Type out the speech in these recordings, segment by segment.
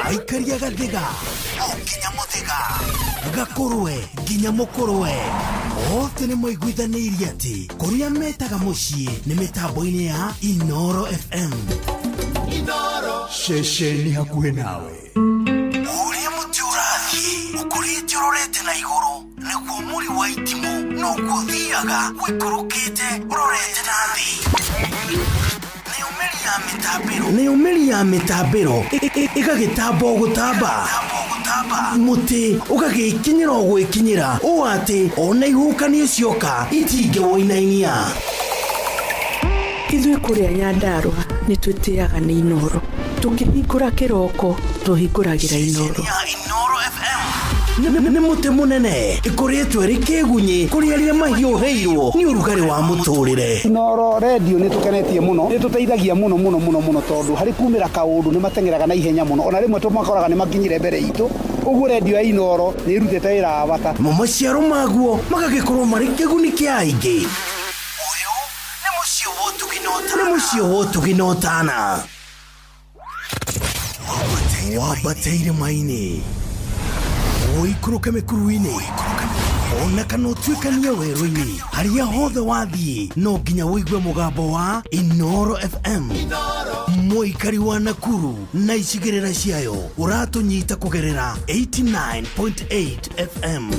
Aikaria gathiga o nginya muthiga, gakũrwe nginya mũkũrwe, othe nĩ maiguithanĩirie atĩ kũrĩa metaga mũciĩ nĩ mĩtambo-inĩ ya Inoro FM. Ceceni hakuhĩ nawe. Ũrĩa mũtĩ ũrathiĩ ũkũrĩte ũrorete na igũrũ, nĩguo mũri wa itimũ noguo ũthiaga ũikũrũkĩte ũrorete na thĩ. Nayo mĩri ya mĩtambĩro ĩgagĩtamba o gũtamba, mũtĩ ũgagĩkinyĩra o gwĩkinyĩra, ũũ atĩ ona ihuhũkanio cioka itingĩwũinainia. Ithuĩ kũrĩa Nyandarũa nĩ twĩtĩaga nĩ Inoro. Tũkĩhingũra kĩroko tũhingũragĩra Inoro. Inoro FM nĩ mũtĩ mũnene ĩkũrĩtwo ĩrĩ kĩgunyĩ kũrĩ arĩa mahiũhĩirwo nĩ ũrugarĩ wa mũtũrĩre. Inoro redio nĩ tũkenetie mũno, nĩ tũteithagia mũno mũno mũno mũno, tondũ harĩ kumĩra kaũndũ nĩ mateng'eraga na ihenya mũno, ona rĩmwe tũmakoraga nĩ makinyire mbere itũ. Ũguo redio ya Inoro nĩ ĩrutĩte wĩra wa bata. Namo maciaro maguo magagĩkorwo marĩ kĩguni kĩa aingĩ. Ũyũ nĩ mũciĩ wa ũtugi na ũtana. Nĩ mũciĩ wa ũtugi na ũtana. Wambate irĩma-inĩ, ũikũrũke mĩkuru-inĩ, ona kana ũtuĩkanie werũ-inĩ, harĩa hothe wathiĩ no nginya ũigue mũgambo wa Inoro FM. Mũikari wa Nakuru na icigĩrĩra ciayo ũratũnyita kũgerera 89.8 FM.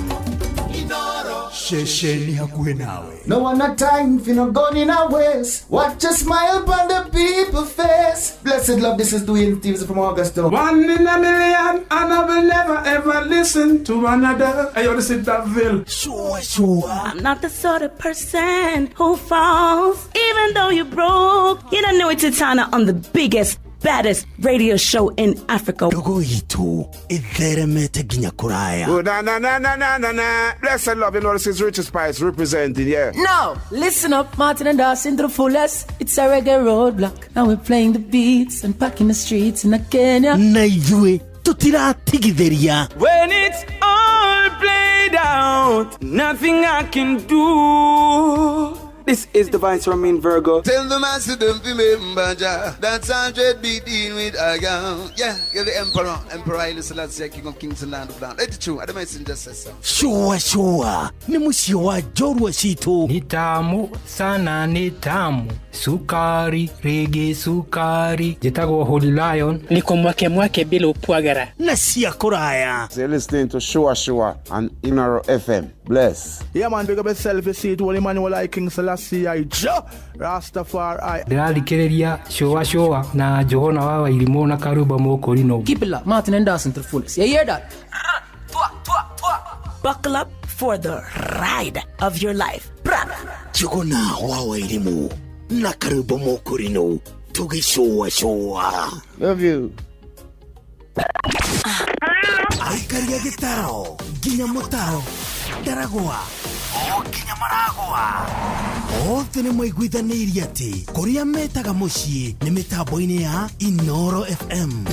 Ceceni hakuhĩ nawe. No one a time for no gun in a waist. Watch a smile upon the people face. Blessed love, this is Dwayne Stevens from Augusta. One in a million, and I will never ever listen to another. Hey, yo, this is Daville. Sure, sure. I'm not the sort of person who falls, even though you're broke. You don't know it's Titana on the biggest, baddest radio show in Africa. Ndogo itũ ĩtheremete nginya kũraya. Oh, na na na na na na na. Blessed love, you know, this is Richard Spice representing, yeah. Now, listen up, Martin and Dawson to the fullest. It's a reggae roadblock. Now we're playing the beats and packing the streets in Kenya. Na ithuĩ tũtiratigithĩria. When it's all played out, nothing I can do. This is the Vice Romain Virgo. Tell the master don't remember Jah. That's 100 be dealing with I am. Yeah, you're the emperor. Emperor Haile Selassie, King of Kings and Land of Land. Let it true. I messenger says so. Shua shua nĩ mũciĩ wa njorua citũ. Ni tamu sana, ni tamu sukari rĩngĩ sukari. Njĩtagwo Holy Lion. Niko mwake mwake bila upwagara. Na cia kũraya. You're listening to Shua Shua on Inoro FM. Bless. Yeah, man, big up yourself. You see it, Holy Emmanuel I King Selassie I Jah Rastafari. Ndĩrathikĩrĩria Shua Shua na Johana wa Wairimũ na Karumba Mũkũrinũ. Keep it locked, Martin and Dawson to the fullest. You hear that? Buckle up for the ride of your life. Bra. Njũgũna wa Wairimũ na Karumba Mũkũrinũ tũgĩcũa cũa. Love you. Aikaria gĩtaro nginya mũtaro, ndaragwa o nginya maragwa, othe nĩ maiguithanĩirie atĩ kũrĩa metaga mũciĩ nĩ mĩtambo-inĩ ya Inoro FM.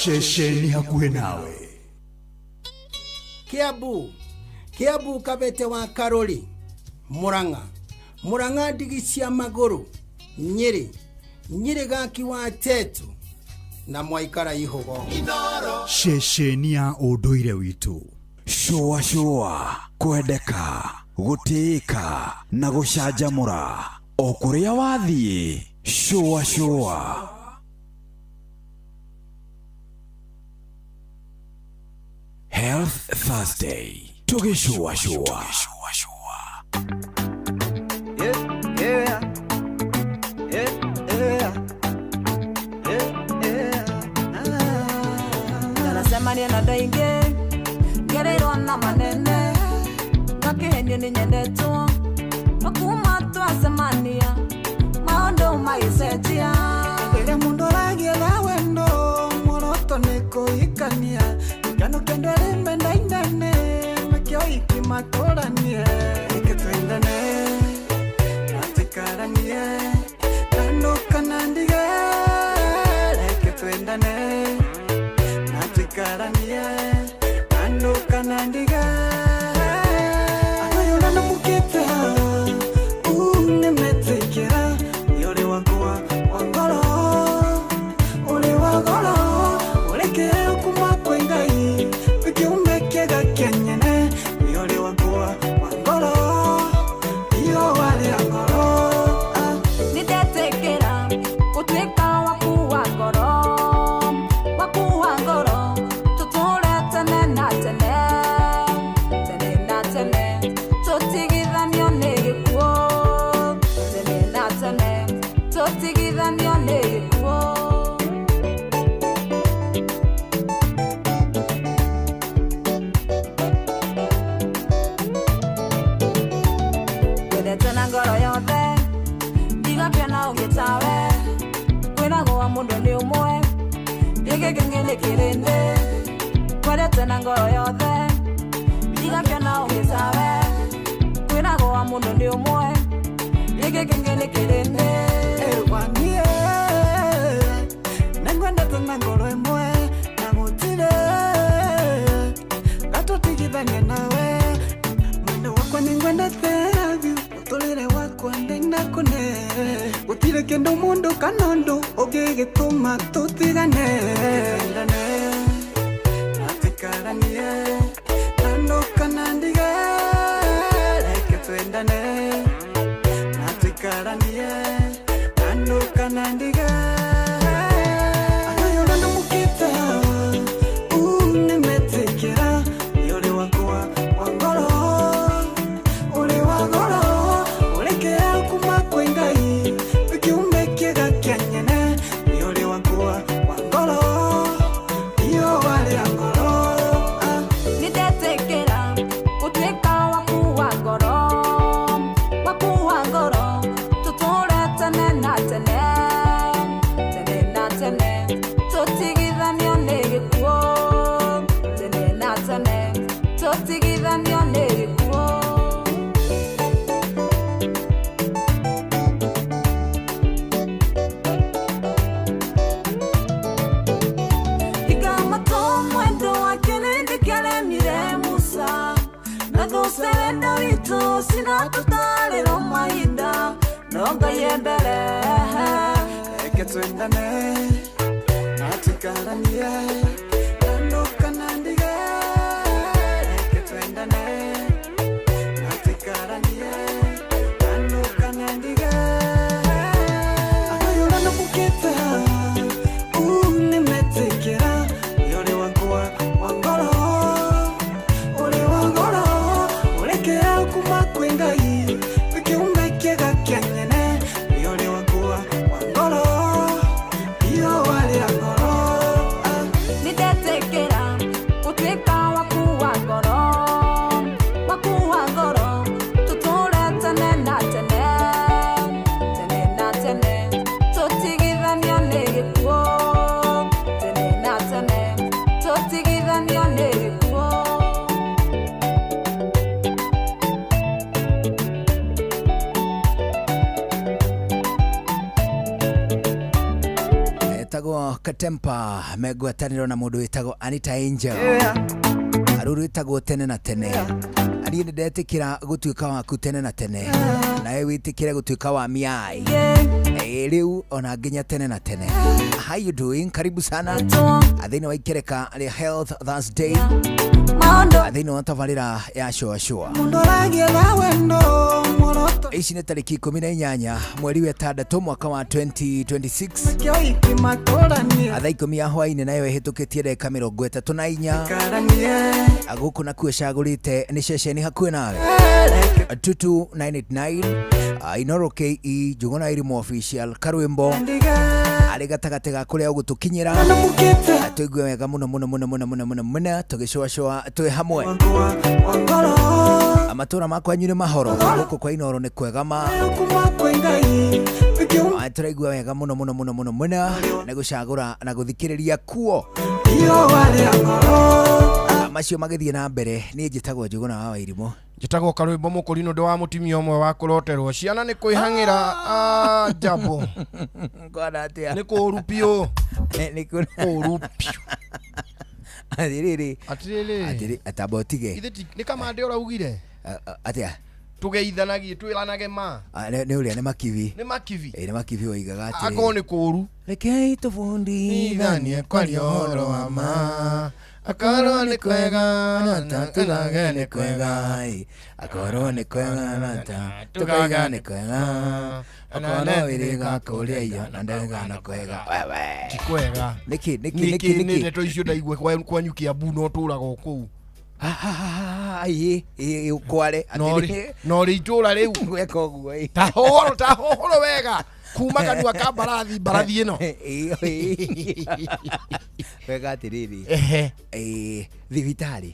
Ceceni hakuhĩ nawe. Kiambu, Kiambu, Kabete wa Karori, Murang'a, Murang'a, ndigi cia magũrũ, Nyĩrĩ, Nyĩrĩ, gaki wa Tetu na mwaikara ihũgo. Ceceni ya ũndũire witũ. Shua shua, kwendeka, gũtĩĩka na gũcanjamũra o kũrĩa wathiĩ. Shua shua. Health Thursday tũgĩcua shua. Yeah, yeah, yeah, yeah, yeah. Ndanacemania na ndaingĩ ngereirwo na manene ngakĩhenio nĩ nyendetwo no kuma twacemania maũndũ magĩcenjia. Rĩrĩa mũndũ aragietha wendo, muoroto nĩ kũhikania, gĩkeno kĩndũ arĩ mendainene, nĩkĩo ikimatũranie. Reke twendane. Tũtigithanio nĩ gĩkuũ. Wendete na ngoro yothe ndigakĩona ũngĩ tawe kwĩragwo wa mũndũ nĩ ũmwe gĩkĩ kĩngĩ nĩ kĩrĩndĩ kwendete na ngoro yothe ndigakĩona ũngĩ tawe kwĩragwo wa mũndũ nĩ ũmwe gĩkĩ kĩngĩ nĩ kĩrĩndĩ. Ewanie nengwendete na ngoro ĩmwe na gũtirĩ gatũtigithania nawe mwendo wakwa nĩngwendete biũ mũtũrĩre wakwa ndĩnakũne gũtirĩ kĩndũ mũndũ kana ũndũ ũngĩgĩtũma tũtigane twendane na tũikaranie na ndũkana ndige reke twendane na tũikaranie na ndũkana ndige Ayo ndamũkĩte nĩmetĩkĩra ũrĩ wakwa wa ngoro ũrĩ wa goro ũrekea kuma kwĩ Ngai kĩumbe kĩega kĩa nyene nĩ ũrĩ wakwa wa ngoro iyo warĩa ngoro. Nĩndetĩkĩra gũtuĩka waku wa ngoro waku wa ngoro tũtũũre tene na tene tene na tene tũtigithanio nĩ gĩkuũ tene na tene tũtigithanio nĩ gĩkuũ. Ikamatwo mwendo wa kĩrĩndĩ kĩaremire Musa na thũce wendo witũ cinatũtarĩrwo mahinda no Ngai e mbere. Reke twendane na tũikaranie na ndũkana ndige reke twendane na tũikaranie na ndũkana ndige Ayo ndamũkĩte nĩmetĩkĩra ũrĩ wakwa wa ngoro ũrĩ wa ngoro ũrekea kuma kwĩ Ngai kĩumbe kĩega kĩa nyene ũrĩ wakwa wa ngoro iyo warĩa ngoro. Nĩndetĩkĩra gũtuĩka waku wa ngoro waku wa ngoro tũtũũre tene na tene tene na tene tũtigithanio nĩ gĩkuũ tene na tene tũtigithanio nĩ gĩkuũ. Etagwo Katempa megwatanĩro na mũndũ wĩtagwo Anita Angel aruru wĩtagwo tene na tene ariĩ nĩ ndetĩkĩra gũtuĩka waku tene na tene nawe wĩtĩkĩre gũtuĩka wa miai. Rĩu ona nginya tene na tene. How you doing? Karibu sana thĩinĩ wa ikereka rĩa Health Thursday thĩinĩ wa tabarĩra ya Shua Shua. Mũndũ aragietha wendo muoroto Ici nĩ tarĩki 18 mweri wa ĩtandatũ mwaka wa 2026 kĩo ikimatũranie thaa 10 ya hwainĩ nayo ĩhĩtũkĩtie ndagĩka 34. Karanie Gũkũ nakuo ĩcagũrĩte nĩ ceceni hakuhĩ nawe 22989 Inoro KE Njuguna Irimũ official karwĩmbo arĩ gatagatĩ ga kũrĩa ũgũtũkinyĩra tũigue wega mũno mũno mũno mũno mũno mũno mũno tũgĩcũacũa twĩ hamwe. Matũra makwa nyu nĩ mahoro gũkũ kwa Inoro nĩ kwega ma kuma kwĩ Ngai tũraigua wega mũno mũno mũno mũno mũno nĩ gũcagũra na gũthikĩrĩria kuo iyo warĩa ngoro. Macio magĩthiĩ na mbere niĩ njĩtagwo Njuguna wa Wairimũ. Njĩtagwo karwĩmbo mũkũrinũ ndĩ wa mũtumia ũmwe wa kũroterwo ciana nĩ kwĩhang'ĩra njambo Kwana atĩa? Nĩ kũũru biũ. Nĩ kũũru biũ. Atĩrĩrĩ Atĩrĩrĩ. Atĩrĩ atamba ũtige. Ithe nĩ kamande ũraugire Atĩa? Tũgeithanagie twĩranage ma. Nĩ ũrĩa nĩ makibi. Nĩ makibi. Ĩ nĩ makibi oigaga atĩrĩ. Akorwo nĩ kũũru Rekei tũbundithanie kwaria ũhoro wa ma akorwo nĩ kwega na tũgage nĩ kwega akorwo nĩ kwega na ta tũkaiga nĩ kwega akorwo wĩrĩga kũrĩa iyo na ndauga na kwega wewe ti kwega nĩkĩ nĩkĩ nĩkĩ nĩkĩ nĩ nĩkĩ ndeto icio ndaigua kwanyu Kiambu no tũraga o kũu. Ĩ ĩ kware No rĩ itũra rĩu gweka ũguo ĩ ta hũhũro wega. Kuma kanua ka mbarathi mbarathi ĩno. Wega atiriri. Ehe. Thibitarĩ.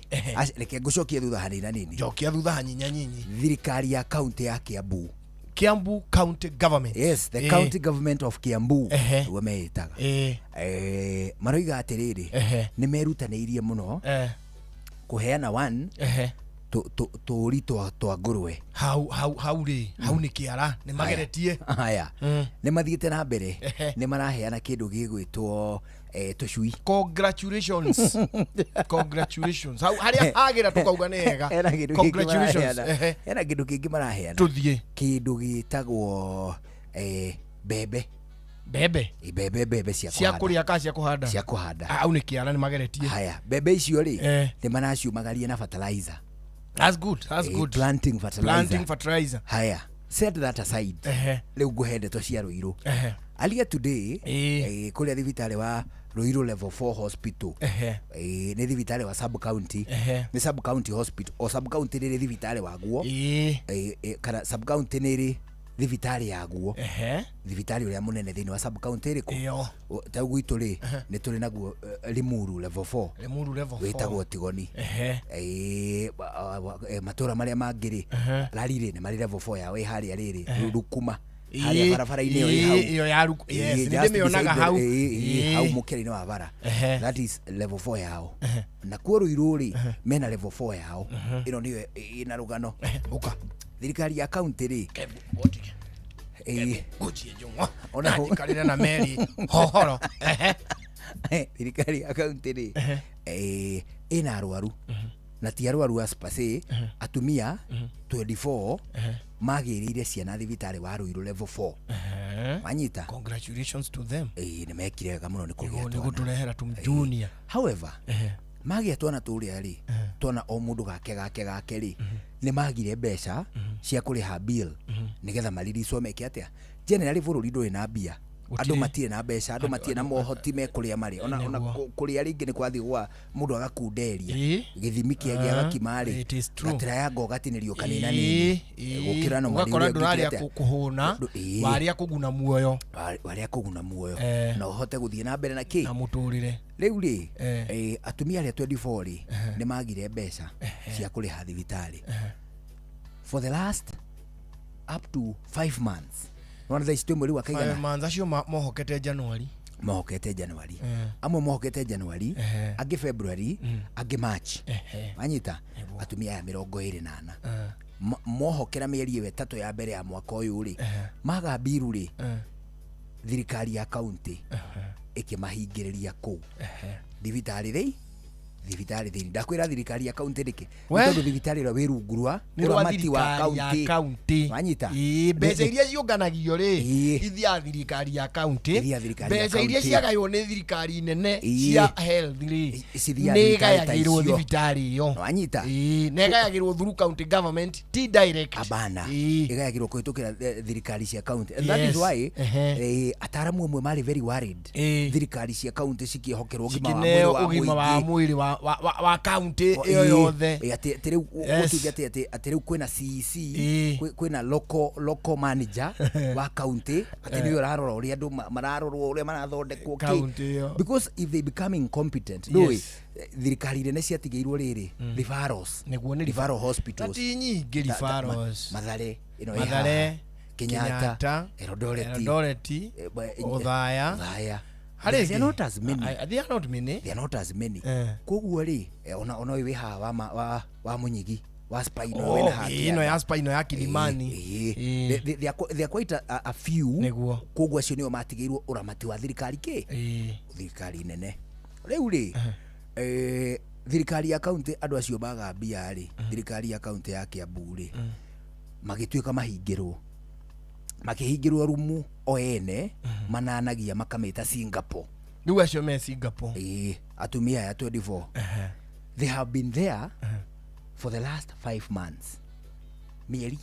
Reke ngũcokie thutha hanini nini. Njokia thutha hanyinya nyinyi. Thirikari ya kaunti ya Kiambu. Kiambu County Government. Yes, the county government of Kiambu nĩguo meĩtaga. Maroiga atĩrĩrĩ, nĩ merutanĩirie mũno kũheana one tũũri twa ngũrwe. Hau hau hau rĩ, hau nĩ kĩara, nĩ mageretie. Haya, nĩ mathiĩte na mbere, nĩ maraheana kĩndũ gĩgwĩtwo tũcui. Congratulations. Congratulations. Hau harĩa hagĩra tũkauga nĩ hega. Hena kĩndũ kĩngĩ Congratulations. maraheana. Hena kĩndũ kĩngĩ maraheana. Tũthiĩ. Kĩndũ gĩtagwo mbembe. Mbembe? Mbembe, mbembe cia Cia kũhanda. kũrĩa kana cia kũhanda? Cia kũhanda. Hau nĩ kĩara nĩ mageretie. Haya, mbembe icio rĩ, nĩ maraciumagaria na fertilizer. That's good. That's good. Planting fertilizer. Planting fertilizer. Haya, set that aside. Rĩu ngũhe ndeto cia Ruiru. Earlier today, kũrĩa thibitarĩ wa Ruiru level 4 hospital. Nĩ thibitarĩ wa sub county. Nĩ sub county hospital. O sub county nĩ ĩrĩ thibitarĩ waguo. Kana sub county nĩ ĩrĩ thibitarĩ yaguo. Thibitarĩ ũrĩa mũnene thĩinĩ wa sub county ĩrĩkũ? Ta rĩu gwitũ rĩ, nĩ tũrĩ naguo Limuru level 4. Limuru level 4. Wĩtagwo Tigoni. Matũra marĩa mangĩ rĩ, Rari rĩ, nĩ marĩ level 4 yao ĩ harĩa rĩrĩ, Rukuma. Harĩa barabara-inĩ ĩyo ĩ hau. Ĩyo ya Ruku- yes, nĩ Just ndĩmĩonaga beside the- hau. Hau mũkĩra-inĩ wa bara. That is level 4 yao. Na kuo Ruiru rĩ, mena level 4 yao. Ĩno nĩyo ĩna rũgano. Ũka. Thirikari ya kaunti rĩ, Ngũnjie njũng'wa. Ona Na njikarĩre na meri hohoro. Thirikari ya kaunti rĩ, ĩna arwaru na ti arwaru a spase, atumia 24 magĩrĩire ciana thibitarĩ wa Ruiru level 4. Wanyita? Congratulations to them. Nĩ mekire wega mũno nĩ kũgĩa Nĩ twana. gũtũrehera tũmjunior. However, magĩa twana tũrĩa rĩ, twana o mũndũ gake gake gake rĩ, nĩ magire mbeca cia kũrĩha bill nĩgetha mariricwo meke atĩa. Generally bũrũri ndũrĩ na mbia. Andũ matirĩ na mbeca, andũ matirĩ na mohoti me kũrĩa marĩ. Ona kũrĩa rĩngĩ nĩ kwathiĩ gwa mũndũ agakunderia. Gĩthimi kĩa gĩa gakima rĩ, It is true. gatirayanga ũgatinĩrio kanina nini. Gũkĩra no Ũgakora marĩu ndũrarĩa ũngĩkĩte. kũhũna, warĩa kũguna muoyo. Warĩa kũguna muoyo. Na ũhote gũthiĩ na mbere na kĩ? Na mũtũrĩre. Rĩu rĩ, atumia arĩa 24 rĩ, nĩ magire mbeca cia kũrĩha thibitarĩ. For the last up to 5 months. Nĩwona thaa ici twĩ mweri wa Five kaigana? months, acio mohokete January. Mohokete January. Amwe mohokete January, angĩ February, angĩ March. Wanyita? Atumia aya mĩrongo ĩrĩ na ana. Mohokera mĩeri ĩyo ĩtatũ ya mbere ya mwaka ũyũ rĩ, maga mbiru rĩ, thirikari ya kaunti ĩkĩmahingĩrĩria kũu thibitarĩ rĩ, thibitarĩ thĩinĩ. Ndakwĩra thirikari ya kaunti nĩkĩ? We? Nĩ tondũ thibitarĩ ũrĩa wĩ rungu rwa Nĩ rwa ũramati wa thirikari ya kaunti. kaunti. Wanyita? Mbeca iria ciũnganagio rĩ, ithiaga thirikari ya kaunti. Ithiaga thirikari ya Mbeca iria kaunti. ciagaywo nĩ thirikari nene cia health rĩ, Cithiaga nĩ thibitarĩ ta igayagĩrwo icio. thibitarĩ ĩyo. Wanyita? Na ĩgayagĩrwo through county government, ti direct. Abana. Ĩgayagĩrwo kũhĩtũkĩra thirikari cia kaunti. And that is Yes. why ataaramu amwe marĩ very worried. Thirikari cia kaunti cikĩhokerwo ũgima wa mwĩrĩ Cikĩneo wa ũgima wa mũingĩ. mwĩrĩ wa kaunti ĩyo yothe. Atĩ rĩu Yes. gũtuĩke atĩ rĩu kwĩna CEC, kwĩna local manager wa kaunti, atĩ nĩwe ũrarora ũrĩa andũ mararorwo, ũrĩa marathondekwo kĩ. Kaunti ĩyo. Because if they become incompetent, ndũĩ, Yes. thirikari nene ciatigĩirwo rĩrĩ, referrals. Nĩguo nĩ Referral hospitals. Na ti nyingĩ referrals. Mathare, ĩno ĩ Mathare, haha. Kenyatta, Kenyatta, Eldoret, Eldoret, Othaya. Othaya. Harĩ They are ĩngĩ? not as many. They are not many. They are not as many. Koguo rĩ, ona ũyũ wĩ haha wa Mũnyigi, wa Spino, Oh, wĩna haha ĩno ya Spino ya Kilimani. They are quite a few. Nĩguo. Koguo acio nĩo matigĩirwo ũramati wa thirikari kĩ? Thirikari nene. Rĩu rĩ, thirikari ya kaunti andũ acio maga mbia rĩ, thirikari ya kaunti ya Kiambu rĩ, magĩtuĩka mahingĩrwo. Makĩhingĩrwo rumu o ene, mananagia makamĩta Singapore. Rĩu acio me Singapore. Atumia aya 24. They have been there for the last 5 months. Mĩeri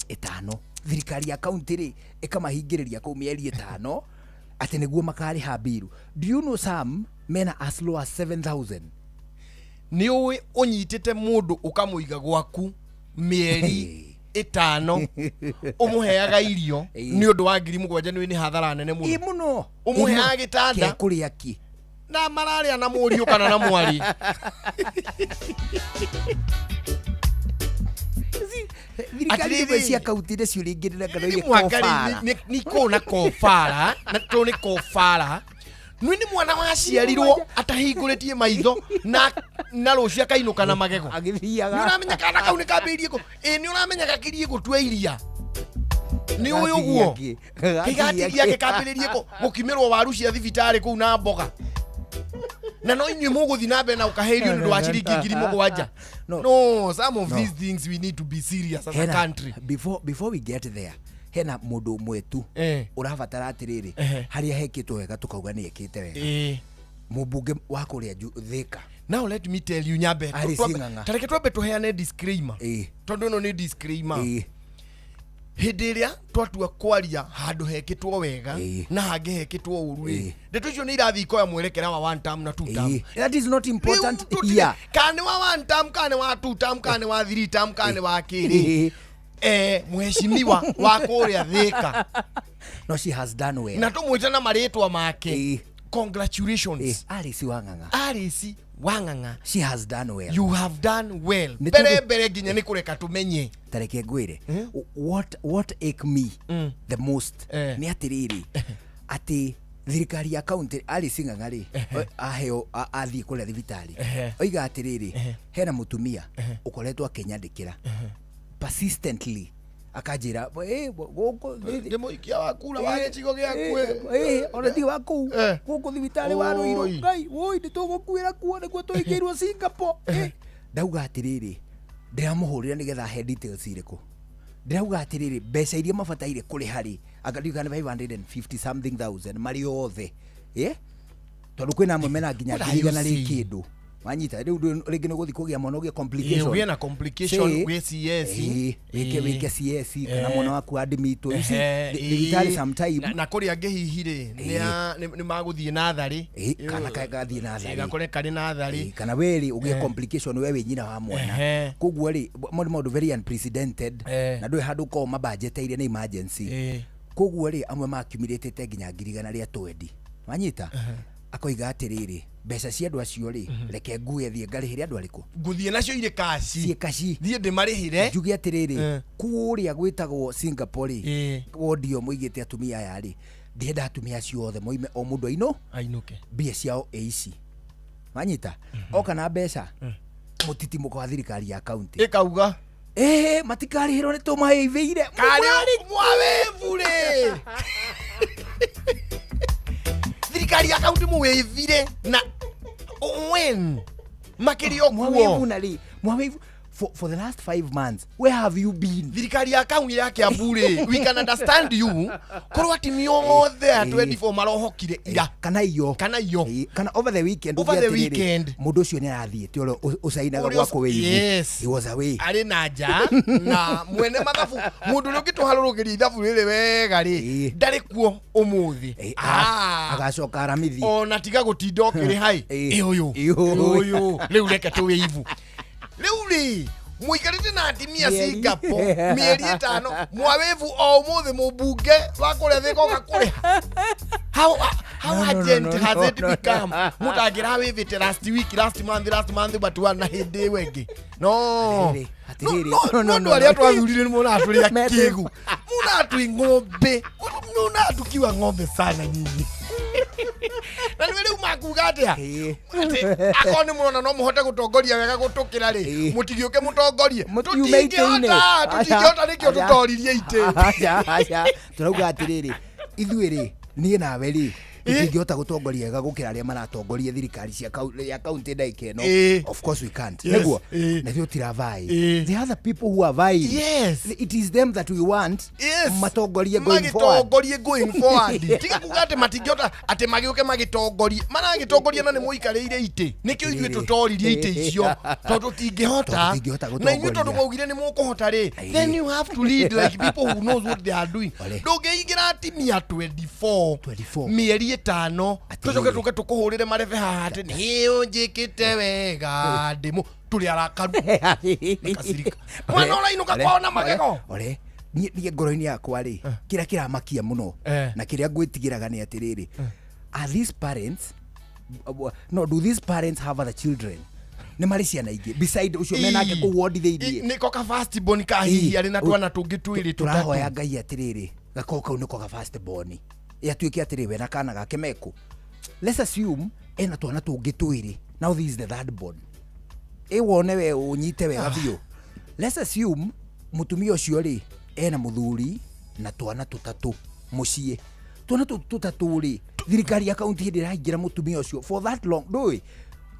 ĩtano. Thirikari ya kaunti rĩ, ĩkamahingĩrĩria kũu mĩeri ĩtano, atĩ nĩguo makarĩha mbiru. Do you know some mena as low as 7,000? Nĩ ũĩ ũnyitĩte mũndũ ũkamũiga gwaku mĩeri Ĩtano ũmũheaga irio nĩ ũndũ wa 7,000 nĩ hathara nene Ĩ mũno. Mũno. Ũmũheaga gĩtanda. Kekũrĩa ki. Na mararĩa na mũriũ kana na mwarĩ. Thirikari Atĩrĩrĩ. imwe cia kaunti nĩcio rĩngĩ Nĩ nĩ mwaka kobara. nĩ kũ na kobara na tũ nĩ kobara nĩ nĩ mwana waciarirwo atahingũrĩtie maitho na rũciũ akainũka na magego. Agĩthiaga. Nĩ ũramenya kana kau nĩ kambĩrĩirie kũ ĩ nĩ ũramenya gakirie gũtua iria nĩ ũĩ ũguo kĩgatigia gĩkambĩrĩrie gũkimĩrwo waru cia thibitarĩ kũu na mboga na no inyuĩ mũgũthiĩ na mbere na ũkahe irio nĩ ũndũ wa ciringi 7,000. No, some of No. these things we need to be serious as a Hena- country. Before we get there, hena mũndũ ũmwe tu ũrabatara atĩrĩrĩ, harĩa hekĩtwo wega tũkauga nĩ ekĩte wega, mũmbunge wa kũrĩa Thĩka. Now let me tell you, nyambe Alice Ng'ang'a. Tareke twambe tũheane disclaimer, tondũ ĩno nĩ disclaimer. Hĩndĩ ĩrĩa twatua kwaria handũ hekĩtwo wega na hangĩ hekĩtwo ũru rĩ, ndeto icio nĩ irathiĩ ikoya mwerekera wa one term na two term. That is not important here. Kana nĩ wa one term, kana nĩ wa two term, kana nĩ wa three term, kana nĩ wa kĩrĩ, mheshimiwa wa kũrĩa Thĩka. No, she has done well. Na tũmwĩte na marĩtwa make, congratulations. Alice Wang'ang'a. Alice Wang'ang'a. She has done well. You have done well. Nĩ Mbere tondũ- mbere nginya nĩ kũreka tũmenye. Tareke ngwĩre, what ache me the most nĩ atĩrĩrĩ, atĩ thirikari ya kaunti, Alice Ng'ang'a rĩ, aheo athiĩ kũrĩa thibitarĩ, oiga atĩrĩrĩ, hena mũtumia ũkoretwo akĩnyandĩkĩra persistently akanjĩra, "Eh, gũkũ Ndĩ mũikia wa kura wa gĩcigo gĩaku." Ona ti wa kũu gũkũ thibitarĩ wa Ruiru. Oi. Ngai woi, nĩ tũgũkuĩra kuo nĩguo tũhingĩirwo Singapore. Ndauga atĩrĩrĩ, ndĩramũhũrĩra nĩgetha he details irĩkũ. Ndĩrauga atĩrĩrĩ, mbeca iria mabataire kũrĩha rĩ, anga ndiũĩ kana 550 something thousand marĩ othe, tondũ kwĩna amwe mena nginya What are ngiri you igana rĩ saying? kĩndũ. Wanyita rĩu rĩngĩ nĩ ũgũthiĩ kũgĩa mwana ũgĩe complication. Ũgĩe na complication, Say, ũgĩe CS. wĩke wĩke CS kana mwana waku admitwo. You see, Ehe, thibitarĩ sometime Na kũrĩ angĩ hihi rĩ nĩ magũthiĩ natharĩ. Kana gathiĩ natharĩ. Gakore karĩ natharĩ. Kana we rĩ ũgĩe complication, we wĩ nyina wa mwana. Koguo rĩ, mo nĩ maũndũ very unprecedented na ndũrĩ handũ ũkoragwo mabanjeteire nĩ emergency. Koguo rĩ, amwe makiumĩrĩtĩte nginya 120,000. Wanyita, akoiga atĩrĩrĩ, mbeca cia andũ acio rĩ, reke ngue thiĩ ngarĩhĩre andũ arĩkũ. Ngũthiĩ nacio irĩ kaci. Ciĩ kaci. Thiĩ ndĩmarĩhĩre. Njuge atĩrĩrĩ, kũrĩa gwĩtagwo Singapore rĩ, wodi ĩyo mũigĩte atumia aya rĩ, ndĩrenda atumia acio othe moime, o mũndũ ainũ ainũke mbia ciao ĩ ici. Wanyita, oka na mbeca mũtitimũko wa thirikari ya kaunti ĩkauga ĩĩ matikarĩhĩrwo nĩ tũmaĩvĩire. Karĩ mwawĩvu rĩ, thirikari ya kaunti mũwĩvire na when makĩria kuo. Mwawevu na rĩ, mwawevu for the last 5 months, where have you been? Thirikari ya kaunti ya Kiambu rĩ, we can understand you korwo atimia othe a 24 marohokire ira. Kana iyo. Kana iyo. Kana over the weekend. Over uge the atĩrĩrĩ, weekend. mũndũ ũcio nĩ arathiĩte ũrĩa ũcainaga Ũrĩa gwakwo wĩivu. Yes. He was away. Arĩ na nja na mwene mathabu, mũndũ ũrĩa ũngĩtũharũrũkĩria ithabu rĩrĩ wega rĩ, ndarĩ kuo ũmũthĩ. Agacoka aramithi. Ona tiga gũtinda ũkĩrĩ hai ĩ ũyũ Ĩ ũyũ. ũyũ rĩu reke tũwĩivu rĩu rĩ, mũikarĩte na atimia Mĩeri. Singapore mĩeri 5, mwawĩvu o ũmũthĩ mũmbunge wa kũrĩa Thĩka oka kũrĩha. How No, no, no, urgent no, has no, it no, become? Mũtangĩrawĩvĩte last week, last month, last month but one na hĩndĩ ĩyo ĩngĩ no Atĩrĩrĩ, no no, no, no no, andũ arĩa no. twathurire nĩ monaga tũrĩ Mete- akĩgu, mũnatui ng'ombe, mũnatukiwa ng'ombe sana nyinyi. Na nĩ rĩu makuga atĩa, atĩ akorwo nĩ mũrona no mũhote gũtongoria wega gũtũkĩra rĩ, mũtigĩũke mũtongorie. Mũtiume itĩ-inĩ. Tũtingĩhota, tũtingĩhota, nĩkĩo Aca. tũtoririe itĩ. Aca, aca. Tũrauga atĩrĩrĩ, ithuĩ rĩ, niĩ nawe rĩ, tũtingĩhota gũtongoria wega gũkĩra arĩa maratongoria thirikari cia ya kaunti ndagĩka ĩno. Of course we can't. Yes. Nĩguo na ithuĩ tũtiravai. The other people who are vying, Yes. it is them that we want Yes. matongorie going forward. Magĩtongorie going forward. Tiga kuga atĩ matingĩhota, atĩ magĩũke magĩtongorie, maragĩtongoria na nĩ mũikarĩire itĩ. Nĩkĩo ithuĩ tũtoririe itĩ icio, tondũ tũtingĩhota. Tũtingĩhota Na inyuĩ tondũ gũtongoria. mwaugire nĩ mũkũhota rĩ, then you have to lead like people who knows what they are doing. Ndũngĩingĩra atimia 24 mĩeri Mĩeri 5 tũcoke tũke tũkũhũrĩre marebe haha atĩ nĩ ũnjĩkĩte wega ndĩmũ tũrĩ arakaru. Nakasirika. Mwana ũrainũka kwao na magego. Ore niĩ ngoro-inĩ yakwa rĩ kĩrĩa kĩramakia mũno na kĩrĩa ngwĩtigĩraga nĩ atĩrĩrĩ, are these parents, no, do these parents have other children? Nĩ marĩ ciana ingĩ beside ũcio menake kũu wodi thĩiniĩ? Nĩko ka first born ka hihi arĩ na twana tũngĩ twĩrĩ tũtatũ. Tũrahoya Ngai atĩrĩrĩ, gako kau nĩko ga first born, ĩatuĩke atĩrĩ we na kana gake mekũ. Let's assume ena twana tũngĩ twĩrĩ, now this is the third born. Ĩ wone we ũnyite wega biũ. Let's assume mũtumia ũcio rĩ ena mũthuri na twana tũtatũ mũciĩ. Twana tũtũ tũtatũ rĩ, thirikari ya kaunti hĩndĩ ĩraingĩra mũtumia ũcio for that long, ndũĩ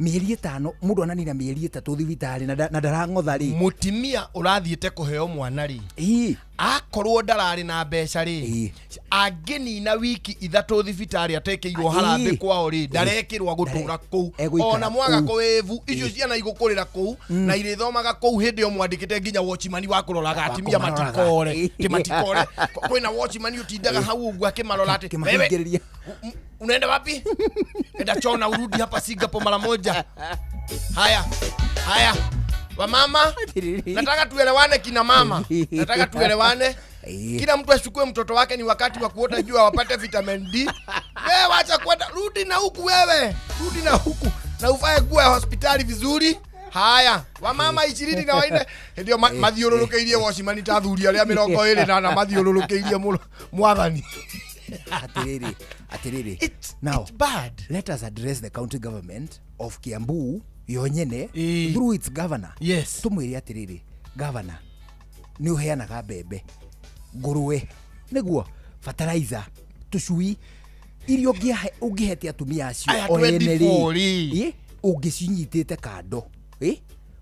mĩeri 5, mũndũ ananina mĩeri 3 thibitarĩ na ndarang'otha rĩ. Mũtumia ũrathiĩte kũheo mwana rĩ, akorwo ndararĩ na mbeca rĩ, angĩnina wiki 3 thibitarĩ atekĩirwo harambĩ kwao rĩ, ndarekĩrwo gũtũra kũu ona mwaga kũĩvu icio ciana igũkũrĩra kũu na irĩthomaga kũu. Hĩndĩ ĩyo mwandĩkĩte nginya watchman wa kũroraga atumia matikore kĩmatikore. Kwĩna watchman ũtindaga hau ũguo akĩmarora atĩ wewe unaenda wapi? Enda choo na urudi hapa Singapore mara moja. Haya, haya. Wamama, nataka tuelewane kina mama. Nataka tuelewane. Kila mtu achukue mtoto wake, ni wakati wa kuota jua wapate vitamin D. Wewe wacha kwenda, rudi na huku wewe. Rudi na huku. Na uvae nguo ya hospitali vizuri. Haya, wamama 24 ndio mathiũrũrũkĩirie watchman ta athuri arĩa 24 mathiũrũrũkĩirie mwathani. Atiriri, atiriri. Now, it's bad. Let us address the county government of Kiambu yonyene through its governor. Yes. Tumwire atiriri, governor, ni uheanaga mbembe, nguruwe, niguo fertilizer, tucui, irio ũngĩhete atumia acio o ene rĩ, ũngĩcinyitĩte kando,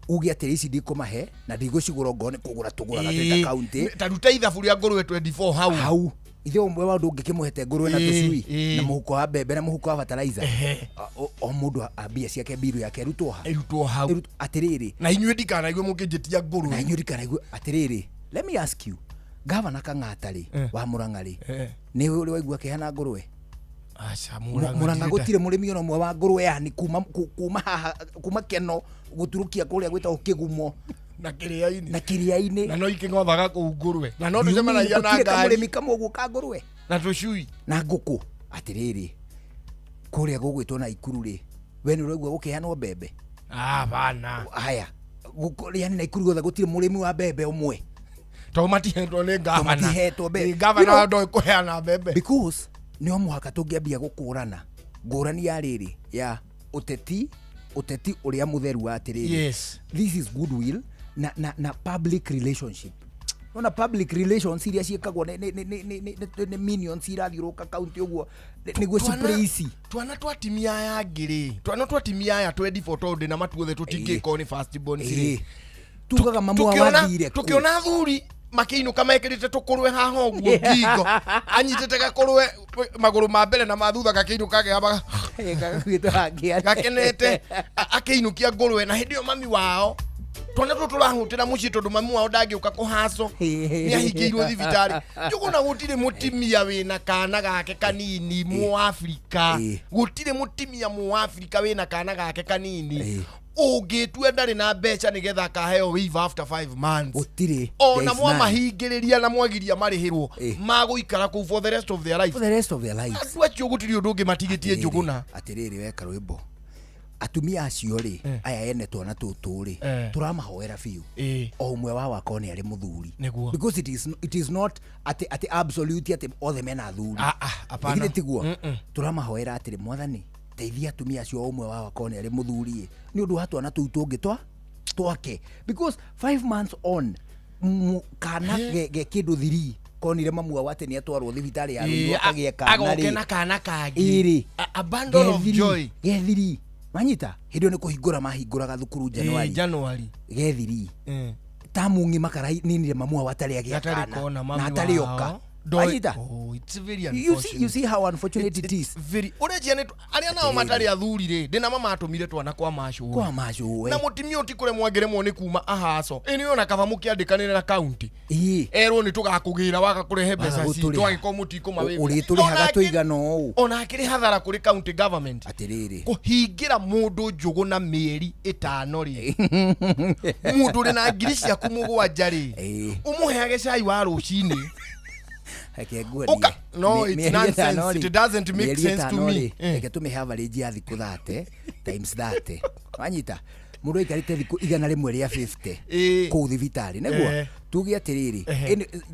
uge atĩrĩ ici ndikũmahe na ndigũcigũra ongorwo nĩ kũgũra tũgũraga twĩ ta county. Ta ruta ithabu rĩa ngũrũwe 24 hau. Hau. Ithe ũmwe wa ũndũ ũngĩkĩmũhete ngũrũwe na tũcui na mũhuko wa mbembe na mũhuko wa fertilizer, o mũndũ ambia ciake mbiru yake ĩrutwo ha, ĩrutwo hau. Atĩrĩrĩ, na inyuĩ ndikanaigue mũkĩnjĩtia ngũrũwe, na inyuĩ ndikanaigue. Atĩrĩrĩ, let me ask you, Governor Kang'ata rĩ wa Murang'a rĩ, nĩ ũrĩ waigua akĩheana ngũrũwe? Aca, Murang'a gũtirĩ mũrĩmi ona ũmwe wa ngũrũwe, yani kuma haha, kuma Keno gũturũkia kũrĩa gwĩtagwo Kĩgumo na kĩrĩa-inĩ, na kĩrĩa-inĩ, na no ikĩng'othaga kũu ngũrũwe, na no tũcemanagia na ngari, kamũrĩmi kamwe ũguo ka ngũrũwe na tũcui na ngũkũ. Atĩrĩrĩ, kũrĩa gũgwĩtwo na Ikuru rĩ, we nĩ ũraigua gũkĩheanwo mbembe? Hapana. Haya, yani na Ikuru guothe gũtirĩ mũrĩmi wa mbembe ũmwe, tondũ matihetwo nĩ gavana, matihetwo mbembe. Gavana ndoĩ kũheana mbembe because nĩ o mũhaka tũngĩambia gũkũrana ngũrani ya rĩrĩ ya ũteti, ũteti ũrĩa mũtheru wa atĩrĩrĩ. Yes. This is goodwill na public relationship. Ona public relations iria ciĩkagwo nĩ minions irathiũrũrũka county ũguo nĩguo cipraise. Twana twa timia aya angĩ rĩ, twana twa timia aya 24 tondũ ndĩ na matuothe tũtingĩkorwo nĩ first born rĩ, tugaga mamu wao athire kũ? Tũkĩona athuri makĩinũka mekĩrĩte tũkũrwe haha ũguo ngingo, anyitĩte gakũrwe magũrũ ma mbere na ma thutha, gakĩinũka gakenete akĩinũkia ngũrwe, na hĩndĩ ĩyo mami wao twana tũtũ tũrahũtĩra mũciĩ tondũ mami wao ndangĩũka kũhaco, nĩ ahingĩirwo thibitarĩ. Njũgũna gũtirĩ mũtimia wĩna kana gake kanini Mũafrika, gũtirĩ mũtimia Mũafrika wĩna kana gake kanini ũngĩtua ndarĩ na mbeca nĩgetha akaheo waiver after 5 months. Gũtirĩ. Ona mwamahingĩrĩria na mwagiria marĩhĩrwo, magũikara kũu for the rest of their life. For the rest of their lives. Andũ acio gũtirĩ ũndũ ũngĩ matigĩtie Njũgũna. Atĩrĩrĩ, weka rwĩmbo, atumia acio rĩ, aya ene twana tũtũ rĩ, tũramahoera biũ, o ũmwe wao akorwo nĩ arĩ mũthuri, because it is not atĩ absolute atĩ othe mena athuri. Hapana. Tiguo tũramahoera atĩrĩ, mwathani teithia atumia acio o ũmwe wao akorwo nĩ arĩ mũthuri nĩ ũndũ wa twana tũu tũngĩ twake, because 5 months on kana ge kĩndũ 3 konire mamu wao atĩ nĩ atwarwo thibitarĩ ya Ruiru akagĩe kana rĩ, agoke na kana kangĩ, a bundle of joy gethiri manyita hĩndĩ ĩyo nĩ kũhingũra mahingũraga thukuru January gethiri tamu ng'ima karaninire mamu wao atarĩ agĩa kana na atarĩ oka. Wanyita? Oh, it's very You see, unfortunate. you see how unfortunate it is. Very ũrĩa nĩ arĩa nao matarĩ athuri rĩ ndĩna mamatũmire twana kwa macũwe Kwa macũwe. na mũtimia ũti kũremwo angĩremwo nĩ kuma ahaco ĩ nĩ ona kaba mũkĩandĩkanĩre na kaunti Ĩĩ. erwo nĩ tũgakũgĩra waga kũrehe mbeca Waga citũ gũtũrĩha. angĩkorwo mũtikũma wĩra. Ũrĩtũrĩhaga tũigana ũũ. Ona akĩrĩ hathara kũrĩ county government Atĩrĩrĩ. Kũhingĩra mũndũ njũgũ na mĩeri ĩtano rĩ, mũndũ ũrĩ na ngiri ciaku 7 rĩ, ũmũheage cai wa rũcinĩ. Reke nguonie. No, it's Mĩeri nonsense. ĩtano rĩ, It doesn't make mĩeri sense to ĩtano me. rĩ, reke tũmĩhe average ya thikũ 30 times 30. Wanyita? Mũndũ aikarĩte thikũ 150 kũu thibitarĩ nĩguo tuge atĩrĩrĩ,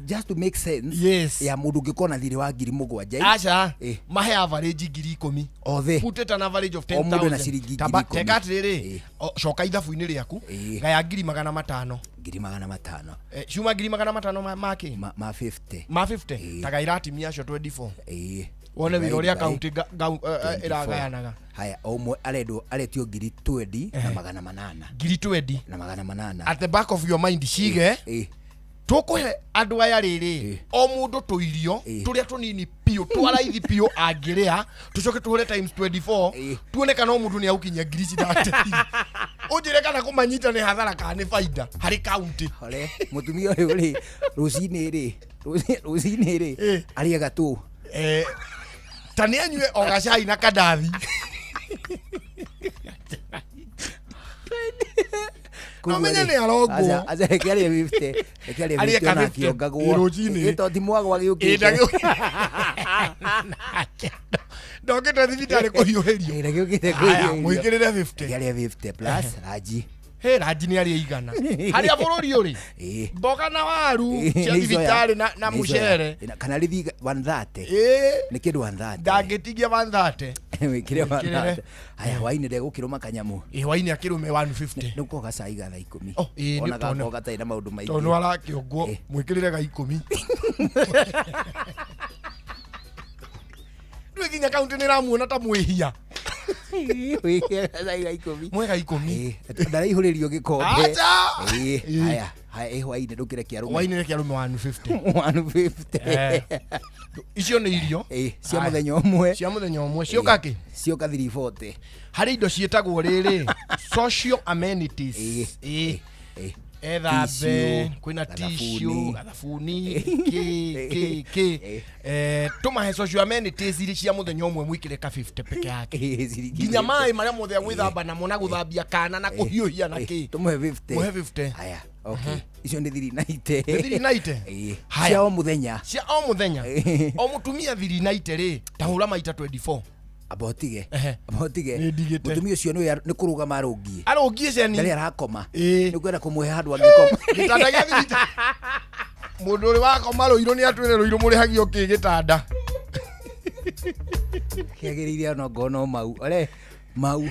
just to make sense ya mũndũ ũngĩkorwo na thirĩ wa ngiri 7. Aca, mahe average ngiri 10 othe. Put it an average of O mũndũ na 10,000. ciringi ngiri Tamba- 10. Teka atĩrĩrĩ, coka ithabu-inĩ rĩaku, gaya ngiri 500. Ngiri 500. Ciuma ngiri 500 ma kĩ? Ma 50. Ma 50 tagaĩra atimia acio 24. Wone wĩra Divide ũrĩa by kaunti 24. ĩragayanaga. Haya, o ũmwe arendwo aretio ngiri 20 na 800. Ngiri 20 na 800. At the back of your mind cige tũkũhe andũ aya rĩrĩ o mũndũ tũirio tũrĩa tũnini biũ twa raithi biũ angĩrĩa, tũcoke tũhũre times 24 tuone kana o mũndũ nĩ agũkinyia ngiri ici ndateire. Ũnjĩre kana kũmanyita nĩ hathara kana nĩ baida harĩ kaunti. Hore mũtumia ũyũ rĩ, rũcinĩ rĩ, rũcinĩ rĩ arĩaga tũ. Ta nĩ anyue o gacai na kandathi. No menye nĩ arongwo. Aca, reke arĩe 50, reke arĩe Arĩe 50 ka ona 50. akĩongagwo. Ĩ, rũcinĩ. Ĩ, to ti mwagwa Ĩ, gĩũkĩte. Ndokĩte thibitarĩ kũhiũhĩrio. Ndagĩũkĩte Haya, kũhiũhĩrio. mwĩkĩrĩre 50. Reke arĩe 50 plus ranji. He ranji nĩ arĩa igana harĩa bũrũri ũrĩ, mboga na waru cia Nĩ icoya. thibitarĩ na Nĩ icoya. mũcere. Kana rĩthiĩ 130. Nĩ kĩndũ 130. Ndangĩtigia 130. Wĩkĩre Wĩkĩrĩre. 130. Haya, hwainĩ ndegũkĩrũma kanyamũ. Ĩ, hwainĩ akĩrũme 150. Nĩ ũkoga cai ga thaa 10. Ĩ, nĩ Ona tondũ- gakorwo gatarĩ na maũndũ maingĩ. Tondũ arakĩongwo mwĩkĩrĩre ga 10. Ndũĩ nginya kaunti nĩ ĩramuona ta mwĩhia. Wĩkĩre gacai ga 10. Mwega 10. Ndaraihũrĩrio gĩkombe. Acha! Ĩ, haya, haya, ĩ, hwainĩ ndũkĩre kĩarũme. Hwainĩ reke arũme 150. 150. Icio nĩ irio cia Haya. mũthenya ũmwe. Cia mũthenya ũmwe cioka kĩ? Cioka 340. Harĩ indo ciĩtagwo rĩrĩ social amenities. Ĩ, ethambe, Tissue, kwĩna gathabuni. tissue, gathabuni, kĩ kĩ kĩ. Tũmahe social amenities iria cia mũthenya ũmwe mwĩkĩre ka 50 peke yake, nginya maĩ marĩa mothe agwĩthamba namo na gũthambia kana na kũhiũhia na kĩ. Tũmũhe 50. Mũhe 50. Haya, okay, icio nĩ 390. Nĩ 390? Ĩ. Haya. Cia o mũthenya. Cia o mũthenya, o mũtumia 390 rĩ, ta hũra maita 24. Amba ũtige, amba ũtige. Nĩ ndigĩte. Mũtumia ũcio nĩ kũrũgama arũngiĩ. Arũngiĩ ceni. Ndarĩ arakoma. Nĩ kwenda kũmũhe handũ angĩkoma. Gĩtanda gĩa thibitarĩ, mũndũ ũrĩ wakoma rũirũ nĩ atwĩre rũirũ mũrĩhagio kĩ gĩtanda. Kĩagĩrĩire ona ngorwo no mau ore mau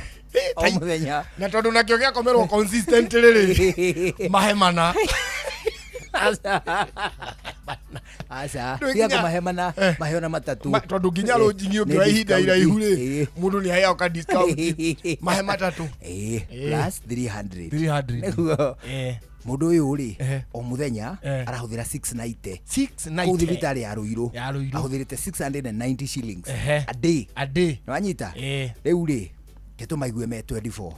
o mũthenya. Na tondũ nakĩo gĩakomerwo consistent rĩrĩ, mahe mana. Aca, Ndũĩ tiga nginya- kũmahemana, maheo na matatũ. Tondũ nginya rũnjingi ũngĩoya Nĩ ihinda discount. iraihu rĩ, mũndũ nĩ aheagwo ka discount. Mahe matatũ. Ĩ, plus 300. 300. Nĩguo. Mũndũ ũyũ rĩ, o mũthenya Eh. arahũthĩra 690. 690. Kũu thibitarĩ ya Ruiru Ya Ruiru. ahũthĩrĩte 690 shillings Ehe. a day. A day. Nĩwanyita? Rĩu rĩ, ke tũmaigue me 24.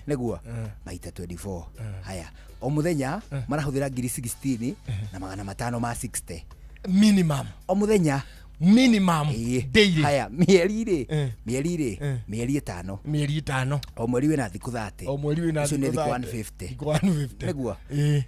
Nĩguo maita 24. Haya, o mũthenya marahũthĩra ngiri 16 na 500 ma 60. Minimum. O mũthenya. Minimum. Daily. Haya, mĩeri rĩ, mĩeri rĩ, mĩeri 5. Mĩeri 5. O mweri wĩna thikũ 30. O mweri wĩna Icio nĩ thikũ thikũ 30. 150. Thikũ 150. Nĩguo.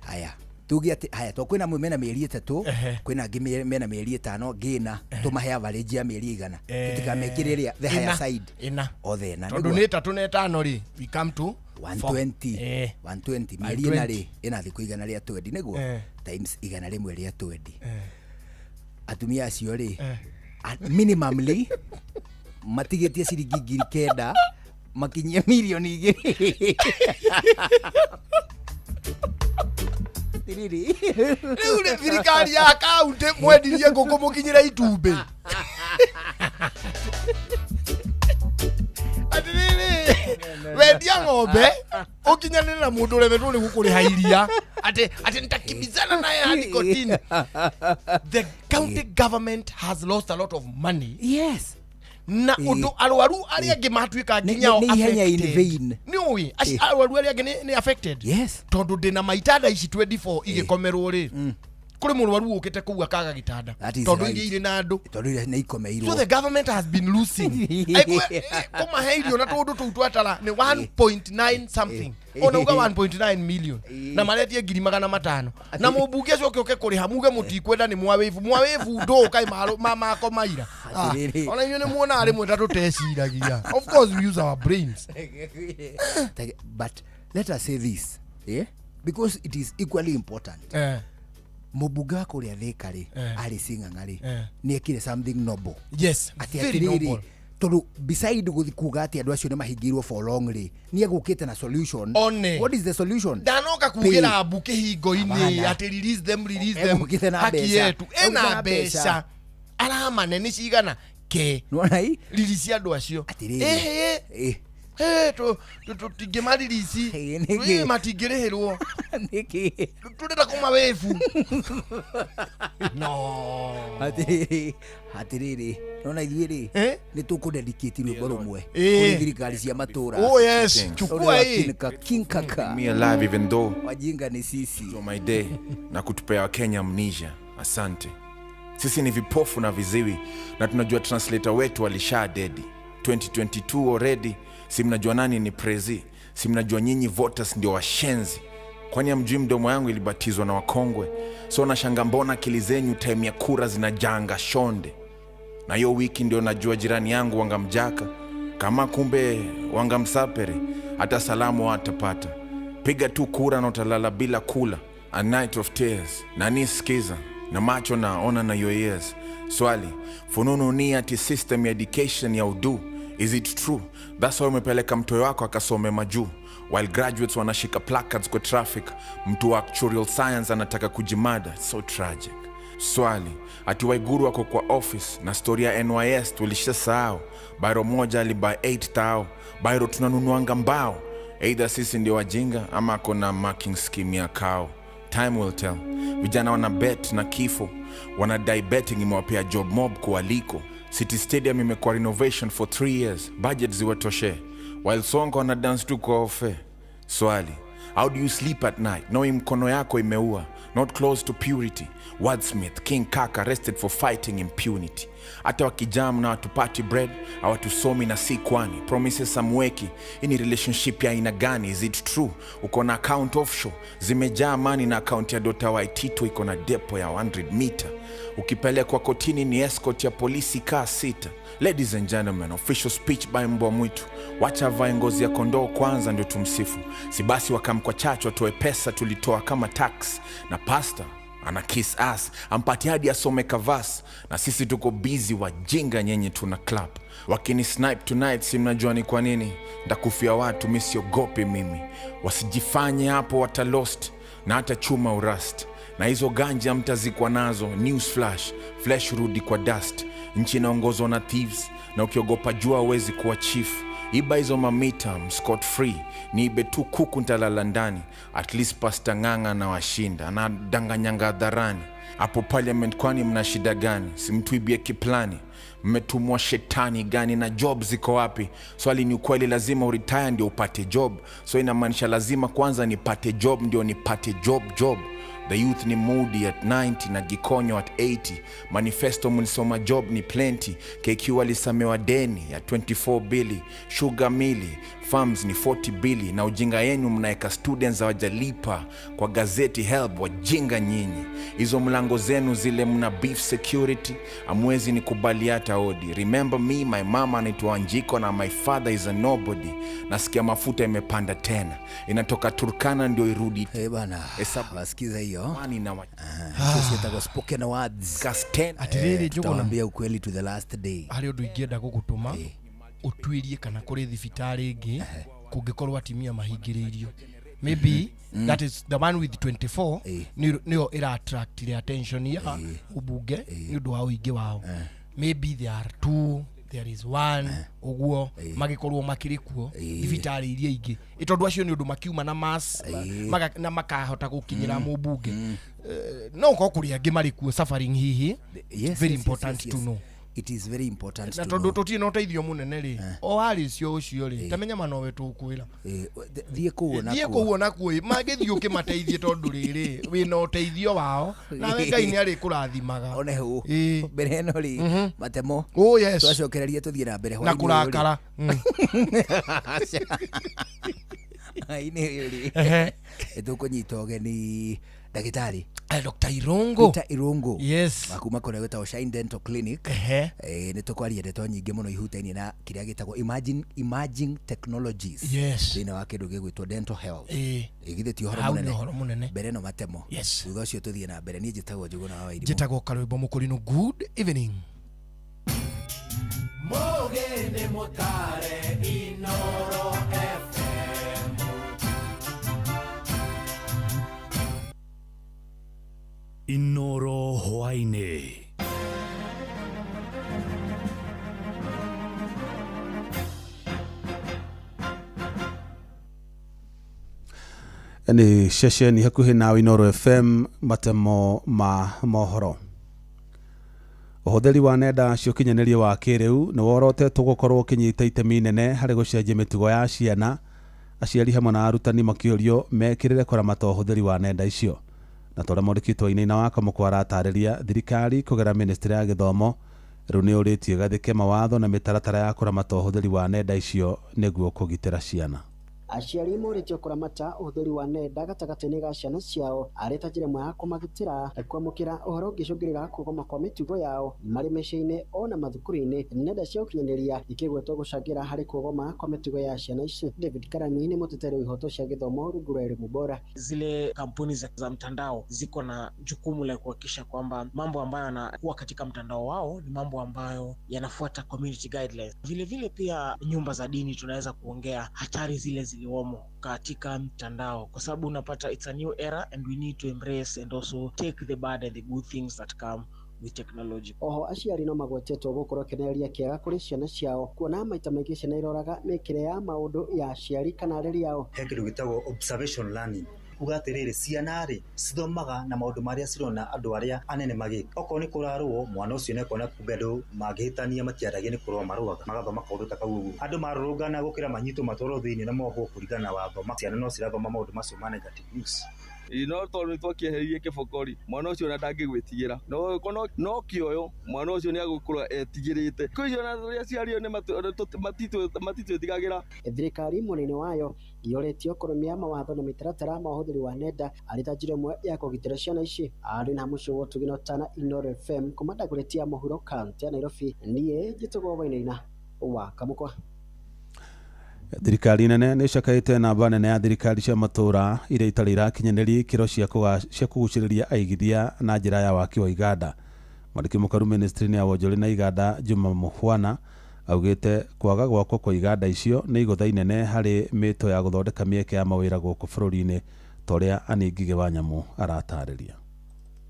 Haya, tuge atĩ haya, to kwĩna amwe mena mĩeri 3, kwĩna angĩ mena mĩeri 5, ngĩna tũmahe average ya mĩeri 100. Tũtikamekĩre ĩrĩa the higher Ĩna. side. Ĩna. Othe ĩna. Tondũ Nĩguo. nĩ 3 na 5 rĩ, we come to 120. 120 mĩeri ĩna 120. rĩ, ĩna thikũ 120 nĩguo, times 120. Atumia acio rĩ, minimumly matigĩtie ciringi 9,000 makinyie mirioni 2. Tiriri. Rĩu rĩ, thirikari ya kaunti mwendirie ngũkũ mũkinyĩre itumbĩ. Atĩrĩrĩ, wendia ng'ombe ũkinyanĩre na mũndũ ũremetwo nĩ gũkũrĩha iria. Ati nitakimbizana naye hadi kotini. The county government has lost a lot of money. Yes. Na undu arwaru aria angi matuika Nĩ- nginya o nĩ ihenya in affected. vain. Nĩ ũĩ arwaru aria angi nĩ affected. Yes. Tondu ndina maitanda ici 24 igĩkomerwo rĩ, kũrĩ mũrwaru ũkĩte kũu akaga gĩtanda That is tondu right. iria irĩ na andũ. Tondu iria nĩ ikomeirwo. So the government has been losing. Aikwe kũmahe irio na tũndũ tũu twatara nĩ 1.9 something. Ona uga 1.9 million. Na maretie 500,000. Na mũmbunge ũcio ũke kũrĩha muge mũtikwenda nĩ mwawivu. Mwawivu ndũ kaĩ mako maira. Ah, Atĩrĩrĩ. ona inyuĩ nĩ muonaga rĩmwe ta tũteciragia. Of course we use our brains. But let us say this, yeah? Because it is equally important. Mũmbunge wa kũrĩa Thĩka rĩ, arĩ Sing'ang'a rĩ, nĩ ekire something noble. Yes, atĩ very atĩrĩrĩ, noble. tondũ beside gũthi kuga atĩ andũ acio nĩ mahingĩirwo for long rĩ, nĩ egũkĩte na solution. One. What is the solution? Ndanoka kugĩra mbu kĩhingo-inĩ Hapana. atĩ release them, release them. Egũkĩte na Haki mbeca. yetu. Egũkĩte Ena na mbeca. mbeca. Aramane nĩ cigana ke. Nĩwona ii? Release andũ acio. Atĩrĩrĩ. Ĩhĩ. Eh. Tũtingĩmaririsi nĩkĩ? matingĩrĩhĩrwo. Nĩkĩ? Tũrenda kũmawebu. No. Atĩrĩrĩ, atĩrĩrĩ, nona ithuĩ rĩ, nĩ tũkũdedicate rwĩmbo rũmwe Eh. kũrĩ thirikari cia matũra. Oh, yes. Chukua hii. Kinkaka. Me alive even though wajinga ni sisi. So my day na kutupea Wakenya amnesia. Asante. Sisi ni vipofu na viziwi na tunajua translator wetu alisha dedi 2022 already. Si mnajua nani ni prezi? Si mnajua nyinyi voters ndio washenzi? Kwani hamjui mdomo yangu ilibatizwa na wakongwe? So nashanga mbona akili zenyu time ya kura zinajanga shonde. Na hiyo wiki ndio najua jirani yangu wangamjaka kama kumbe wangamsapere, hata salamu hatapata. Piga tu kura na utalala bila kula. A night of tears. Nani sikiza na macho naona na your ears. Swali fununu ni ati system ya education ya udu, is it true? That's why umepeleka mtoyo wako akasome majuu while graduates wanashika placards kwa traffic. Mtu wa actuarial science anataka kujimada. So tragic. Swali ati Waiguru wako kwa office na stori ya NYS tulishasahau. Bairo moja alibuy 8 tao, bairo tunanunuanga mbao. Either sisi ndio wajinga ama kona marking scheme ya kao. Time will tell. Vijana wana bet na kifo, wanadai betting imewapea job mob kualiko. City Stadium imekuwa renovation for 3 years, budget ziwatoshe, while Sonko wana dance tu kwa ofe. Swali, how do you sleep at night knowing mkono yako imeua, not close to purity? Wordsmith King Kaka arrested for fighting impunity. Hata wakijam na watupati bread hawatusomi na si kwani promises samweki. Hii ni relationship ya aina gani? Is it true? Uko na account offshore zimejaa mani na account ya Dota Waitito iko na depo ya 100 meter. Ukipelekwa kotini ni escort ya polisi kaa sita. Ladies and gentlemen, official speech by mbwa mwitu. Wacha avae ngozi ya kondoo kwanza ndio tumsifu. Si basi wakamkwa chachu atoe pesa tulitoa kama tax, na pasta ana kiss ass ampatie hadi asome kavas, na sisi tuko busy wajinga nyenye tuna clap. Wakini snipe tonight, si mnajua ni kwa nini? Ndakufia watu, mi siogopi mimi. Wasijifanye hapo watalost na hata chuma urust, na hizo ganja mtazikwa nazo. News flash, flash rudi kwa dust. Nchi inaongozwa na thieves, na ukiogopa jua huwezi kuwa chief. Iba hizo mamita mscot free, niibe tu kuku ntalala ndani. At least Pastor Ng'ang'a na washinda anadanganyanga hadharani hapo parliament. Kwani mna shida gani? Simtuibie kiplani, mmetumwa shetani gani? Na job ziko wapi? Swali ni ukweli, lazima uretire ndio upate job. So inamaanisha lazima kwanza nipate job ndio nipate job job. The youth ni Moody at 90 na Gikonyo at 80. Manifesto mlisoma job ni plenty. KQ alisamewa deni ya 24 bili. Sugar mili farms ni 40 bili. Na ujinga yenu mnaeka students hawajalipa kwa gazeti help. Wajinga nyinyi, hizo mlango zenu zile mna beef security, amwezi ni kubali hata odi. Remember me, my mama anaitwa Wanjiko na my father is a nobody. Nasikia mafuta imepanda tena, inatoka Turkana ndio irudi. Hey bana, wasikiza hiyo na spoken words. Atiriri, Njuguna. Tutawaambia ukweli to the last day. Harĩ ũndũ ingĩenda gũgũtũma ũtuĩrie kana kũrĩ thibitarĩ ĩngĩ kũngĩkorwo atimia mahingĩrĩirio. Maybe that is the one with 24 nĩyo ĩra attract the attention ya ũmbunge nĩ ũndũ wa ũingĩ wao. Maybe there are two There is one ũguo magĩkorwo makĩrĩ kuo thibitarĩ iria ingĩ. Ĩ tondũ acio nĩ ũndũ makiuma na mass na makahota gũkinyĩra mũmbunge. No ũkorwo kũrĩ angĩ marĩ kuo suffering hihi. Yes, Very yes, important yes, to yes. know. It is very important Na to tondũ know. tũtirĩ na ũteithio mũnene rĩ, o harĩ cio ũcio rĩ, tamenya manowe tũkwĩra. Thiĩ kũu ona Thiĩ kuo. kũu ona kuo ĩ, mangĩthiĩ ũkĩmateithie tondũ rĩrĩ wĩna ũteithio wao nawe Ngai nĩ arĩkũrathimaga. One hũ mbere ĩno rĩ, matemo. Oh, yes. Twacokereria tũthiĩ na mbere Na hwaĩ-inĩ ũyũ rĩ. kũrakara. Hwaĩ-inĩ ũyũ rĩ, Ehe. nĩtũkũnyita ũgeni ndagĩtarĩ Dr. Irungu. Peter Irungu. Yes. Wa kuma kũrĩa gwĩtagwo Shine Dental Clinic. Ehe. Nĩ tũkwaria ndeto nyingĩ mũno ihutainie na kĩrĩa gĩtagwo emerging technologies. Yes. Thĩinĩ wa kĩndũ gĩgwĩtwo dental health. Ĩĩ. Githĩ ti ũhoro Hau nĩ mũnene? ũhoro mũnene. Mbere ĩno matemo. Yes. Thutha ũcio tũthiĩ na mbere. Niĩ njĩtagwo Njũgũna wa Wairimũ. Njĩtagwo Karwĩmbo Mũkũrinũ. Good evening. Mũgĩ nĩ mũtare Inoro FM. Inoro hwaĩ-inĩ. Nĩ ceceni hakuhĩ nawe Inoro FM, matemo ma mohoro. Ũhũthĩri wa nenda cia ũkinyanĩria wa kĩrĩu nĩ worotetwo gũkorwo ũkĩnyita itemi inene harĩ gũcenjia mĩtugo ya ciana, aciari hamwe na arutani makĩũrio mekĩrĩre kũramata ũhũthĩri wa nenda icio. Na ta ũrĩa mwandĩki Wainaina wa Kamũkwa aratarĩria, thirikari kũgerera ministry ya gĩthomo rĩu nĩ yũrĩtie ĩgathĩke mawatho na mĩtaratara ya kũramata ũhũthĩri wa nenda icio nĩguo kũgitĩra ciana. Aciari morĩtio kũramata ũhũthĩri wa nenda gatagatĩ-inĩ ga ciana ciao arĩ ta njĩra ĩmwe ya kũmagitĩra kwamũkĩra ũhoro ũngĩcũngĩrĩra kũgoma kwa mĩtugo yao marĩ mĩciĩ-inĩ ona mathukuru-inĩ. Nenda cia ũkinyanĩria ikĩgwetwo gũcangĩra harĩ kũgoma kwa mĩtugo ya ciana ici. David Karani nĩ mũteteri wa ihoto cia gĩthomo rungu rwa Elimu Bora. Zile kampuni za mtandao ziko na jukumu la kuhakikisha kwamba mambo ambayo yanakuwa katika mtandao wao ni mambo ambayo yanafuata community guidelines. Vile vile pia nyumba za dini tunaweza kuongea hatari zile ziliomo katika mtandao, kwa sababu unapata it's a new era and we need to embrace and also take the bad and the good things that come with technology. Oho aciari no magwetetwo gũkorwo kĩonereria kĩega kũrĩ ciana ciao, kuona maita maingĩ ciana iroraga mĩkĩre ya maũndũ ya aciari kana areri ao. He kĩndũ gĩtagwo observation learning, kuga atĩrĩrĩ, ciana rĩ cithomaga na maũndũ marĩa cirona andũ arĩa anene magĩka. Okorwo nĩ kũrarũo, mwana ũcio nĩekuona kumbe andũ mangĩhĩtania matiaragia nĩ kũrũa marũaga, magathoma kaũndũ ta kau ũguo. Andũ marũrũngana gũkĩra manyitwo matwarwo thĩinĩ na mohwo kũringana na watho, ciana no cirathoma maũndũ macio ma negative news. No tondũ nĩtwakĩeheririe kĩboko rĩ, mwana ũcio ona ndangĩgwĩtigĩra, no kĩoyo mwana ũcio nĩagũkũra etigĩrĩte. Kwĩ icio ona tũrĩ aciari nĩ matitwĩtigagĩra. Thirikari mwena-inĩ wayo yorĩtio kũrũmia mawatho na mĩtaratara ma ũhũthĩri wa nenda arĩ ta njĩra ĩmwe ya kũgitĩra ciana ici. Arĩ na mũciĩ wa Ũtugi na Ũtana, Inoro FM, kuma Dagoretti ya mũhuro kaũntĩ ya Nairobi. Niĩ njĩtagwo Wainaina wa Kamũkwa. Thirikari nene nĩ ĩcakaĩte namba nene ya thirikari cia matũũra iria itarĩ irakinyanĩria ikĩro cia kũgucĩrĩria aigithia na njĩra ya waki wa iganda. Mwandĩki mũkaru ministry-inĩ ya wonjoria na iganda Juma Mukhwana augĩte kwaga gwakwo kwa iganda icio nĩ igũtha inene harĩ mĩto ya gũthondeka mĩeke ya mawĩra gũkũ bũrũri-inĩ, ta ũrĩa Annie Ngigĩ wa Nyamũ aratarĩria.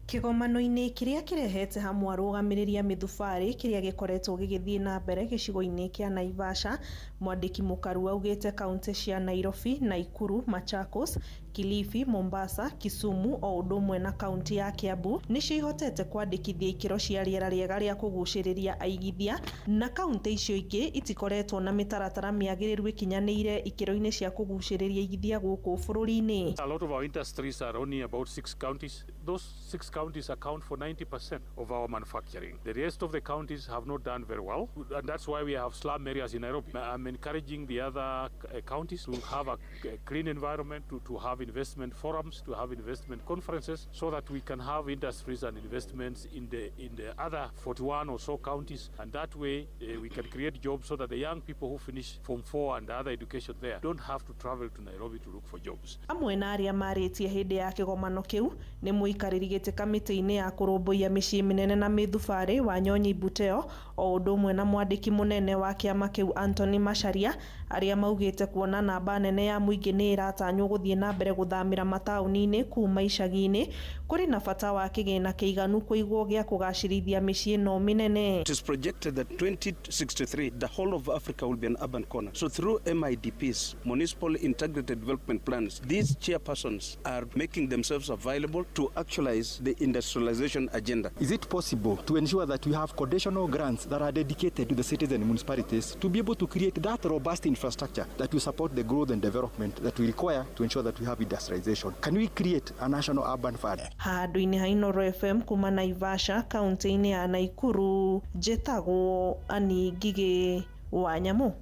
Kĩgomano-inĩ kĩrĩa kĩrehete hamwe arũgamĩrĩri a mĩthubarĩ kĩrĩa gĩkoretwo gĩgĩthiĩ na mbere gĩcigo-inĩ kĩa Naivasha, mwandĩki mũkaru augĩte kaunti cia Nairobi, Nakuru, Machakos, Kilifi, Mombasa, Kisumu o ũndũ ũmwe na kaunti ya Kiambu nĩcio ihotete kwandĩkithia ikĩro cia rĩera rĩega rĩa kũgucĩrĩria aigithia, na kaunti icio ingĩ itikoretwo na mĩtaratara mĩagĩrĩru ĩkinyanĩire ikĩro-inĩ cia kũgucĩrĩria aigithia gũkũ bũrũri-inĩ. A lot of our industries are only about 6 counties. Those 6 counties account for 90% of our manufacturing. The rest of the counties have not done very well, and that's why we have slum areas in Nairobi. I'm encouraging the other counties to have a clean environment, to have investment forums, to have investment conferences, so that we can have industries and investments in the other 41 or so counties, and that way we can create jobs so that the young people who finish Form 4 and other education there don't have to travel to Nairobi to look for jobs. Amwe na arĩa marĩtie hĩndĩ ya kĩgomano kĩu nĩ mũikarĩri gĩtĩ kamĩtĩ-inĩ ya kũrũmbũiya mĩciĩ mĩnene na mĩthubarĩ Wanyonyi Buteo, o ũndũ ũmwe na mwandĩki mũnene wa kĩama kĩu Anthony Macharia, arĩa maugĩte kuona namba nene ya mũingĩ nĩ ĩratanywo gũthiĩ na mbere mbere gũthamĩra mataũni-inĩ kuma icagi-inĩ, kũrĩ na bata wa kĩgĩna kĩiganu kũigwo gĩa kũgacĩrithia mĩciĩ ĩno mĩnene. It is projected that 2063, the whole of Africa will be an urban corner. So through MIDPs, Municipal Integrated Development Plans, these chairpersons are making themselves available to actualize the industrialization agenda. Is it possible to ensure that we have conditional grants that are dedicated to the cities and municipalities to be able to create that robust infrastructure that will support the growth and development that we require to ensure that we have industrialization? Can we create a national urban fund? Handũ-inĩ ha Inooro FM kuma Naivasha kaunti-inĩ ya Naikuru, njĩtagwo Annie Ngigĩ wa Nyamũ.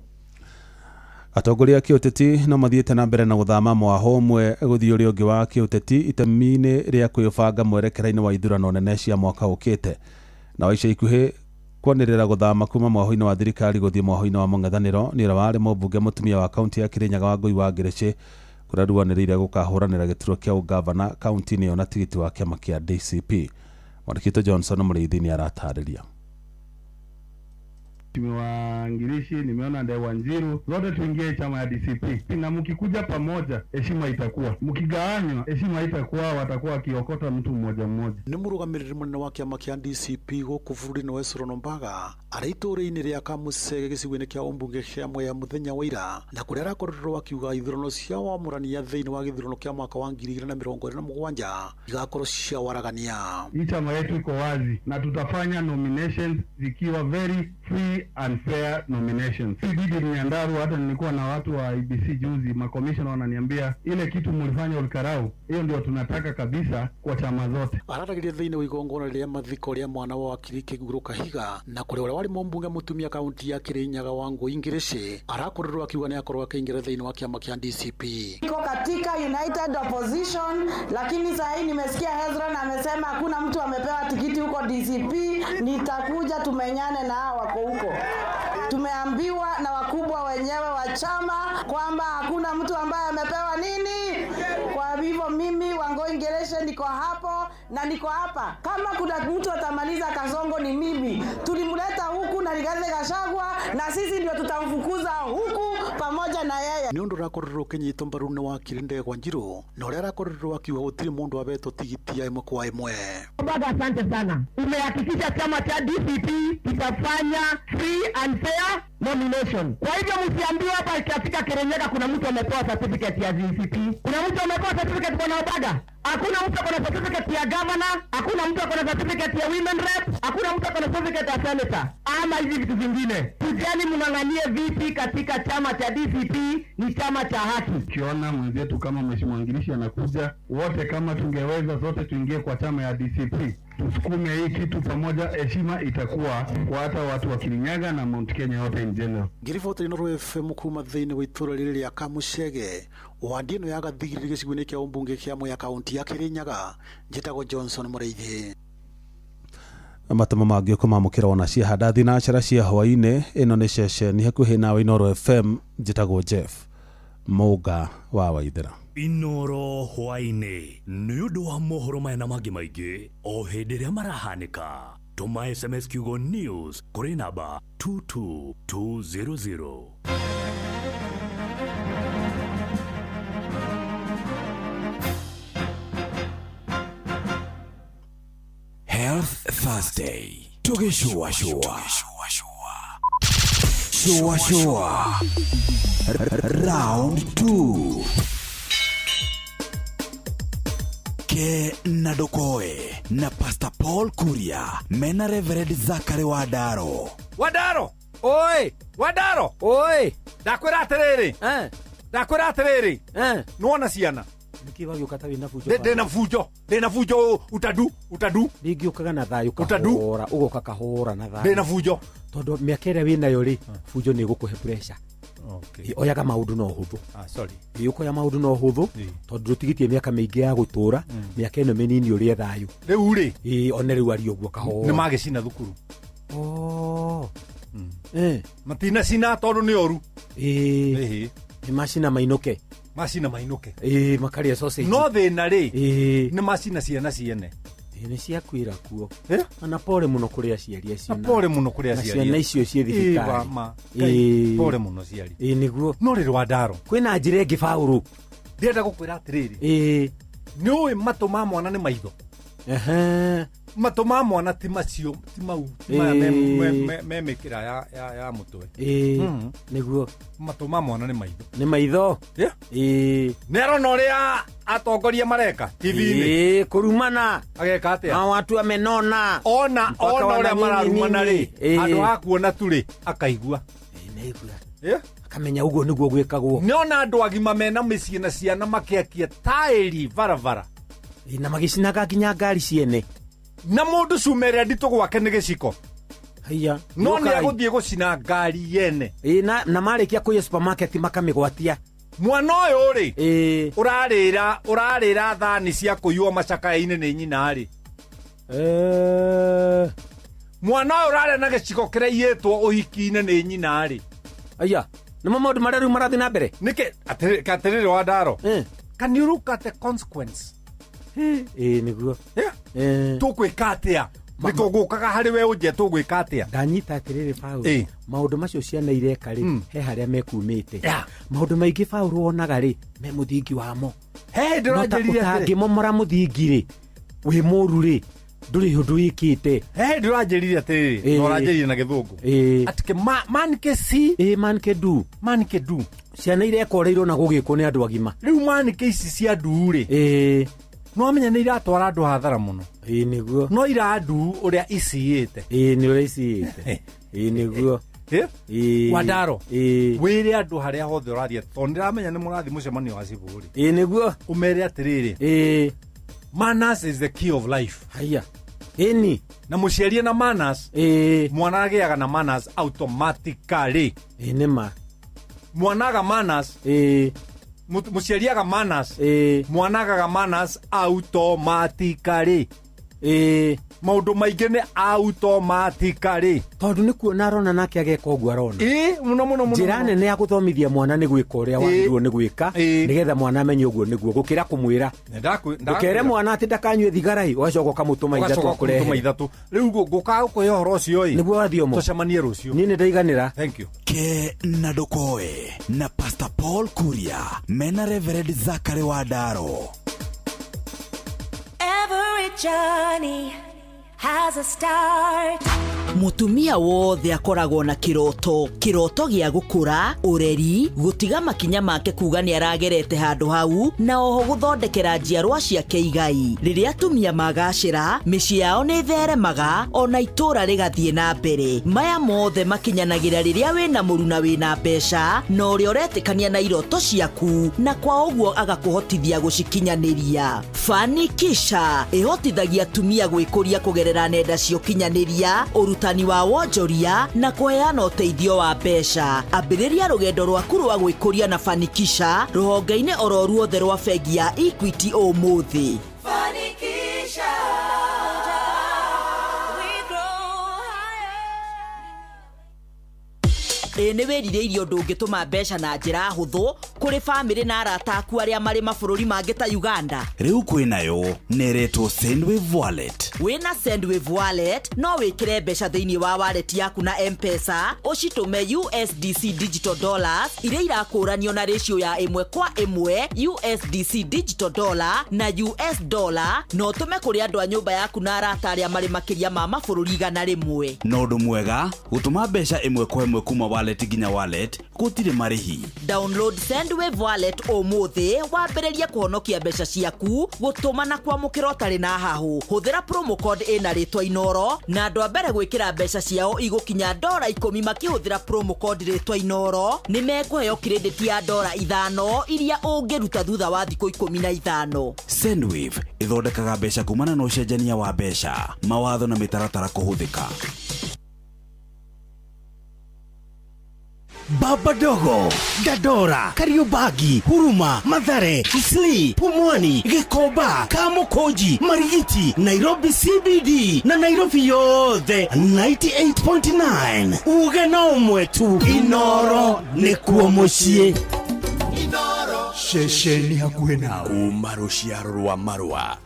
Atongoria a kĩũteti no mathiĩte na mbere na gũthama mwaho ũmwe gũthiĩ ũrĩa ũngĩ wa kĩũteti itemi-inĩ rĩa kwĩbanga mwerekera-inĩ wa ithurano nene cia mwaka ũkĩte. Na ica ikuhĩ kwanĩrĩra gũthama kuma mwaho-inĩ wa thirikari gũthiĩ mwaho-inĩ wa mũng'ethanĩro nĩ ũrĩa warĩ mũmbunge mũtumia wa kaunti ya Kirinyaga Wangũi wa Ngĩrĩcĩ kũrĩa rũanĩrĩire gũkahũranĩra gĩturwa kĩa ũgavana kaunti-inĩ ĩyo na tigiti wa kĩama kĩa DCP. Mwandĩki witũ Johnson Mũrĩithi nĩ aratarĩria. Mheshimiwa Ngirishi, nimeona Ndegwa Njiru, zote tuingie chama ya DCP, na mkikuja pamoja heshima itakuwa, mkigawanywa heshima itakuwa, watakuwa wakiokota mtu mmoja mmoja. Nĩ mũrũgamĩrĩri mũnene wa kĩama kĩa DCP gũkũ bũrũri-inĩ wa Esron Mbaga arĩ itũũra-inĩ rĩa Kamucege gĩcigo-inĩ kĩa ũmbunge kĩa Mwea mũthenya wa ira, na kũrĩa arakorirwo akiuga ithurano cia wamũrania thĩinĩ wa gĩthurano kĩa mwaka wa 2027 igakorwo cia waragania. Hii chama yetu iko wazi na tutafanya nominations zikiwa very free and fair nominations. Hii Nyandarua, hata nilikuwa na watu wa IBC juzi, makomishona wananiambia ile kitu mlifanya Olkarau, hiyo ndio tunataka kabisa kwa chama zote. Araragiria thĩinĩ wa igongona rĩa mathiko rĩa mwana wa wakiri Kĩguru Kahiga, na kũrĩa ũrĩa warĩ mũmbunge mũtumia kaunti ya Kirinyaga Wangũi Ngĩrĩcĩ arakorirwo akiuga nĩ akorwo akĩingĩra thĩinĩ wa kĩama kĩa DCP. Niko katika United Opposition, lakini saa hii nimesikia Hezron amesema hakuna mtu amepewa tikiti huko DCP. Nitakuja tumenyane na hao wako huko. Tumeambiwa na wakubwa wenyewe wa chama kwamba hakuna mtu ambaye amepewa nini. Kwa hivyo mimi Wangũi Ngĩrĩcĩ niko hapo na niko hapa. Kama kuna mtu atamaliza Kasongo ni mimi. Tulimleta huku na Rigathi Gachagua na sisi ndio tutamfukuza huku pamoja na yeye. Nĩ ũndũ ũrakorirwo ũkĩnyitwo mbaru nĩ wakiri Ndegwa Njiru na ũrĩa arakorirwo akiuga gũtirĩ mũndũ abetwo tigiti ya ĩmwe kwa ĩmwe. Baba, asante sana. Umehakikisha chama cha DCP kitafanya free and fair nomination. Kwa hivyo msiambiwe hapa ikifika Kirinyaga kuna mtu amepewa certificate ya DCP. Kuna mtu amepewa certificate bwana Obaga. Hakuna mtu akona certificate ya governor, hakuna mtu akona certificate ya women rep, hakuna mtu akona certificate ya senator ama hizi vitu vingine. Tujani mng'ang'anie viti katika chama cha DCP, ni chama cha haki. Ukiona mwenzetu kama Mheshimiwa Ngirishi anakuja, wote kama tungeweza sote tuingie kwa chama ya DCP. Tusukume hii kitu pamoja, heshima itakuwa kwa hata watu wa Kirinyaga na Mount Kenya yote in general. Ngiriboti Inooro FM kuma thĩinĩ wa itũũra rĩrĩ rĩa Kamucege wandi ĩno ya Gathigiriri gĩcigo-inĩ kĩa ũmbunge kĩa Mwea kaunti ya Kirinyaga. Njĩtagwo Johnson Mũrĩithi. Matemo mangĩ ũkũmamũkĩra ona ciahanda thinacara cia hwaĩ-inĩ. Ĩno nĩ ceceni hakuhĩ nawe Inooro FM. Njĩtagwo Jeff Mũnga wa Waithera. Inooro hwaĩ-inĩ nĩ ũndũ wa mohoro maya na mangĩ maingĩ o hĩndĩ ĩrĩa marahanĩka. Tũma SMS kiugo news kũrĩ namba 22200. Health Thursday tũgĩcũa cũa cũa cũa round 2 ke na Ndokoe na Pastor Paul Kuria mena Reverend Zachary Wadaro. Wadaro oi, Wadaro oi, ndakwĩra atĩrĩrĩ, ndakwĩra atĩrĩrĩ, nĩwona ciana niki wagĩũka ta wĩna bunjo? Ndĩna bunjo, ndĩna bunjo utadu utadu ndingĩũkaga na thayũ kahora, ũgoka kahora na thayũ. Ndĩna bunjo tondũ mĩaka ĩrĩa wĩnayo rĩ, bunjo nĩ ĩgũkũhe pressure. Oyaga maũndũ na ũhũthũ. Ũkoya maũndũ na ũhũthũ tondũ ndũtigĩtie mĩaka mĩingĩ ya gũtũra, mĩaka ĩno mĩnini ũrĩe thayũ. Rĩu rĩ, one rĩu aria ũguo kahora. Nĩ magĩcina thukuru. Matinacina tondũ nĩ oru. Nĩ macina mainũke. Macina mainũke. Makarĩa sausage. No thĩna rĩ, nĩ macina ciana ciene. Nĩ ciakuĩra kuo. Na pole mũno kũrĩ aciari acio. Na pole mũno kũrĩ aciari. Na ciana icio ciĩ thibitarĩ. Pole mũno aciari. Nĩguo. No rĩrĩ Wandaro, kwĩna njĩra ĩngĩ Baũrũ. Ndĩrenda gũkwĩra atĩrĩrĩ. Ĩĩ. Nĩ ũĩ matũ ma mwana nĩ maitho. Ehe. Matũ ma mwana ti macio ti mau ti maya me mĩkĩra ya mũtwe. Ĩĩ. Nĩguo. Matũ ma mwana nĩ maitho. Nĩ maitho. Yeah. Ĩĩ. Nĩ arona ũrĩa atongoria mareka TV-inĩ. Ĩĩ, kũrumana. Ageka atĩa? Na watu amenona. Ona Mpaka ona wana ũrĩa nini mararumana rĩ, nini. Ĩĩ. handũ ha kuona tu rĩ, akaigua. Ĩĩ, akamenya ũguo nĩguo gwĩkagwo. Nĩona andũ agima mena mĩciĩ na ciana makĩakia taĩri barabara. Ĩĩ, na magĩcinaga nginya ngari ciene. Na mũndũ cuma ĩrĩa nditũ gwake nĩ gĩciko. Haiya. No Nĩũkaĩ. nĩ agũthiĩ gũcina ngari yene. Ĩĩ, na marĩkia kũiya supermarket makamĩgwatia. Mwana ũyũ rĩ, Ĩĩ. ũrarĩra thani cia kũiywo macakaya-inĩ nĩ nyina rĩ. Mwana ũyũ ũrarĩa na gĩciko kĩraiyĩtwo ũhiki-inĩ nĩ nyina rĩ. Aya, nĩmo maũndũ marĩa rĩu marathiĩ na mbere? Nĩkĩ? Atĩrĩrĩ wa Ndaro. Can you look at the consequence? Ĩĩ, nĩguo. Yeah. Tũgwĩka atĩa? Nĩkũ gũkaga harĩ we ũnje tũgwĩka atĩa? Ndanyita atĩrĩrĩ Paul. Ĩĩ. Maũndũ macio ciana ireka rĩ, he harĩa mekumĩte. Yeah. Maũndũ maingĩ Paul wonaga rĩ, me mũthingi wamo. He hĩndĩ No ta ũranjĩrire atĩrĩ. ũtangĩmomora mũthingi rĩ, wĩ mũru rĩ, ndũrĩ ũndũ wĩkĩte. He hĩndĩ ũranjĩrire atĩrĩrĩ, Ĩĩ. na ũranjĩrire na gĩthũngũ. Ĩĩ. Atĩ man ke see. Ĩĩ, man ke do. Man ke do. Ciana ireka ũrĩa irona gũgĩkwo nĩ andũ agima. Rĩu man ke ici cia nduu rĩ. Ĩĩ. No wamenya nĩ iratwara andũ hathara mũno. Ĩĩ, nĩguo. No iranduu ũrĩa iciĩte. Ĩĩ, nĩ ũrĩa iciĩte. Ĩĩ, nĩguo. Ĩĩ. Wandaro. Ĩĩ. Wĩre andũ harĩa hothe ũrathiĩ tondũ ndĩramenya nĩ mũrathiĩ mũcemanio wa cibũ rĩ. Ĩĩ, nĩguo. Ũmere atĩrĩrĩ. Ĩĩ. Manners is the key of life. Haiya. Ĩni. Na mũciarie na manners. Ĩĩ. Mwana agĩaga na manners automatically. Ĩĩ, nĩ ma. Mwana aga manners. Ĩĩ. Mũciari aga manners. Ĩĩ. Mwana agaga manners automatically. Ĩĩ. Maũndũ maingĩ nĩ automatically. Tondũ nĩ kuona arona nake ageka ũguo arona. Ĩĩ, mũno mũno mũno. Njĩra mũno. nene ya gũthomithia mwana nĩ gwĩka ũrĩa Ĩĩ. wagĩrĩirwo nĩ gwĩka nĩgetha mwana amenye ũguo nĩguo gũkĩra kũmwĩra. Ndũkere mwana atĩ ndakanyue thigara ĩ, ũgacoka ũkamũtũma ithatũ Ũgacoka akũrehere. ũkamũtũma ithatũ. Rĩu ngũkaga gũkũhe ũhoro ũcio ĩ. Nĩguo wathiomo. Tũcemanie rũciũ. Niĩ nĩ ndaiganĩra. Thank you. Ke na ndũkoe na Pastor Paul Kuria mena Reverend Zachary Wandaro. Every journey has a start. Mutumia wothe akoragwo na kiroto, kiroto gĩa gũkũra, ũreri, gũtiga makinya make kuga nĩ aragerete handũ hau, na oho gũthondekera njiarwa ciake igai. Rĩrĩa atumia magacĩra, mĩciĩ yao nĩ ĩtheremaga, ona itũũra rĩgathiĩ na mbere. Maya mothe makinyanagĩra rĩrĩa wĩna mũruna wĩna mbeca, na ũrĩa ũretĩkania na iroto ciaku, na kwa ũguo agakũhotithia gũcikinyanĩria. Fanikisha ĩhotithagia atumia gwĩkũria kũgerera nenda cia ũkinyanĩria, ũrutani wa wonjoria na kũheana ũteithio wa mbeca. Ambĩrĩria rũgendo rwaku rwa gwĩkũria na Fanikisha rũhonge-inĩ oro ruothe rwa bengi ya Equity ũmũthĩ. Fanikisha. We grow higher. Ĩ nĩ wĩrirĩirie ũndũ ũngĩtũma mbeca na njĩra hũthũ kũrĩ bamĩrĩ na arata aku arĩa marĩ mabũrũri mangĩ ta Uganda. Rĩu kwĩnayo nĩretwo Sendwave Wallet. Wĩna Sendwave Wallet no wĩkĩre mbeca thĩinĩ wa wallet yaku na M-Pesa, ũcitũme USDC digital dollars iria irakũranio na ratio ya 1:1 USDC digital dollar na US dollar, na ũtũme kũrĩ andũ a nyũmba yaku na arata arĩa marĩ makĩria ma mabũrũri 100. Na ũndũ mwega, gũtũma mbeca 1:1 kuma wallet nginya wallet gũtirĩ marĩhi. Download Sendwave Wallet ũmũthĩ wambĩrĩrie kũhonokia mbeca ciaku, gũtũma na kwamũkĩra ũtarĩ na hahũ. Hũthĩra promo code ĩna rĩtwa Inoro, na andũ a mbere gwĩkĩra mbeca ciao igũkinya $10 makĩhũthĩra promo code rĩtwa Inoro nĩ mekũheo credit ya $5 iria ũngĩruta thutha wa thikũ 15. Sendwave ĩthondekaga mbeca kumana na ũcenjania wa mbeca, mawatho na mĩtaratara kũhũthĩka. Baba Dogo, Dandora, Kariobangi, Huruma, Mathare, Isli, Pumwani, Gikomba, Kamukunji, Marigiti, Nairobi CBD na Nairobi yothe 98.9. Uge na ũmwe tu, Inoro nĩkuo mũciĩ. Ceceni hakuhĩ nawe kuma rũciaro rwa marũa.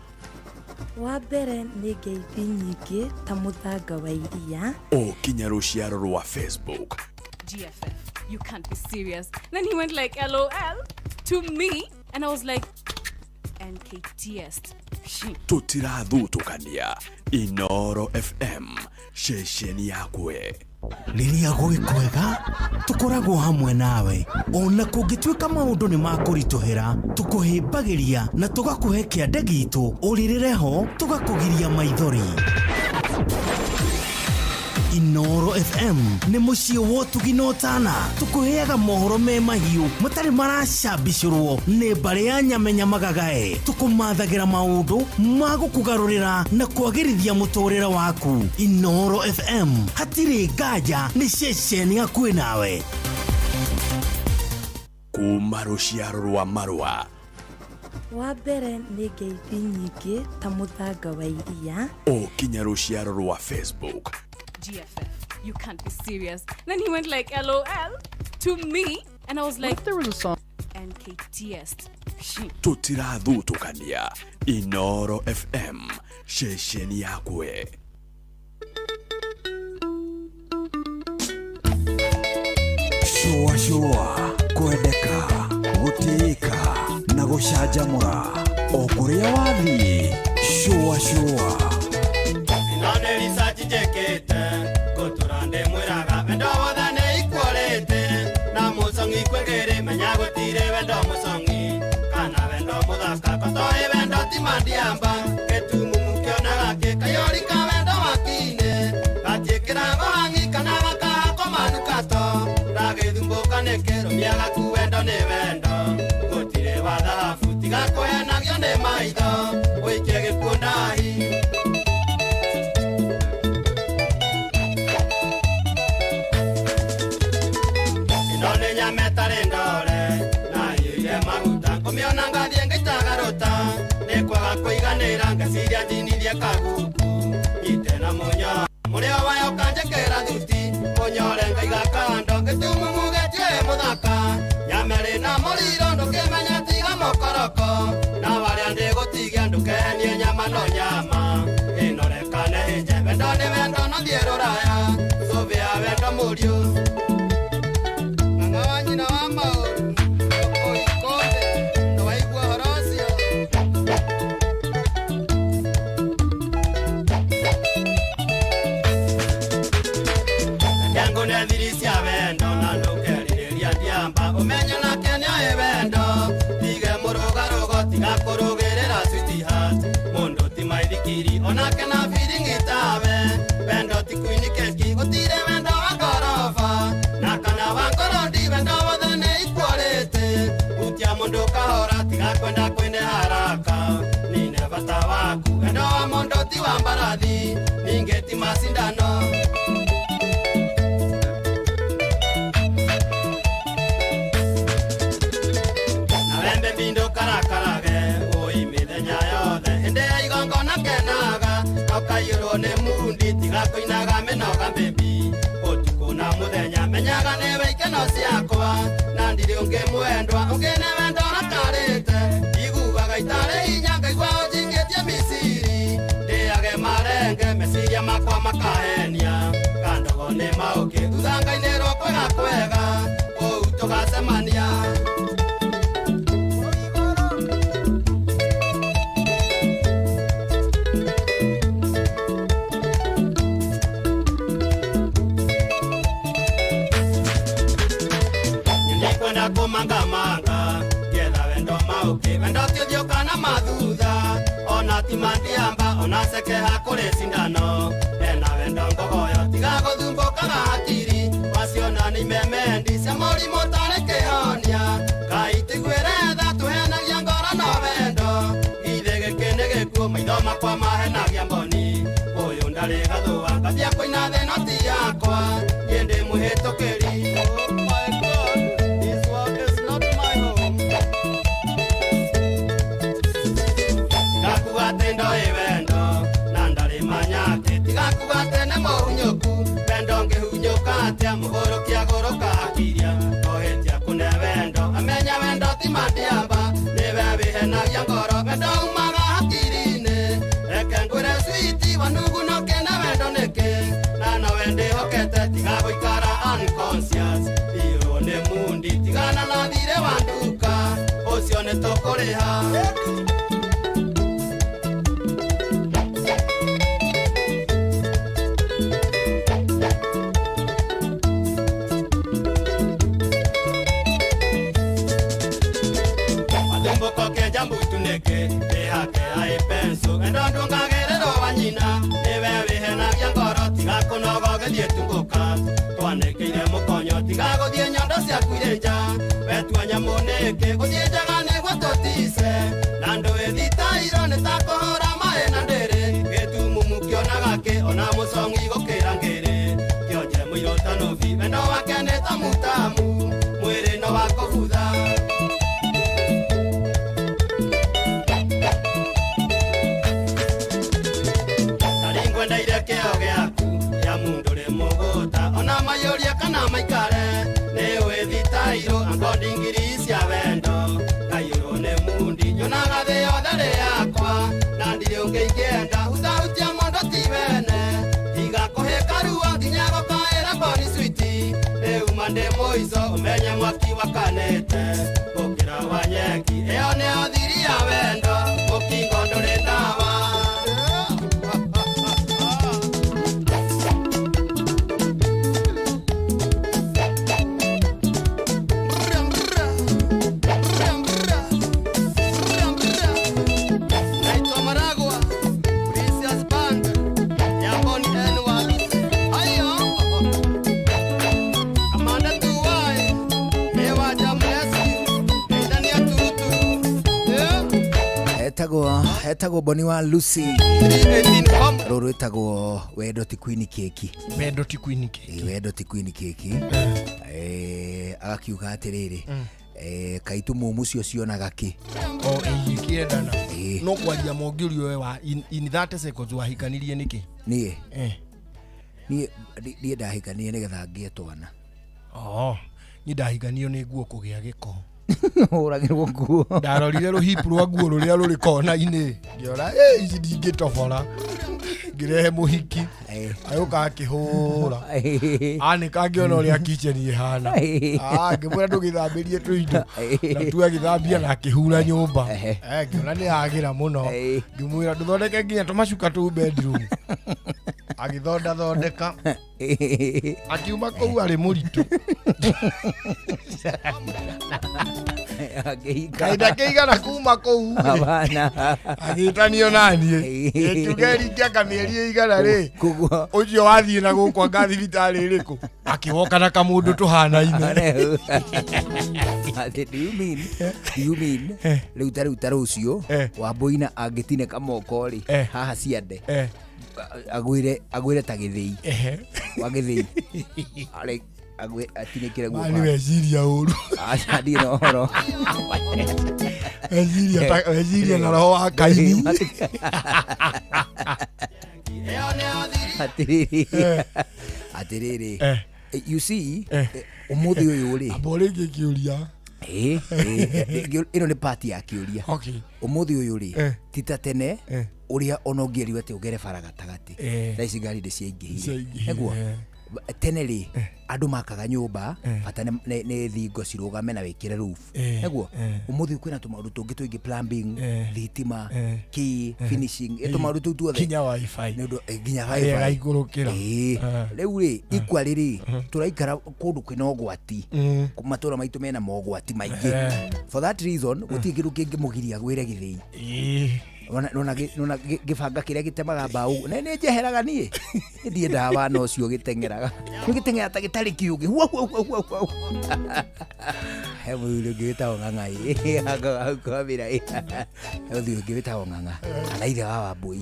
Wa mbere nĩ ngeithi nyingĩ ta mũthanga wa iria. O kinya rũciaro rwa Facebook. GFF, you can't be serious. Then he went like LOL to me. And I was like, NKTS. Tũtirathutũkania. Inoro FM, ceceni yakwe. Rĩrĩa gwĩ kwega tũkoragwo hamwe nawe ona kũngĩtuĩka maũndũ nĩ makũritũhĩra tũkũhĩmbagĩria na tũgakũhe kĩande gitũ ũrĩrĩre ho tũgakũgiria maithori. Inoro FM nĩ mũciĩ wa ũtugi na ũtana tũkũheaga mohoro me mahiũ matarĩ maracambicũrwo nĩ mbarĩ ya nyamenya magagae tũkũmathagĩra maũndũ ma gũkũgarũrĩra na kwagĩrithia mũtũrĩre waku. Inoro FM hatirĩ nganja nĩ ceceni hakuhĩ nawe. Kuma rũciaro rwa marũa Wa mbere nĩ ngeithi nyingĩ ta mũthanga wa iria. O kinya rũciaro rwa Facebook. GFF, you can't be serious. Then he went like, LOL, to me. And I was like, there was a song. NKTS. Tũtirathutũkania. Inoro FM, ceceni yakwe. Shua shua, kwendeka, gũtĩĩka na gũcanjamũra o kũrĩa wathiĩ. Shua shua. Ĩno nĩ research njĩkĩte ngũtũra ndĩmwĩraga wendo wothe nĩ ikuorĩte na mũcong'i kwĩgĩrĩ menya gũtirĩ wendo mũcong'i kana wendo mũthaka kotoĩ wendo ti mandiamba gĩtumumu kĩonaga kĩ kayũri ka wendo wakinĩ gatiĩkĩrago hang'i kana gakahakwo manukato ndagĩthumbũka nĩ kĩrũmia gaku wendo nĩ wendo gũtirĩ wa thahabu tiga kũhenagio nĩ maitho ũikie gĩkuũ ndahi. Nyama ĩtarĩ ndore na iyũire maguta ngũmĩona ngathiĩ ngaitagarũta nĩ kwaga kũiganĩra ngeciria njinithie kaguku nyite na mũnyore mũrĩo wayo kanjĩkĩra thuti mũnyore ngaiga kando gĩtumumu gĩtiũĩ mũthaka nyama ĩrĩ na mũriro ndũkĩmenya tiga mũkoroko na warĩa ndĩgũtigia ndũkehenie nyama no nyama ĩnorekane ĩnje wendo nĩ wendo no thiĩ rũraya sũvĩa wendo mũriũ. Nyina wa maũru ũikombe na waigua ũhoro ũcio. Reke ngũne thiri cia wendo na ndũkerirĩria ndiamba ũmenye nake nĩoĩ wendo tige mũrũgarũgo tiga kũrũgĩrĩra sweetheart mũndũ ti maithikiri onake na biring'i tawe wendo ti kuini keki gũtirĩ wendo wa ngoroba na kana wa ngorondi wendo wothe nĩ ikuorĩte hutia mũndũ kahora tiga kwenda kwĩne haraka nine bata waku wendo wa mũndũ ti wa mbarathi ningĩ ti macindano. Na wembe mbindo karakarage ũi mĩthenya yothe hĩndĩ ya igongona kenaga ũkaiyũrwo nĩ mundi tiga kũinaga mĩnoga mbĩmbi ũtukũ na mũthenya menyaga nĩwe ikeno ciakwa na ndirĩ ũngĩ mwendwa ũngĩ nĩ wendo ũrakarĩte iguaga itarĩ hinya ngaigua ũnjikĩtie miciri ndĩage marenge meciria makwa makahenia kandogo nĩ maũkĩ thutha ngainĩrwo kwega kwega kũu tũgacemania. Ndikwenda kũmangamanga ngetha wendo maũkĩ wendo ti ũthiũ kana mathutha ona ti mandiamba ona cekeha kũrĩ cindano ena wendo ngogoyo tiga gũthumbũkaga hakiri waciona nĩ imemendi cia mũrimũ tarĩ kĩhonia Ngai tũiguĩre tha tũhenagia ngoro no wendo githĩ gĩkĩ nĩ gĩkuũ maitho makwa mahenagia mboni ũyũ ndarĩ gathũa ngambia kũina thĩ no ti yakwa niĩ ndĩ mũhĩtũkĩri. Oh my God, this world is not my home. Tigakuga atĩ ndoĩ wendo na ndarĩ manyatĩ tigakuga atĩ nĩ mũhunyũku wendo ngĩhunyũka atĩa mũgũrũki agũrũka akiria tohĩtia kũne wendo amenya wendo ti mandiamba nĩwe wĩhenagia ngoro wendo umaga hakiri-inĩ reke ngwĩre switi wanugu no kĩne wendo nĩkĩ na nowe ndĩhokete tiga gũikara unconscious. Nĩ tũkũrĩha. Mathumbuko kĩenja mbutu nĩkĩ ĩhake ai penso endo ndungagĩrĩrwo wa nyina nĩwe wĩhenagia ngoro tiga kũnoga ũgĩthiĩ tungũka twanĩkĩire mũkonyo tiga gũthiĩ nyondo ciaku irĩ nja wetua nyamũ nĩkĩ gũthiĩ njaga nĩguo tũtice na ndũĩ thitairwo nĩ ta kũhũra maĩ na ndĩrĩ gĩtumumu kĩonaga kĩ ona mũcong'i gũkĩra ngĩrĩ kĩonje mũirũ ta nũbi wendo wake nĩ ta mutamu mwĩrĩ no wa kũbutha. Ngwendeire kĩo gĩaku ya mundu rĩ mũgũta ona mayũrie kana maikare nĩ wĩthitairwo angondi ngiri cia wendo kaiyũrwo nĩ mundi nyonaga thĩ yothe rĩ yakwa na ndirĩ ũngĩ ingĩenda hutahutia mondo ti wene tiga kũhĩka ruo nginya gũkaĩra boni switi rĩu ma ndĩ mũico ũmenye mwaki wakanĩte gũkĩra wa nyeki ĩyo nĩyo thiri ya wendo mũkingo ndũrĩ ndawa. Naitwa Maragwa, Precious Band, ya Boni N Walusi. Ayo, Amanda Tuwai, Ewa Jamleski, Ndani ya Tutu. Etagwo Boni wa Lucy. Rũrũ ĩtagwo Wendo ti Queen Keki. Wendo ti Queen Keki. Wendo ti Queen Keki. Agakiuga atĩrĩrĩ kaitu mumu cio cionaga kĩ o igĩkĩendana no kwaria mongĩũrio we wa in 30 seconds wahikanirie nĩkĩ? Niĩ niĩ ndahikanirie nĩgetha ngĩe twana. Niĩ ndahikanio nĩ nguo kũgĩa gĩko. Ũragĩrwo nguo. Ndarorire rũhipu rwa nguo rũrĩa rũrĩ kona-inĩ ngĩona ici ndingĩtobora ngĩrehe mũhiki agĩũka akĩhũra anĩka ngĩona ũrĩa kitchen ĩhana ngĩmwĩra ndũgĩthambĩrie tũindo na tu agĩthambia na akĩhura nyũmba ngĩona nĩ agĩra mũno ngĩmwĩra ndũthondeke nginya tũmacuka tũu bedroom agĩthondathondeka akiuma kũu arĩ mũritũ kahinda kĩigana kuma kũu agĩtanio naniĩ ĩtuge ringĩanga mĩeri ĩigana rĩ ũcio wathiĩ na gũkũ anga thibitarĩ ĩrĩkũ akĩwoka na kamũndũ tũhanaine. Do you mean rĩu ta rĩu ta rũciũ Wambũina angĩtinĩka moko rĩ haha ciande agwĩre ta gĩthĩi wa gĩthĩi atinĩkĩre guoko. Nĩ weciria ũru. Aca ndirĩ na ũhoro. Weciria na roho wa Kaini. Atĩrĩrĩ you see ũmũthĩ ũyũ rĩ amba rĩngĩ kĩũria ĩno nĩ part ya kĩũria. Ũmũthĩ ũyũ rĩ ti ta tene ũrĩa ona ũngĩerirwo atĩ ũgere bara gatagatĩ thaa ici ngari nĩciaingĩhire nĩguo tene rĩ andũ makaga nyũmba bata nĩ thingo cirũgame na wĩkĩre roof nĩguo ũmũthĩ kwĩna tũmaũndũ tũngĩ tũingĩ plumbing thitima key finishing tũmaũndũ tũu tuothe nginya wifi nĩ ũndũ nginya wifi ĩgaikũrũkĩra rĩu rĩ equally rĩ tũraikara kũndũ kwĩna ũgwati matũra maitũ mena mogwati maingĩ for that reason gũtirĩ kĩndũ kĩngĩmũgiria gwĩre gĩthĩi nona gĩbanga kĩrĩa gĩtemaga mbaũ na nĩ njeheraga niĩ ndiendaga wana ũcio gĩteng'eraga nĩ gĩteng'era ta gĩtarĩ kĩũgĩ hua hua hua hua he mũthuri ũngĩ wĩtagwo Ng'ang'a akwambĩra he mũthuri ũngĩ wĩtagwo Ng'ang'a kana ithe wa Wambũi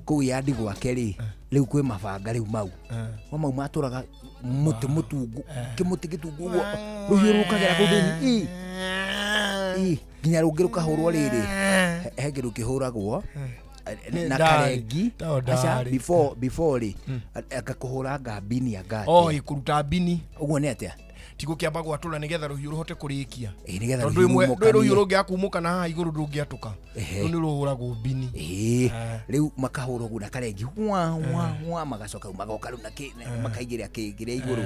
kũu yandi gwake rĩ rĩu kwĩ mabanga rĩu mau mau matũraga mũtĩ mũtungu kĩmũtĩ gĩtungu ũguo rũhiũ rũkagera kũu thĩinĩ nginya rũngĩ rũkahũrwo rĩrĩ he kĩndũ kĩhũragwo na karengi aca before rĩ agakũhũra mbini anga oh ikuruta mbini ũguo nĩ atĩa ti gũkĩamba gwatũra nĩgetha rũhiũ rũhote kũrĩkia nĩgetha tondũ ndwĩ rũhiũ rũngĩakumũka na haha igũrũ ndũngĩatũka rũu nĩ rũhũragwo mbini rĩu makahũrwo ũguo na karengi hwa hwa hwa magacoka magoka rĩu na makaigĩrĩra kĩrĩa igũrũ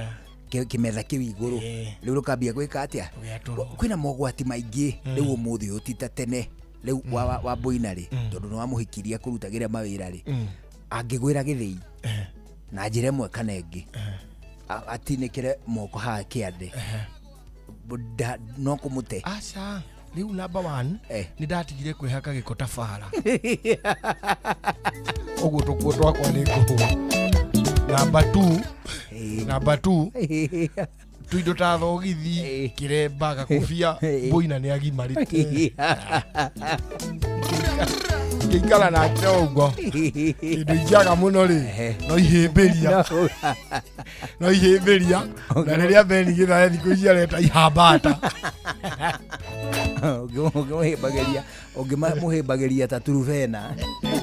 Kĩmetha kĩu igũrũ rĩu rũkambia gwĩka atĩa? Kwĩna mogwati maingĩ rĩu ũmũthĩ ũyũ ti ta tene rĩu wa boina rĩ, tondũ nĩ wamũhikirie kũrutagĩra mawĩra rĩ, angĩgwĩra gĩthĩi na njĩra ĩmwe kana ĩngĩ atinĩkĩre moko haha kĩande no kũmũte. Aca, rĩu number 1 nĩ ndatigire kwĩhaka gĩko ta bara ũguo tũkuo twakwa nĩ ngũhũa. Number 2, number 2 tuindo ta thogithi kĩremba gakũbia boina nĩ agimarĩte ngĩikara nake ũguo kĩndũ ingĩaga mũno rĩ no ihĩmbĩria no ihĩmbĩria na rĩrĩa Beni Gĩthae thikũ ici areta ihambata ũngĩmũhĩmbagĩria ũngĩmũhĩmbagĩria ta turubena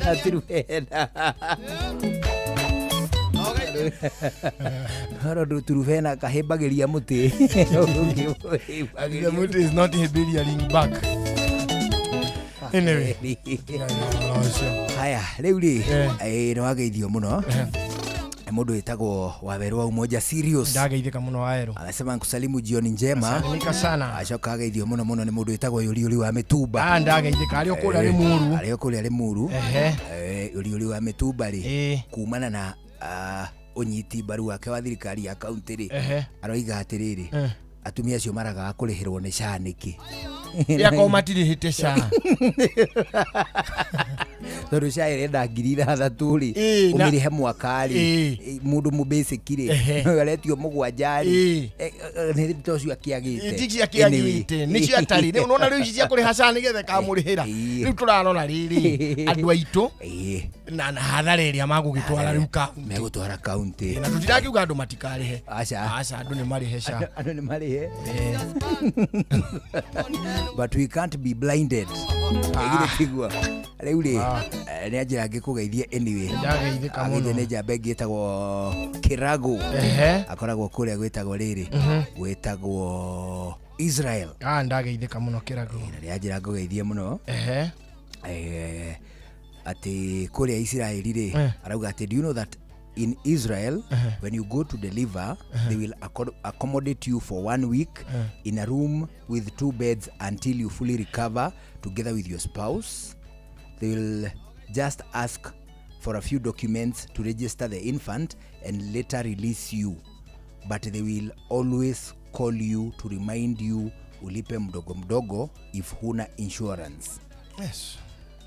ta turubena Haro turubena kahĩmbagĩria mũtĩ. The mũtĩ is not hĩmbĩria back. Anyway, haya rĩu rĩ nĩ wageithio mũno mũndũ wĩtagwo Wawerũ wa Umoja Serious. Ndageithĩka mũno Wawerũ. Anasema nkusalimu jioni njema. Salimika sana. Acoka ageithio mũno mũno nĩ mũndũ wĩtagwo Yũriũri wa Mĩtumba. Ah, ndageithĩka arĩ o kũrĩa Limuru. Arĩ o kũrĩa Limuru. Yũriũri wa Mĩtumba rĩ kumana na ũnyiti mbaru wake wa thirikari ya kaunti rĩ aroiga atĩrĩrĩ atumia acio maragaga kũrĩhĩrwo nĩ SHA nĩkĩ? Yakorwo matirĩhĩte SHA. Tondũ SHA ĩrenda 6,000 rĩ ũmĩrĩhe mwaka rĩ mũndũ mũbasic rĩ aretio 7 rĩ nĩ ta ũcio akĩagĩte. Ti ciakĩagĩte nĩ ciatarĩ rĩu nona rĩu ici cia kũrĩha SHA nĩgetha ĩkamũrĩhĩra rĩu tũrarora rĩrĩ andũ aitũ na hathara ĩrĩa magũgĩtwara rĩu kaunti megũtwara kaunti na tũtirakiuga andũ matikarĩhe. Aca aca andũ nĩ marĩhe SHA. Andũ nĩ marĩhe but we can't be blinded. Ĩgithĩ tiguo rĩu rĩ nĩ anjĩra ngĩkũgeithie anyway. Ndageithĩka mũno. Nĩ njamba ĩngĩ ĩtagwo Kĩrago akoragwo kũrĩa gwĩtagwo rĩrĩ gwĩtagwo Israel. Ah, ndageithĩka mũno Kĩrago. Na nĩ anjĩra ngũgeithie mũno atĩ kũrĩa Israeli rĩ arauga atĩ do you know that in Israel when you go to deliver they will accommodate you for 1 week in a room with 2 beds until you fully recover together with your spouse. They will just ask for a few documents to register the infant and later release you, but they will always call you to remind you ulipe mdogo mdogo if huna insurance. Yes.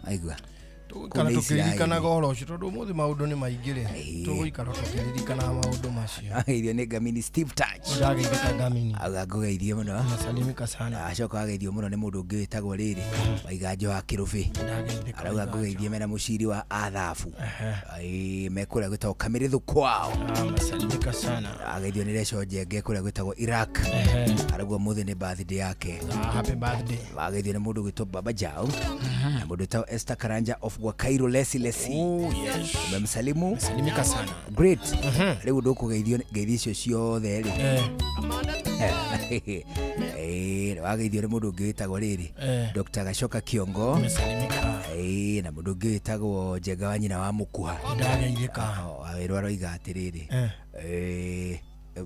Aigua tũgũikara tũkĩririkanaga ũhoro ũcio tondũ ũmũthĩ maũndũ nĩ maingĩ rĩ tũgũikara tũkĩririkanaga maũndũ macio. Ageithio nĩ Gamini Steve Touch. Ndageithĩka Gamini. Auga ngũgeithie mũno. Nasalimika sana. Acoka ageithio mũno nĩ mũndũ ũngĩ wĩtagwo rĩrĩ Waiganjo wa Kĩrũbĩ. Ndageithĩka. Arauga ngũgeithie mena mũciri wa athabu me kũrĩa gwĩtagwo Kamĩrĩthũ kwao. Nasalimika sana. Ageithio nĩ Reco Njenge kũrĩa gwĩtagwo Iraq. Arauga ũmũthĩ nĩ birthday yake. Happy birthday. Ageithio nĩ mũndũ ũgwĩtwo Baba Jao na mũndũ wĩtagwo Esther Karanja of Cairo Lesi Lesi. Oh yes. Umemsalimu? Salimika sana. Great. Rĩu ndũkũgeithio ngeithi icio ciothe rĩ. Wageithio nĩ mũndũ ũngĩ wĩtagwo rĩrĩ Dr. Gacoka Kiongo. Umesalimika. Na mũndũ ũngĩ wĩtagwo Njenga wa nyina wa Mũkuha. Ndageithĩka. Wawĩrwo aroiga atĩrĩrĩ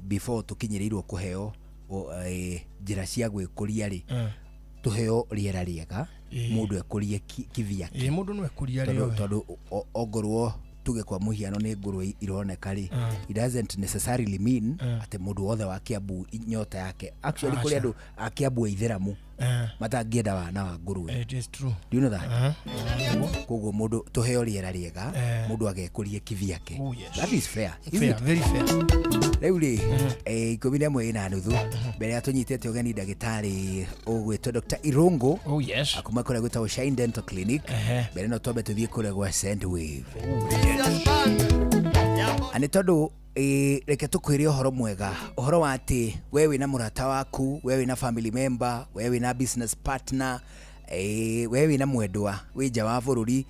before tũkinyĩrĩirwo kũheo njĩra cia gwĩkũria rĩ tũheo rĩera rĩega mũndũ ekũrie kivyake. Mũndũ no ekũria rĩo tondũ ongorwo tuge kwa mũhiano nĩ ngũrwe ironeka rĩ it doesn't necessarily mean atĩ mũndũ wothe wa Kiambu nyota yake actually kũrĩ andũ a Kiambu aithĩramu matangĩenda wana wa ngũrwe. It is true. Do you know that? Koguo mũndũ tũheo rĩera rĩega mũndũ agekũrie kivyake. That is fair. Fair, very fair. Rĩu rĩ 11:30 mbere ya tũnyitĩte ũgeni ndagĩtarĩ ũgwĩtwo Dr. Irungu. Oh yes. Akuma kũrĩa gwĩtagwo Shine Dental Clinic. Mbere no twambe tũthiĩ kũrĩa gwa Sendwave. Nĩ tondũ reke tũkwĩre ũhoro mwega ũhoro wa atĩ we wĩna mũrata waku, we wĩna family member, we wĩna business partner, we wĩna mwendwa wĩ nja wa bũrũri,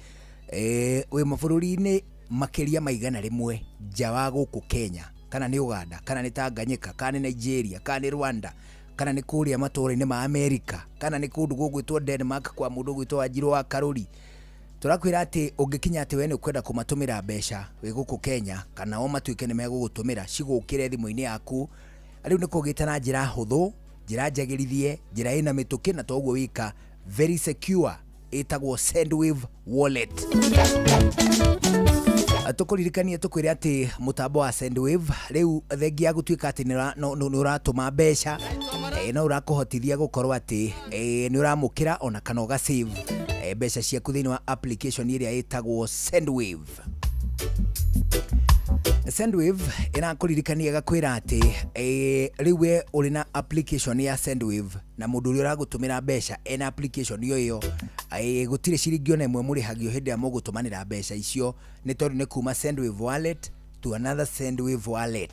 wĩ mabũrũri-inĩ makĩria ma 100 nja wa gũkũ Kenya, kana nĩ Uganda, kana nĩ Tanganyika, kana nĩ Nigeria, kana nĩ Rwanda, kana nĩ kũrĩa matũũra-inĩ ma America, kana nĩ kũndũ gũgwĩtwo Denmark kwa mũndũ ũgwĩtwo Wanjirũ wa Karũri. Tũrakwĩra atĩ ũngĩkinya atĩ we nĩ ũkwenda kũmatũmĩra mbeca wĩ gũkũ Kenya, kana o matuĩke nĩ megũgũtũmĩra cigũkĩre thimũ-inĩ yaku Rĩu nĩ kũgĩte na njĩra hũthũ, njĩra njagĩrithie, njĩra ĩna mĩtũkĩ na toguo wĩka very secure, ĩtagwo Sendwave Wallet. Tũkũririkanie tũkwĩre atĩ mũtambo wa Sendwave rĩu thengia ya gũtuĩka atĩ nĩ ũratũma mbeca, no ũrakũhotithia gũkorwo atĩ nĩ ũramũkĩra ona kana ũga save mbeca ciaku thĩinĩ wa application ĩrĩa ĩtagwo Sendwave. Sendwave ĩrakũririkania ĩgakwĩra atĩ rĩu we ũrĩ na application ya Sendwave na mũndũ ũrĩa ũragũtũmĩra mbeca ena application ĩyo ĩyo, gũtirĩ ciringi ona ĩmwe mũrĩhagio hĩndĩ ĩrĩa mũgũtũmanĩra mbeca icio, nĩ tondũ nĩ kuma Sendwave wallet to another Sendwave wallet.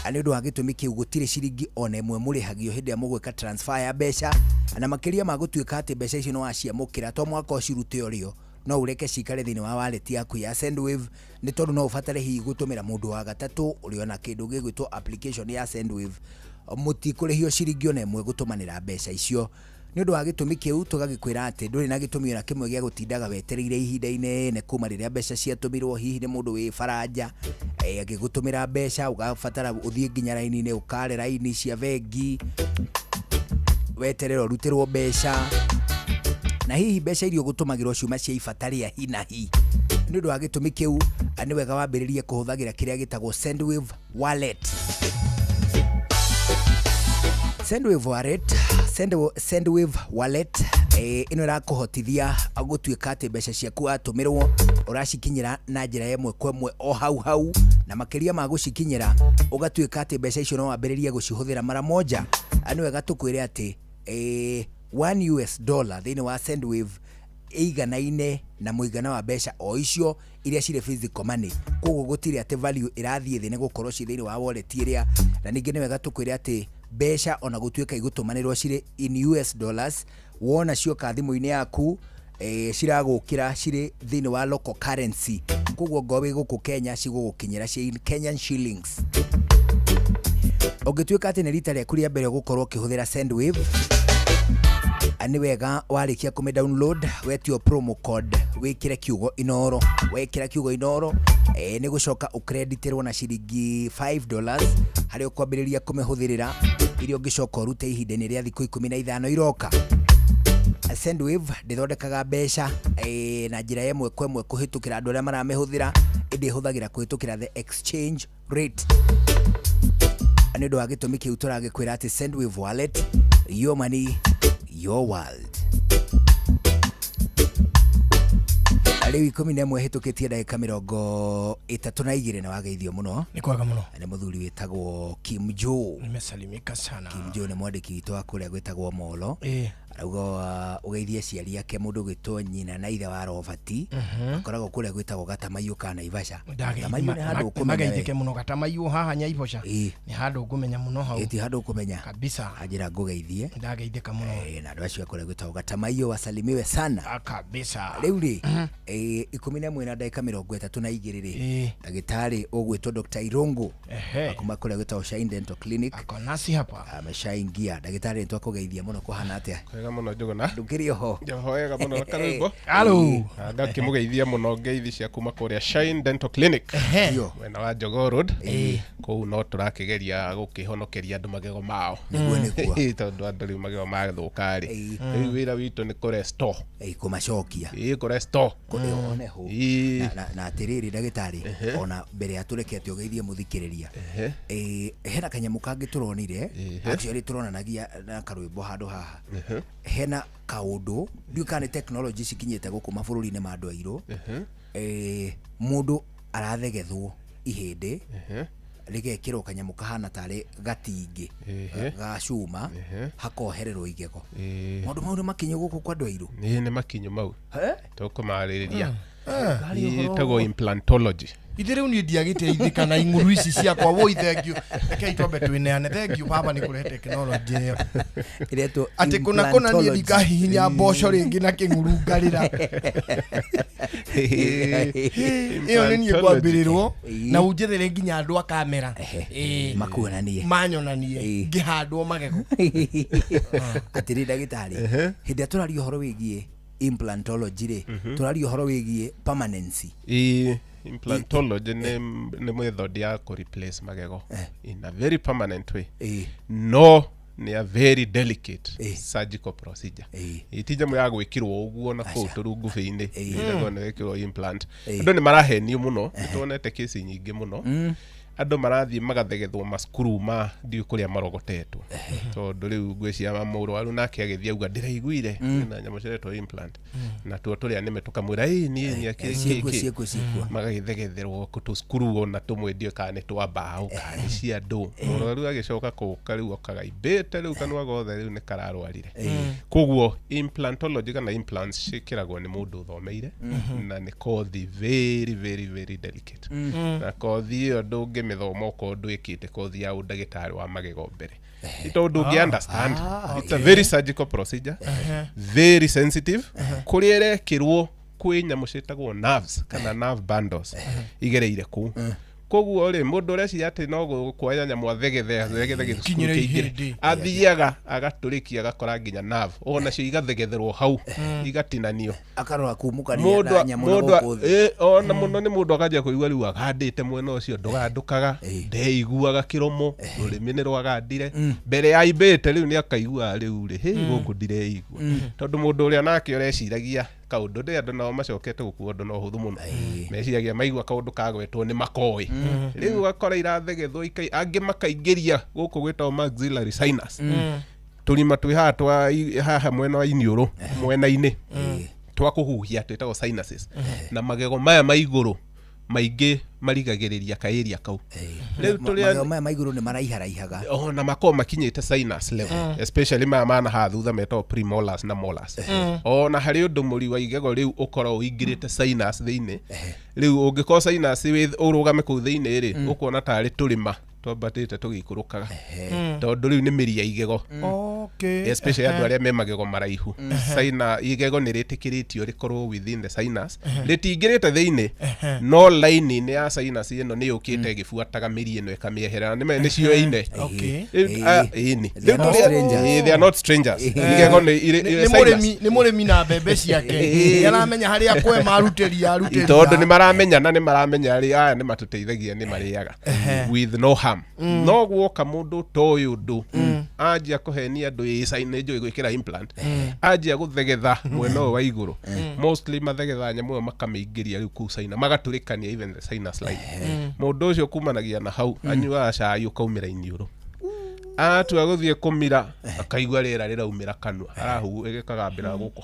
Nĩ ũndũ wa gĩtũmi kĩu gũtirĩ ciringi ona ĩmwe mũrĩhagio hĩndĩ ĩrĩa mũgwĩka transfer ya mbeca, na makĩria ma gũtuĩka atĩ mbeca icio nĩ waciamũkĩra to mũhaka ũcirute ũrĩo, no ũreke cikare thĩinĩ wa wallet yaku ya Sendwave, nĩ tondũ no ũbatare hihi gũtũmĩra mũndũ wa gatatũ ũrĩ ona kĩndũ gĩgwĩtwo application ya Sendwave, mũtikũrĩhio ciringi ona ĩmwe gũtũmanĩra mbeca icio. Nĩ ũndũ wa gĩtũmi kĩu tũgagĩkwĩra atĩ ndũrĩ na gĩtũmi ona kĩmwe gĩa gũtindaga wetereire ihinda inene kuma rĩrĩa mbeca ciatũmirwo hihi nĩ mũndũ wĩ baranja, agĩgũtũmĩra mbeca ũgabatara ũthiĩ nginya raini-inĩ, ũkare raini cia bengi weterere ũrutĩrwo mbeca, na hihi mbeca iria ũgũtũmagĩrwo ciuma cia ibata rĩa hi na hi. Nĩ ũndũ wa gĩtũmi kĩu nĩ wega wambĩrĩrie kũhũthagĩra kĩrĩa gĩtagwo Sendwave Wallet. Sendwave Wallet, Sendwave Wallet ĩno ĩrakũhotithia gũtuĩka atĩ mbeca ciaku watũmĩrwo ũracikinyĩra na njĩra ĩmwe kwa ĩmwe o hau hau, na makĩria ma gũcikinyĩra ũgatuĩka atĩ mbeca icio no wambĩrĩrie gũcihũthĩra mara moja. Nĩ wega tũkwĩre atĩ $1 thĩinĩ wa Sendwave ĩiganaine na mũigana wa mbeca o icio iria cirĩ physical money, koguo gũtirĩ atĩ value ĩrathiĩ thĩ nĩ gũkorwo ci thĩinĩ wa wallet ĩrĩa. Na ningĩ nĩ wega tũkwĩre atĩ mbeca ona gũtuĩka igũtũmanĩrwo cirĩ in US dollars, wona cioka thimũ-inĩ yaku ciragũkĩra cirĩ thĩinĩ wa local currency, koguo ngorwo wĩ gũkũ Kenya cigũgũkinyĩra ciĩ in Kenyan shillings. Ũngĩtuĩka atĩ nĩ rita rĩaku rĩa mbere gũkorwo ũkĩhũthĩra Sendwave, nĩ wega warĩkia kũmĩ download wetio promo code wĩkĩre kiugo Inooro. Wekĩra kiugo Inooro nĩ gũcoka ũkreditirwo na ciringi $5 harĩa ũkwambĩrĩria kũmĩhũthĩrĩra, iria ũngĩcoka ũrute ihinda-inĩ rĩa thikũ 15 iroka. Sendwave ndĩthondekaga mbeca na njĩra ĩmwe kwa ĩmwe kũhĩtũkĩra andũ arĩa maramĩhũthĩra, ĩndĩ ĩhũthagĩra kũhĩtũkĩra the exchange rate. Nĩ ũndũ wa gĩtũmi kĩu tũragĩkwĩra atĩ Sendwave Wallet, your money, your world. Rĩu 11 hĩtũkĩtie ndagĩka 32 na wageithio mũno. Nĩ kwega mũno. Nĩ mũthuri wĩtagwo Kim Joe. Nimesalimika sana. Kim Joe nĩ mwandĩki witũ wa kũrĩa gwĩtagwo Molo. Arauga ũgeithie aciari ake mũndũ gwĩtwo nyina na ithe wa Robert. Akoragwo kũrĩa gwĩtagwo Gatamaiyũ ka Naivasha. Gatamaiyũ nĩ handũ ũkũmenya. Mageithĩke mũno Gatamaiyũ haha Nyaivosha. Nĩ handũ ũkũmenya mũno hau. Ti handũ ũkũmenya. Kabisa. Anjĩra ngũgeithie. Ndageithĩka mũno. Na andũ acio a kũrĩa gwĩtagwo Gatamaiyũ wasalimiwe sana. Kabisa. Rĩu rĩ 11 na ndagĩka 32 rĩ, ndagĩtarĩ ũgwĩtwo Dr. Irungu akuma kũrĩa gwĩtagwo Shine Dental Clinic. Ako nasi hapa. Ameshaingia. Ndagĩtarĩ nĩtwakũgeithia mũno, kũhana atĩa? Kwega mũno Njũgũna. Ndũkĩrĩ oho? Njoho wega mũno karwĩmbo. Halo. Ngakĩmũgeithia mũno ngeithi cia kuma kũrĩa Shine Dental Clinic. Mwena wa Jogoo Road. Kũu no tũrakĩgeria gũkĩhonokeria andũ magego mao. Nĩguo nĩguo. Tondũ andũ rĩu magego mathũka rĩ. Rĩu wĩra witũ nĩ kũrestore. Kũmacokia. Kũrestore. Oneho. Na atĩrĩrĩ ndagĩtarĩ, ona mbere ya tũrekete ũgeithie mũthikĩrĩria, hena kanyamũ kangĩ tũronire, actually tũronanagia na karwĩmbo handũ haha. Hena kaũndũ ndiũĩ kana nĩ technology cikinyĩte gũkũ mabũrũri-inĩ ma andũ airũ, mũndũ arathegethwo ihĩndĩ rĩgekĩrwo kanyamũ kahana tarĩ gatingĩ ga cuma, hakohererwo igego. Maũndũ mau nĩ makinyu gũkũ kwa andũ airũ? Nĩ makinyu mau. Tũkũmarĩrĩria. Ĩtagwo implantology. Ithe rĩu niĩ ndiagĩteithĩka na ing'uru ici ciakwa woi thengiũ. Rekei twambe twĩneane thengiũ baba nĩ kũrehe tekinoronjĩ ĩyo. Ĩretwo atĩ kũna kũna niĩ ndikahihinya mboco rĩngĩ na kĩng'uru ngarĩra. Ĩyo nĩ niĩ kwambĩrĩrwo na ũnjethere nginya andũ a kamera. Makuonanie. Manyonanie ngĩhandwo magego. Atĩrĩ ndagĩtarĩ, hĩndĩ ĩrĩa tũraria ũhoro wĩgiĩ implantology rĩ, tũraria ũhoro wĩgiĩ permanency. Implantology nĩ method ya kũ replace magego in a very permanent way, no nĩ a very delicate surgical procedure. Ti nyamũ ya gwĩkĩrwo ũguo na kũu tũrungubĩ-inĩ, ĩragwo nĩ gwĩkĩrwo implant. Andũ nĩ marahenio mũno, nĩtuonete kesi nyingĩ mũno. Andũ marathiĩ magathegethwo macukuru ma ndiũ kũrĩa marogotetwo, tondũ rĩu ngwĩciria mũrwaru nake agĩthiĩ auga ndĩraiguire na nyamũ ciretwo implant, na tuo tũrĩa nĩme tũkamwĩra ĩ niĩ nĩ Ciĩkuo, ciĩkuo, ciĩkuo. Magagĩthegetherwo tũcukuru ona tũmwe ndiũĩ kana nĩ twa mbaũ kana nĩ cia andũ. Mũrwaru agĩcoka kũũka rĩu okaga imbĩte rĩu kanua gothe rĩu nĩ kararwarire. Koguo implantology kana implants ciĩkĩragwo nĩ mũndũ ũthomeire, na nĩ kothi very very very delicate, na kothi ĩyo ndũngĩmĩthoma okorwo ndwĩkĩte kothi ya ũndagĩtarĩ wa magego mbere, tondũ ndũngĩ understand. It's a very surgical procedure, very sensitive. Kũrĩa ĩrekĩrwo kwĩ nyamũ ciĩtagwo nerves kana nerve bundles igereire kũu. Koguo rĩ, mũndũ ũreciria atĩ no kuoya nyamũ athegethe athegethe gĩcukuru Kinyĩre kĩingĩre, ihĩndĩ. athiaga agatũrĩkia agakora nginya nerve onacio igathegetherwo hau, igatinanio. Akarora kumũkania Mũndũ na nyamũ na mũndũ gũkũ thĩ. Ona mũno nĩ mũndũ akanjia kũigua rĩu agandĩte mwena ũcio, ndũgandũkaga, ndeiguaga kĩromo, rũrĩmĩ nĩ rwagandire mbere ya imbĩte, rĩu nĩ akaigua rĩu rĩ hĩ gũkũ ndireigua, tondũ mũndũ ũrĩa nake ũreciragia kaũndũ ndĩ andũ nao macokete gũkua ũndũ na ũhũthũ mũno, meciragia maigua kaũndũ kagwetwo nĩ makoĩ. Rĩu ũgakora irathegethwo ikai, angĩ makaingĩria gũkũ gwĩtagwo maxillary sinus, tũrima twĩ haha twa haha mwena wa iniũrũ mwena-inĩ twa kũhuhia twĩtagwo sinuses, na magego maya ma igũrũ maingĩ marigagĩrĩria kaĩria kau rĩu tũrĩa Magego maya ma igũrũ nĩ maraiharaihaga. Ona makorwo makinyĩte sinus level, especially maya mana haha thutha metagwo premolars na molars. Ona harĩ ũndũ mũri wa igego rĩu ũkorwo ũingĩrĩte sinus thĩinĩ. Rĩu ũngĩkorwo sinus ũrũgame kũu thĩinĩ rĩ, ũkuona tarĩ tũrĩma twambatĩte tũgĩikũrũkaga, tondũ rĩu nĩ mĩri ya igego. Especially andũ arĩa me magego maraihu, Sina, igego nĩ rĩtĩkĩrĩtio rĩkorwo within the sinus, rĩtingĩrĩte thĩinĩ, no line-inĩ ya sinus ĩno nĩ yũkĩte ĩgĩbuataga mĩri ĩno ĩkamĩeherera, nĩ nĩcio ine. Rĩu, ĩni. They are Rĩu not strangers. They are not strangers. Igego nĩ Nĩ sinus. mũrĩmi, nĩ mũrĩmi na mbembe ciake, nĩ aramenya harĩa kwema arutĩria arutĩria. Tondũ nĩ maramenyana, nĩ maramenya rĩ aya nĩ matũteithagia, nĩ marĩaga with no harm. No guoka mũndũ toĩ ũndũ anjia kũhenia andũ ĩ nĩ njũĩ gwĩkĩra implant, anjia gũthegetha mwena ũyũ wa igũrũ, mostly mathegetha nyamũ ĩyo makamĩingĩria rĩu kũu sinus, magatũrĩkania even the sinus line. Mũndũ ũcio kumanagia na hau anyuaga cai ũkaumĩra iniũrũ, atua gũthiĩ kũmira akaigua rĩera rĩraumĩra kanua, arahu ĩgĩkagambĩra gũkũ,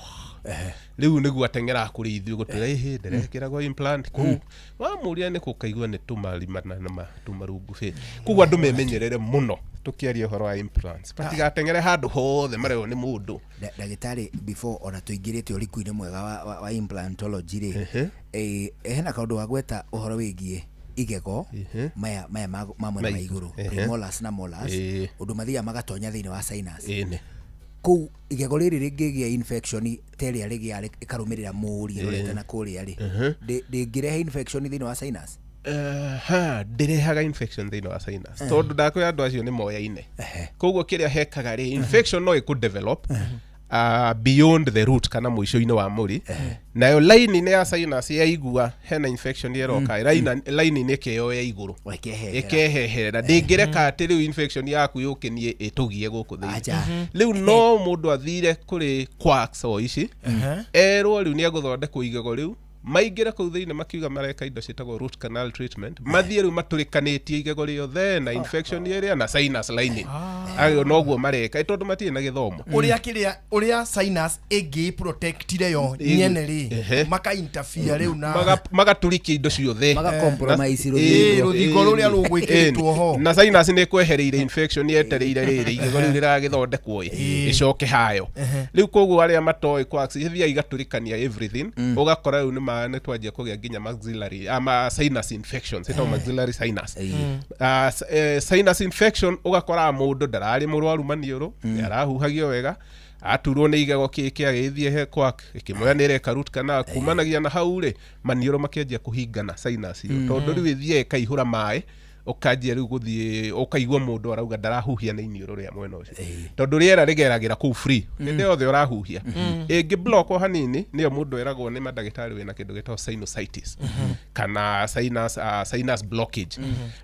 rĩu nĩguo ateng'eraga kũrĩ ithuĩ gũtwĩra ĩhĩ ndĩrekĩragwo implant kũu. Wamũria nĩ kũkaigua nĩ tũmarima na tũmarungubĩ. Koguo andũ memenyerere mũno tũkĩaria ũhoro wa implants, matigateng'ere handũ hothe marerwo nĩ mũndũ. Ndagĩtarĩ, before ona tũingĩrĩte ũriku-inĩ mwega wa implantology rĩ, hena kaũndũ wagweta ũhoro wĩgiĩ igego maya ma mwena wa igũrũ, premolars na molars, ũndũ mathiaga magatonya thĩinĩ wa sinus. Ĩni. Kũu igego rĩrĩ rĩngĩgĩa infection ta ĩrĩa rĩgĩa ĩkarũmĩrĩra mũri ĩrorete na kũrĩa rĩ, ndĩngĩrehe infection thĩinĩ wa sinus? Ha ndĩrehaga infection thĩinĩ wa sinus, tondũ ndakwĩra andũ acio nĩ moyaine. Koguo kĩrĩa hekaga rĩ, infection no ĩkũ develop beyond the root kana mũico-inĩ wa mũri, nayo line-inĩ ya sinus yaigua hena infection ĩroka, line-inĩ ĩkeyoya igũrũ, Ĩkeheherera. Ĩkeheherera, ndĩngĩreka atĩ rĩu infection yaku yũkĩnie ĩtũgie gũkũ thĩinĩ. Acha. Rĩu no mũndũ athire kũrĩ quacks o ici, erwo rĩu nĩ egũthondekwo igego rĩu, maingĩre kũu thĩinĩ makiuga mareka indo ciĩtagwo root canal treatment, mathiĩ rĩu matũrĩkanĩtie igego rĩothe na infection ĩrĩa na sinus lining. Ayo noguo mareka tondũ matirĩ na gĩthomo. Ũrĩa kĩrĩa ũrĩa sinus ĩngĩ protectire yo nyene rĩ, maka interfere rĩu na Magatũrikia indo ciothe. Maka compromise rũthingo. Rũthingo rũrĩa rũgwĩkĩrĩtwo ho. Na sinus nĩ ĩkwehereire infection yetereire rĩrĩ igego rĩu rĩragĩthondekwo ĩ ĩcoke hayo. Rĩu koguo arĩa matoĩ quacks ithiaga igatũrĩkania everything, ũgakora rĩu nĩ nĩ twanjia kũgĩa nginya maxillary ama sinus infections, ĩtagwo maxillary sinus sinus infection. Ũgakora mũndũ ndararĩ mũrwaru maniũrũ, nĩ arahuhagio wega, aturwo nĩ igego kĩkĩ, agĩthiĩ he quack ĩkĩmwĩra nĩ ĩreka root canal. Kumanagia na hau rĩ, maniũrũ makĩanjia kũhingana sinus ĩyo, tondũ rĩu ĩthiaga ĩkaihũra maĩ. Ũkanjia rĩu gũthiĩ ũkaigua mũndũ arauga ndarahuhia na iniũrũ rĩa mwena ũcio, tondũ rĩera rĩgeragĩra kũu free hĩndĩ yothe ũrahuhia. Ĩngĩ block o hanini, nĩyo mũndũ eragwo nĩ mandagĩtarĩ wĩna kĩndũ gĩtagwo sinusitis kana sinus blockage.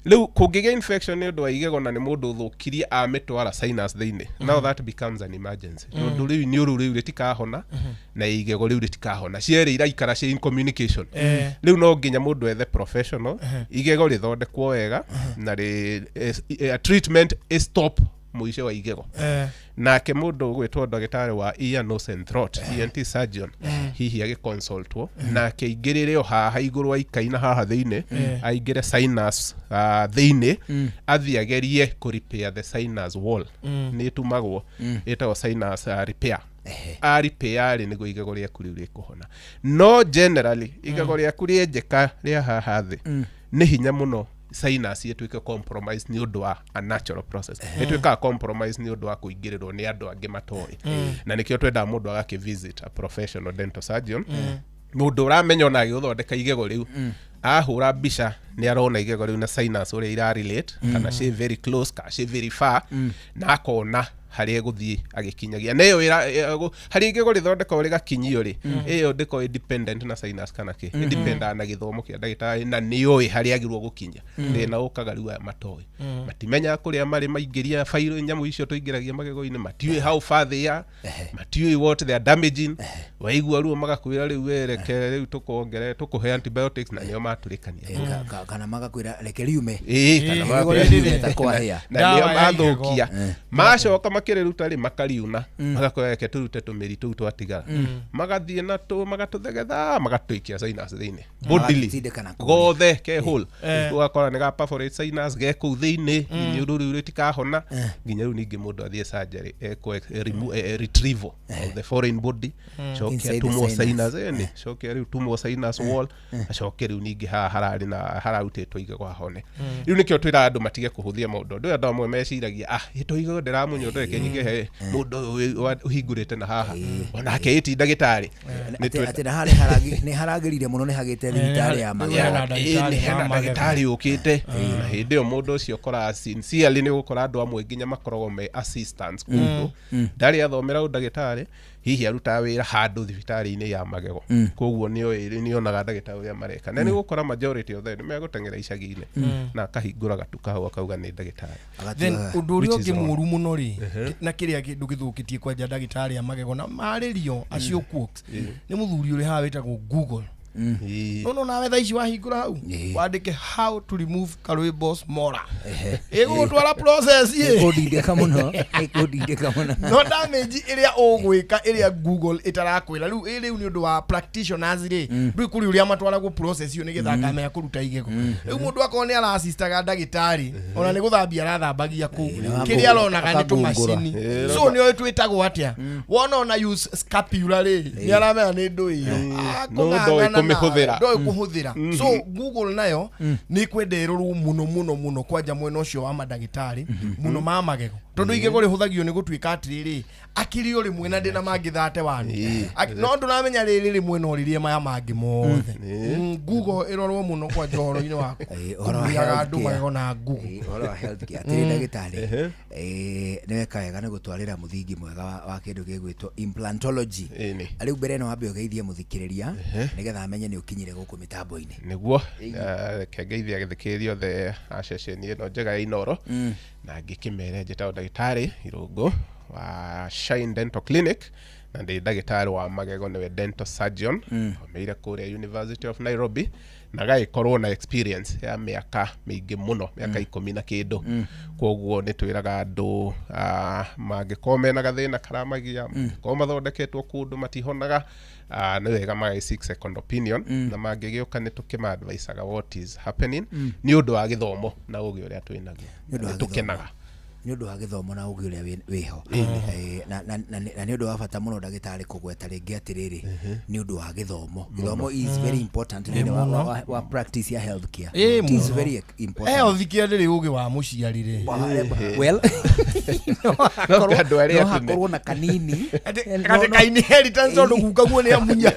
Rĩu kũngĩgĩa infection nĩ ũndũ wa igego na nĩ mũndũ ũthũkirie amĩtwara sinus thĩinĩ, now that becomes an emergency, tondũ rĩu iniũrũ rĩu rĩtikahona na igego rĩu rĩtikahona, cierĩ iraikara ciĩ in communication. Rĩu no nginya mũndũ ethe professional, igego rĩthondekwo wega na rĩ treatment ĩ stop mũico wa igego. Nake mũndũ ũgwĩtwo ndagĩtarĩ wa ear, nose and throat, ENT surgeon, hihi agĩconsultwo nake aingĩrĩre o haha igũrũ wa ikaina haha thĩinĩ, aingĩre sinus thĩinĩ, athiĩ agerie kũ repair the sinus wall. Nĩ ĩtumagwo, ĩtagwo sinus repair. A repair rĩ, nĩguo igego rĩaku rĩu rĩkũhona. No generally igego rĩaku rĩenjeka rĩa haha thĩ, nĩ hinya mũno sinus ĩtuĩke compromise nĩ ũndũ wa a natural process. Ĩtuĩkaga compromise nĩ ũndũ wa kũingĩrĩrwo nĩ andũ angĩ matoĩ. Na nĩkĩo twendaga mũndũ agakĩ visit a professional dental surgeon, mũndũ ũramenya ona agĩgũthondeka igego rĩu, ahũra mbica nĩ arona igego rĩu na sinus ũrĩa ira relate, kana ciĩ very close kana ciĩ very far, na akona harĩa egũthiĩ agĩkinyagia. Na ĩyo harĩa igego rĩthondekagwo rĩgakinyio rĩ, ĩyo ndĩkoragwo ĩ dependent na sinus kana kĩ. Ĩdependaga na gĩthomo kĩa ndagĩtarĩ na nĩoĩ harĩa agĩrĩirwo gũkinya. Thĩna ũkaga rĩu aya matoĩ, matimenyaga kũrĩa marĩ maingĩria bairũ, nyamũ icio tũingĩragia magego-inĩ, matiũĩ how far they are, matiũĩ what they are damaging. Waigua ruo magakwĩra rĩu we reke rĩu tũkuongere, tũkũhe antibiotics, na nĩo matũrĩkania. Kana magakwĩra reke riume. Ĩĩ, kana Igego magakwĩra riume ta kwahĩa. Na nĩo Dawa ya igego. mathũkia. Macoka makĩrĩruta rĩ, makariuna, magakwĩra reke tũrute tũmĩri tũu twatigara, magathiĩ na tũ magatũthegetha, magatũikia sinus thĩinĩ bodily. Magatindĩka na kũrĩa. Gothe ke hole, ũgakora nĩ ga perforate sinus ge kũu thĩinĩ, iniũrũ rĩu rĩtikahona nginya rĩu ningĩ mũndũ athiĩ surgery, ekwo retrieval of the foreign body, coke Inside the atumwo sinus. sinus ĩni, coke rĩu tumwo sinus wall, acoke rĩu ningĩ haha hararĩ na hararutĩtwo igego hahone. Rĩu nĩkĩo twĩraga andũ matige kũhũthia maũndũ. Andũ aya amwe meciragia, ah, ĩto igego ndĩramunywo, ndũreke nyingĩhe mũndũ ũyũ ũhingũrĩte na haha onake ĩti ndagĩtarĩ. Nĩ Atĩ na harĩa nĩ haragĩrire mũno, nĩ hagĩte thibitarĩ ya Rĩu magego. hena ndagĩtarĩ Ĩĩ, nĩ hena wa magego. ndagĩtarĩ ũkĩte, na hĩndĩ ĩyo mũndũ ũcio ũkoraga sincerely nĩ ũgũkora andũ amwe nginya makoragwo me assistants kũndũ, ndarĩ athomera ũndagĩtarĩ, hihi arutaga wĩra handũ thibitarĩ-inĩ ya magego, koguo nĩoĩ, nĩonaga ndagĩtarĩ ũrĩa mareka, na nĩ gũkora majority of them nĩ megũteng'era icagi-inĩ na akahingũra gatuka hau akauga nĩ ndagĩtarĩ. Then ũndũ ũrĩa Which is ũngĩ wrong. mũru mũno rĩ, na kĩrĩa kĩndũ gĩthũkĩtie kwanja ndagĩtarĩ a magego na marĩrio acio quotes, nĩ mũthuri ũrĩ haha wĩtagwo Google. No nawe thaa ici wahingũra hau wandĩke "how to remove Karwĩmbos mora", ĩgũgũtwara process ĩ. Ĩkũndindĩka mũno, ĩkũndindĩka mũno. No damage ĩrĩa ũgwĩka ĩrĩa Google ĩtarakwĩra rĩu ĩ rĩu nĩ ũndũ wa practitioners rĩ, ndũĩ kũrĩ ũrĩa matwaragwo process ĩyo nĩgetha akamenya kũruta igego rĩu. Mũndũ akorwo nĩ arasistaga ndagĩtarĩ, ona nĩ gũthambia arathambagia kũu, kĩrĩa aronaga nĩ tũmacini. So nĩ oĩ twĩtagwo atĩa, wona ona use scapula rĩ, nĩ aramenya nĩ ndũ ĩyo. No ndoĩ kũmĩhũthĩra. Ndoĩ kũhũthĩra. So Google nayo nĩ kwenda ĩrorwo mũno mũno mũno, kwanja mwena ũcio wa mandagĩtarĩ mũno ma magego, tondũ igego rĩhũthagio nĩ gũtuĩka atĩrĩrĩ, akĩrĩ o rĩmwe na ndĩna mangĩ thate wani. No ndũramenya rĩrĩ rĩmwe no rĩrĩe maya mangĩ mothe. Google ĩrorwo mũno kwanja ũhoro-inĩ wa Ũhoro wa kũmũyaga andũ healthcare. magego na Google. Ũhoro wa healthcare, atĩrĩ ndagĩtarĩ, nĩ weka wega nĩ gũtwarĩra mũthingi mwega wa kĩndũ gĩgwĩtwo implantology. Rĩu mbere no wambe ũgeithie mũthikĩrĩria nĩgetha amenye nĩ ũkinyire gũkũ mĩtambo-inĩ. Nĩguo, reke ngeithie agĩthikĩrĩria othe a ceceni ĩno njega ya Inoro, na ngĩkĩmere njĩtagwo ndagĩtarĩ Irũngũ wa Shine Dental Clinic, na ndĩ ndagĩtarĩ wa magego, nĩwe dental surgeon, thomeire kũrĩa University of Nairobi na gagĩkorwo na experience ya mĩaka mĩingĩ mũno, mĩaka 10 na kĩndũ. Koguo nĩ twĩraga andũ, mangĩkorwo mena gathĩna karamagia, mangĩkorwo mathondeketwo kũndũ matihonaga, nĩ wega magagĩ seek second opinion, na mangĩgĩũka nĩ tũkĩma-advisaga what is happening, nĩ ũndũ wa gĩthomo na ũgĩ ũrĩa twĩnaguo. Nĩ ũndũ wa Nĩ tũkenaga. Nĩ ũndũ wa gĩthomo na ũgĩ ũrĩa wĩho. Na nĩ ũndũ wa bata mũno ndagĩtarĩ kũgweta rĩngĩ atĩrĩrĩ, nĩ ũndũ wa gĩthomo, gĩthomo is very important thĩinĩ wa practice ya healthcare. It is very important. Healthcare ndĩrĩ ũgĩ wa mũciari rĩ. Well, No andũ arĩa no atĩ hakorwo na kanini. Gatĩ ka inheritance, tondũ gukaguo nĩ amunya.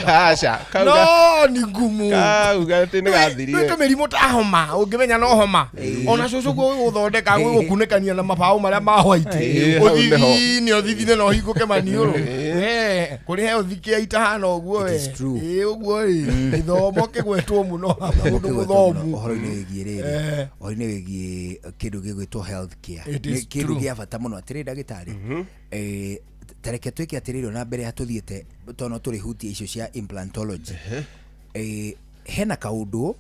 Aca No ni ngumu. Kauga atĩ nĩ gathirire. Nĩ mĩrimũ ta homa ũngĩmenya no homa ona cũcũ gwĩgũthondeka gwĩgũkunĩkania na mabaũ marĩa ma white. Ĩĩ, hau nĩho. Ũthithine ũthithine na ũhingũke maniũrũ. Kũrĩ he ũthikia itahana ũguo we. Ĩĩ ũguo rĩ gĩthomo kĩgwetwo mũno haha mũndũ mũthomu. Ũhoro-inĩ wĩgiĩ rĩrĩ, ũhoro-inĩ wĩgiĩ kĩndũ gĩgwĩtwo health care It nĩ is kĩndũ true. gĩa bata mũno. Atĩrĩ ndagĩtarĩ, tareke twĩke atĩrĩrĩ, ona mbere ya tũthiĩte tondũ no tũrĩhutie icio cia implantology, hena kaũndũ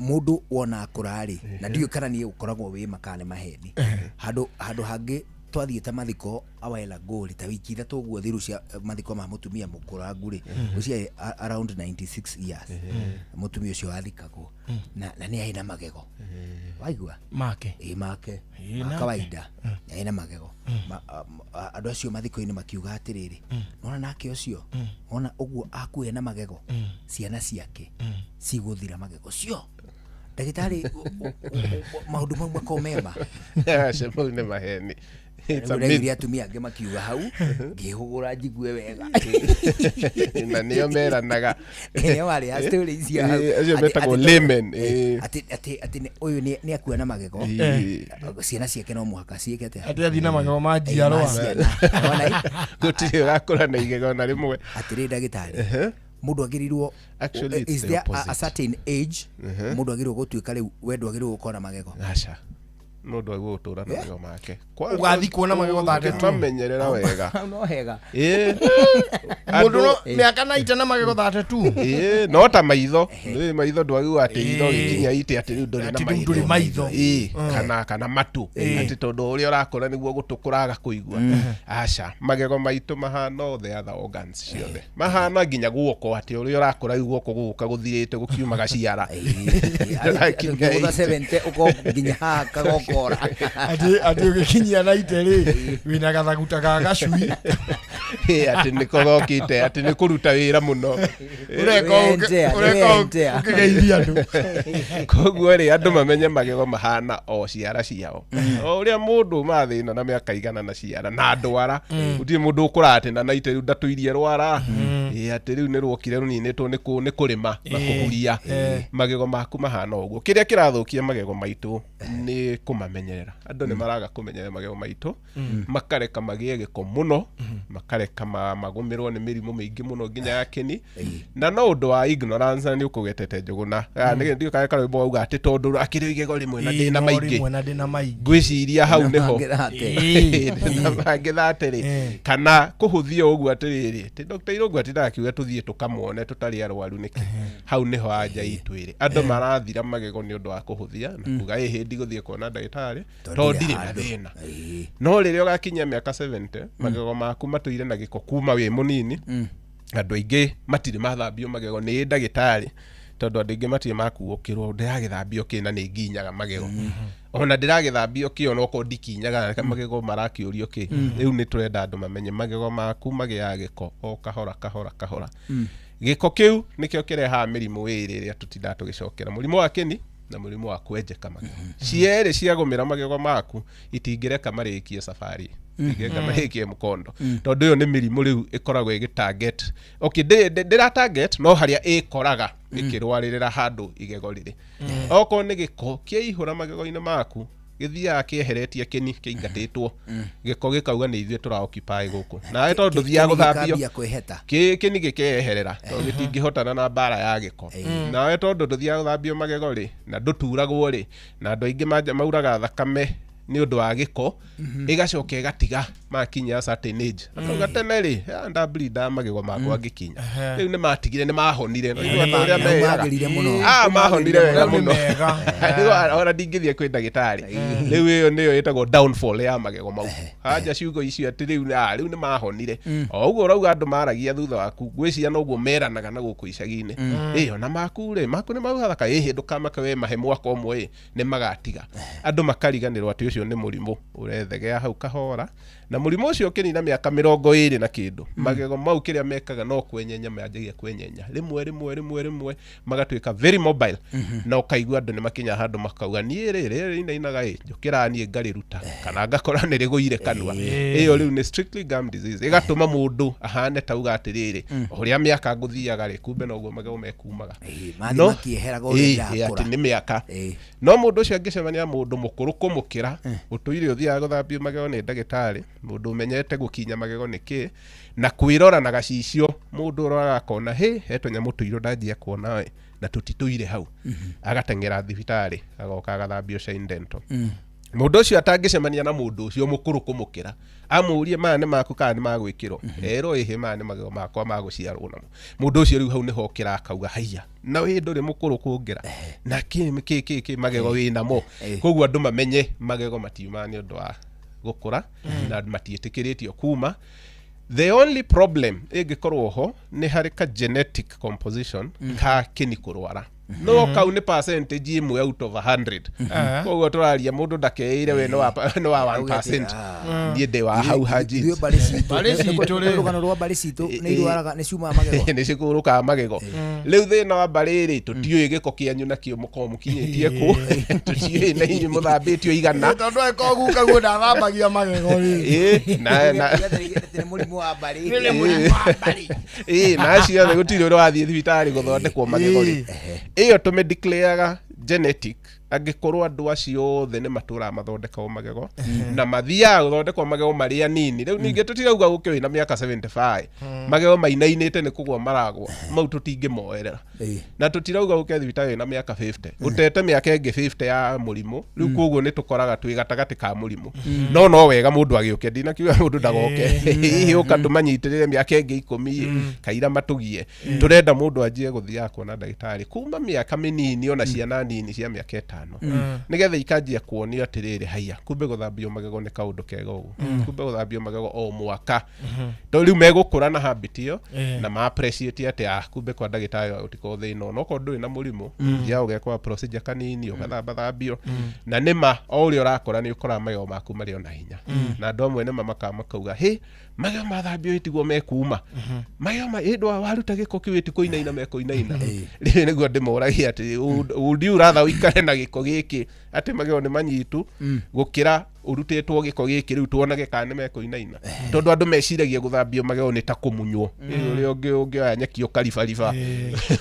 mũndũ wona akũra-rĩ, na ndiũĩ kana niĩ ũkoragwo wĩ makana nĩ maheni, handũ hangĩ twathiĩte mathiko a while ago rĩ, ta wiki ithatũ ũguo thiru cia mathiko ma mũtumia mũkũrangu rĩ, ũcio around 96 years mũtumia ũcio wathikagwo, na nĩ arĩ na magego, waigua make ĩ make Ĩ, ma nake. kawaida nĩ arĩ na magego. Andũ acio mathiko-inĩ makiuga atĩrĩrĩ, nona nake ũcio ona ũguo akuhe na magego, ciana ciake cigũthira magego cio. Ndagĩtarĩ, maũndũ mau makoragwo mema? Aca mau nĩ maheni. It's a Rĩu ndaiguire myth. atumia angĩ makiuga hau ngĩhũgũra njigue wega. Na nĩo meranaga. Nĩo marĩ a story icio hau. Acio metagwo laymen. Atĩ ũyũ nĩ akua na magego, ciana ciake no mũhaka ciĩke atĩa? Atĩ athiĩ na magego ma njiarwa. Ma ciana. Wona, Gũtirĩ ũrakũra na igego ona rĩmwe. Atĩrĩ ndagĩtarĩ, mũndũ agĩrĩirwo, Actually, it's is the there a opposite. certain age mũndũ agĩrĩirwo gũtuĩka rĩu we ndwagĩrĩirwo gũkorwo na magego? Aca, mũndũ agĩrĩirwo gũtũra na magego make. Ũgathiĩ kuona magego 32. Ũngĩmamenyerera wega. Hau no hega. Mũndũ no mĩaka 90 na magego 32. Ĩĩ, no ta maitho. Nĩ maitho ndwagĩrĩirwo atĩ itho gĩkinya ite atĩ rĩu ndũrĩ na Atĩ rĩu ndũrĩ maitho. Ĩĩ, kana matũ atĩ tondũ ũrĩa ũrakũra nĩguo gũtũ kũraga kũigua. Aca, magego maitũ mahana all the other organs ciothe, mahana nginya guoko atĩ ũrĩa ũrakũra rĩu guoko gũgũka gũthirĩte gũkiumaga ciara. Ndũrakinya Ũgũtha ite. 70 ũkorwo nginya haha kagokora. Atĩ ũgĩkinyia 90 rĩ, wĩna gathaguta ga gacui. Ĩĩ, atĩ nĩko gokĩte atĩ nĩ kũruta wĩra mũno. Ũreka ũkĩgeithia andũ. Koguo rĩ, andũ mamenye magego mahana o ciara ciao, o ũrĩa mũndũ mathĩna na mĩaka igana na ciara na ndwara, gũtirĩ mũndũ ũkũra atĩ na naite rĩu ndatũirie rwara. Ĩĩ, atĩ rĩu nĩ ruokire rũninĩtwo nĩ kũrĩma na kũhuria. Magego maku mahana ũguo. Kĩrĩa kĩrathũkia magego maitũ nĩ kũmamenyerera. Andũ nĩ maraga kũmenyerera magego maitũ, makareka magĩe gĩko mũno, makareka magũmĩrwo nĩ mĩrimũ mĩingĩ mũno nginya ya kĩni, na no ũndũ wa ignorance. Na nĩ ũkũgetete Njũgũna. Nĩ ndiũĩ kana karwĩmbo gauga atĩ tondũ akĩrĩ igego rĩmwe na Ĩĩ, ndĩna no maingĩ. rĩmwe na ndĩna maingĩ. Ngwĩciria hau Ndĩna nĩho mangĩ thate. Ndĩna mangĩ thate rĩ, kana kũhũthia ũguo atĩrĩrĩ, atĩ Dr. Irũngũ atĩ ndakiuga tũthiĩ tũkamwone tũtarĩ arwaru nĩkĩ. Hau nĩho anja itũ ĩrĩ. Andũ marathira magego nĩ ũndũ wa kũhũthia na kuga ĩ hĩndĩ gũthiĩ kuona ndagĩtarĩ tondũ ndirĩ na thĩna. No rĩrĩa ũgakinyia mĩaka 70, magego maku matũire na gĩko kuma wĩ mũnini. Andũ aingĩ matirĩ mathambio magego nĩ ndagĩtarĩ, tondũ andũ aingĩ matirĩ makuũkĩrwo ndĩragĩthambio kĩ na nĩ nginyaga magego, ona ndĩragĩthambio kĩ onokorwo ndikinyaga magego marakĩũrio kĩ. Rĩu nĩ tũrenda andũ mamenye magego maku magĩaga gĩko o kahora kahora kahora. Gĩko kĩu nĩkĩo kĩrehaga mĩrimũ ĩrĩ ĩrĩa tũtindaga tũgĩcokera, mũrimũ wa kĩni na mũrimũ wa kwenjeka magego. Cierĩ ciagũmĩra magego maku itingĩreka marĩkie safari, itingĩreka marĩkie mũkondo, tondũ ĩyo nĩ mĩrimũ rĩu ĩkoragwo ĩgĩ target. Okay, ndĩra target no harĩa ĩkoraga ĩkĩrwarĩrĩra handũ igego rĩrĩ. Okorwo nĩ gĩko kĩaihũra magego-inĩ maku, gĩthiaga kĩeheretie kĩni kĩingatĩtwo, gĩko gĩkauga nĩ ithuĩ tũra occupy gũkũ nawe tondũ ndũthiaga gũthambio. Gĩkambia kwĩheta. Kĩni gĩkeherera tondũ gĩtingĩhotana na mbara ya gĩko. Nawe tondũ ndũthiaga gũthambio magego rĩ, na ndũturagwo rĩ, na andũ aingĩ mauraga thakame nĩ ũndũ wa gĩko, ĩgacoka ĩgatiga makinya certain age. Akauga tene rĩ ndablindaga magego makwa ngĩkinya, rĩu nĩ matigire, nĩ mahonire. No igua ta ũrĩa Nĩ meyaga. magĩrire mũno. Ah, mahonire wega Rĩu nĩ mũno. mega. Rĩu ona ndingĩthiĩ kwĩ ndagĩtarĩ. Rĩu ĩyo nĩyo ĩtagwo downfall ya magego mau. Anja ciugo icio atĩ rĩu rĩu nĩ mahonire o ũguo ũrauga andũ maragia thutha waku, ngwĩciria noguo meranaga na gũkũ icagi-inĩ. Ĩ ona maku rĩ, maku nĩ mau thaka, ĩ ndũkamake we mahe mwaka ũmwe ĩ nĩ magatiga. Andũ makariganĩrwo atĩ ũcio nĩ mũrimũ ũrethegea hau kahora na mũrimũ ũcio ũkĩnina mĩaka 20 na kĩndũ magego mau kĩrĩa mekaga no kwenyenya manjagia kwenyenya rĩmwe rĩmwe rĩmwe rĩmwe magatuĩka very mobile na ũkaigua andũ nĩ makinya handũ makauga niĩ rĩrĩ inainaga ĩ njũkĩra niĩ ngarĩruta kana ngakora nĩ rĩgũire kanua ĩyo rĩu nĩ strictly gum disease ĩgatũma mũndũ ahane tauga atĩrĩrĩ ũrĩa mĩaka ngũthiaga rĩ kumbe noguo magego mekumaga no atĩ nĩ mĩaka no mũndũ ũcio angĩcemania mũndũ mũkũrũ kũmũkĩra ũtũire ũthiaga gũthambio magego nĩ ndagĩtarĩ mũndũ ũmenyete gũkinya magego nĩ kĩ na kwĩrora na gacicio mũndũ ũroraga akona hĩ he tũnyamũ tũirũ ndanjia kuona na tũtitũire hau agateng'era thibitarĩ agoka agathambio Shine Dental mũndũ ũcio atangĩcemania na mũndũ ũcio mũkũrũ kũmũkĩra amũrie maya nĩ maku kana nĩ magwĩkĩrwo erwo ĩhĩ maya nĩ magego makwa magũciarwo namo mũndũ ũcio rĩu hau nĩho okĩra akauga haiya na wĩ ndũrĩ mũkũrũ kũngĩra na kĩ kĩ kĩ kĩ magego wĩ namo koguo andũ mamenye magego matiumaga nĩ ũndũ wa gũkũra na matiĩtĩkĩrĩtio kuma. The only problem ĩngĩkorwo ho nĩ harĩ ka genetic composition ka kĩni kũrwara no kau nĩ percentage ĩmwe out of 100 koguo tũraria mũndũ ndakeire we no wa 1% niĩ ndĩ wa hau ha genes rũgano rwa mbarĩ citũ nĩ irwaraga nĩ ciumaga magego nĩ cikũrũkaga magego rĩu thĩna wa mbarĩ rĩ tũtiũĩ gĩko kĩanyu nakĩo mũkorwo mũkinyĩtie kũ tũtiũĩ na inyuĩ mũthambĩtio igana tondũ angĩkorwo guka guo ndathambagia magego rĩ na nĩ mũrimũ wa mbarĩ ĩ na acio othe gũtirĩ ũrĩa wathiĩ thibitarĩ gũthondekwo magego rĩ ĩyo tũmĩdeclareaga genetic angĩkorwo andũ acio othe nĩ matũraga mathondekagwo magego na mathiaga gũthondekwo magego marĩ anini rĩu ningĩ tũtirauga gũkĩ wĩna mĩaka 75 magego mainainĩte nĩ kũgwa maragwa mau tũtingĩmoerera na tũtirauga gũke thibitarĩ wĩna mĩaka 50 ũtete mĩaka ĩngĩ 50 ya mũrimũ rĩu koguo nĩ tũkoraga twĩ gatagatĩ ka mũrimũ no no wega mũndũ agĩũke ndinakiuga mũndũ ndagoke hihi ũka tũmanyitĩrĩre mĩaka ĩngĩ 10 kaira matũgie tũrenda mũndũ anjie gũthiaga kuona ndagĩtarĩ kuma mĩaka mĩnini ona ciana nini cia mĩaka 5 nigetha ikanjia kuonio atiriri haiya kumbe gũthambio magego nĩ kaũndũ kega ũguo kumbe gũthambio magego o mwaka to rĩu megũkũra na habit ĩyo na ma appreciate atĩ ah kumbe kwa ndagĩtarĩ gũtikorwo thĩna ona okorwo ndũrĩ na mũrimũ thiaga ũgekwa procedure kanini ũgathambathambio na nĩma o ũrĩa ũrakũra nĩ ũkoraga magego maku marĩ ona hinya na andũ amwe nĩma makaga makauga hĩ magego mathambio ĩtiguo mekuma magego ma ĩndũ waruta gĩko kĩu ĩtikũinaina mekũinaina rĩu nĩguo ndĩmoragia atĩ would you rather ũikare na gĩko gĩkĩ atĩ magego nĩ manyitu gũkĩra ũrutĩtwo gĩko gĩkĩ rĩu tuonage kana nĩ mekũinaina tondũ andũ meciragia gũthambio magego nĩ ta kũmunywo ũrĩa ũngĩoya nyeki ũkaribariba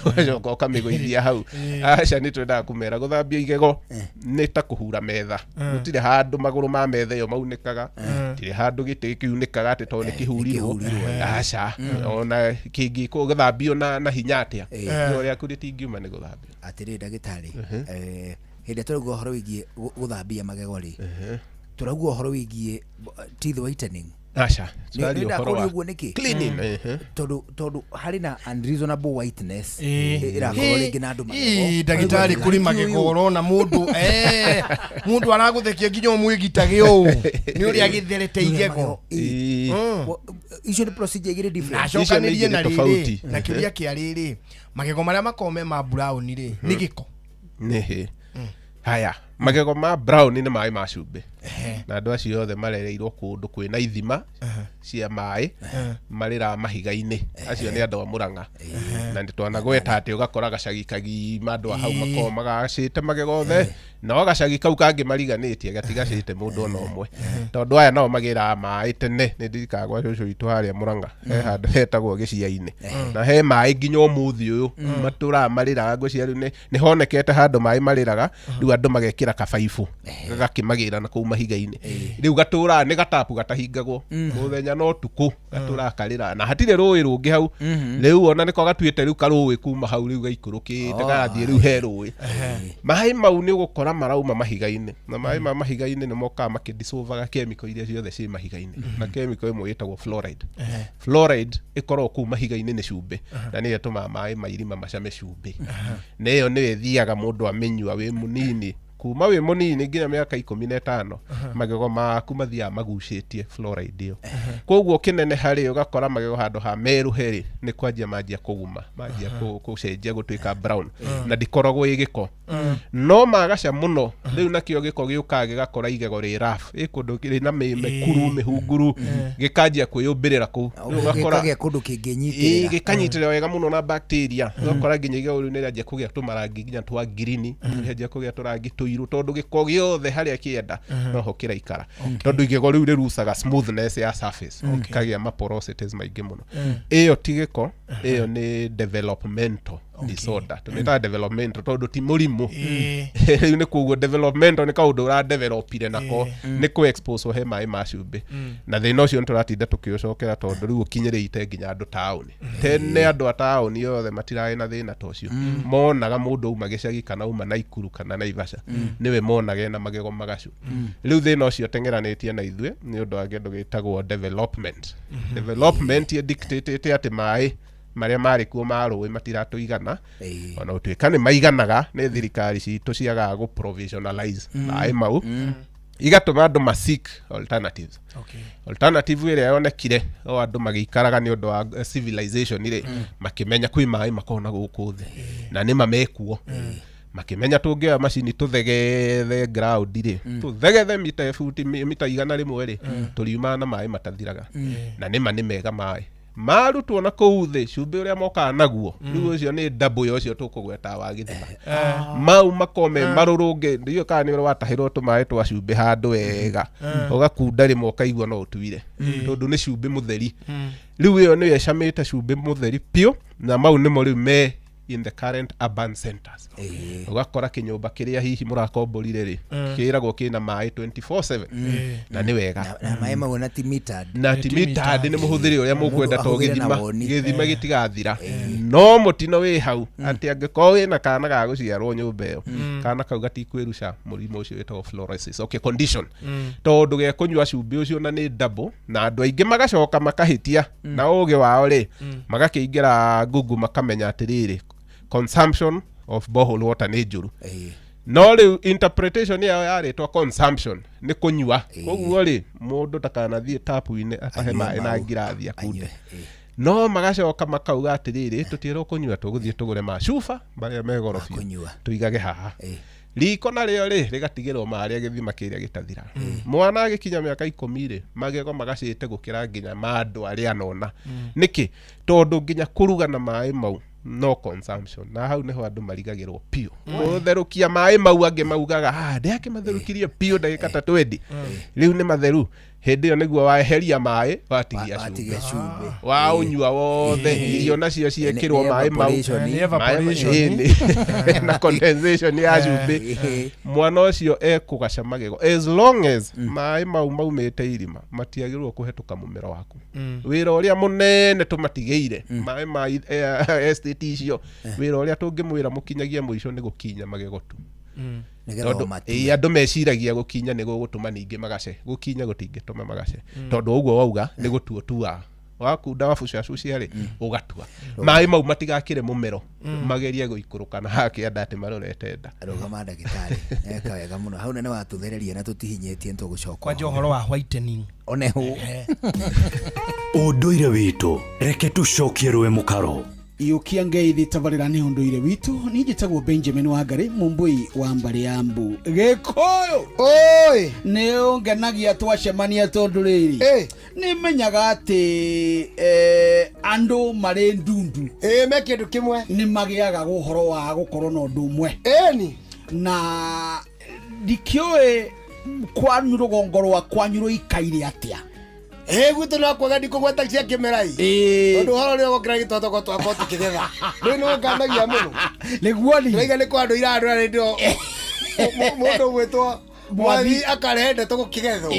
ũgacoka ũkamĩgũithia hau aca nĩ twendaga kũmera gũthambio igego nĩ ta kũhura metha gũtirĩ handũ magũrũ ma metha ĩyo maunĩkaga gũtirĩ handũ gĩtĩ kĩunĩkaga atĩ tondũ nĩ kĩhurirwo aca ona kĩngĩkwo gũthambio na hinya atĩa igego rĩaku rĩtingiuma nĩ gũthambio. Atĩrĩ ndagĩtarĩ hĩndĩ tũrauga ũhoro wĩgiĩ gũthambia magego rĩ tũrauga ũhoro wĩgiĩ teeth whitening aca tũraria ũhoro wa ũguo nĩkĩ cleaning tondũ harĩ na unreasonable whiteness ĩrakorwo rĩngĩ na andũ magego ndagĩtarĩ kũrĩ magego ũrona mũndũ mũndũ aragũthekia nginya ũmwĩgitage ũũ nĩ ũrĩa gĩtherete igego icio nĩ procedure igĩrĩ different acokanĩrie na rĩrĩ na kĩũria kĩa rĩrĩ magego marĩa makoragwo me ma brown rĩ nĩ gĩko nĩhĩ haya magego ma brown nĩ maĩ ma cumbĩ na andũ acio othe marereirwo kũndũ kwĩna ithima cia maĩ marĩraga mahiga-inĩ acio nĩ andũ a Mũrang'a na nĩ twanagweta atĩ ũgakora gacagi kagima andũ a hau makoragwo magacĩte magego othe no gacagi kau kangĩ mariganĩtie gatigacĩte mũndũ ona ũmwe tondũ aya nao magĩraga maĩ tene nĩ ndirikanaga gwa cũcũ witũ harĩa Mũrang'a he handũ hetagwo gĩcia-inĩ na he maĩ nginya ũmũthĩ ũyũ matũraga marĩraga ngwĩciria rĩu nĩ honekete handũ maĩ marĩraga rĩu andũ magekĩra kabaibũ gagakĩmagĩra na kũu mahiga-inĩ rĩu gatũraga nĩ gatapu gatahingagwo mũthenya no ũtukũ gatũraga karĩraga na hatirĩ rũĩ rũngĩ hau rĩu ona nĩko gatuĩte rĩu karũĩ kuma hau rĩu gaikũrũkĩte garathiĩ rĩu he rũĩ maĩ mau nĩ ũgũkora marauma mahiga-inĩ na maĩ ma mahiga-inĩ nĩ mokaga makĩdissolvaga chemical iria ciothe ciĩ mahiga-inĩ na chemical ĩmwe ĩtagwo fluoride fluoride ĩkoragwo kũu mahiga-inĩ nĩ cumbĩ na nĩyo ĩtũmaga maĩ ma irima macame cumbĩ na ĩyo nĩyo ĩthiaga mũndũ amĩnyua wĩ mũnini Kuma wĩ mũnini nginya mĩaka 15, magego maku mathiaga magucĩtie fluoride ĩyo. Koguo kĩnene harĩ ũgakora magego handũ ha merũhe rĩ, nĩ kwanjia manjia kũguma, manjia gũcenjia gũtuĩka brown, na ndĩkoragwo ĩ gĩko. No magaca mũno rĩu, nakĩo gĩko gĩũkaga gĩgakora igego rĩ rough, ĩ kũndũ rĩna mĩkuru mĩhunguru, gĩkanjia kwĩyũmbĩrĩra kũu. Rĩu ũgakora gĩkagĩa kũndũ Ĩĩ, kĩngĩnyitĩrĩra. Gĩkanyitĩrĩra wega mũno na bacteria. Ũgakora nginya igego rĩu nĩrĩanjia kũgĩa tũmarangi nginya twa ngirini, rĩanjia kũgĩa tũrangi tũirũ, tondũ gĩko gĩothe harĩa kĩenda noho kĩraikara, tondũ igego rĩu rĩrucaga smoothness ya surface, kagĩa ma porosities maingĩ mũno. Ĩyo ti gĩko, ĩyo nĩ developmental disorder. Tũmĩtaga developmental tondũ ti mũrimũ. Rĩu nĩ koguo developmental nĩ kaũndũ ũradevelopire nako nĩ kũ expose he maĩ ma cumbĩ. Na thĩna ũcio nĩ tũratinda tũkĩũcokera, tondũ rĩu ũkinyĩrĩte nginya andũ taũni. Tene andũ a taũni othe matirarĩ na thĩna ta ũcio. Monaga mũndũ auma gĩcagi kana auma Naikuru kana Naivasha, nĩwe monaga ena magego magacu. Rĩu thĩna ũcio teng'eranĩtie na ithuĩ nĩ ũndũ wa kĩndũ gĩtagwo development. Development ĩdictatĩte atĩ maĩ marĩa marĩ kuo ma rũĩ matiratũigana, ona gũtuĩka nĩ maiganaga, nĩ thirikari citũ ciagaga gũ provisionalize maĩ mau, igatũma andũ ma seek alternatives. Alternative ĩrĩa yonekire o andũ magĩikaraga nĩ ũndũ wa civilization rĩ, makĩmenya kwĩ maĩ makoragwo na gũkũ thĩ, na nĩma mekuo. Makĩmenya tũngĩoya macini tũthegethe ground rĩ, tũthegethe mita buti mita 100 rĩ, tũriumaga na maĩ matathiraga. Na nĩma nĩ mega maĩ marutwo na kũu thĩ, cumbĩ ũrĩa mokaga naguo rĩu ũcio nĩ ndabũ ya ũcio tũkũgweta wa gĩthima. Mau makome marũrũnge, ndiũĩ kana nĩ ũrĩ watahĩrwo tũmaĩ twa cumbĩ handũ wega, ũgakunda rĩmwe ũkaigua no ũtuire, tondũ nĩ cumbĩ mũtheri. Rĩu ĩyo nĩyo ĩcamĩte cumbĩ mũtheri piũ, na mau nĩmo rĩu me in the current urban centers. Ũgakora kĩnyũmba kĩrĩa hihi mũrakomborire rĩ, kĩragwo kĩna maĩ 24/7, na nĩ wega. Na maĩ mau na ti metered. Na ti metered, nĩ mũhũthĩre ũrĩa mũkwenda, to Mũndũ ahũthĩre na gĩthima woni. gĩthima gĩtigathira. No mũtino wĩ hau atĩ angĩkorwo wĩna kana ga gũciarwo nyũmba ĩyo, kana kau gatikwĩruca mũrimũ ũcio wĩtagwo fluorosis, okay, condition, tondũ gekũnyua cumbĩ ũcio na nĩ double. Na andũ aingĩ magacoka makahĩtia na ũgĩ wao rĩ, magakĩingĩra Google makamenya atĩrĩrĩ, consumption of borehole water nĩ njũru. No rĩu interpretation yao yarĩtwa consumption nĩ kũnyua, koguo rĩ, mũndũ ndakanathiĩ tapu-inĩ atahe Anyue maĩ na mau. ngirathi akunde. No magacoka makauga atĩrĩrĩ, tũtiĩrwo kũnyua, tũgũthiĩ tũgũre macuba marĩa me goro biũ tũigage haha riko, narĩo rĩ rĩgatigĩrwo marĩa gĩthima kĩrĩa gĩtathira. Mwana agĩkinya mĩaka 10 rĩ, magego magacĩte gũkĩra nginya ma andũ arĩa anona. Nĩkĩ? Tondũ nginya kũruga na maĩ mau no consumption, na hau nĩho andũ marigagĩrwo piũ gũtherũkia maĩ mau. Angĩ maugaga, ah, ndĩakĩmatherũkirie piũ ndagĩka ta 20, rĩu nĩ matheru. Hĩndĩ ĩyo nĩguo waeheria maĩ, watigia Watigia cumbĩ, cumbĩ. waũnyua wothe. Irio nacio ciekĩrwo Nĩ maĩ mau. evaporation. Nĩ evaporation. Maĩ- na condensation ya cumbĩ. Mwana ũcio ekũgaca magego as long as maĩ mau maumĩte irima matiagĩrĩirwo kũhetũka mũmero waku. Wĩra ũrĩa mũnene tũmatigĩire maĩ ma estate icio, wĩra ũrĩa tũngĩmwĩra mũkinyagie mũico nĩ gũkinya magego tu. Nĩgetha Tondũ ũmatue. ĩĩ, andũ meciragia gũkinya nĩ gũgũtũma ningĩ magace. Gũkinya gũtingĩtũma magace, tondũ ũguo wauga nĩ gũtua ũtuaga, wakunda wabucacucia rĩ, ũgatua maĩ mau matigakĩre mũmero, magerie gũikũrũka na hakĩanda atĩ marorete nda. Rũgama ndagĩtarĩ, eka wega mũno hau, na nĩ watũthereria na tũtihinyĩtie, nĩ tũgũcoka Kwanja ũhoro wa whitening. Onehu. Ũndũire witũ, reke tũcokie rũĩ mũkaro. Iũkia ngeithi tabarĩra nĩ ũndũire witũ. Niĩ njĩtagwo Benjamin Wangari, mũmbũi wa mbarĩ ya mbu Gĩkũyũ. Oi, nĩ ũngenagia twacemania, tondũ rĩrĩ, nĩ menyaga atĩ andũ marĩ ndundu me kĩndũ kĩmwe, nĩ magĩaga ũhoro wa gũkorwo na ũndũ ũmwe. Ĩni na ndikĩũĩ kwanyu rũgongo rwa kwanyu rũikaire atĩa. Ĩ, gwitũ no kwaga, ndikũgweta cia kĩmera i, tondũ ũhoro ũrĩa ũgokĩra gĩtotoko twakwa tũkĩgetha rĩu nĩ ũnganagia mũno. Nĩguo ni ndĩraiga nĩ kwa andũ irandũra rĩndĩ mũndũ ũgwĩtwo Mwathi akarehe ndeto gũkĩgethwo,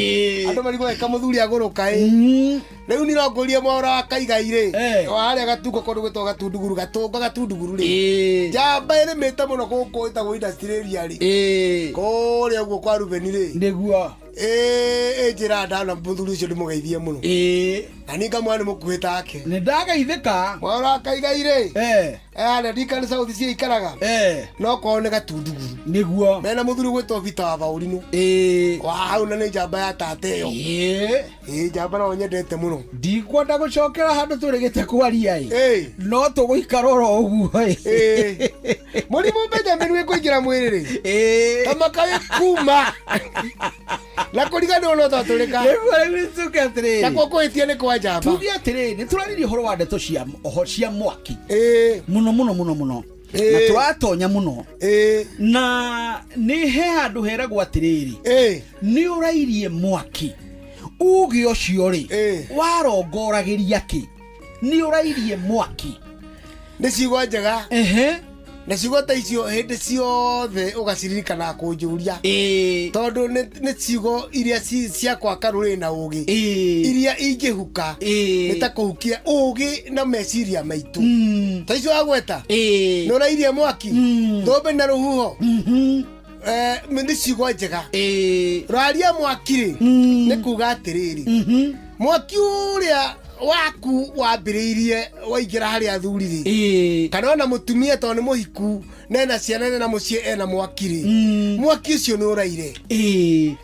andũ marigwo ĩka mũthuri agũrũka ĩ. Rĩu niĩ no ngũrie mwaũra wa Kaigai rĩ, wa harĩa Gatungo, kũndũ gwĩtwo Gatunduguru, Gatũnga Gatunduguru rĩ, njamba ĩrĩmĩte mũno gũkũ ĩtagwo industry area rĩ, kũrĩa ũguo kwa Rubeni rĩ, nĩguo. Ĩ njĩra ndana mũthuri ũcio ndĩmũgeithie mũno. Na niĩ ngamwĩra nĩ mũkuhĩ take. Nĩ ndageithĩka. Mwaũra akaigai rĩ. Aya ndikani South C ikaraga. No kwao nĩ Gatunduguru. Nĩguo. Mena mũthuri gwĩtwo Peter wa Baũrinũ. Wa hau na nĩ njamba ya tata ĩyo. Ĩ njamba no nyendete mũno. Ndikwenda gũcokera handũ tũrĩgĩte kwaria ĩ. No tũgũikara oro ũguo ĩ. Mũrimũ Benjamin wĩ kũingĩra mwĩrĩ rĩ. Ta makaĩ kuma. Na kũriganĩrwo no twatũrĩka. Rĩu rĩu tuge atĩrĩrĩ. Nakuo kũhĩtia nĩ kwa njamba. Tuge atĩrĩrĩ, nĩ tũraririe ũhoro wa ndeto cia oho cia mwaki. Mũno mũno mũno mũno. Na tũratonya mũno. Na nĩ he handũ heragwo atĩrĩrĩ. Nĩ ũrairie mwaki. Uge ũcio rĩ, warongoragĩria kĩ? Nĩ ũrairie mwaki. Nĩ ciugo njega. Na ciugo ta icio hĩndĩ ciothe ũgaciririkana kũnjũria. Tondũ nĩ ciugo iria cia gwaka rũrĩrĩ na ũgĩ. Iria ingĩhuka. Nĩ ta kũhukia ũgĩ na meciria maitũ. Ta icio wagweta. Nĩ ũrairie mwaki. Thũmbĩ na rũhuho. Nĩ ciugo njega. Raria mwaki rĩ, nĩ kuga atĩrĩrĩ. Mwaki ũrĩa waku wambĩrĩirie waingĩra harĩ athuri rĩ, kana ona mũtumia tondũ nĩ mũhiku nena ciana nena mũciĩ ena mwaki rĩ, mwaki ũcio nĩ ũraire.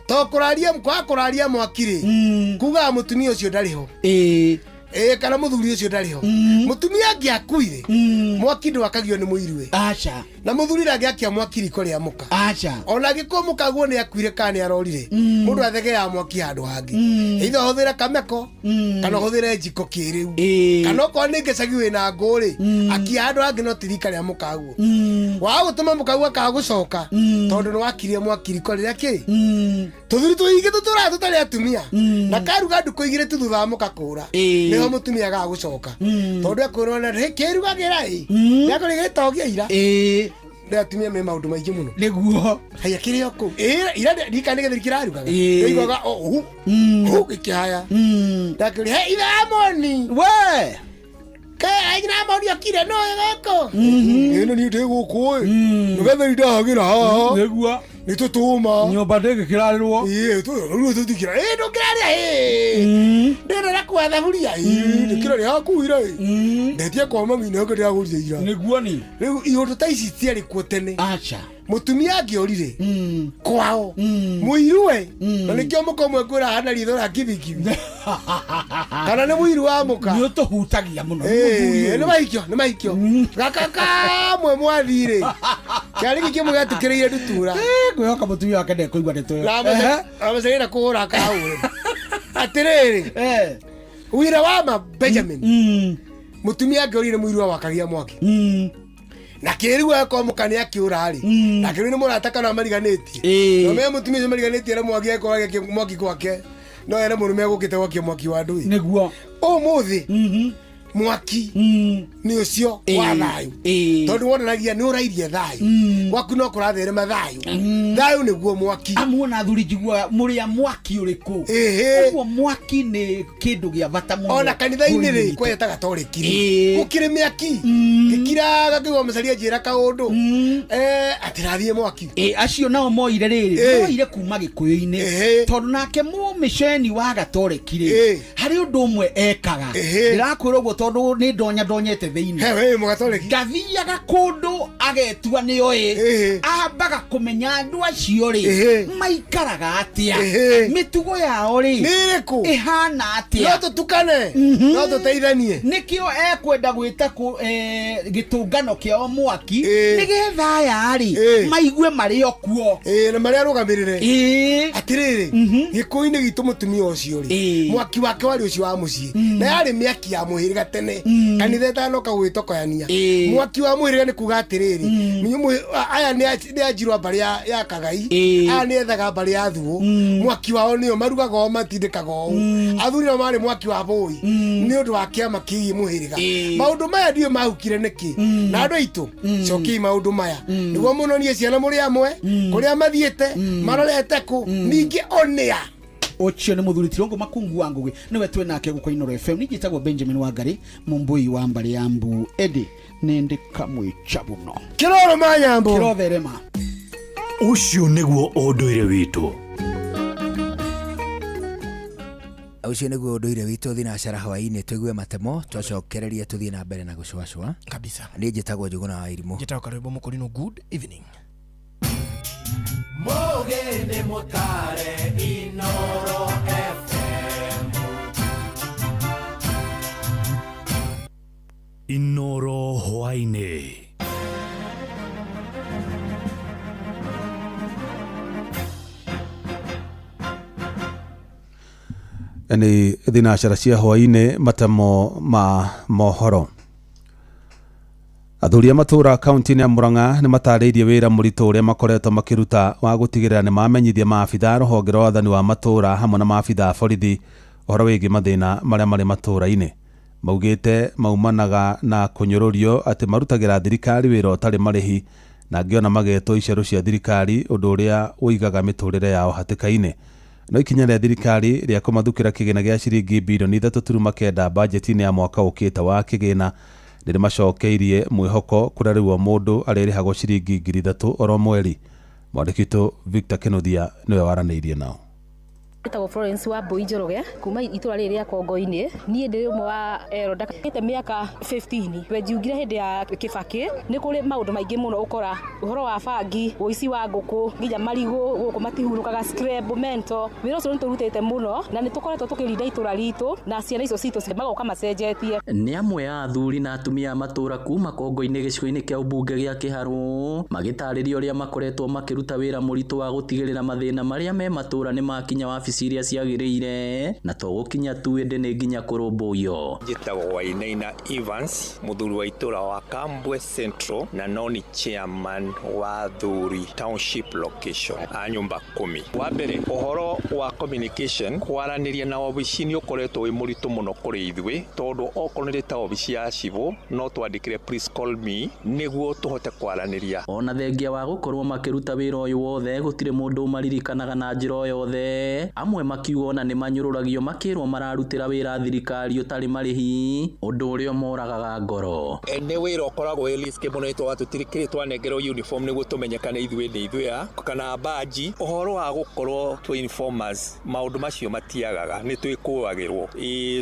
Tondũ kwaga kũraria mwaki rĩ, kugaga mũtumia ũcio ndarĩ ho. Kana mũthuri ũcio ndarĩ ho. Mũtumia angĩakuire, mwaki ndwakagio nĩ mũiruwe. Aca. Na mũthuri ndangĩakia mwaki riko rĩa mũka. Aca. Ona angĩkorwo mũkaguo nĩ akuire kana nĩ arorire, mũndũ athegeaga mwaki handũ hangĩ. Either ũhũthĩre kameko, kana ũhũthĩre njiko kĩrĩu. Kana okorwo nĩ gĩcagi wĩna ngũ rĩ, akia handũ hangĩ no ti rika rĩa mũkaguo. Waga gũtũma mũkaguo akaga gũcoka, tondũ nĩ wakirie mwaki riko rĩrĩa kĩ. Tũthuri tũingĩ tũtũraga tũtarĩ atumia. Na karuga ndukũ igĩrĩ tu thutha wa mũka kũra. Nĩho mũtumia agaga gũcoka. Tondũ ekwĩrwo na kĩrugagĩra ĩ. Nĩakũrĩ gĩtogia ira. Nĩ atumia me maũndũ maingĩ mũno. Nĩguo. Haya kĩrĩ o kũu. Ira ndika nĩ gĩtheri kĩrarugaga. Nĩiguaga o hu. Hu gĩkĩhaya. Ndakĩũria, he ithe Amoni. We. Ke aina Amoni okire no gũkũ. Ĩno niĩ ndĩ gũkũ ĩ. Nĩ gĩtheri ndahagĩra haha. Nĩguo. Nĩ tũtũma. Nyũmba ndĩngĩkĩrarĩrwo. Rĩu tũtikĩra. Ndũkĩrarĩa ĩ. Ndĩrera kwa thaburia ĩ. Ndĩkĩrarĩa haku ira ĩ. Ndetie kwa mami nĩho ndĩragũrire ira. Nĩguo ni. Rĩu iũndũ ta ici citiarĩ kuo tene. Aca. Mũtumia angĩorire kwao mũiruwe na nĩkĩo mũka ũmwe ngwĩra hana ritho rĩa kibikibi kana nĩ mũiru wa mũka. Nĩ ũtũhutagia mũno. Nĩ mahikio, nĩ mahikio. Gaka kamwe mwathirĩ. Kĩarĩ gĩkĩ kĩmwe gĩatũkĩrĩire ndutura. Ngwĩhoka mũtumia wake ndekũigua ndeto ĩyo. Na amũcaria na kũhũra akahũre. Atĩrĩrĩ. Wĩra wa ma Benjamin. Mũtumia angĩorire mũiru wakagia mwaki. Na kĩrĩu akorwo mũka nĩ akĩũra rĩ, na kĩrĩu nĩ mũrata kana mariganĩtie. No me mũtumia ũcio mariganĩtie na mwaki akorwo agĩakia mwaki gwake, no ere mũrũme egũkĩte gwakia mwaki wa ndũĩ. Nĩguo. Ũmũthĩ mwaki nĩ ũcio wa thayũ. Tondũ wonanagia nĩ ũrairie thayũ. Gwaku no kũratherema thayũ. Thayũ nĩguo mwaki. Amuona athuri njiguaga mũrĩa mwaki ũrĩkũ. Ũguo mwaki nĩ kĩndũ gĩa bata mũno. Ona kanitha-inĩ rĩ, kwetaga toreki rĩ. Gũkĩrĩ mĩaki. Gĩkiraga kĩgwa mũcaria njĩra kaũndũ. Atĩrathiĩ mwaki. Acio nao moire rĩrĩ, moire kuma Gĩkũyũ-inĩ. Tondũ nake mũmĩceni wa gatoreki rĩ, harĩ ũndũ ũmwe ekaga. Ndĩrakwĩra ũguo tondũ nĩ ndonya ndonyete thĩinĩ. He, mũgatoreki. Ndathiaga kũndũ agetua nĩoĩ. Ambaga kũmenya andũ acio rĩ, maikaraga atĩa. Mĩtugo yao rĩ, Nĩ ĩrĩkũ? ĩhana atĩa. No tũtukane, no tũteithanie. Nĩkĩo ekwenda gwĩta gĩtũngano kĩao mwaki, nĩgetha aya rĩ, maigue marĩ o kuo. Na marĩa arũgamĩrĩre. Atĩrĩrĩ, Gĩkũyũ-inĩ gitũ mũtumia ũcio rĩ, mwaki wake warĩ ũcio wa mũciĩ. Na yarĩ mĩaki ya mũhĩrĩga tene. Kanitha ĩtanoka gwĩtokoyania. Mwaki wa mũhĩrĩga nĩ kuga atĩrĩrĩ, aya nĩ anjirwa mbarĩ ya Kagai, aya nĩ ethaga mbarĩ ya Thuo. Mwaki wao nĩo marugaga o matindĩkaga ũũ. Athuri nao marĩ mwaki wa bũi. Nĩ ũndũ wa kĩama kĩgiĩ mũhĩrĩga. Maũndũ maya ndiũĩ mahukire nĩkĩ. Na andũ aitũ, cokiai maũndũ maya. Nĩguo mũnonie ciana mũrĩ amwe, kũrĩa mathiĩte, marorete kũ, ningĩ onĩa. Ũcio nĩ mũthuri Tirongo Makungu wa Ngũgĩ, nĩwe twĩ nake gũkũ Inooro FM. Niĩ njĩtagwo Benjamin Wangari, Mũmbũi wa mbarĩ ya Mbu. Ĩndĩ nĩ ndĩ kamwĩcha mũno. Kĩroro ma Nyambo. Kĩrotherema. Ũcio nĩguo ũndũire witũ. Ũcio nĩguo ũndũire witũ thinacara hwaĩ-inĩ tũigue matemo twacokereria tũthiĩ na mbere na gũcũacũa kabisa. Niĩ njĩtagwo Njũgũna wa Irimũ. Njĩtagwo Karwĩmbo Mũkũrinũ. Good evening. Mũgĩ nĩ mũtare Inoro FM. Inoro hwaĩ-inĩ. Nĩ thinacara cia hwaĩ-inĩ, matemo ma mohoro. Athuri a matũũra kaunti-inĩ ya Murang'a nĩ matarĩirie wĩra mũritũ ũrĩa makoretwo makĩruta wa gũtigĩrĩra nĩ mamenyithia maabitha a rũhonge rwa wathani wa matũũra hamwe na maabitha a borithi ũhoro wĩgiĩ mathĩna marĩa marĩ matũũra-inĩ. Maugĩte maumanaga na kũnyũrũrio atĩ marutagĩra thirikari wĩra ũtarĩ marĩhi na angĩ ona magetwo icerũ cia thirikari, ũndũ ũrĩa ũigaga mĩtũrĩre yao hatĩka-inĩ. No ikinya rĩa thirikari rĩa kũmathukĩra kĩgĩna gĩa ciringi birioni 3.9 bajeti-inĩ ya mwaka ũkĩte wa kĩgĩna nĩ rĩmacokeirie mwĩhoko kũrĩa rĩu o mũndũ arĩrĩhagwo ciringi 3,000 oro mweri. Mwandĩki witũ Victor Kĩnuthia nĩwe waranĩirie nao. Njĩtagwo Florence wa Mbui Njoroge kuma itũra rĩrĩ rĩa Kongo-inĩ. Niĩ ndĩ ũmwe wa elder kĩte mĩaka 15. We njiugire hĩndĩ ya Kĩbakĩ nĩ kũrĩ maũndũ maingĩ mũno ũkora ũhoro wa bangi, ũici wa ngũkũ, nginya marigũ gũkũ matihurũkaga, scrab mento. Wĩra ũcio nĩ tũrutĩte mũno na nĩ tũkoretwo tũkĩrinda itũra ritũ na ciana icio citũ magoka macenjetie. Nĩ amwe a athuri na atumia a matũra kuma Kongo-inĩ gĩcigo-inĩ kĩa ũmbunge gĩa Kĩharũ magĩtarĩria ũrĩa makoretwo makĩruta wĩra mũritũ wa gũtigĩrĩra mathĩna marĩa me matũra nĩ makinya wabici iria ciagĩrĩire na to gũkinya tu ĩndĩ nĩ nginya kũrũmbũiyo. Njĩtagwo Wainaina Evans, mũthuri wa itũra wa Kambwe Central na no nĩ chairman wa Thuri Township location a nyũmba 10. Wa mbere, ũhoro wa communication, kwaranĩria na wabici nĩ ũkoretwo wĩ mũritũ mũno kũrĩ ithuĩ tondũ okorwo nĩ ta wabici ya cibũ no twandĩkĩre please call me nĩguo tũhote kwaranĩria. Ona thengia wa gũkorwo makĩruta wĩra ũyũ wothe gũtirĩ mũndũ ũmaririkanaga na njĩra o yothe. Amwe makiuga ona nĩ manyũrũragio makĩrwo mararutĩra wĩra thirikari ũtarĩ marĩhi, ũndũ ũrĩa moragaga ngoro. Nĩ wĩra ũkoragwo wĩ risk mũno nĩ tondũ tũtirĩ twanengerwo uniform nĩguo tũmenyekane ithuĩ nĩ ithuĩ a kana baji. Ũhoro wa gũkorwo twĩ informers, maũndũ macio matiagaga, nĩ twĩkũagĩrwo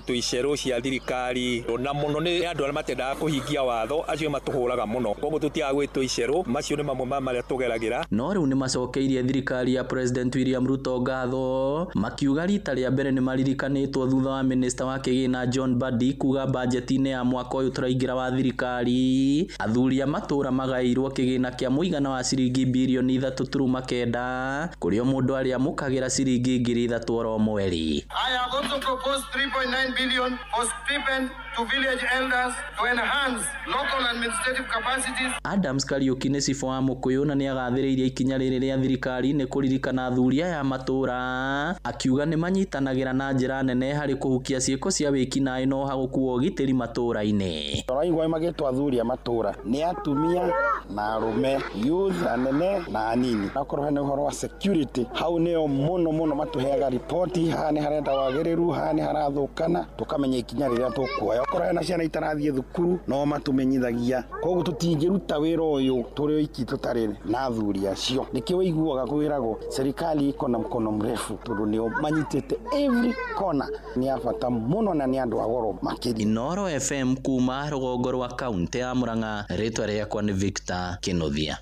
twĩ icerũ cia thirikari na mũno nĩ andũ arĩa matendaga kũhingia watho acio matũhũraga mũno, koguo tũtiaga gwĩtwo icerũ. Macio nĩ mamwe ma marĩa tũgeragĩra. No rĩu nĩ macokeirie thirikari ya President William Ruto ngatho makiuga rita rĩa mbere nĩ maririkanĩtwo thutha wa minista wa kĩgĩna John Mbadi kuga bajeti-inĩ ya mwaka ũyũ tũraingĩra wa thirikari athuri a matũra magaĩirwo kĩgĩna kĩa mũigana wa ciringi birioni 3.9 kũrĩa mũndũ arĩamũkagĩra ciringi 3,000 oro mweri. I have also proposed 3.9 billion for stipend to village elders to enhance local administrative capacities. Adams Kariuki nĩ cibũ wa Mũkũyũ na nĩagathĩrĩirie ikinya rĩrĩ rĩa thirikari nĩ kũririkana athuri aya a matũra akiuga nĩ manyitanagĩra na njĩra nene harĩ kũhukia ciĩko cia wĩkinaĩ no hagũkua ũgitĩri matũra-inĩ. Tũraigua magĩtwo athuri a matũra nĩ atumia na arũme, youth anene na anini. Akorwo hena ũhoro wa security hau nĩo mũno mũno matũheaga ripoti, haha nĩ harenda wagĩrĩru, haha nĩ harathũkana, tũkamenya ikinya rĩrĩa tũkuoya. Akorwo hena ciana itarathiĩ thukuru no matũmenyithagia, koguo tũtingĩruta wĩra ũyũ tũrĩ oiki tũtarĩ na athuri acio. Nĩkĩo ũiguaga kwĩragwo serikali iko na mkono mrefu, tondũ nĩo manyitĩte every corner. Nĩ a bata mũno na nĩ andũ a goro makĩria. Inoro FM kuma rũgongo rwa kaunti ya Murang'a, rĩtwa rĩakwa nĩ Victor Kĩnuthia.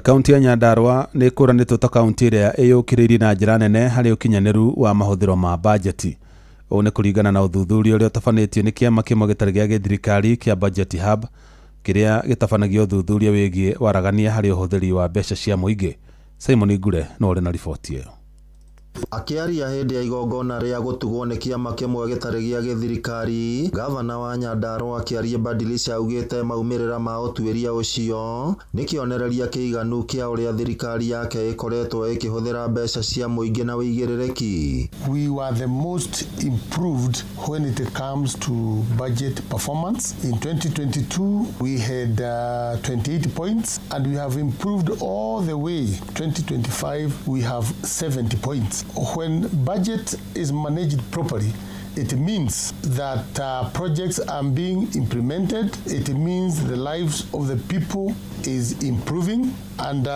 Kaunti ya Nyandarua nĩ ĩkũranĩtwo ta kaunti ĩrĩa ĩyũkĩrĩirie na njĩra nene harĩ ũkinyanĩru wa mahũthĩro ma bajeti. Ũũ nĩ kũringana na ũthuthuria ũrĩa ũtabanĩtio nĩ kĩama kĩmwe gĩtarĩ gĩa gĩthirikari kĩa Budget Hub kĩrĩa gĩtabanagia ũthuthuria wĩgiĩ waragania harĩ ũhũthĩri wa mbeca cia mũingĩ. Simon Ngure no ũrĩ na riboti ĩyo. Akĩaria hĩndĩ ya igongona rĩa gũtugwo nĩ kĩama kĩmwe gĩtarĩ gĩa gĩthirikari, gavana wa Nyandarua akĩaria Badilisha augĩte maumĩrĩra ma ũtuĩria ũcio nĩ kĩonereria kĩiganu kĩa ũrĩa thirikari yake ĩkoretwo ĩkĩhũthĩra mbeca cia mũingĩ na ũigĩrĩrĩki. We were the most improved when it comes to budget performance. In 2022 we had 28 points and we have improved all the way. 2025 we have 70 points. When budget is managed properly, it means that projects are being implemented. It means the lives of the people is improving. And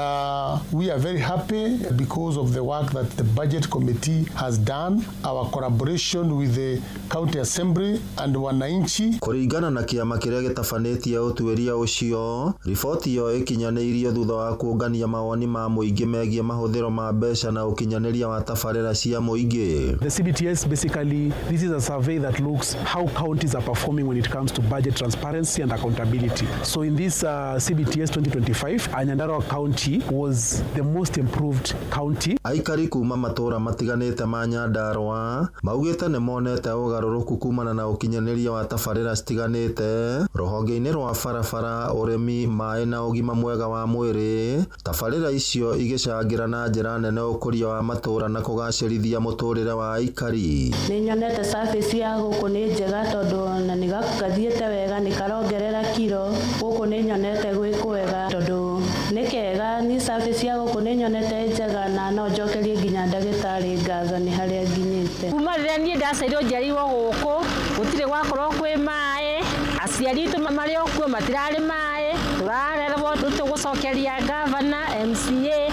we are very happy because of the work that the Budget Committee has done, our collaboration with the County Assembly and Wananchi. Kũringana na kĩama kĩrĩa gĩtabanĩtie ũtuĩria ũcio, riboti ĩyo ĩkinyanĩirio thutha wa kũũngania mawoni ma mũingĩ megiĩ mahũthĩro ma mbeca na ũkinyanĩria wa tabarĩra cia mũingĩ. The CBTS basically, this is a survey that looks how counties are performing when it comes to budget transparency and accountability. So in this CBTS 2025, Nyandarua County was the most improved county. Aikari kuma matũra matiganĩte ma Nyandarua maugĩte nĩ monete ũgarũrũku kumana na ũkinyanĩria wa tabarĩra citiganĩte rũhonge-inĩ rwa barabara, ũrĩmi, maĩ na ũgima mwega wa mwĩrĩ. Tabarĩra icio igĩcangĩra na njĩra nene ũkũria wa matũra na kũgacĩrithia mũtũrĩre wa aikari. Nĩ nyonete service ya gũkũ nĩ njega tondũ na nĩ gathiĩte wega, nĩ karongerera kiro. Gũkũ nĩ nyonete gwĩ kwega tondũ nĩ kega, ni service ya gũkũ nĩ nyonete njega na no njokerie nginya ndagĩtarĩ ngatho nĩ harĩa nginyĩte. Kuma rĩrĩa niĩ ndaciarirwo njiarirwo gũkũ, gũtirĩ gwakorwo kwĩ maĩ, aciari aitũ marĩ o kuo matirarĩ maĩ, tũrarerwo tũgũcokeria gavana, MCA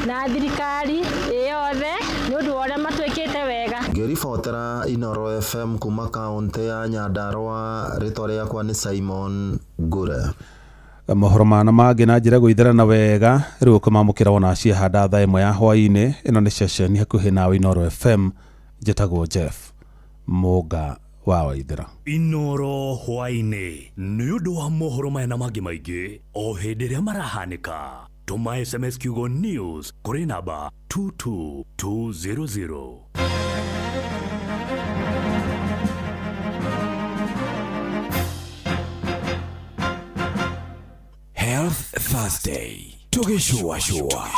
na thirikari ĩ yothe nĩ ũndũ wa ũrĩa matwĩkĩte wega. Ngĩribotera Inooro FM kuma kaũntĩ ya Nyandarua, rĩtwa rĩakwa nĩ Simon Ngure. Mohoro mana mangĩ na njĩra gũitherana wega rĩu ũkũmamũkĩra wona ciahanda thaa 1 ya hwaĩ-inĩ. Ĩno nĩ ceceni hakuhĩ nawe Inooro FM, njĩtagwo Jeff Mũnga wa Waithera. Inooro hwaĩ-inĩ nĩ ũndũ wa mohoro maya na mangĩ maingĩ o hĩndĩ ĩrĩa marahanĩka. Tũma SMS kiugo news kũrĩ namba 22200. Health Thursday. Tugishua shua.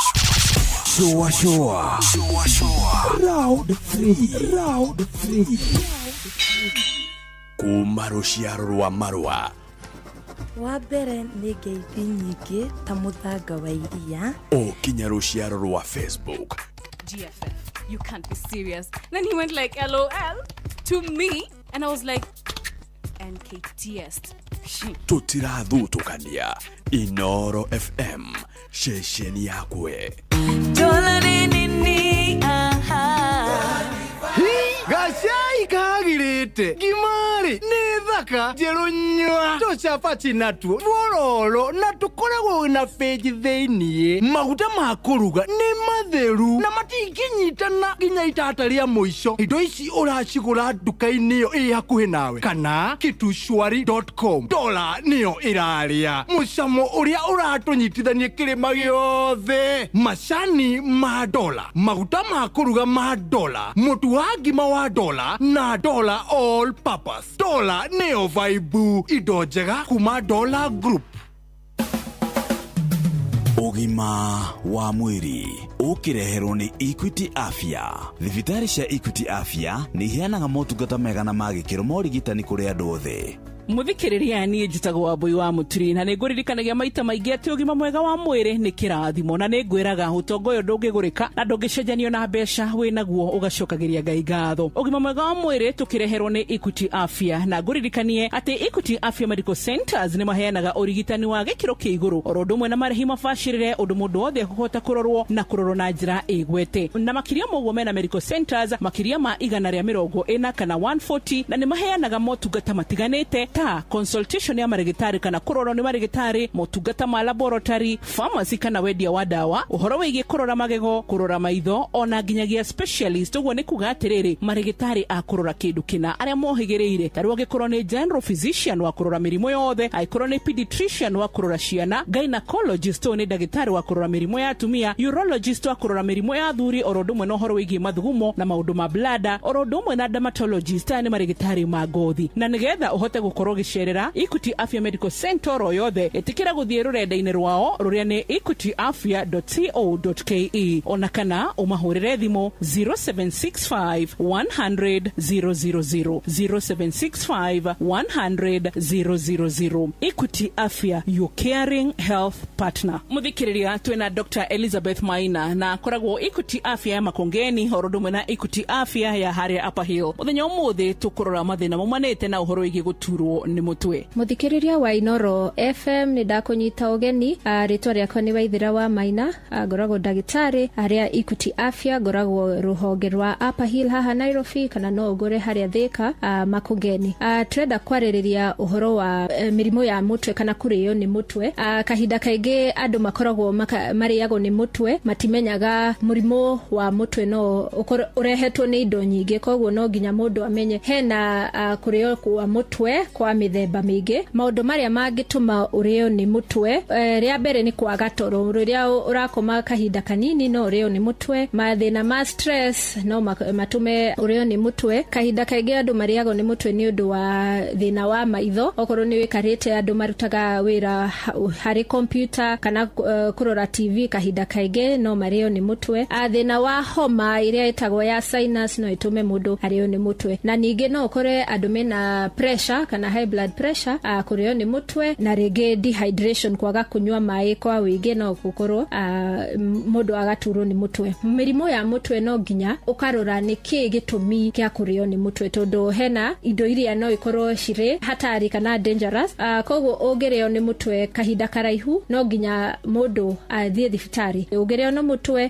Shua shua. Shua shua. Round 3. Round 3. Kuma rũciaro rwa marũa. Wa mbere nĩ ngeithi nyingĩ ta mũthanga wa iria. O kinya rũciaro rwa Facebook. GFF, you can't be serious. Then he went like LOL to me and I was like NKTS. Tũtirathutũkania. Inooro FM, ceceni yakwe. Gacai kagirite ngimari nĩ thaka njerũ nyua tũcabaci natuo twororo na tũkoragwo na benji thĩiniĩ. Maguta ma kũruga nĩ matheru na matingĩnyitana nginya itata rĩa mũico. Indo ici ũracigũra nduka-inĩ ĩyo ĩ hakuhĩ nawe kana kitushwari.com. Dola nĩyo ĩrarĩa mũcamo ũrĩa ũratũnyitithania kĩrĩma gĩothe. Macani ma dola, maguta ma kũruga ma dola, mũtu wa ngima wa dola na dola all purpose. Dola nĩyo vibe, indo njega kuma Dola Group. Ũgima wa mwĩrĩ ũkĩreherwo nĩ Equity Afya. Thibitarĩ cia Equity Afya nĩ iheanaga motungata mega na ma gĩkĩro ma ũrigitani kũrĩ andũ othe. Muthikiriria niĩ njĩtagwo Wambui wa Mũturi na nĩngũririkanagia maita maingĩ atĩ ũgima mwega wa mwĩrĩ nĩ kĩrathimo na nĩngwĩraga ũtonga ũyũ ndũngĩgũrĩka na ndũngĩcenjanio na mbeca wĩnaguo ũgacokagĩria Ngai ngatho. Ũgima mwega wa mwĩrĩ tũkĩreherwo nĩ Equity Afya na ngũririkanie atĩ Equity Afya Medical Centers nĩ maheanaga ũrigitani wa gĩkĩro kĩa igũrũ oro ũndũ ũmwe na marĩhi mabacĩrĩre ũndũ mũndũ wothe akũhota kũrorwo na kũrorwo na njĩra ĩgwete. Na makĩria ma ũguo mena medical centers makĩria ma 140 kana 140 na nĩ maheanaga motungata matiganĩte ta consultation ya marĩgĩtarĩ kana kũrorwo nĩ marĩgĩtarĩ, motungata ma laboratory, pharmacy kana wendia wa ndawa, ũhoro wĩgiĩ kũrora magego, kũrora maitho ona nginyagia specialist. Ũguo nĩ kuga atĩrĩrĩ, marĩgĩtarĩ a kũrora kĩndũ kĩna arĩa mohĩgĩrĩire, ta rĩu angĩkorwo nĩ general physician wa kũrora mĩrimũ yothe, angĩkorwo nĩ pediatrician wa kũrora ciana, gynecologist ũyũ nĩ ndagĩtarĩ wa kũrora mĩrimũ ya atumia, urologist wa kũrora mĩrimũ ya athuri, oro ũndũ ũmwe na ũhoro wĩgiĩ mathugumo na maũndũ ma bladder, oro ũndũ ũmwe na dermatologist, aya nĩ marĩgĩtarĩ ma ngothi. Na nĩgetha ũhote gũkorwo ũgĩcerera Equity Afya Medical Center oro yothe, ĩtĩkĩra gũthiĩ rũrenda-inĩ rwao rũrĩa nĩ equityafya.co.ke ona kana ũmahũrĩre thimũ 0765 100 000, 0765 100 000. Equity Afya, your caring health partner. Mũthikĩrĩria twĩna Dr. Elizabeth Maina na akoragwo Equity Afya ya Makongeni oro ũndũ ũmwe na Equity Afya ya harĩa Upper Hill. Mũthenya ũmũthĩ tũkũrora mathĩna maumanĩte na ũhoro wĩgiĩ gũturwo Gũturwo nĩ mũtwe. Muthikiriria wa Inoro FM, nĩ ndakũnyita ũgeni. Rĩtwa rĩakwa nĩ Waithĩra wa Maina. Ngoragwo ndagĩtarĩ harĩa Equity Afya, ngoragwo rũhonge rwa Upper Hill haha Nairobi, kana no ũngore harĩa Thika, Makongeni. Tũrenda kwarĩrĩria ũhoro wa mĩrimũ ya mũtwe kana kũrĩo nĩ mũtwe. Kahinda kaingĩ andũ makoragwo marĩagwo nĩ mũtwe, matimenyaga mũrimũ wa mũtwe no ũkorwo ũrehetwo nĩ indo nyingĩ, koguo no nginya mũndũ amenye hena kũrĩo kwa mũtwe kwa mĩthemba mĩingĩ. Maũndũ marĩa mangĩtũma ũrĩo nĩ mũtwe, rĩa mbere nĩ kwaga toro. Rĩrĩa ũrakoma kahinda kanini no ũrĩo nĩ mũtwe. Mathĩna ma stress no matũme ũrĩo nĩ mũtwe. Kahinda kaingĩ andũ marĩagwo nĩ mũtwe nĩ ũndũ wa thĩna wa maitho. Okorwo nĩ wĩkarĩte, andũ marutaga wĩra harĩ computer kana kũrora TV kahinda kaingĩ no marĩo nĩ mũtwe. Thĩna wa homa ĩrĩa ĩtagwo ya sinus no ĩtũme mũndũ arĩo nĩ mũtwe. Na ningĩ no ũkore andũ mena pressure kana high blood pressure, kũrĩo nĩ mũtwe, na rĩngĩ dehydration, kwaga kũnyua maĩ kwa wĩingĩ, no gũkorwo mũndũ agaturwo nĩ mũtwe. Mĩrimũ ya mũtwe no nginya ũkarora nĩ kĩĩ gĩtũmi kĩa kũrĩo nĩ mũtwe, tondũ hena indo iria no ikorwo cirĩ hatari kana dangerous. Koguo ũngĩrĩo nĩ mũtwe kahinda karaihu no nginya mũndũ athiĩ thibitarĩ. Ũngĩrĩo nĩ mũtwe,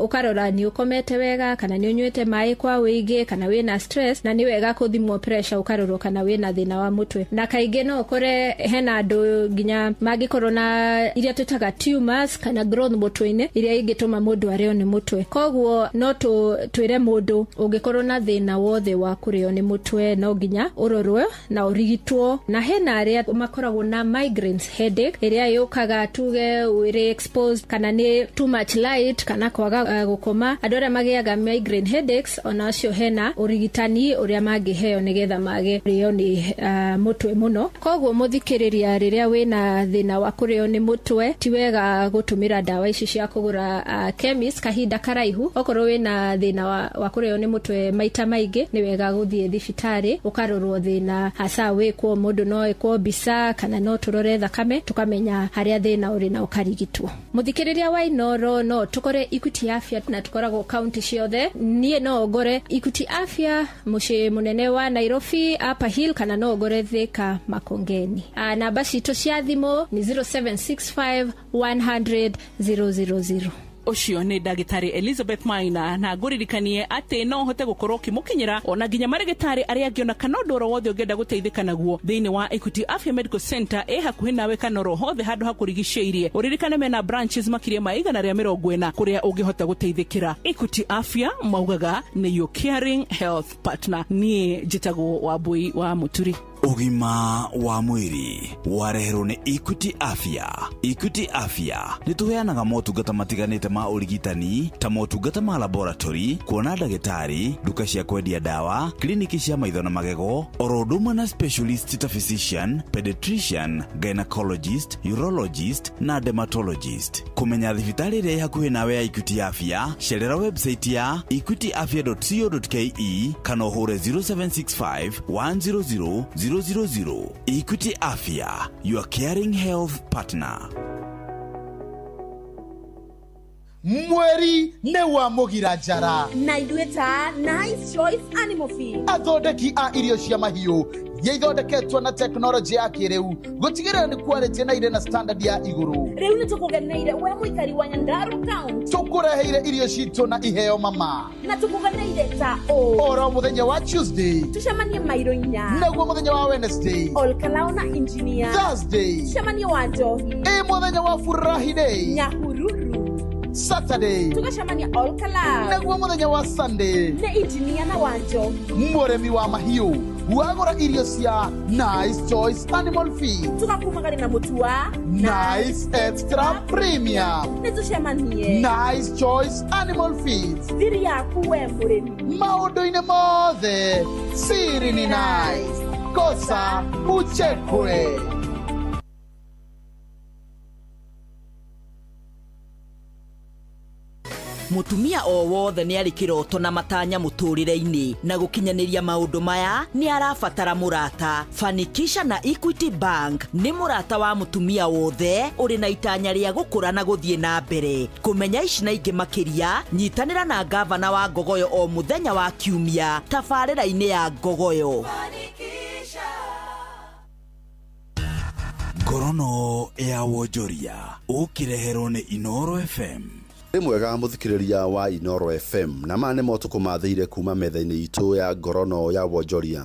ũkarora nĩ ũkomete wega, kana nĩ ũnyuĩte maĩ kwa wĩingĩ, kana wĩna stress, na nĩ wega kũthimwo pressure ũkarorwo kana wĩna thĩna wa mũtwe. Na kaingĩ no ũkore hena andũ nginya mangĩkorwo na iria twĩtaga tumors kana growth mũtwe-inĩ iria ingĩtũma mũndũ arĩo nĩ mũtwe. Koguo no twĩre mũndũ ũngĩkorwo na thĩna wothe wa kũrĩo nĩ mũtwe no nginya ũrorwo na ũrigitwo. Na hena arĩa makoragwo na migraines headache ĩrĩa yũkaga tuge wĩrĩ exposed kana nĩ too much light kana kwaga gũkoma. Andũ arĩa magĩaga migraine headaches ona acio hena ũrigitani ũrĩa mangĩheo nĩgetha mage kũrĩo nĩ mũtwe mũno. Koguo mũthikĩrĩria, rĩrĩa wĩna thĩna wa kũrĩo nĩ mũtwe, ti wega gũtũmĩra ndawa ici cia kũgũra chemist kahinda karaihu. Okorwo wĩna thĩna wa kũrĩo nĩ mũtwe maita maingĩ, nĩ wega gũthiĩ thibitarĩ ũkarorwo thĩna hasa wĩkwo. Mũndũ no ĩkwo mbica kana no tũrore thakame tũkamenya harĩa thĩna ũrĩ na ũkarigitwo. Mũthikĩrĩria wa Inoro, no tũkore Equity Afya na tũkoragwo kaunti ciothe. Niĩ no ngore Equity Afya mũciĩ mũnene wa Nairobi Upper Hill, kana no ngore Thika Makongeni. Namba citũ cia thimũ nĩ 0765 100 000. Ũcio nĩ ndagĩtarĩ Elizabeth Maina, na ngũririkanie atĩ no ũhote gũkorwo ũkĩmũkinyĩra ona nginya marĩgĩtarĩ arĩa angĩ, ona kana ũndũ oro wothe ũngĩenda gũteithĩka naguo thĩinĩ wa Equity Afya Medical Center ĩ hakuhĩ nawe kana oro hothe handũ hakũrigicĩirie. Ũririkane mena branches makĩria ma 140 kũrĩa ũngĩhota gũteithĩkĩra. Equity Afya maugaga nĩ your caring health partner. Niĩ njĩtagwo Wambui wa Mũturi. Ũgima wa mwĩrĩ wareherwo nĩ Equity Afya. Equity Afya nĩ tũheanaga motungata matiganĩte ma ũrigitani ta motungata ma laboratory, kuona ndagĩtarĩ, nduka cia kwendia ndawa, kliniki cia maitho na magego, oro ũndũ ũmwe na specialist ta physician, pediatrician, gynecologist, urologist na dermatologist. Kũmenya thibitarĩ ĩrĩa ĩ hakuhĩ nawe ya Equity Afya, cerera website ya equityafya.co.ke kana ũhũre 0765 100 000. Equity Afya, your caring health partner. Mweri nĩ wa mũgira njara. Na ithuĩ ta Nice Choice Animal Feed, athondeki a irio cia mahiũ iria ithondeketwo na tekinoronjĩ ya kĩrĩu gũtigĩrĩra nĩ quality na irĩ na standard ya igũrũ. Rĩu nĩ tũkũgeneire we mũikari wa Nyandarua County. Tũkũreheire irio citũ na iheo mama. Na tũkũgeneire ta ũũ: oro mũthenya wa Tuesday tũcemanie mairo 4, naguo mũthenya wa Wednesday Olkalao na Engineer, Thursday tũcemanie wa Njohi, ĩ mũthenya wa Furahi Day Nyahururu, Saturday tũgacemania Olkalao, naguo mũthenya wa Sunday nĩ Engineer na wa Njohi. Mũrĩmi wa mahiũ wagũra irio cia Nice Choice Animal Feed, tũgakumagari na mũtu wa Nice Extra Premium. Nĩ tũcemanie Nice Choice Animal Feed, thiri yaku we mũrĩmi. Maũndũ-inĩ mothe siri ni nice, kosa uchekwe. Mutumia o wothe nĩ arĩ kĩroto na matanya mũtũrĩre-inĩ, na gũkinyanĩria maũndũ maya nĩ arabatara mũrata. Fanikisha na Equity Bank nĩ mũrata wa mũtumia wothe ũrĩ na itanya rĩa gũkũra na gũthiĩ na mbere. Kũmenya ici na ingĩ makĩria, nyitanĩra na ngavana wa Ngogoyo o mũthenya wa Kiumia tabarĩra-inĩ ya Ngogoyo. Ngorono ya wonjoria ũkĩreherwo nĩ Inoro FM. Nĩ mwega mũthikĩrĩria wa Inoro FM na maya nĩ motukũ mathĩire kuma metha-inĩ itũ ya ngorono ya wonjoria.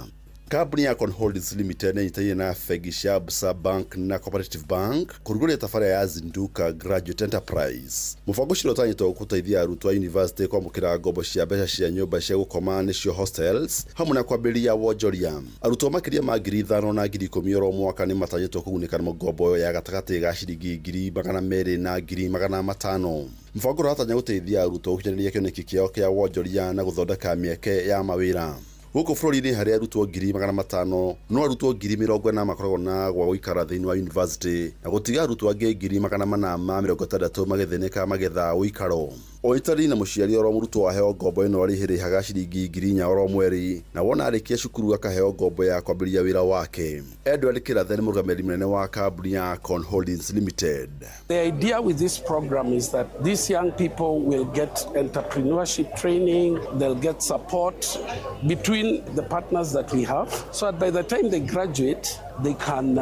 Kambuni ya Con Holdings Limited nĩnyitanĩire na bengi cia Absa Bank na Cooperative Bank kũrugũria tabarĩra ya Zinduka Graduate Enterprise. Mũbango ũcio ũtanyĩtwo gũteithia arutwo a university kwamũkĩra ngombo cia mbeca cia nyũmba cia gũkoma nĩcio hostels hamwe na kwambĩrĩria wonjoria. Arutwo makĩria ma 5,000 na 10,000 oro mwaka nĩ matanyĩtwo kũgunĩka na ngombo ya gatagatĩ ga ciringi 200,000 na 500,000. Mũbango ũratanya gũteithia arutwo gũkinyanĩria kĩoneki kĩao kĩa wonjoria na gũthondeka mĩeke ya mawĩra. Gũkũ bũrũri-inĩ harĩ arutwo 500,000 no arutwo 40,000 makoragwo na gwa gũikara thĩinĩ wa university na gũtiga arutwo angĩ 460 magĩthĩnĩka magetha ũikaro. Ũnyitanĩri na mũciari oro mũrutwo aheo ngombo ĩno arĩhĩrĩhaga ciringi 4,000 oro mweri na wona arĩkia cukuru akaheo ngombo ya kwambĩrĩria wĩra wake. Edward Kirathe nĩ mũrũgamĩrĩri mũnene wa kambuni ya Con Holdings Limited. The idea with this program is that these young people will get entrepreneurship training, they'll get support between the partners that we have, so that by the time they graduate, they can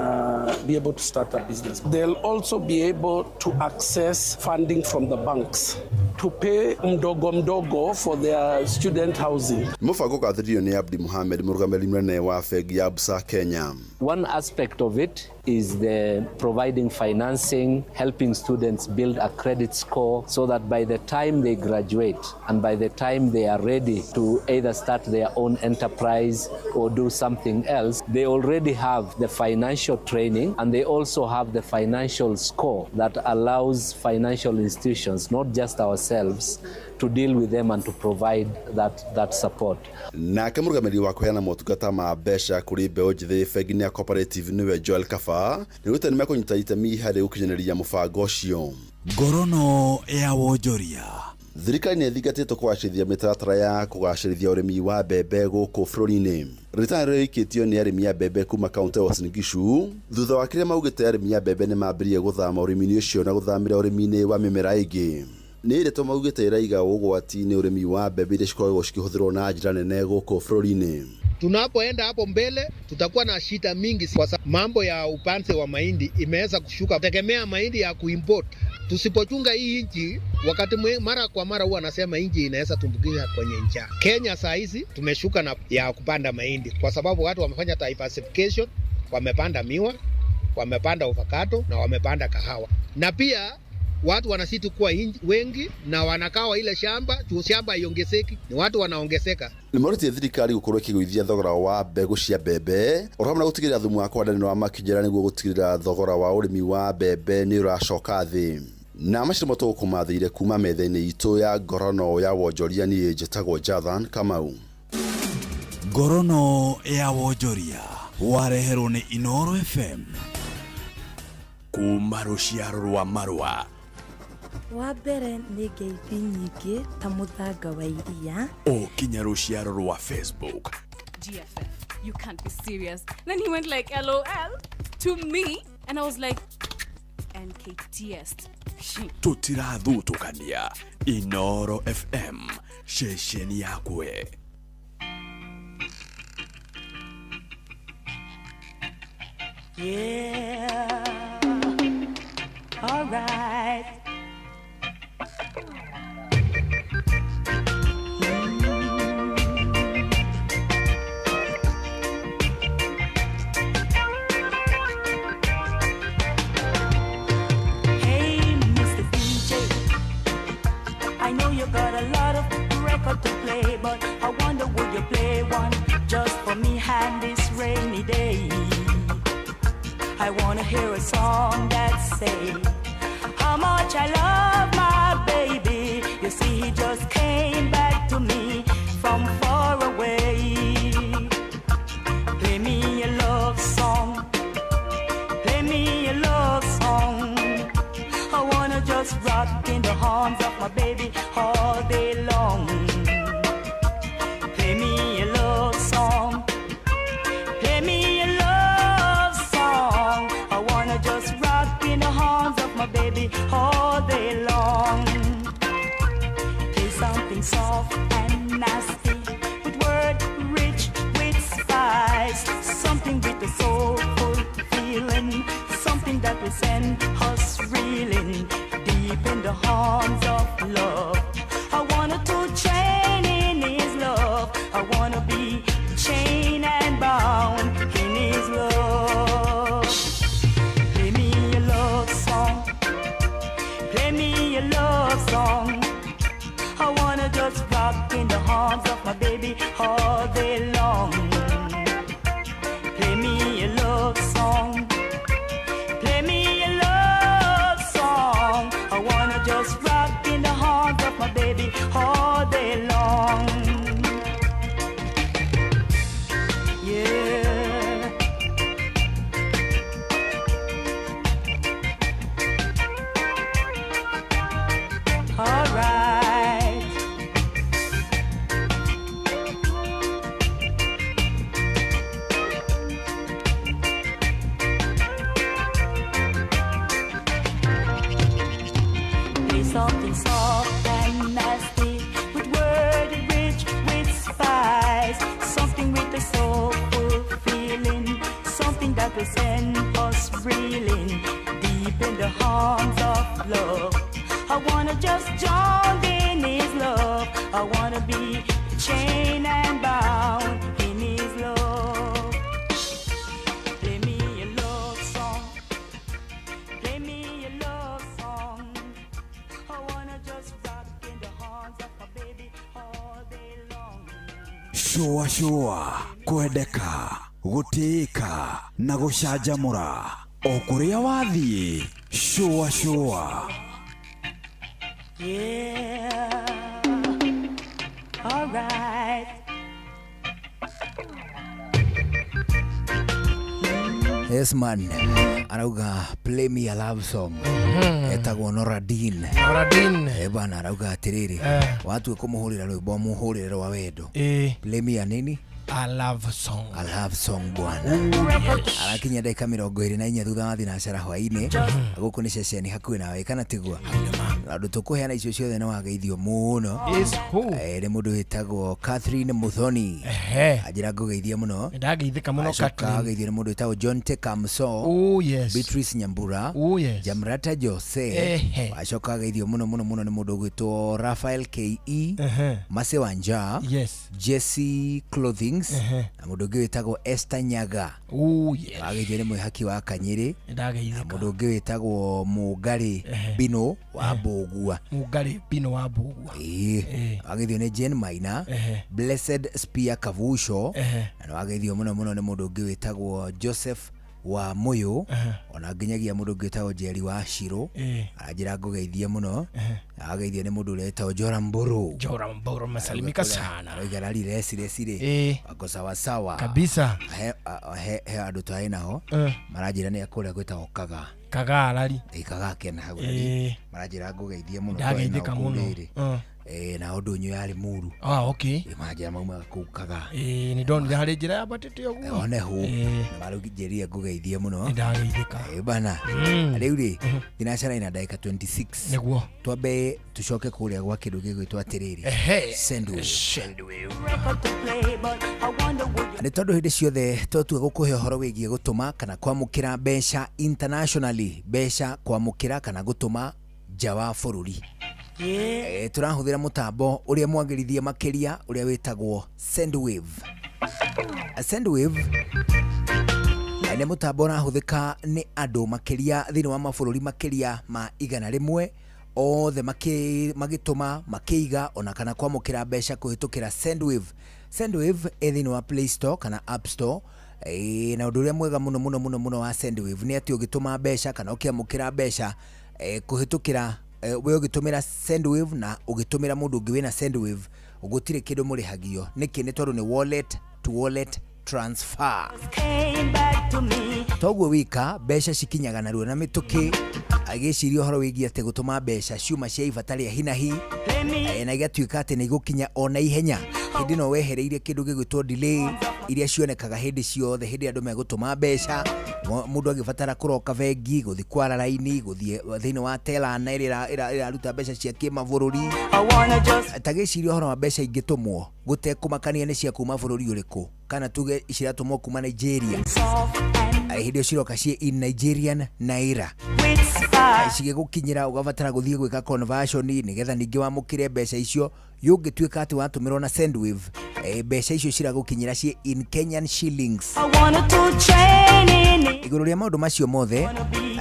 be able to start a business. They'll also be able to access funding from the banks to pay mdogo mdogo for their student housing. Mũbango ũgathĩrĩrio nĩ Abdi Mohamed, mũrũgamĩrĩri mũnene wa bengi ya Absa Kenya. One aspect of it is the providing financing, helping students build a credit score so that by the time they graduate and by the time they are ready to either start their own enterprise or do something else, they already have the financial training and they also have the financial score that allows financial institutions, not just ourselves, to deal with them and to provide that support. Nake mũrũgamĩrĩri wa kũheana motungata ma mbeca kũrĩ mbeũ njĩthĩ bengi-inĩ ya Cooperative nĩwe Joel Kaba nĩgũte nĩmekũnyita itemi harĩ gũkinyanĩria mũbango ũcio. Ngorono ya wonjoria. Thirikari nĩ ĩthingatĩtwo kũgacĩrithia mĩtaratara ya kũgacĩrithia ũrĩmi wa mbembe gũkũ bũrũri-inĩ. Rĩtana rĩrĩkĩtio nĩ arĩmi a mbembe kuma kaũntĩ ya Uasin Gishu thutha wa kĩrĩa maugĩte arĩmi a mbembe nĩ mambĩrĩirie gũthama ũrĩmi-inĩ ũcio na gũthamĩra ũrĩmi-inĩ wa mĩmera ĩngĩ. Nĩ ndeto maugĩte ĩraiga ũgwati-inĩ ũrĩmi wa mbembe iria cikoragwo cikĩhũthĩrwo na njĩra nene gũkũ bũrũri-inĩ. Tunapoenda hapo mbele tutakuwa na shida mingi kwa sababu mambo ya upanzi wa mahindi imeweza kushuka, tegemea mahindi ya kuimport. Tusipochunga hii nchi, wakati mara kwa mara huwa anasema nchi inaweza tumbukia kwenye njaa. Kenya saa hizi tumeshuka na ya kupanda mahindi kwa sababu watu wamefanya diversification, wamepanda miwa, wamepanda avocado na wamepanda kahawa. Na pia watu wanazidi kuwa wengi na wanakawa ile shamba, shamba iongezeki, ni watu wanaongezeka. Nĩmorĩtie thirikari gũkorwo ĩkĩgũithia thogora wa mbegũ cia mbembe oro hamwe na gũtigĩrĩra thumu wa kũhanda nĩ wa makinyĩra nĩguo gũtigĩrĩra thogora wa ũrĩmi wa mbembe nĩ ũracoka thĩ. Na macio nĩmo tũgũkũmathĩire kuma metha-inĩ itũ ya ngorono ya wonjoria. Niĩ njĩtagwo Jathan Kamau. Ngorono ya wonjoria wareherwo nĩ Inoro FM kuma rũciaro rwa marũa. Wa mbere nĩ ngeithi nyingĩ ta mũthanga wa iria o kinya rũciaro rwa Facebook. GFF, you can't be serious. Then he went like LOL to me and I was like NKTS. Tũtirathutũkania. Inoro FM, ceceni yakwe. Yeah, all right. Hey, Mr. DJ, I know you got a lot of record to play, but I wonder would you play one just for me and this rainy day? I wanna hear a song that say how much I love my baby. You see, he just came back to me from far away. Play me a love song. Play me a love song. I wanna just rock in the arms of my baby all day long. Play me a love song. Play me a love song. I wanna just rock in the arms of my baby all day long. Play something soft and nasty, with word rich with spice. Something with a soulful feeling, something will send us reeling deep in the arms of love. I wanna just drown in his love. I wanna be chained and bound in his love. Play me a love song. Play me a love song. I wanna just rock in the arms of my baby all day long. Shũa shũa kwendeka gũtĩĩka na gũcanjamũra o kũrĩa wathiĩ shũa shũa. Yeah. All right. Yes man arauga play me a love song etagwo Nora Dean. Nora Dean. Eh bana arauga atiriri watua kumuhurira rwimbo muhurire rwa wendo. Play me a nini? A love song. A love song bwana. Arakinya ndagika 24 thutha wa thinacara hwaini guku ni ceceni hakuhi nawe kana tigua andu tukuheana icio ciothe nĩ wageithio mũno nĩ mũndũ wĩtagwo Catherine Muthoni anjĩra ngũgeithie mũno Ndageithĩka mũno Acoka Catherine. ageithio nĩ mũndũ wĩtagwo John Tekamso. Oh, yes. Beatrice Nyambura. Oh, yes. Jamrata Jose. Acoka ageithio mũno mũno mũno nĩ mũndũ ũgwĩtwo Raphael KE. Mase Wanja. Yes. Jesse Clothings na mũndũ ũngĩ wĩtagwo Esther Nyaga. Oh, yes. Ageithio nĩ mwĩhaki wa Kanyĩrĩ na Ndageithĩka. mũndũ ũngĩ wĩtagwo Mũngarĩ Bino wa Mbũgua. Mũngarĩ Bino wa Mbũgua. Ĩĩ. Ageithio nĩ Jane Maina. Blessed Spear Kavusho na nĩ wageithio mũno mũno nĩ mũndũ ũngĩ wĩtagwo Joseph wa Mũyũ ona nginyagia mũndũ ũngĩ wĩtagwo Jerry wa Shiro aranjĩra ngũgeithie mũno na wageithio nĩ mũndũ ũrĩa wĩtagwo Jora Mburu. Jora Mburu amesalimika sana. Arauga rari resi resi rĩ wako sawasawa Kabisa. He andũ twarĩ nao maranjĩra nĩ kũrĩa gwĩtagwo Kaga. Kaga rari. Ĩ Kaga kena hau rari maranjĩra ngũgeithie mũno twarĩ nao Ndageithĩka kũu mũno. rĩrĩ. Na ũndũ ũnyũ yarĩ Muru. Ah, okay. Maranjĩra maumaga kũu Kaga. Nĩ ndonire harĩ njĩra yambatĩte ũguo. One hu na marũnjĩrire ngũgeithie mũno. Nĩndageithĩka. Bana rĩu rĩ thinacara ina ndagĩka 26 nĩguo twambe tucoke kũrĩa gwa kĩndũ gĩgwĩtwo atĩrĩrĩ Sendwave. Sendwave. Record to play, but I wonder would you Nĩ tondũ hĩndĩ ciothe twatua gũkũhe ũhoro wĩgiĩ gũtũma kana kwamũkĩra mbeca internationally, mbeca kwamũkĩra kana gũtũma nja wa bũrũri. Tũrahũthĩra mũtambo ũrĩa mwagĩrithie makĩria ũrĩa wĩtagwo Sendwave. Sendwave nĩ mũtambo ũrahũthĩka nĩ andũ makĩria thĩinĩ wa mabũrũri makĩria ma 100 othe magĩtũma makĩiga ona kana kwamũkĩra mbeca kũhĩtũkĩra Sendwave. Sendwave ĩ thĩinĩ wa Play Store kana App Store. Na ũndũ ũrĩa mwega mũno mũno mũno mũno wa Sendwave nĩ atĩ ũgĩtũma mbeca kana ũkĩamũkĩra mbeca kũhĩtũkĩra we ũgĩtũmĩra Sendwave na ũgĩtũmĩra mũndũ ũngĩ wĩna Sendwave gũtirĩ kĩndũ mũrĩhagio. Nĩkĩ? Nĩ tondũ nĩ wallet to wallet transfer. came back to me? Toguo wika mbeca cikinyaga narua na mĩtũkĩ agĩciria ũhoro wĩgiĩ atĩ gũtũma mbeca ciuma cia ibata rĩa hinahi na igatuĩka atĩ nĩ igũkinya o na ihenya hĩndĩ no wehereirie kĩndũ gĩgwĩtwo delay iria cionekaga hĩndĩ ciothe hĩndĩ andũ megũtũma mbeca mũndũ agĩbatara kũroka bengi gũthiĩ kwara raini gũthiĩ thĩinĩ wa teller na ĩrĩa ĩraruta mbeca cia kĩmabũrũri. Ta gĩciria ũhoro wa mbeca ingĩtũmwo gũtekũmakania nĩ cia kuma bũrũri ũrĩkũ kana tuge ciratũmwo kuma Nigeria hĩndĩ ĩyo ciroka ciĩ in Nigerian naira cigĩgũkinyĩra ũgabatara gũthiĩ gwĩka conversion nĩgetha ningĩ wamũkĩre mbeca icio yũngĩtuĩka atĩ watũmĩrwo na Sendwave mbeca icio ciragũkinyĩra ciĩ in Kenyan shillings. I wanna to train in it. Igũrũ rĩa maũndũ macio mothe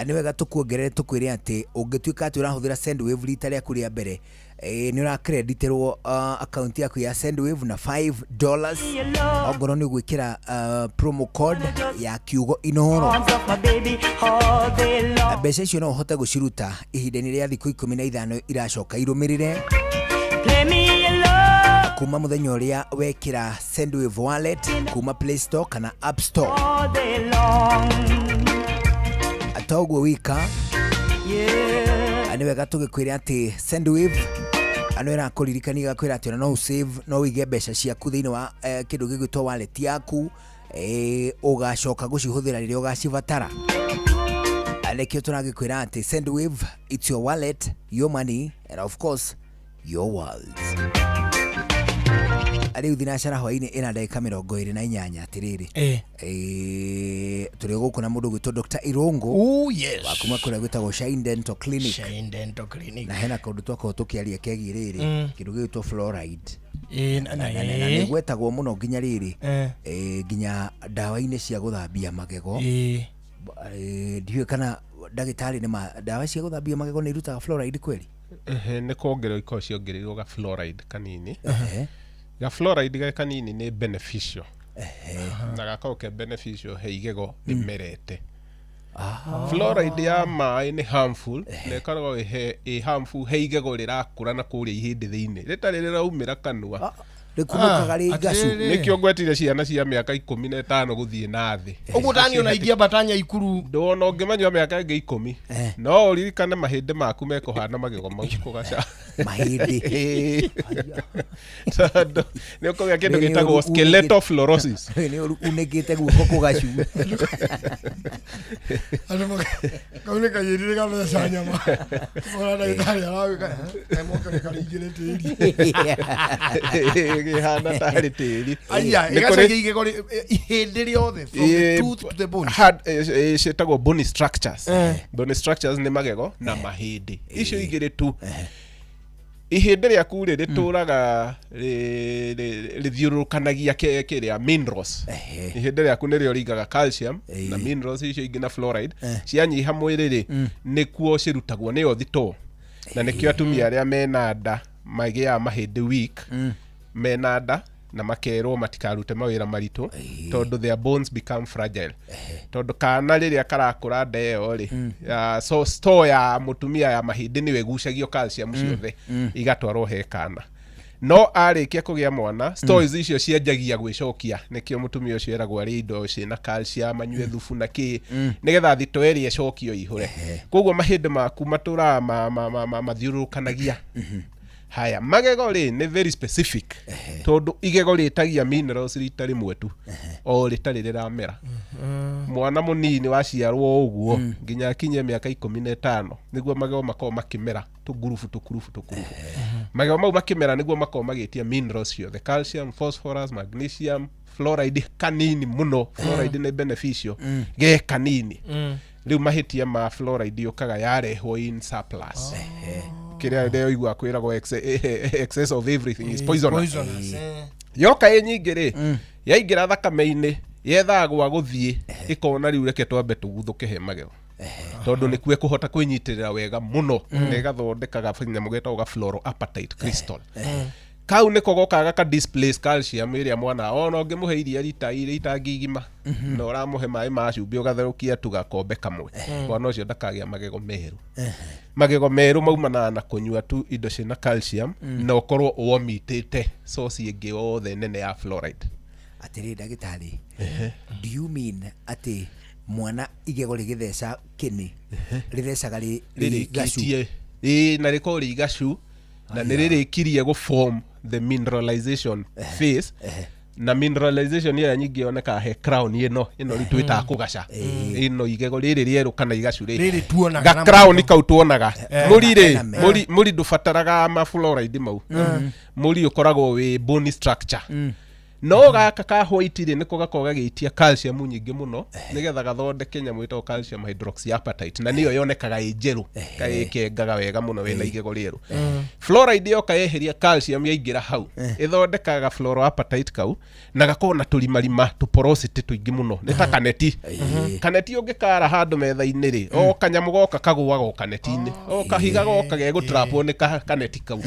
nĩ wega tũkuongerere tũkwĩre atĩ ũngĩtuĩka atĩ ũrahũthĩra Sendwave rita rĩaku rĩa mbere nĩ ũrakreditĩrwo account yaku ya Sendwave na $5 ongorwo nĩ ũgwĩkĩra promo code ya kiugo Inooro. Arms of my baby all day long. Mbeca icio no ũhote gũciruta ihinda-inĩ rĩa thikũ 15 iracoka irũmĩrĩre Play me a love kuma mũthenya ũrĩa wekĩra Sendwave wallet kuma Play Store kana App Store. all day long. Toguo wika Yeah. nĩ wega tũgĩkwĩra atĩ Sendwave ano ĩrakũririkania ĩgakwĩra atĩ ona no ũsave no ũige mbeca ciaku thĩinĩ wa kĩndũ gĩgwĩtwo wallet yaku ũgacoka gũcihũthĩra rĩrĩa ũgacibatara. Nĩkĩo tũragĩkwĩra atĩ Sendwave, it's your wallet, your money and of course your world. Rĩu thinacara hwainĩ ĩna ndagĩka 28 atĩrĩrĩ. Tũrĩ gũkũ na mũndũ ũgwĩtwo Dr. Irungu. Oh, yes. Wa kuma kũrĩa gwĩtagwo Shine Dental Clinic. Shine Dental Clinic. Na hena kaũndũ twakorwo tũkĩaria kegiĩ rĩrĩ, kĩndũ gĩgwĩtwo fluoride. Na Na nĩ gwetagwo mũno nginya rĩrĩ, nginya ndawa-inĩ cia gũthambia magego. Ndiũĩ kana ndagĩtarĩ nĩ ma ndawa cia gũthambia magego nĩ irutaga fluoride kweli? Ehe, nĩ kuongererwo ikoragwo ciongereirwo ga fluoride kanini. Ga fluoride ge kanini nĩ beneficial, na gakoragwo ke beneficial he igego rĩmerete. Fluoride ya maĩ nĩ harmful, na ĩkoragwo ĩ harmful he igego rĩrakũra na kũrĩa ihĩndĩ thĩinĩ rĩtarĩ rĩraumĩra kanua. Rĩkunũkaga rĩ gacu. Nĩkĩo ngwetire ciana cia mĩaka 15 gũthiĩ na thĩ. Ũguo tani ona ingĩambata Nyaikuru. Ndona ũngĩmanyua mĩaka ĩngĩ 10 no ũririkane mahĩndĩ maku mekũhana magego mau kũgaca. Mahĩndĩ. Tondũ nĩ ũkũgĩa kĩndũ gĩtagwo skeletal fluorosis. Nĩ unĩkĩte guoko kũgacu. Kau nĩ kayĩrire gatheca nyama. Ũkona ndagĩtarĩ aragwĩka, kaimoka karĩingĩre tĩri. Gĩhana tarĩ tĩri. Aya, Nĩ kũrĩ- ĩgacagia igego ihĩndĩ rĩothe from the tooth to the bone. Ciĩtagwo bony structures. Bony structures nĩ magego na mahĩndĩ. Icio igĩrĩ tu. Ihĩndĩ rĩaku rĩ rĩtũraga rĩthiũrũrũkanagia kĩrĩa minerals. Ihĩndĩ rĩaku nĩrĩo rĩigaga calcium na minerals icio ingĩ na fluoride. Cianyiha mwĩrĩ rĩ, nĩkuo cirutagwo nĩyo thitoo. Na nĩkĩo atumia arĩa mena nda magĩaga mahĩndĩ weak, mena nda na makerwo matikarute mawĩra maritũ tondũ their bones become fragile. Tondũ kana rĩrĩa karakũra nda ĩyo rĩ, so store ya mũtumia ya mahĩndĩ nĩyo ĩgucagio calcium ciothe igatwarwo he kana. No arĩkia kũgĩa mwana, stores icio cianjagia gwĩcokia. Nĩkĩo mũtumia ũcio eragwo arĩe indo ciĩna calcium, anyue thubu na kĩ, nĩgetha thitoo ĩrĩa ĩcokio ĩihũre. Koguo mahĩndĩ maku matũraga mathiũrũrũkanagia. Haya, magego rĩ nĩ very specific tondũ igego rĩtagia minerals rita rĩmwe tu o rĩtarĩ rĩramera. Mwana mũnini waciarwo ũguo nginya akinye mĩaka 15 nĩguo magego makoragwo makĩmera tũngurubu tũkurubu tũkurubu. Magego mau makĩmera nĩguo makoragwo magĩtia minerals ciothe, calcium, phosphorus, magnesium, fluoride kanini mũno. Fluoride nĩ beneficial ge kanini. Rĩu mahĩtia ma fluoride yũkaga yarehwo in surplus. Kĩrĩa rĩo igua kwĩragwo excess of everything is poisonous. Yoka ĩ nyingĩ rĩ, yaingĩra thakame-inĩ, yethaga gwa gũthiĩ, ĩkona rĩu reke twambe tũguthũke he magego. Tondũ nĩkuo ĩkũhota kwĩnyitĩrĩra wega mũno, na ĩgathondeka kanyamũ getagwo ga fluoroapatite crystal. Kau nĩko gokaga gaka displace calcium ĩrĩa mwana ona ũngĩmũhe iria rita igĩrĩ itangi igima, na ũramũhe maĩ ma cumbĩ ũgatherũkia tu gakombe kamwe, mwana ũcio ndakagĩa magego merũ. Magego merũ maumanaga na kũnyua tu indo ciĩna calcium, na ũkorwo ũomitĩte source ĩngĩ yothe nene ya fluoride. Atĩrĩ ndagĩtarĩ, do you mean atĩ mwana igego rĩgĩtheca kĩni rĩthecaga rĩ gacu? Rĩrĩkĩtie, na rĩkorwo rĩ igacu, na nĩ rĩrĩkirie gũ form the mineralization phase. Na mineralization ĩrĩa nyingĩ yonekaga he crown ĩno rĩu twĩtaga kũgaca. Ĩno igego rĩrĩ rĩerũ kana igacu rĩ. Rĩrĩ tuonaga Ga na crown maitho. kau tuonaga. Mũri rĩ, mũri ndũbataraga ma fluoride mau. Mũri ũkoragwo wĩ bony structure. No gaka ka white rĩ nĩko gakoragwo gagĩitia calcium nyingĩ mũno nĩgetha gathondeke nyamũ ĩtagwo calcium hydroxyapatite, na nĩyo yonekaga ĩ njerũ, ĩkengaga wega mũno wĩna igego rĩerũ. Fluoride yoka yeheria calcium yaingĩra hau, ĩthondekaga fluoroapatite kau na gakorwo na tũrimarima tũporosity tũingĩ mũno, nĩ ta kaneti. Kaneti ũngĩkara handũ metha-inĩ rĩ, o kanyamũ goka kagũaga o kaneti-inĩ, o kahiga goka gegũtrapwo nĩ kaneti kau.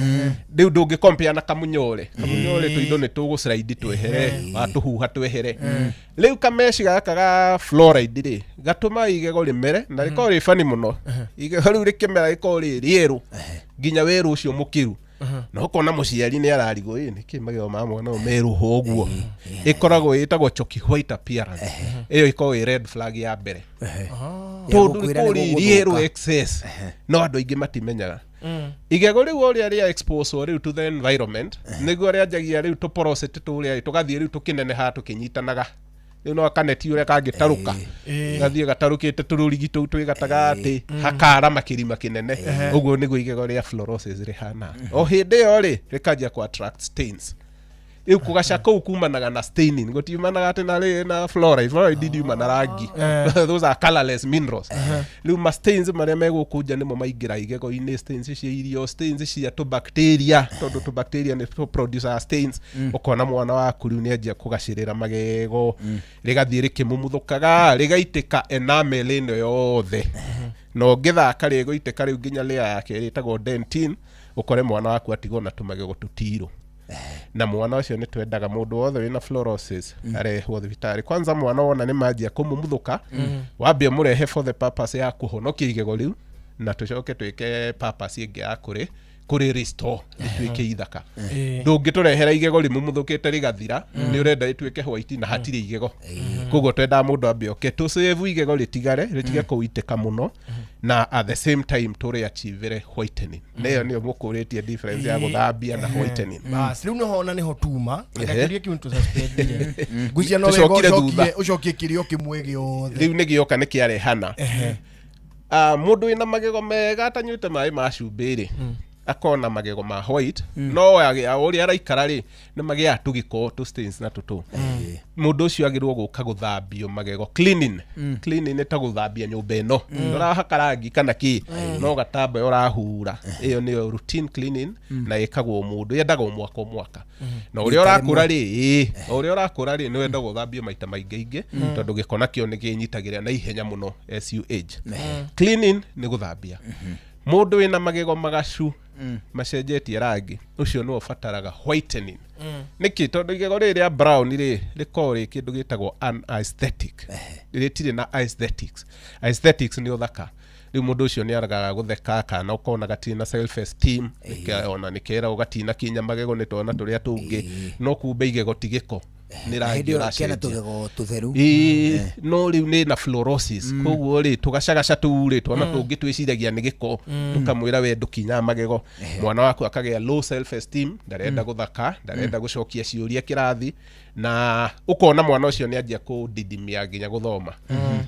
Rĩu ndũngĩ compare na kamunyore. Kamunyore tũindo nĩ tũgũslide twehere, watũhuha twehere. Rĩu kameci gaka ga fluoride rĩ, gatũmaga igego rĩmere na rĩkorwo rĩ bani mũno. Igego rĩu rĩkĩmera rĩkorwo rĩ rĩerũ nginya werũ ũcio mũkĩru. Na ũkona mũciari nĩ ararigwo, ĩ nĩkĩ magego ma mwana ũyũ merũha ũguo. Ĩkoragwo ĩtagwo chalky white appearance. Ĩyo ĩkoragwo ĩ red flag ya mbere. Tondũ rĩkoragwo rĩ rĩerũ excess, no andũ aingĩ matimenyaga. Igego rĩu ũrĩa rĩa expose rĩu to the environment, nĩguo rĩanjagia rĩu tũporosity tũrĩa tũgathiĩ rĩu tũkĩneneha tũkĩnyitanaga. Rĩu no kaneti ũrĩa kangĩtarũka, gathiĩ gatarũkĩte tũrũrigi tũu twĩ gatagatĩ, hakarama kĩrima kĩnene. Ũguo nĩguo igego rĩa fluorosis rĩhana. O hĩndĩ ĩyo rĩ, rĩkanjia kũ attract stains. Rĩu kũgaca kũu kumanaga na staining, gũtiumanaga atĩ na na fluoride. Fluoride ndiuma na rangi. Those are colorless minerals. Rĩu ma stains marĩa megũkũ nja nĩmo maingĩra igego-inĩ, stains cia irio, stains cia tũbacteria, tondũ tũbacteria nĩ tũproducaga stains. Ũkona mwana waku rĩu nĩanjia kũgacĩrĩra magego, rĩgathiĩ rĩkĩmumuthũkaga, rĩgaitĩka enamel ĩno yothe, na ũngĩthaka rĩgũitĩka rĩu nginya layer yake ĩtagwo dentin, ũkore mwana waku atigwo na tũmagego tũtirũ. Na mwana ũcio nĩ twendaga mũndũ wothe wĩna fluorosis arehwo thibitarĩ kwanza. Mwana wona nĩ manjia kũmumuthũka, wambie mũrehe for the purpose ya kũhonokia igego rĩu, na tũcoke twĩke purpose ĩngĩ ya kũrĩ restore rĩtuĩke ithaka. Ndũngĩtũrehera igego rĩmumuthũkĩte rĩgathira, nĩ ũrenda rĩtuĩke white na hatirĩ igego. Koguo twendaga mũndũ ambe oke tũsave igego rĩtigare, rĩtige kũitĩka mũno, na at the same time tũrĩ achievere whitening. Na ĩyo nĩyo mũkũrĩtie difference ya gũthambia na whitening. Bas, rĩu nĩho ona nĩho tuma ngakĩria kĩu tũsuspendire, ngwĩciria no wega. Tũcokire thutha. Ũcokie kĩrĩo kĩmwe gĩothe. Rĩu nĩ gĩoka nĩ kĩarehana. Mũndũ wĩna magego mega atanyuĩte maĩ ma cumbĩ rĩ, akona magego ma white, no ũrĩa araikara rĩ, nĩ magĩaga tũgĩko, tũ stains na tũtũ. Mũndũ ũcio agĩrĩirwo gũka gũthambio magego, cleaning. Cleaning nĩ ta gũthambia nyũmba ĩno, ndũrahaka rangi kana kĩ, no gatamba ũrahura. Ĩyo nĩyo routine cleaning, na ĩkagwo mũndũ yendaga o mwaka o mwaka. Na ũrĩa ũrakũra rĩ, o ũrĩa ũrakũra rĩ, nĩ wendagwo ũthambio maita maingĩ ingĩ, tondũ gĩko nakĩo nĩ kĩnyitagĩrĩra na ihenya mũno as you age. Cleaning nĩ gũthambia. Mũndũ wĩna magego magacu macenjetie rangi, ũcio nĩwe ũbataraga whitening. Nĩkĩ? Tondũ igego rĩrĩ rĩa brown rĩ, rĩkoragwo rĩ kĩndũ gĩtagwo unaesthetic, rĩtirĩ na aesthetics. Aesthetics nĩ ũthaka. Rĩu mũndũ ũcio nĩ aragaga gũtheka, kana ũkona gatirĩ na self esteem. Ona nĩ keragwo gatina kinya magego nĩ twana tũrĩa tũngĩ, no kumbe igego ti gĩko, nĩ rangi Hĩndĩ ĩyo kena ũracenjia. Tũgego tũtheru. Ĩĩ, no rĩu nĩ na fluorosis, koguo rĩ, tũgacagaca tũu rĩ, twana tũngĩ twĩciragia nĩ gĩko, tũkamwĩra we ndũkinyaga magego. Mwana waku akagĩa low self esteem, ndarenda gũthaka, ndarenda gũcokia ciũria kĩrathi, na ũkona mwana ũcio nĩ anjia kũdidimia nginya gũthoma.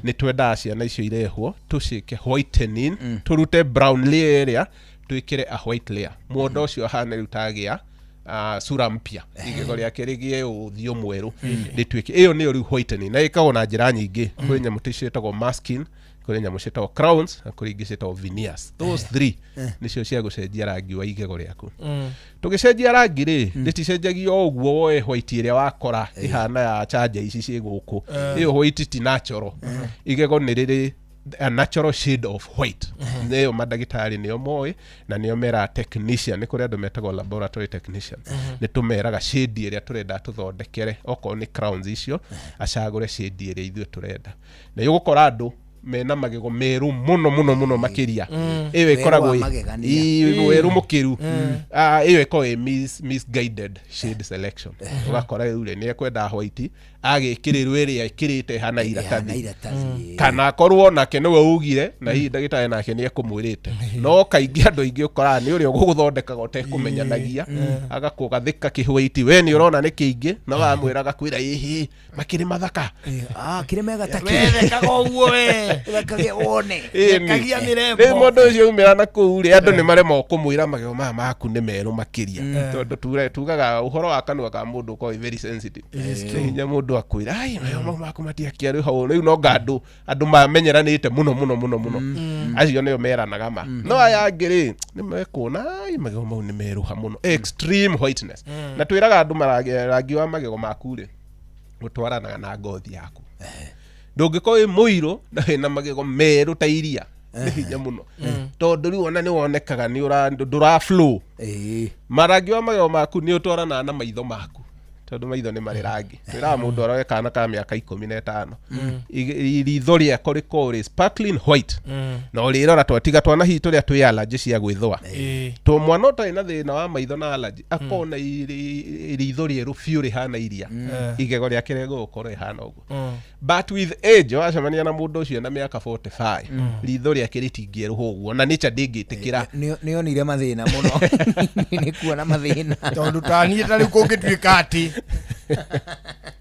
Nĩ twendaga ciana icio irehwo tũciĩke whitening, tũrute brown layer ĩrĩa, twĩkĩre a white layer, mũndũ ũcio ahane rĩu tagĩa sura mpya, igego rĩake rĩgĩe ũthiũ mwerũ, rĩtuĩke. Ĩyo nĩyo rĩu whitening, na ĩkagwo na njĩra nyingĩ. Kwĩ nyamũ ciĩtagwo masking, kũrĩ nyamũ ciĩtagwo crowns, na kũrĩ ingĩ ciĩtagwo veneers. Those three nĩcio cia gũcenjia rangi wa igego rĩaku. Tũgĩcenjia rangi rĩ, rĩticenjagio o ũguo woe white ĩrĩa wakora ĩhana ya chanja ici ciĩ gũkũ. Ĩyo white ti natural. Igego nĩ rĩrĩ a natural shade of white. Nĩyo mandagĩtarĩ nĩo moĩ, na nĩo meraga technician. Nĩ kũrĩ andũ metagwo laboratory technician. Nĩ tũmeraga shade ĩrĩa tũrenda tũthondekere. Okorwo nĩ crowns icio, acagũre shade ĩrĩa ithuĩ tũrenda. Na ũgũkora andũ mena magego merũ mũno mũno mũno makĩria. Ĩyo Werũ ĩkoragwo wa magegania. Ĩĩ, werũ mũkĩru. Ĩyo ĩkoragwo ĩ misguided shade selection. Ũgakora rĩu rĩ, nĩ ekwenda white, agĩkĩrĩrwo ĩrĩa ĩkĩrĩte ĩhana iratathi, iratathi. Kana akorwo nake nĩwe ugire, na hihi ndagĩtarĩ nake nĩ ekũmwĩrĩte. No kaingĩ andũ aingĩ ũkoraga nĩ ũrĩa ũgũgũthondekaga ũtekũmenyanagia, agakũgathĩka kĩhwaiti, we nĩ ũrona nĩ kĩingĩ, no wamwĩra agakwĩra ĩhĩ makĩrĩ mathaka. Ah, kĩrĩ mega ta Wethekaga ũguo we. Thekage wone. Thekagia mĩrembo. Rĩu mũndũ ũcio umĩra na kũu rĩ, andũ nĩ maremagwo kũmwĩra magego maya maku nĩ merũ makĩria, tondũ tugaga ũhoro wa kanua ka mũndũ ũkoragwo wĩ very sensitive. Nĩ hinya mũndũ akwĩra ai magego mau maku matiakĩa hau. Rĩu no nga andũ mamenyeranĩte mũno mũno mũno mũno, acio nĩo meranaga ma. No aya angĩ rĩ, nĩ mekuona ai magego mau nĩ merũha mũno, extreme whiteness. Na twĩraga andũ rangi wa magego maku rĩ, ũtwaranaga na ngothi yaku. Ndũngĩkorwo wĩ mũirũ na wĩna magego merũ ta iria, nĩ hinya mũno, tondũ rĩu ona nĩ wonekaga nĩ ndũra flow. Marangi wa magego maku nĩ ũtwaranaga na maitho maku, tondũ maitho nĩ marĩ rangi. Twĩraga mũndũ aroe kana ka mĩaka 15, ritho rĩako rĩkorwo rĩ sparkling white, na ũrĩrora twatiga twana hihi tũrĩa twĩ allergy cia gwĩthũa, to mwana ũtarĩ na thĩna wa maitho na allergy akona ritho rĩerũ biũ rĩhana iria, igego rĩake rĩgũgũkorwo rĩhana ũguo. But with age, wacemania na mũndũ ũcio na mĩaka 45, ritho rĩake rĩtingĩerũha ũguo, na nature ndĩngĩtĩkĩra. Nĩ onire mathĩna mũno, nĩ kuona mathĩna. Tondũ ta niĩ ta rĩu kũngĩtuĩka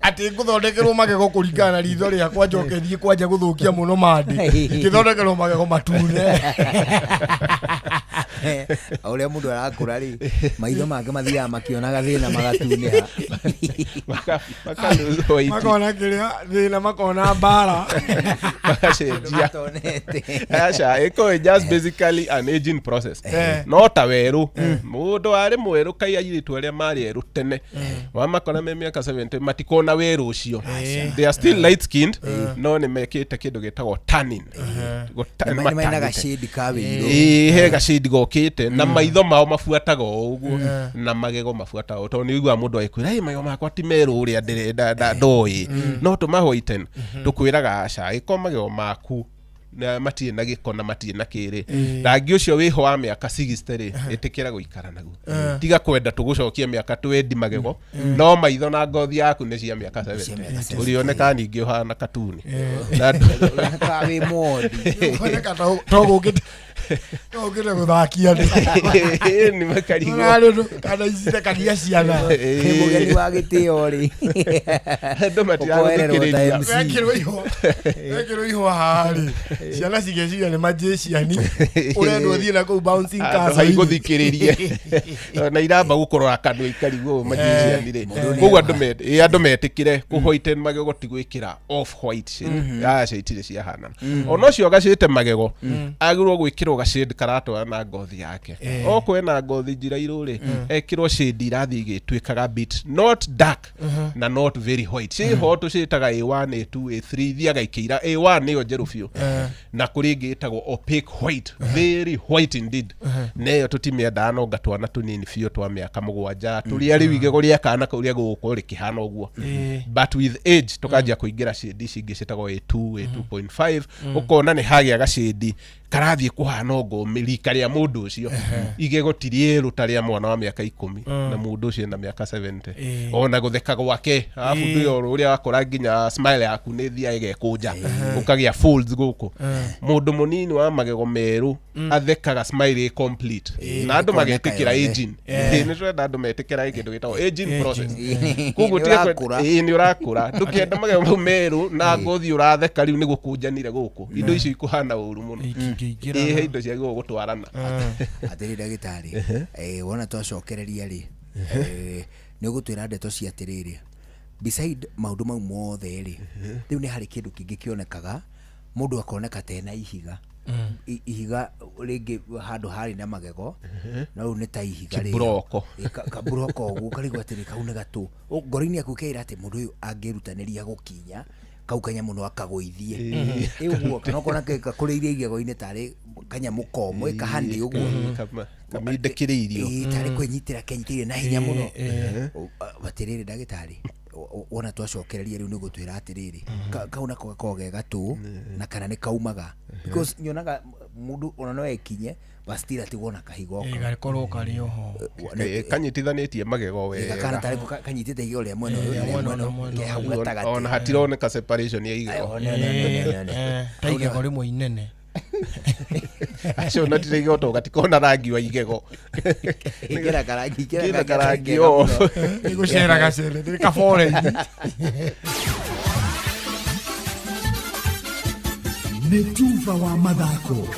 atĩ ngũthondekerwo magego kũringana na ritho rĩakwa, njoke thiĩ kwanja gũthũkia mũno mandĩ ngĩthondekerwo magego matune. O ũrĩa mũndũ arakũra rĩ, maitho make mathiaga makĩonaga thĩna magatunĩha. Maka lose white. Makona kĩrĩa thĩna, makona mbara. Magacenjia. Matonete. Aca, ĩko just basically an aging process. No ta werũ, mũndũ arĩ mwerũ, kai airĩtu arĩa marĩ erũ tene wamakora me mĩaka 70 matikona werũ ũcio. They are still light skinned, no nĩ mekĩte kĩndũ gĩtagwo tanning. Nĩ mena matanĩte. gacĩndi ka wĩirũ. Ĩĩ, he gacĩndi gokĩte na maitho mao mabuataga o ũguo na magego mabuataga o, tondũ nĩ ũiguaga mũndũ agĩkwĩra, "Ĩ, magego makwa ti merũ ũrĩa ndĩrenda ndoĩ, no tũma whiten." Tũkwĩraga aca, ĩko magego maku na matirĩ na gĩko na matirĩ na kĩrĩ, rangi ũcio wĩho wa mĩaka 60 rĩ, ĩtĩkĩra gũikara naguo. Tiga kwenda tũgũcokie mĩaka twendi magego, no maitho na ngothi yaku nĩ cia mĩaka 70, ũrĩoneka ningĩ ũhana katuni. Na Ka wĩ mondi. Ũkoneka to gũkĩte gũthakia andũ. Nĩ makarigwo. Ũrarĩ kana icithekagia ciana. Wĩ mũgeni wa gĩtĩo rĩ, andũ ũkoererwo ta matiragũthikĩrĩria. MC. Wekĩrwo ihũa, wekĩrwo ihũa haha rĩ, ciana cigeciria nĩ majĩciani ũrendwo thiĩ na kũu bouncing Andũ castle. haigũthikĩrĩrie na iramba gũkũrora kanua ikarigwo majiciani rĩ. Koguo andũ andũ metĩkĩre kũ whiten magego ti gwĩkĩra off white shade, aca, itirĩ ciahanana. Ona ũcio gacĩte magego agĩrĩirwo gwĩkĩrwo gacade karatwara na ngothi yake. Okorwo ena ngothi njirairũ rĩ, ekĩrwo shade irathiĩ igĩtuĩkaga bit not dark na not very white. Ciĩho tũciĩtaga A1, A2, A3, ithiaga ikĩira. A1 nĩyo njerũ biũ, na kũrĩ ĩngĩ ĩtagwo opaque white, very white indeed, neyo tũtimĩendaga nonga twana tũnini biũ twa mĩaka 7 tũrĩa rĩu igego rĩa kana kau rĩa gũgũkorwo rĩkĩhana ũguo. But with age tũkanjia kũingĩra shade ici ingĩ ciĩtagwo A2, A2.5, ũkona nĩ hagĩa gacĩndi karathiĩ kũhana ongo rika rĩa mũndũ ũcio. Igego ti rĩerũ ta rĩa mwana wa mĩaka 10 na mũndũ ũcio ena mĩaka 70. Ona gũtheka gwake arabu ndũyo ũrĩa wakora nginya smile yaku nĩ thiaga ĩgekũnja, ũkagĩa folds gũkũ. Mũndũ mũnini wa magego merũ athekaga smile ĩ complete na andũ ĩkoneka magetĩkĩra yothe. aging. Ĩ, nĩ tũrenda andũ metĩkĩra kĩndũ gĩtagwo aging process. Koguo Nĩ tiga ũrakũra. Ĩ, nĩ ũrakũra, ndũkĩenda magego mau merũ na ngothi ũratheka rĩu nĩ gũkũnjanire gũkũ, indo icio ikũhana ũru mũno. Ĩ, he indo ciagĩrĩirwo gũtwarana. Atĩrĩ ndagĩtarĩ, wona twacokereria rĩ, nĩ ũgũtwĩra ndeto cia atĩrĩrĩ, beside maũndũ mau mothe rĩ, rĩu nĩ harĩ kĩndũ kĩngĩ kĩonekaga, mũndũ akoneka tena ihiga. Ihiga rĩngĩ handũ harĩ na magego, no rĩu nĩ ta ihiga rĩrĩa. Kĩmburoko. Ĩ, kaburoko ũguo, ũkarigwo atĩrĩ kau nĩ gatũ. Ngoro-inĩ yaku ũkeĩra atĩ mũndũ ũyũ angĩrutanĩria gũkinya kau kanyamũ no akagũithie. Ĩ ũguo, kana ũkona gakũrĩire igego-inĩ tarĩ kanyamũ komũ, ĩ kahandi ũguo. Kamindĩkĩrĩirio. Ĩ, tarĩ kwĩnyitĩra kenyitĩrĩire na hinya mũno. Atĩrĩrĩ ndagĩtarĩ, wona twacokereria rĩu nĩ gũtwĩra atĩrĩrĩ, kau nako gakoragwo ge gatũ na kana nĩ kaumaga, because nyonaga mũndũ ona no ekinye but still atigwo na kahiga o kau. Gakorwo karĩ oho. Kanyitithanĩtie magego wega. Gakana tarĩ kanyitĩte igego rĩa mwena ũyũ na rĩa mwena mwena ũyũ na ũyũ, ke hau Ona- gatagatĩ. Ona hatironeka separation ya igego. Oh, no, no, no, no, no, no. Ta igego rĩmwe inene. Acio na tire igego to gatikona rangi wa igego. Ĩkĩra karangi, ĩkĩra Kĩna karangi karangi kega o. mũno. Ĩgũcera gacere nĩ kabore. Nĩ tuba wa mathako.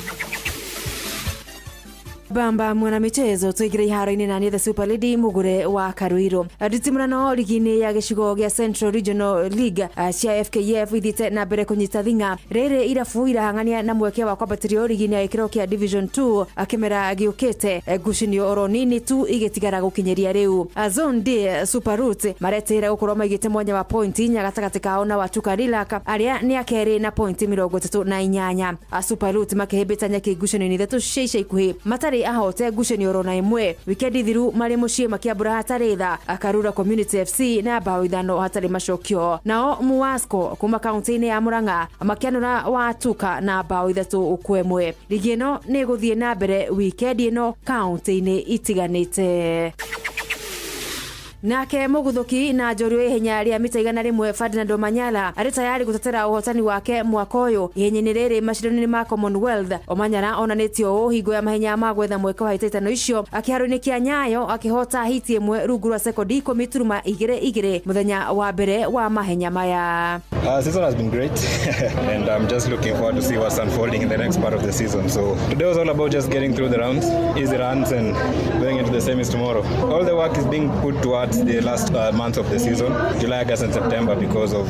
Bamba mwanamichezo, tuingire iharo-inĩ na niĩ the super lady Mugure wa Karuiru. Nditimũrano ligi-inĩ ya gĩcigo gĩa Central Regional League cia FKF ithiĩte na mbere kũnyita thing'a. Rĩrĩ irabu irahang'ania na mweke wa kwambatĩrio ligi-inĩ ya gĩkĩro kĩa Division 2 kĩmera gĩũkĩte. Ngucanio oro nini tu igĩtigara gũkinyĩria rĩu. Zone D, Super Roots maretĩĩra gũkorwo maigĩte mwanya wa point 4 gatagatĩ kao na Watuka Lilac arĩa nĩ akerĩ na point 38. Super Roots makĩhĩmbĩta nyeki ngucanio-inĩ ithatũ cia ica ikuhĩ, matarĩ ahote ngucanio oro na ĩmwe. Wikendi thiru marĩ mũciĩ makĩambũra hatarĩ tha Karura Community FC na bao 5 hatarĩ macokio. Nao Muasco kuma kaunti-inĩ ya Murang'a makĩanũra Watuka na bao 3-1. Ligi ĩno nĩ ĩgũthiĩ na mbere wikendi ĩno kaunti-inĩ itiganĩte. Nake mũguthuki na njorua ihenya rĩa mita 100 Ferdinand Omanyala arĩ tayari gũtetera ũhotani wake mwaka ũyũ ihenya-inĩ rĩrĩ macindano-inĩ ma Commonwealth. Omanyala onanĩtio ũũ hingo ya mahenya ma gwetha mweke wa hĩtahĩtano icio akĩharo-inĩ kĩa Nyayo akĩhota hiti ĩmwe rungu rwa sekondi 10.22 mũthenya wa mbere wa mahenya maya. Season has been great and I'm just looking forward to see what's unfolding in the next part of the season. So today was all about just getting through the rounds, easy runs, and going into the semis tomorrow. All the work is being put towards the last month of the season, July, August and September, because of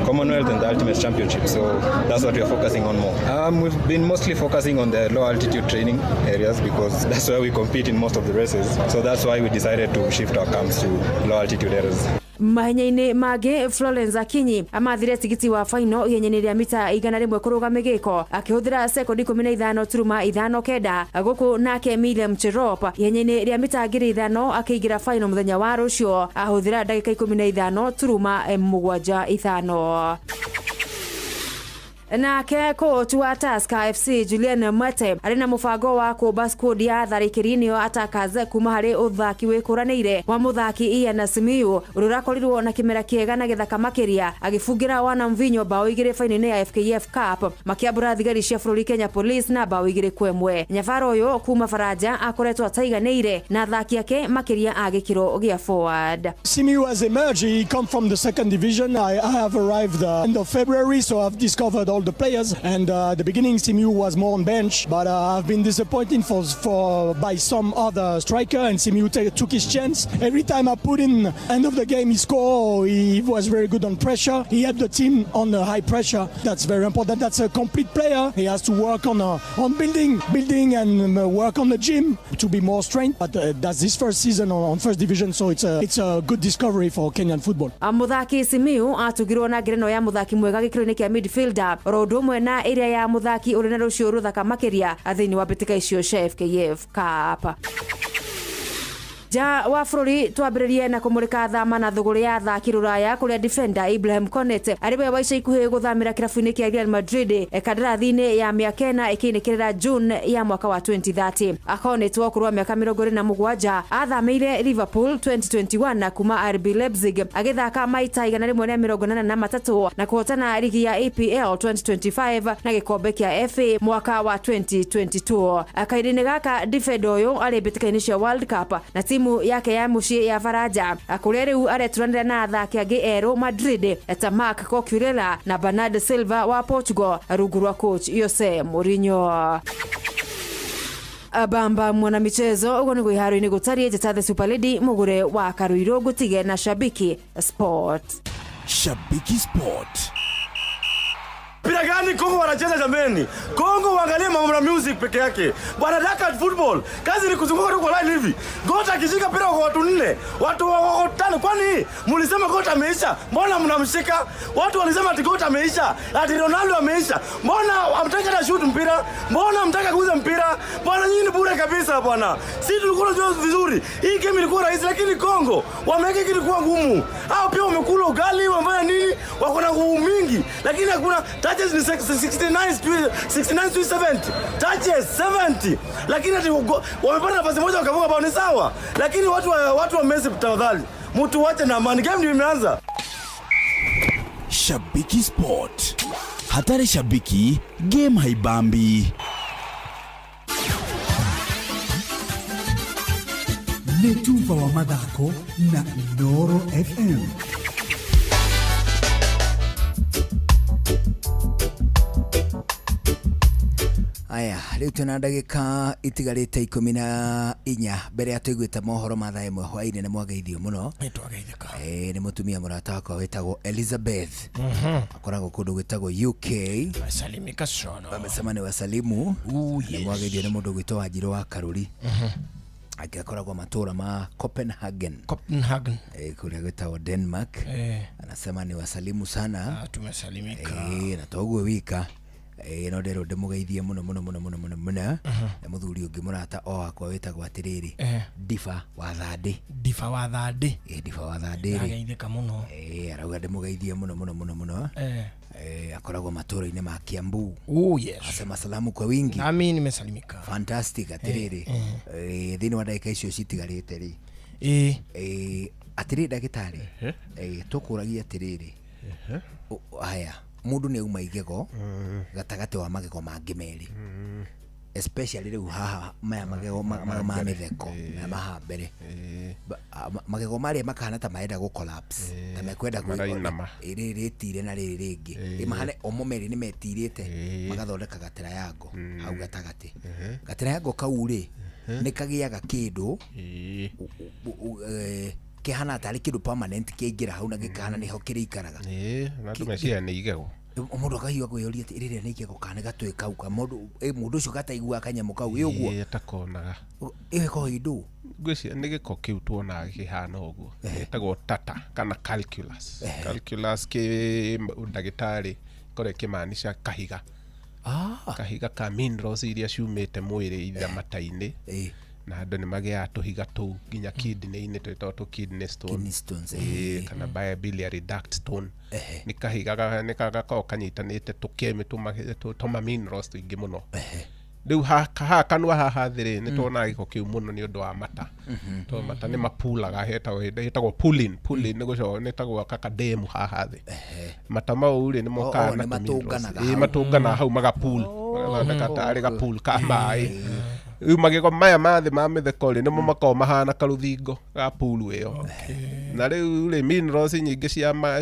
Commonwealth and the Ultimate Championship. So that's what we're focusing on more. We've been mostly focusing on the low altitude training areas because that's where we compete in most of the races. So that's why we decided to shift our camps to low altitude areas. Mahenya-inĩ mangĩ Florence Akinyi amathire tigiti wa final ihenya-inĩ rĩa mita 100 kũrũga mĩgĩko akĩhũthĩra sekondi 15.59 gũkũ nake Miriam Cherop ihenya-inĩ rĩa mita 5000 akĩingĩra final mũthenya wa rũciũ ahũthĩra ndagĩka 15.75. Nake coach wa Tusker FC Julian Mwete arĩ na mũbango wa kũmba squad ya atharĩkĩri nĩo attackers kuma harĩ ũthaki wĩkũranĩire wa mũthaki Ian Simiyu ũrĩa ũrakorirwo na kĩmera kĩega na gĩthaka makĩria agĩbungĩra wana mvinyo bao 2 fainĩ ya FKF Cup makĩambũra thigari cia bũrũri Kenya Police na bao 2-1. Nyabaro ũyũ kuma Faranja akoretwo ataiganĩire na athaki ake makĩria a gĩkĩro gĩa forward. Simiyu has emerged. He come from the second division. I have arrived end of February, so I've discovered all the players, and at the beginning Simiyu was more on bench, but I've been disappointed for by some other striker, and Simiyu took his chance. Every time I put in end of the game he scored. He was very good on pressure. He helped the team on the high pressure. That's very important. That's a complete player. He has to work on building and work on the gym to be more strength, but that's his first season on first division, so it's a good discovery for Kenyan football. Muthaki Simiyu atugirwo na ngereno ya muthaki mwega gĩkĩro-inĩ kĩa midfielder oro ũndũ ũmwe na ĩrĩa ya muthaki ũrĩ na rũciũ rũthaka makĩria thĩinĩ wa mbĩtĩka icio cia FKF Cup. Ja wa bũrũri twambĩrĩrie na kũmũrĩka thama na thũgũrĩ ya athaki rũraya kũrĩa defender Ibrahim Konet arĩ we wa ica ikuhĩ gũthamĩra kĩrabu-inĩ kĩa Real Madrid kandarathi-inĩ ya mĩaka 4 ĩkĩinĩkĩrĩra June ya mwaka wa 2030. Konet wa ũkũrũ wa mĩaka 27 athamĩire Liverpool 2021 na kuma RB Leipzig agĩthaka maita 183 na kũhotana ligi ya EPL 2025 na gĩkombe kĩa FA mwaka wa 2022. Kahinda-inĩ gaka defender ũyũ arĩ mbĩtĩka-inĩ cia World Cup na timu yake ya muciĩ ya Faranja kũrĩa rĩu areturanĩra na athaki angĩ erũ Madrid ta Marc Cucurella na Bernardo Silva wa Portugal rungu rwa coach Jose Mourinho. Bamba mwana michezo ugo nĩguo iharo-inĩ gũtariĩ. Njĩta the Super Lady mũgũre wa Karuirũ ngũtige na Shabiki Sport. Shabiki Sport. Mpira gani Kongo wanacheza jameni? Kongo waangalie mambo na music peke yake. Bwana Dakar football, kazi ni kuzunguka tu kwa line hivi. Gota akishika mpira kwa watu 4, watu 5. Kwani mlisema Gota ameisha? Mbona mnamshika? Watu walisema ati Gota ameisha, ati Ronaldo ameisha. Mbona hamtaki hata shoot mpira? Mbona hamtaki kuuza mpira? Bwana nyinyi ni bure kabisa bwana. Sisi tulikuwa tunajua vizuri. Hii game ilikuwa rahisi, lakini Kongo wameweka kitu kuwa ngumu. Hao pia wamekula ugali, wamefanya nini? Wako na nguvu mingi, lakini hakuna touches ni 69 to 70. Touches 70. Lakini ati wamepata nafasi moja wakavuka bao ni sawa. Lakini watu wa Messi tafadhali. Mtu wache na amani. Game ndio imeanza. Shabiki Sport. Hatari shabiki, game haibambi. Netuva wa mathako na Inooro FM. Aya, rĩu twĩna ndagĩka itigarĩte 14 mbere ya tũiguĩte mohoro ma thaa 1 hwaĩ-inĩ. Nĩ mwageithio mũno. Nĩtwageithĩka. Nĩ mũtumia mũrata wakwa wĩtagwo Elizabeth. Akoragwo kũndũ gwĩtagwo UK. Salimika sana. Amesema nĩ wasalimu. Nĩ mwageithio nĩ mũndũ gwĩtwo Wanjirũ wa Karuri. Akoragwo matũra ma Copenhagen. Copenhagen. Kũrĩa gwĩtagwo Denmark. Anasema ni wasalimu sana. Tumesalimika. Na toguo wika. No ndero ndĩmũgeithie mũno mũno mũno mũno mũno mũno. Na mũthuri ũngĩ mũrata o wakwa wĩtagwo atĩrĩrĩ, Difa wa Thandĩ. Difa wa Thandĩ. Difa wa Thandĩ. Ageithĩka mũno. Arauga ndĩmũgeithie mũno mũno mũno mũno. Akoragwo matũra-inĩ ma Kiambu. Oh yes. Asema salamu kwa wingi. Nami nimesalimika. Fantastic atĩrĩrĩ. Thĩinĩ wa ndagĩka icio citigarĩte rĩ. Atĩrĩ ndagĩtarĩ, tũkũragia atĩrĩrĩ, haya mũndũ nĩ auma igego gatagatĩ wa magego mangĩ merĩ, especially rĩu haha maya magego ma mĩtheko maya maha mbere, magego marĩa makahana ta marenda gũ collapse, ta mekwenda rĩrĩ rĩtire na rĩrĩ rĩngĩ mahane omo merĩ nĩ metirĩte, magathondeka gatriangle hau gatagatĩ. Gatriangle kau rĩ nĩ kagĩaga kĩndũ kĩhana tarĩ kĩndũ permanent kĩaingĩra hau na gĩkahana nĩho kĩrĩikaraga. Na andũ meciria nĩ igego. Mũndũ akahiũha kwĩyũria atĩ rĩrĩa nĩ igego kana nĩ gatwĩ kau ka mũndũ ũcio gataiguaga kanyamũ kau ĩ ũguo takonaga ĩyo ĩkoragwo ĩ ndũ. Ngwĩciria nĩ gĩko kĩu tuonaga kĩhana ũguo gĩtagwo tata kana calculus. Calculus kĩ ndagĩtarĩ ĩkoragwo ĩkĩmaanisha kahiga. Kahiga ka minerals iria ciumĩte mwĩrĩ ithamata-inĩ, na andũ nĩ magĩaga tũhiga tũu nginya kidney-inĩ twĩtagwo tũ kidney stone, kana biliary duct stone. Nĩ kahiga nĩ gakoragwo kanyitanĩte tũkemi tũma minerals tũingĩ mũno. Rĩu haha kanua haha thĩ rĩ nĩ tuonaga gĩko kĩu mũno nĩ ũndũ wa mata. Tondũ mata nĩ mapulaga, hetagwo pulling, pulling nĩ gũcoka nĩ ta gwaka kademu haha thĩ. Mata mau rĩ nĩ mokaga na tũminerals, matũnganaga hau magapool, magathondeka tarĩ gapool ka maĩ. Rĩu magego maya ma thĩ ma mĩtheko rĩ nĩmo makoragwo mahana karũthingo ga pool ĩyo. Na rĩu rĩ minerals nyingĩ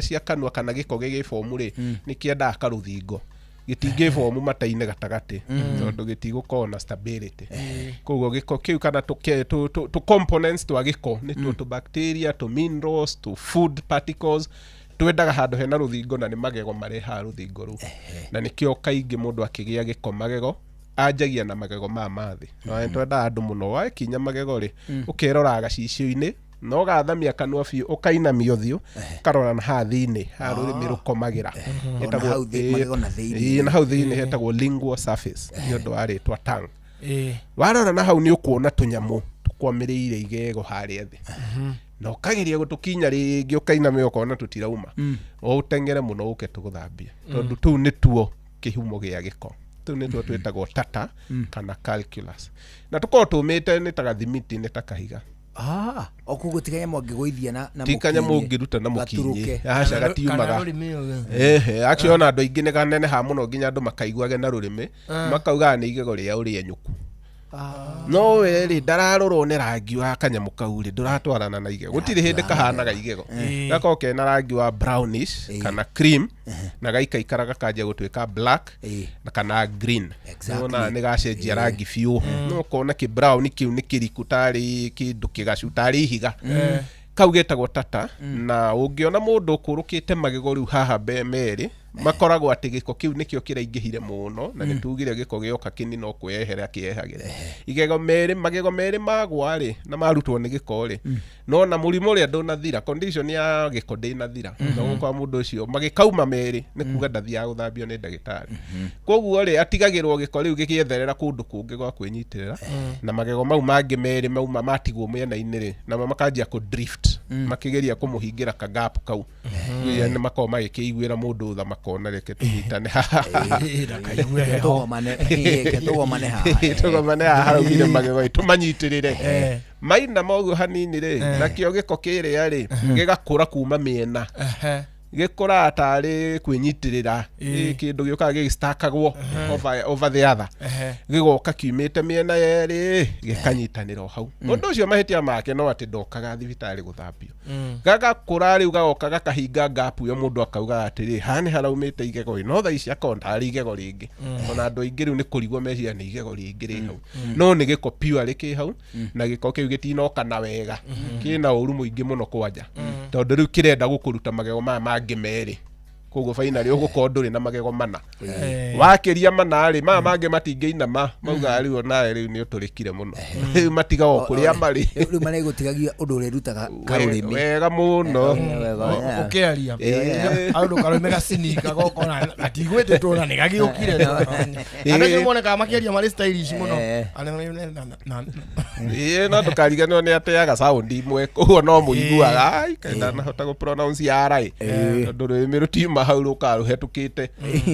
cia kanua kana gĩko gĩgĩbomu rĩ nĩ kĩendaga karũthingo, gĩtingĩbomu mata-inĩ gatagatĩ tondũ gĩtigũkorwo na stability. Koguo gĩko kĩu kana tũ components twa gĩko nĩtuo tũ bacteria, tũ minerals, tũ food particles, twendaga handũ hena rũthingo na nĩ magego marehaga rũthingo rũu. Na nĩkĩo kaingĩ mũndũ akĩgĩa gĩko magego anjagia na magego ma mathĩ. Na twendaga andũ mũno wakinya magego rĩ ũkerora gacicio-inĩ na ũgathamia kanua biũ ũkainamia ũthiũ ũkarora na haha thĩinĩ haha rũrĩmĩ rũkomagĩra, na hau thĩinĩ hetagwo lingual surface nĩ ũndũ wa rĩtwa tongue. Warora na hau nĩ ũkuona tũnyamũ tũkwamĩrĩire igego harĩa thĩ, na ũkageria gũtũkinya rĩngĩ ũkainamia ũkona tũtirauma, o ũteng'ere mũno ũke tũgũthambie, tondũ tũu nĩtuo kĩhumo gĩa gĩko. Tũu nĩtuo twĩtagwo tata kana calculus, na tũkorwo tũmĩte nĩ ta gathimiti, nĩ ta kahiga. Okoguo ti kanyamũ angĩgũithia na ti kanyamũ ũngĩruta na mũkinyi, aca gatiumaga. Actually ona andũ aingĩ nĩ kaneneha mũno nginya andũ makaiguage na rũrĩmĩ makaugaga nĩ igego rĩa ũrĩa nyũku. No we rĩ ndararorwo nĩ rangi wa kanyamũ kau rĩ ndũratwarana na igego, gũtirĩ hĩndĩ kahanaga igego, gakorwo kena rangi wa brownish kana cream na gaikaikara gakanjia gũtuĩka black na kana green. Nĩwona nĩ gacenjia rangi biũ, no ũkona kĩ brown kĩu nĩ kĩriku tarĩ kĩndũ kĩgacu tarĩ ihiga. Kau getagwo tata. Na ũngĩona mũndũ ũkũrũkĩte magego rĩu haha merĩ makoragwo atĩ gĩko kĩu nĩkĩo kĩraingĩhire mũno, na nĩtugire gĩko gĩoka kĩni no kwĩyehera kĩehagĩra. Igego merĩ, magego merĩ magwa rĩ na marutwo nĩ gĩko rĩ, no na mũrimũ ũrĩa ndũnathira, condition ya gĩko ndĩnathira, no gũkorwo mũndũ ũcio magĩkauma merĩ nĩ kuga ndathiaga gũthambio nĩ ndagĩtarĩ. Koguo rĩ atigagĩrwo gĩko rĩu gĩgĩetherera kũndũ kũngĩ gwa kwĩnyitĩrĩra, na magego mau mangĩ merĩ mauma matigwo mĩena-inĩ rĩ namo makanjia kũ drift, makĩgeria kũmũhingĩra kagap kau, nĩ makoragwo magĩkĩiguĩra mũndũ tha makona reke tũnyitane haha, tũgomane haha haraumire magego tũmanyitĩrĩre maina moguo hanini rĩ, nakĩo gĩko kĩrĩa rĩ gĩgakũra kuma mĩena, gĩkũraga tarĩ kwĩnyitĩrĩra, kĩndũ gĩũkaga gĩgĩstakagwo over the other, gĩgoka kiumĩte mĩena yerĩ gĩkanyitanĩra o hau. Ũndũ ũcio mahĩtia make no atĩ ndokaga thibitarĩ gũthambio, gagakũra rĩu gagoka gakahinga gap ĩyo, mũndũ akauga atĩrĩ haha nĩ haraumĩte igego, no thaa ici akorwo ndarĩ igego rĩngĩ. Ona andũ aingĩ rĩu nĩ kũrigwo meciria nĩ igego rĩngĩ rĩ hau, no nĩ gĩko pure kĩ hau, na gĩko kĩu gĩtinoka na wega, kĩna ũru mũingĩ mũno kwanja, tondũ rĩu kĩrenda gũkũruta magego maya mangĩ merĩ. Koguo finally ũgũkorwo ndũrĩ na magego mana, wakĩria mana rĩ maya mangĩ matingĩinama, maugaga rĩu onawe rĩu nĩ ũtũrĩkire mũno, rĩu matigagwo kũrĩa marĩ, rĩu marĩgũtigagia ũndũ ũrĩa ĩrutaga karũrĩmĩ wega mũno ũkĩaria andũ karũrĩmĩ gacinika gokona gatigwĩtĩtwo na nĩ gagĩũkire, andũ acio monekaga makĩaria marĩ stylish mũno. No ndũkariganĩrwo nĩ ateaga sound imwe, koguo no mũiguaga ai ndanahota gũ pronounce ya rai, tondũ rũrĩmĩ rũtiumaga rwauma hau rũkaga rũhetũkĩte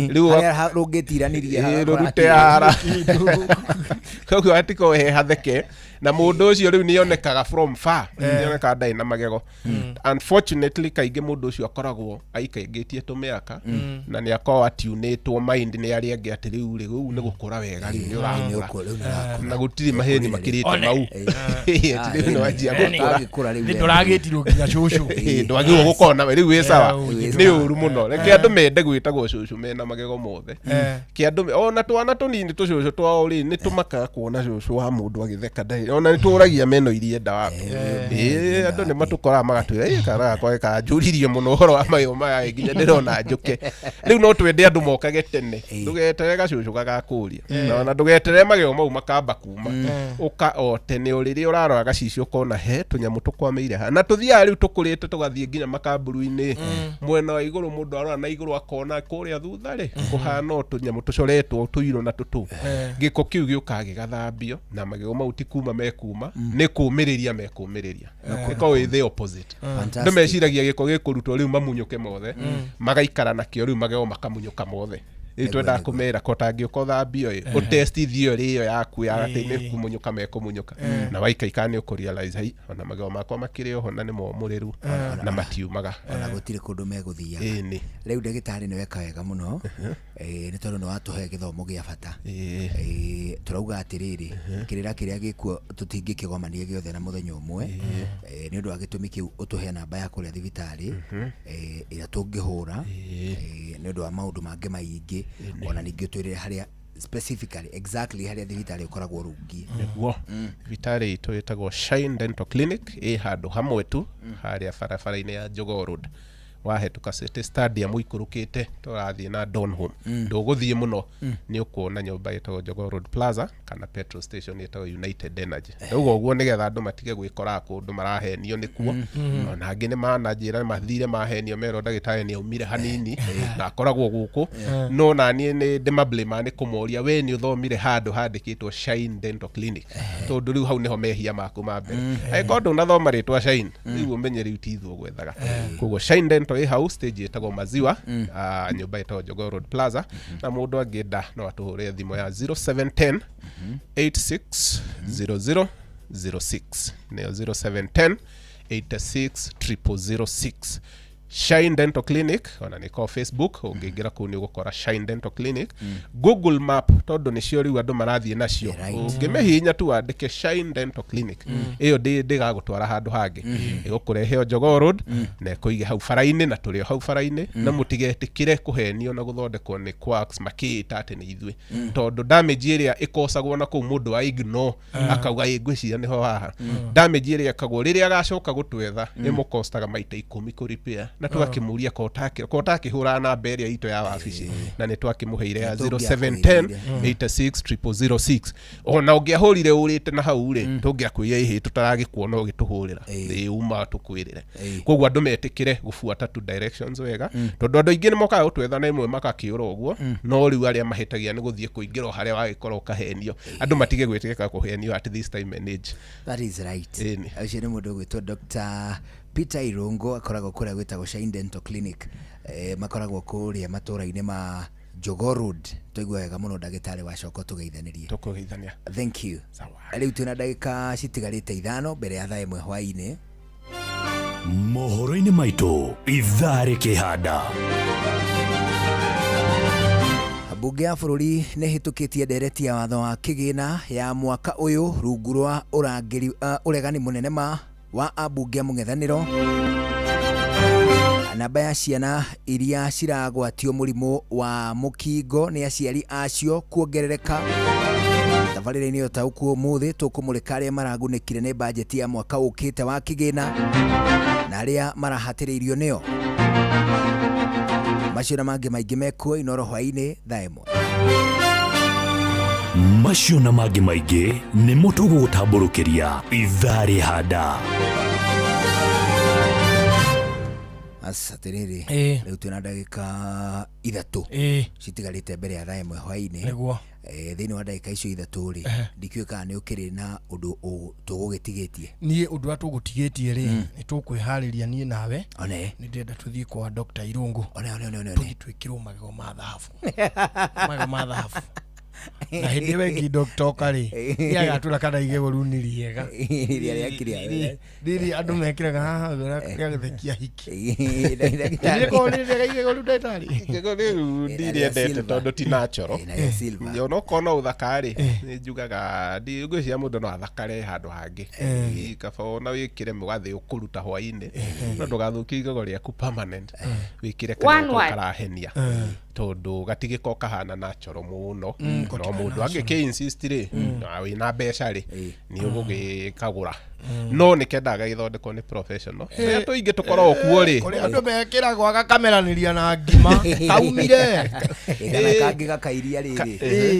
rĩu Harĩa rũngĩtiranĩria Ĩĩ, rũrute ara koguo hatikorwo he hatheke na mũndũ ũcio rĩu nĩonekaga from far, nĩonekaga ndarĩ na magego. Unfortunately kaingĩ mũndũ ũcio akoragwo aikaingĩtie tũmĩaka na nĩ akoragwo atiunĩtwo mind nĩ arĩa angĩ atĩ rĩu rĩ rĩu nĩ gũkũra wega, rĩu nĩ ũrakũra na gũtirĩ maheni makĩrĩte mau. Ĩĩ, atĩ rĩu nĩ wanjia gũkũra. Nĩ ndũragĩtirwo nginya cũcũ. Ĩĩ, ndwagĩrĩirwo gũkorwo na rĩu wĩ sawa. Eh, Nĩ ũru mũno, reke andũ mende gwĩtagwo cũcũ mena magego mothe. Ke andũ ona twana tũnini tũcũcũ twao rĩ nĩ tũmakaga kuona cũcũ wa mũndũ agĩtheka ndarĩ ona nĩ tũragia meno iria enda waku. Ĩĩ, andũ nĩ matũkoraga magatwĩra ĩ kana gakwa gĩkanjũririe mũno ũhoro wa magego maya ĩ, nginya ndĩrona njũke rĩu. No twende andũ mokage tene, ndũgeterere gacũcũ gagakũria na ona ndũgeterere magego mau makamba kuma. Ũka o tene o rĩrĩa ũrarora gacicio ũkona he tũnyamũ tũkwamĩire haha na tũthiaga rĩu tũkũrĩte tũgathiĩ nginya makamburu-inĩ mwena wa igũrũ. Mũndũ arora na igũrũ akona kũrĩa thutha rĩ kũhana o tũnyamũ tũcoretwo tũirũ na tũtũ. Gĩko kĩu gĩũkaga gĩgathambio na magego mau ti kuma mekuma, nĩ kũmĩrĩria mekũmĩrĩria. Ĩkoragwo ĩ the opposite. Fantastic. Andũ meciragia gĩko gĩkũrutwo rĩu mamunyũke mothe, magaikara nakĩo rĩu magego makamunyũka mothe. Rĩu twendaga kũmera ko tangĩũka ũthambio ĩ ũtestithio rĩ ĩyo yaku ya atĩ nĩ kumunyũka mekũmunyũka na waikaika nĩ ũkũrealize hai ona magego makwa makĩrĩ oho na nĩ momũrĩru na matiumaga. Ona gũtirĩ kũndũ megũthiaga. Ĩni. Rĩu ndagĩtarĩ nĩ weka wega mũno. Nĩ tondũ nĩ watũhe gĩthomo gĩa bata. Tũrauga atĩrĩrĩ, kĩrĩra kĩrĩa gĩkuo tũtingĩkĩgomania gĩothe na mũthenya ũmwe. Nĩ ũndũ wa gĩtũmi kĩu ũtũhe namba ya kũrĩa thibitarĩ ĩrĩa tũngĩhũra nĩ ũndũ wa maũndũ mangĩ maingĩ, ona ningĩ ũtwĩrĩre harĩa specifically exactly harĩa thibitarĩ ũkoragwo rungi. Nĩguo, thibitarĩ itũ ĩtagwo Shine Dental Clinic, ĩ handũ hamwe tu harĩa barabara-inĩ ya Jogoo Road, wahetũka City Stadium ũikũrũkĩte tũrathiĩ na Donholm, ndũgũthiĩ mũno nĩ ũkuona nyũmba ĩtagwo Jogoo Road Plaza kana petrol station ĩtagwo United Energy. Ndauga ũguo nĩgetha andũ matige gwĩkoraga kũndũ marahenio nĩkuo. Ona angĩ nĩ mananjĩra mathire mahenio merwo ndagĩtarĩ nĩ aumire hanini na akoragwo gũkũ, no naniĩ nĩ ndĩmablame nĩ kũmoria we nĩ ũthomire handũ handĩkĩtwo Shine Dental Clinic, tondũ rĩu hau nĩho mehia maku ma mbere. Angĩkorwo ndũnathoma rĩtwa Shine, rĩu ũmenye rĩu ti ithuĩ ũgwethaga. Koguo Shine Dental ĩ hau stage ĩtagwo Maziwa, nyũmba ĩtagwo Jogoo Road Plaza, na mũndũ angĩenda no atũhũrĩre thimũ ya 0710 8600 06, nĩyo 0710 86 0006. Shine Dental Clinic ona nĩ Facebook, ũngĩingĩra kũu nĩ ũgũkora Shine Dental Clinic. Google Map, tondũ nĩcio rĩu andũ marathiĩ nacio, ũngĩmĩhihinya tu wandĩke Shine Dental Clinic, ĩyo ndĩgagũtwara handũ hangĩ, ĩgũkũrehe o Jogoo Road na ĩkũige hau bara-inĩ, na tũrĩ o hau bara-inĩ. Na mũtigetĩkĩre kũhenio na gũthondekwo nĩ quacks makĩĩta atĩ nĩ ithuĩ, tondũ damage ĩrĩa ĩkosagwo na kũu mũndũ wa ignore akauga ĩ ngwĩciria nĩho haha, damage ĩrĩa ĩkagwo rĩrĩa agacoka gũtwetha ĩmũkostaga maita 10 kũ repair. Na tũgakĩmũria ko ũtakĩhũra namba ĩrĩa itũ ya wabici na nĩ twakĩmũheire ya 0710 86 0006, ona ũngĩahũrire ũrĩte na hau rĩ tũngĩakwĩire ĩhĩ tũtaragĩkuona ũgĩtũhũrĩra ĩ uma tũkwĩrĩre. Koguo andũ metĩkĩre gũbuata tu directions wega, tondũ andũ aingĩ nĩ mokaga gũtwetha na ĩmwe makakĩũra ũguo, no rĩu arĩa mahĩtagia nĩ gũthiĩ kũingĩra o harĩa wagĩkorwo ũkahenio. Andũ matige gwĩtĩkĩka kũhenio at this time and age. That is right. Ĩni. Ũcio nĩ mũndũ ũgwĩtwo Dr. Peter Irungu, akoragwo kũrĩa gwĩtagwo Shine Dental Clinic. Makoragwo kũrĩa matũra-inĩ ma Jogoo Road. Twaigua wega mũno ndagĩtarĩ, wacoka tũgeithanĩrie. Tũkũgeithania. Thank you. Rĩu twĩna ndagĩka citigarĩte 5 mbere ya thaa 1 hwaĩ-inĩ. Mohoro-inĩ maitũ ithaa rĩkĩhanda. Mbunge ya bũrũri nĩ ĩhĩtũkĩtie ndereti ya watho wa kĩgĩna ya mwaka ũyũ rungu rwa ũrangĩri ũregani mũnene ma wa ambunge a mũng'ethanĩro. Namba ya ciana iria ciragwatio mũrimũ wa mũkingo nĩ aciari acio kuongerereka. Tabarĩra-inĩ ũtaũku ũmũthĩ tũkũmũrĩka arĩa maragunĩkire nĩ bajeti ya mwaka ũkĩte wa kĩgĩna na arĩa marahatĩrĩirio nĩyo. Macio na mangĩ maingĩ mekuo Inoro hwaĩ-inĩ thaa 1. Macio na mangĩ maingĩ nĩmo tũgũgũtambũrũkĩria ithaa rĩhanda. Aca atĩrĩrĩ, Ĩĩ. rĩu twĩna ndagĩka 3 Ĩĩ. citigarĩte mbere ya thaa 1 hwaĩ-inĩ. Nĩguo. Thĩinĩ wa ndagĩka icio 3 rĩ, ndikĩũĩ kana nĩ ũkĩrĩ na ũndũ tũgũgĩtigĩtie. Niĩ ũndũ ũrĩa tũgũtigĩtie rĩ, nĩ tũkwĩharĩria niĩ nawe. One. Nĩ ndĩrenda tũthiĩ kwa Dr. Irũngũ. One, one, one, one, one. Tũthiĩ twĩkĩrwo magego ma thahabu, magego ma thahabu, na hĩndĩ ĩyo ĩngĩ Dr. oka rĩ, nĩ agatwĩra kana igego rĩu nĩ rĩega. Rĩrĩa rĩakĩrĩa. Rĩrĩ andũ mekĩraga haha rĩa gũthekia hiki. Ndagĩtarĩ. Rĩkorwo rĩrĩ rĩega igego rĩu, ndagĩtarĩ? Igego rĩu ndirĩendete tondũ ti natural. Na silver. Ona okorwo no ũthaka rĩ, nĩ njugaga ngwĩciria mũndũ no athakare handũ hangĩ. Ĩ, kaba ona wĩkĩre mũgathĩ ũkũruta hwainĩ, no ndũgathũkie igego rĩaku permanent, wĩkĩre One karĩa word. karahenia, tondũ gatigĩko kahana natural mũno. No mũndũ natural. angĩkĩ insist rĩ, na wĩna mbeca rĩ, nĩ ũgũgĩkagũra, no nĩ kendaga gĩthondekwo nĩ professional. Rĩrĩa tũingĩ tũkoragwo kuo rĩ, Kũrĩ andũ mekĩragwo agakameranĩria na ngima kaumire. Kana kangĩ gakairia rĩrĩ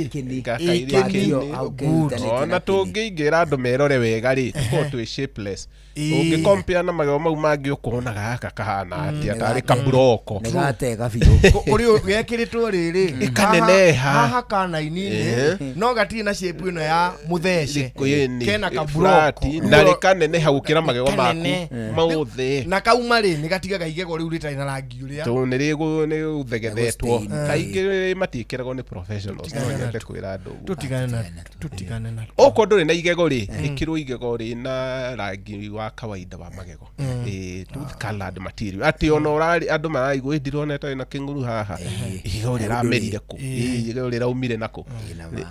kĩni. Gakairia Kĩni. kĩni. Hau kĩhutanĩtie Ona na kĩni. tũngĩingĩra andũ merore wega rĩ, tũkorwo twĩ shapeless. Ũngĩkompea na magego mau mangĩ, ũkona gaka kahana atĩa, tarĩ kaburoko. Nĩ gatega biũ. Kũrĩ gekĩrĩtwo rĩrĩ Ĩkaneneha. haha kana-inĩ, no gatirĩ na shape ĩno ya mũthece. Ĩni, Kena flat, kaburoko na rĩkaneneha gũkĩra magego maku Kanene. mothe. Na kauma rĩ, nĩ gatigaga igego rĩu rĩtarĩ na rangi ũrĩa. Tondũ nĩ rĩgũthegethetwo. Nĩ Kaingĩ matiĩkĩragwo nĩ professionals, no nyende kwĩra andũ ũguo. Tũtigane na, tũtigane na. Okorwo ndũrĩ na igego rĩ, ĩkĩrwo igego rĩna rangi wa kawaida wa magego. Ĩ, tooth colored material, atĩ ona ũrarĩ andũ maraigua, "Ĩ, ndirona ĩtarĩ na kĩng'uru haha, igego rĩramerire kũ? Ĩ, igego rĩraumire nakũ?"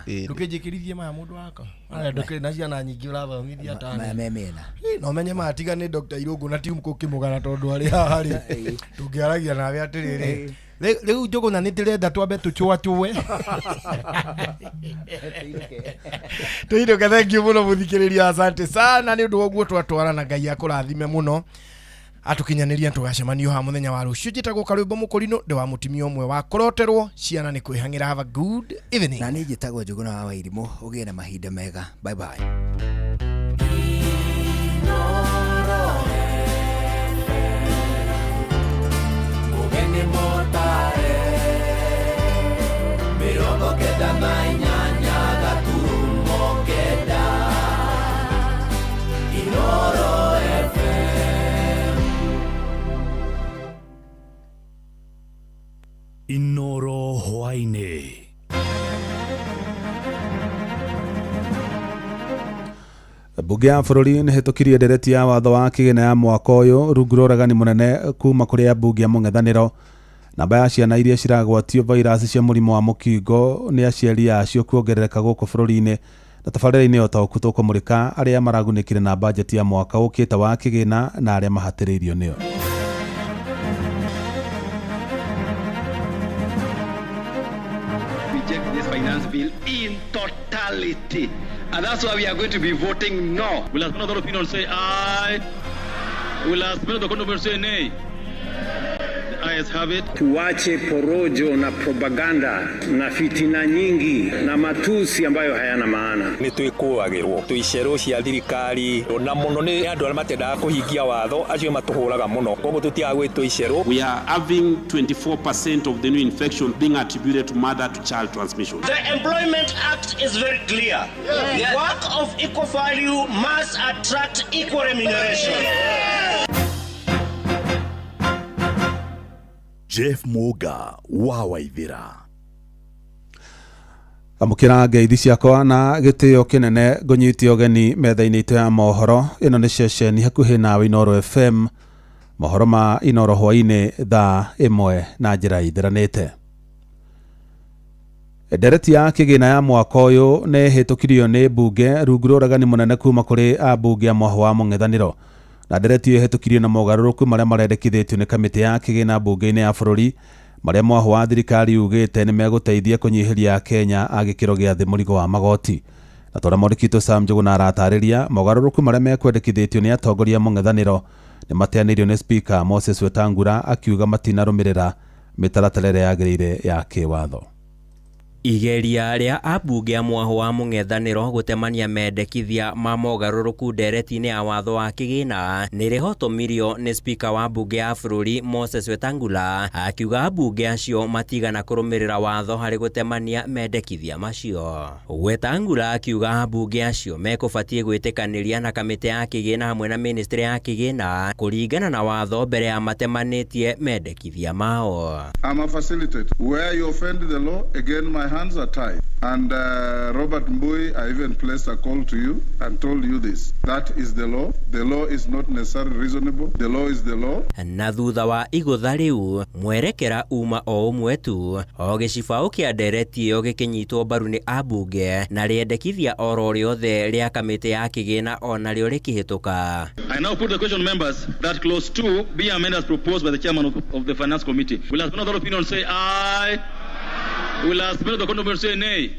Ĩ, Ndũkĩnjĩkĩrithie maya mũndũ wakwa aya, ndũkĩrĩ na ciana nyingĩ ũrathomithia Maya tani. me mĩena. No menye maya tiga nĩ Dr. Irũngũ na timu kũkĩmũgana, tondũ arĩ haha rĩ, tũngĩaragia nawe atĩrĩrĩ, rĩu Njũgũna nĩ ndĩrenda twambe tũcũacũe tũinũke. Thank you mũno mũthikĩrĩria, asante sana nĩ ũndũ wa ũguo twatwarana. Ngai akũrathime mũno, atũkinyanĩria tũgacemanio ha mũthenya wa rũciũ. Njĩtagwo Karwĩmbo Mũkũrinũ, ndĩ wa mũtumia ũmwe wa kũroterwo ciana nĩ kwĩhang'ĩra. Have a good evening. Na niĩ njĩtagwo Njũgũna wa Wairimũ. Ũgĩe na mahinda mega. Bye bye. Mũgeni mũtare 98.9 Inoro FM. Inoro hwaĩ-inĩ. Mbunge ya bũrũri nĩ hĩtũkirie ndereti ya watho wa kĩgĩna ya mwaka ũyũ rungu rwa ũregani mũnene kuma kũrĩ ambunge a mũng'ethanĩro. Namba ya ciana iria ciragwatio vairasi cia mũrimũ wa mũkingo nĩ aciari acio kuongerereka gũkũ bũrũri-inĩ, na tabarĩra-inĩ ya ũtaũku tũkũmũrĩka arĩa maragunĩkire na bajeti ya mwaka ũkĩte wa kĩgĩna na arĩa mahatĩrĩirio nĩyo. Reject this finance bill in totality. And that's why we are going to be voting no. Will as many of the opinion say aye? Will as many of the contrary say nay? The ayes have it. Tuache porojo na propaganda na fitina nyingi na matusi ambayo hayana maana. Nä twä kå agä rwo twä icerwo cia thirikari na må no nä andå arä a matendaga kå hingia watho acio matå hå raga må no, koguo tå tigaga gwä two icerwo. We are having 24% of the new infection being attributed to mother to child transmission. The Employment Act is very clear. Yes. Work of equal value must attract equal remuneration. Jeff Muga wa Waithira. Amũkĩra ngeithi ciakwa na gĩtĩo kĩnene, ngũnyite ũgeni metha-inĩ itũ ya mohoro. Ĩno nĩ ceceni hakuhĩ nawe, Inoro FM. Mohoro ma Inoro hwaĩ-inĩ thaa 1 na njĩra ithĩranĩte. Ndereti ya kĩgĩna ya mwaka ũyũ nĩ ĩhĩtũkirio nĩ mbunge rungu rwa ũregani mũnene kuma kũrĩ ambunge a mwahũ wa mũng'ethanĩro, na ndereti ĩyo ĩhĩtũkirio na mogarũrũku marĩa marendekithĩtio nĩ kamĩtĩ ya kĩgĩna mbunge-inĩ ya bũrũri, marĩa mwahũ wa thirikari ugĩte nĩ megũteithia kũnyihĩria Akenya a gĩkĩro gĩa thĩ mũrigo wa magoti. Na tũrĩa mwandĩki witũ Sam Njũgũna aratarĩria, mogarũrũku marĩa mekwendekithĩtio nĩ atongoria a mũng'ethanĩro nĩ mateanĩirio nĩ Speaker Moses Wetangula, akiuga matinarũmĩrĩra mĩtaratara ĩrĩa yagĩrĩire ya kĩwatho. Igeria rĩa ambunge a mwahũ wa mũng'ethanĩro gũtemania mendekithia ma mogarũrũku ndereti-inĩ ya watho wa kĩgĩna nĩ rĩhotomirio nĩ spika wa mbunge ya bũrũri Moses Wetangula, akiuga ambunge acio matigana kũrũmĩrĩra watho harĩ gũtemania mendekithia macio. Wetangula akiuga ambunge acio mekũbatiĩ gwĩtĩkanĩria na kamĩtĩ ya kĩgĩna hamwe na ministry ya kĩgĩna kũringana na watho mbere ya matemanĩtie mendekithia mao. I'm a facilitator. Where you offend the law, again, my hands are tied. And Robert Mbui, I even placed a call to you and told you this. That is the law. The law is not necessarily reasonable. The law is the law. Na thutha wa igũtha rĩu mwerekera uma o ũmwe tu, o gĩcibaũ kĩa ndereti ĩyo gĩkĩnyitwo mbaru nĩ ambunge na rĩendekithia oro rĩothe rĩa kamĩtĩ ya kĩgĩna ona rĩo rĩkĩhĩtũka. I now put the question, members, that clause 2 be amended as proposed by the chairman of the finance committee. Will as many of that opinion say aye? Will as many of the contrary say nay?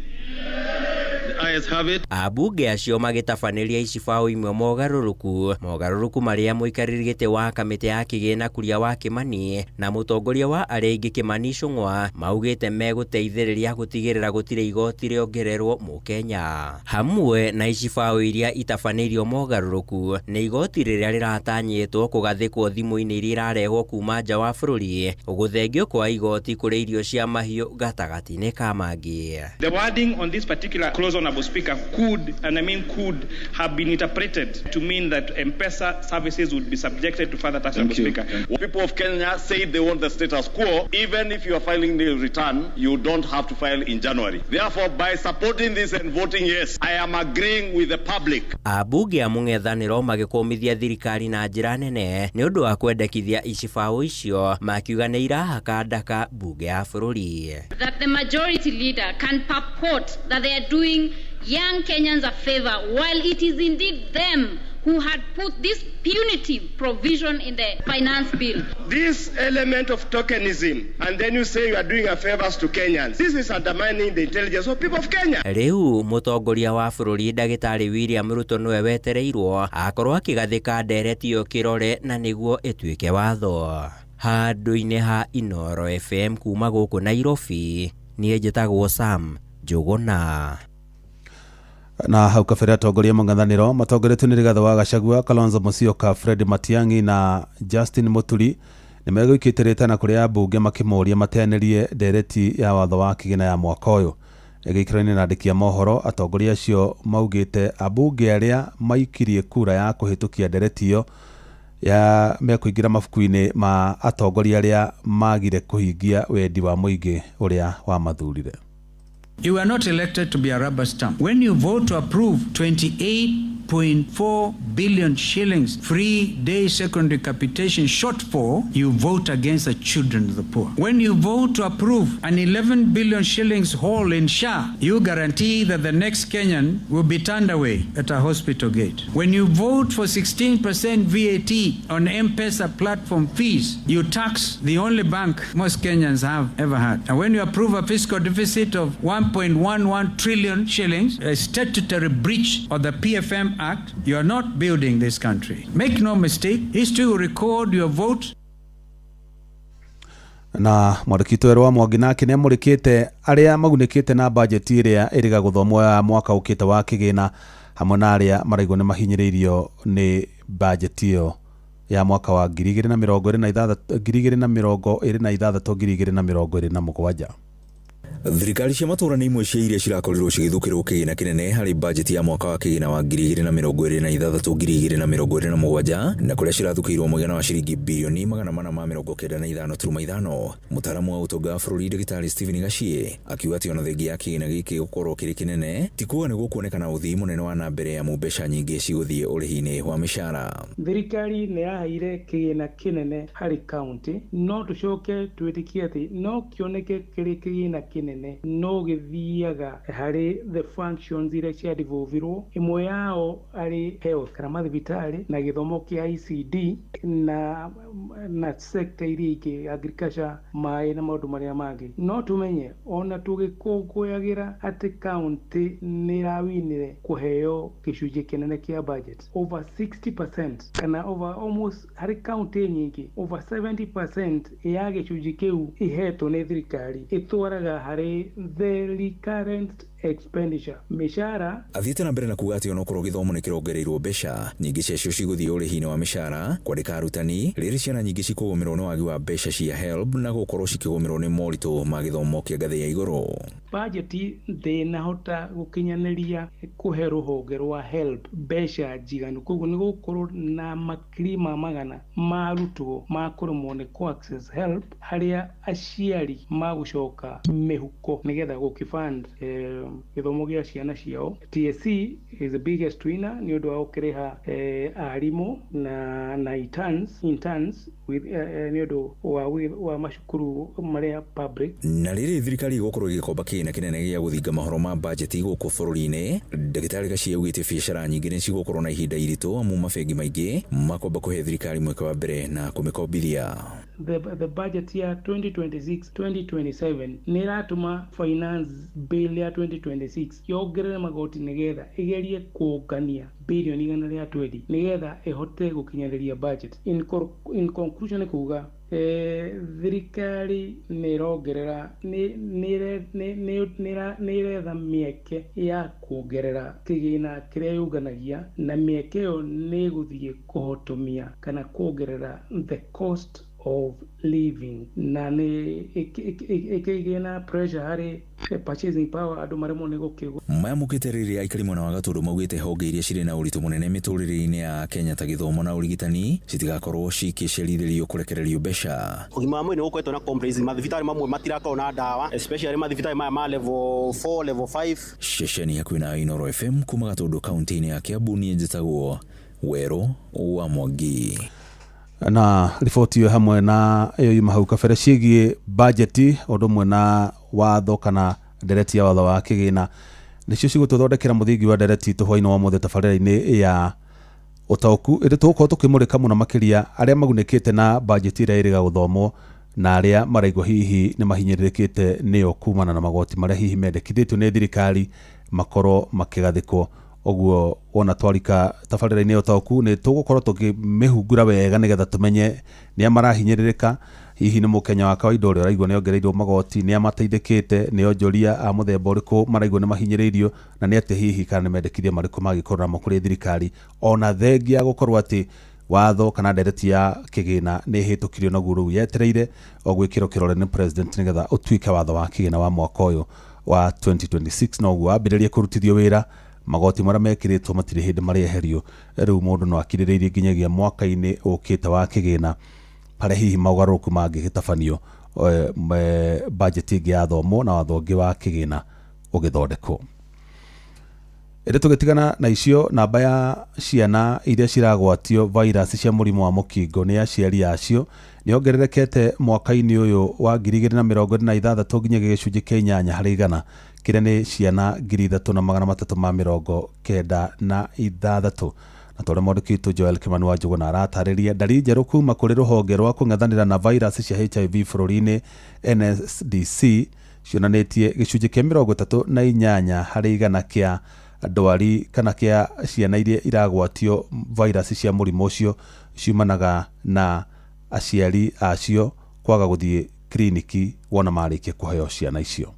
The ayes have it. Ambunge acio magĩtabanĩria icibaũ imwe mogarũrũku marĩa mũikarĩri gĩtĩ wa kamĩtĩ ya kĩgĩna Kuria wa Kĩmani na mũtongoria wa arĩa aingĩ Kĩmani Ichung'wa maugĩte megũteithĩrĩria gũtigĩrĩra gũtirĩ igoti rĩongererwo mũkenya. Hamwe na icibaũ iria itabanĩirio mogarũrũku nĩ igoti rĩrĩa rĩratanyĩtwo kũgathĩkwo thimũ-inĩ iria irarehwo kuma nja wa bũrũri, gũthengio kwa igoti kũrĩ irio cia mahiũ gatagatĩ-inĩ ka mangĩ. The wording on this particular clause, Honorable Speaker, could, and I mean could, have been interpreted to mean that M-Pesa services would be subjected to further tax. Honorable Speaker. People of Kenya say they want the status quo. Even if you are filing the return, you don't have to file in January. Therefore, by supporting this and voting yes, I am agreeing with the public. Ambunge a mũng'ethanĩro magĩkũmithia thirikari na njĩra nene nĩ ũndũ wa kwendekithia icibaũ icio, makiuga nĩ irahaka ndaka mbunge ya bũrũri. That the majority leader can purport that they are doing young Kenyans a favor, while it is indeed them who had put this punitive provision in the finance bill. This element of tokenism, and then you say you are doing a favors to Kenyans. This is undermining the intelligence of people of Kenya. Rĩu mũtongoria wa bũrũri ndagĩtarĩ William Ruto nĩwe wetereirwo akorwo akĩgathĩka ndereti ĩyo kĩrore na nĩguo ĩtuĩke watho. Handũ-inĩ ha Inooro FM kuma gũkũ Nairobi, niĩ njĩtagwo Sam Njũgũna. Na hau kabere atongoria mũng'ethanĩro matongoretio nĩ Rigathĩ wa Gachagua, Kalonzo Musyoka, Fred Matiang'i na Justin Muturi nĩ megũikĩte rĩtana kũrĩ ambunge makĩmoria mateanĩrie ndereti ya watho wa kĩgĩna ya mwaka ũyũ. Gĩikaro-inĩ na andĩki a mohoro, atongoria acio maugĩte ambunge arĩa maikirie kura ya kũhĩtũkia ndereti ĩyo ya mekũingĩra mabuku-inĩ ma atongoria arĩa magire kũhingia wendi wa mũingĩ ũrĩa wamathurire. You are not elected to be a rubber stamp. When you vote to approve 28.4 billion shillings free day secondary capitation shortfall, you vote against the children of the poor. When you vote to approve an 11 billion shillings hole in SHA, you guarantee that the next Kenyan will be turned away at a hospital gate. When you vote for 16% VAT on M-Pesa platform fees, you tax the only bank most Kenyans have ever had. And when you approve a fiscal deficit of 1.11 trillion shillings, a statutory breach of the PFM Act, you are not building this country. Make no mistake, history will record your vote. Na mwandĩki werũ wa Mwangi nake nĩamũrĩkĩte arĩa magunĩkĩte na bajeti ĩrĩa ĩrĩga gũthomwo ya mwaka ũkĩte wa kĩgĩna hamwe na arĩa maraigwo nĩ mahinyĩrĩirio nĩ bajeti ĩyo ya mwaka wa 2026 2027. Thirikari cia matũra nĩ imwe cia iria cirakorirwo cigĩthũkĩrwo kĩgĩna kĩnene harĩ bajeti ya mwaka wa kĩgĩna wa 2026 2027 na kũrĩa cirathũkĩirwo mũigana wa ciringi birioni 495.5. Mũtaaramu wa ũtonga wa bũrũri Ndagĩtarĩ Stephen Gachie akiuga atĩ ona thengia ya kĩgĩna gĩkĩ gũkorwo kĩrĩ kĩnene ti kuuga nĩ gũkuonekana ũthii mũnene wa na mbere amu mbeca nyingĩ cigũthiĩ ũrĩhi-inĩ wa mĩcara. Thirikari nĩ yaheire kĩgĩna kĩnene harĩ kaunti, no tũcoke twĩtĩkie atĩ no kĩoneke kĩrĩ kĩgĩna kĩnene no gĩthiaga harĩ the functions iria ciadivolvirwo, ĩmwe yao arĩ health kana mathibitarĩ na gĩthomo kĩa ICD na sector iria ingĩ, agriculture, maĩ na maũndũ marĩa mangĩ. No tũmenye ona tũgĩkũngũyagĩra atĩ kaunti nĩ ĩrawinire kũheo gĩcunjĩ kĩnene kĩa budget, over 60% kana over almost harĩ kaunti nyingĩ over 70% ya gĩcunjĩ kĩu ihetwo nĩ thirikari ĩtwaraga harĩ the recurrent expenditure, mĩcara. Athiĩte na mbere na kuga atĩ onokorwo gĩthomo nĩ kĩrongereirwo mbeca nyingĩ ciacio cigũthiĩ ũrĩhi-inĩ wa mĩcara, kwandĩka arutani, rĩrĩ ciana nyingĩ cikũgũmĩrwo nĩ wagi wa mbeca cia HELB na gũkorwo cikĩgũmĩrwo nĩ moritũ ma gĩthomo kĩa ngathĩ ya igũrũ. Bajeti ndĩnahota gũkinyanĩria kũhe rũhonge rwa HELB mbeca njiganu, koguo nĩ gũkorwo na makiri ma magana ma arutwo makũremwo nĩ kũ access HELB, harĩa aciari magũcoka mĩhuko nĩgetha gũkĩfund gĩthomo gĩa ciana ciao. TSC is the biggest winner nĩ ũndũ wa gũkĩrĩha arimũ na interns with nĩ ũndũ wa macukuru marĩa public. Na rĩrĩ thirikari ĩgũkorwo ĩgĩkomba kĩgĩna kĩnene gĩa gũthinga mahoro ma bajeti gũkũ bũrũri-inĩ, ndagĩtarĩ Gachia augĩte biacara nyingĩ nĩ cigũkorwo na ihinda iritũ amu mabengi maingĩ makwamba kũhe thirikari mweke wa mbere na kũmĩkombithia. The budget ya 2026-2027 nĩ ĩratũma finance bill ya 2026 yongerere magoti nĩgetha ĩgerie kũngania birioni 120 nĩgetha ĩhote gũkinyanĩria budget. In conclusion nĩ kuga thirikari nĩ ĩrongerera nĩ ĩretha mĩeke ya kuongerera kĩgĩna kĩrĩa yũnganagia, na mĩeke ĩyo nĩ ĩgũthiĩ kũhotomia kana kuongerera the cost of living, na nĩ ĩkĩgĩa pressure harĩ purchasing power, andũ maremwo nĩ gũkĩgũra. Mayamũkĩte rĩrĩa aikari mwena wa Gatũndũ maugĩte honge iria cirĩ na ũritũ mũnene mĩtũrĩre-inĩ ya Kenya ta gĩthomo na ũrigitani citigakorwo cikĩcerithĩrio kũrekererio mbeca. Ũgima wa mwĩrĩ nĩ gũkoretwo na complaints, mathibitarĩ mamwe matirakorwo na ndawa, especially mathibitarĩ maya ma level 4, level 5. Ceceni hakuhĩ na Inooro FM kuma Gatũndũ kaunti-inĩ ya Kiambu, niĩ njĩtagwo Werũ wa Mwangi. Na riboti ĩyo hamwe na ĩyo yuma hau kabere ciĩgiĩ bajeti ũndũ ũmwe na watho kana ndereti ya watho wa kĩgĩna nĩcio cigũtũthondekera mũthingi wa ndereti itũ hwainĩ wa ũmũthĩ tabarĩra-inĩ ya ũtaũku, ĩndĩ tũgũkorwo tũkĩmũrĩka mũno makĩria arĩa magunĩkĩte na bajeti ĩrĩa ĩrĩga gũthomwo na arĩa maraigua hihi nĩ mahinyĩrĩrĩkĩte nĩyo kumana na magoti marĩa hihi mendekithĩtio nĩ thirikari makorwo makĩgathĩkwo. Ũguo wona twarika tabarĩra-inĩ ya ũtaũku nĩ tũgũkorwo tũkĩmĩhungura wega nĩgetha tũmenye nĩa marahinyĩrĩrĩka, hihi nĩ mũkenya wa kawaida ũrĩa ũraigua nĩ ongereirwo magoti, nĩa mateithĩkĩte, nĩ onjoria a mũthemba ũrĩkũ maraigua nĩ mahinyĩrĩirio, na nĩ atĩ hihi kana nĩ mendekithia marĩkũ mangĩkorwo namo kũrĩ thirikari, ona thengia gũkorwo atĩ watho kana ndereti ya kĩgĩna nĩ ĩhĩtũkirio naguo rĩu yetereire o gwĩkĩrwo kĩrore nĩ president nĩgetha ũtuĩke watho wa kĩgĩna wa mwaka ũyũ wa 2026, na ũguo wambĩrĩrie kũrutithio wĩra. Magoti marĩa mekĩrĩtwo matirĩ hĩndĩ marĩeherio, rĩu mũndũ no akirĩrĩirie nginyagia mwaka-inĩ ũkĩte wa kĩgĩna harĩa hihi mogarũrũku mangĩgĩtabanio, bajeti ĩngĩ yathomwo na watho ũngĩ wa kĩgĩna ũgĩthondekwo. Ĩndĩ tũgĩtigana na icio, namba ya ciana iria ciragwatio virus cia mũrimũ wa mũkingo nĩ aciari acio nĩ yongererekete mwaka-inĩ ũyũ wa 2026 nginyagia gĩcunjĩ kĩa 8 harĩ igana, kĩrĩa nĩ ciana 3,396. Na torĩa mwandĩki witũ Joel Kimani wa Njũgũna aratarĩria, ndari njerũ kuma kũrĩ rũhonge rwa kũng'ethanĩra na virus cia HIV bũrũri-inĩ NSDC cionanĩtie gĩcunjĩ kĩa 38 harĩ igana kĩa ndwari kana kĩa ciana iria iragwatio virus cia mũrimũ ũcio ciumanaga na aciari acio kwaga gũthiĩ kiriniki wona marĩkia kũheo ciana icio.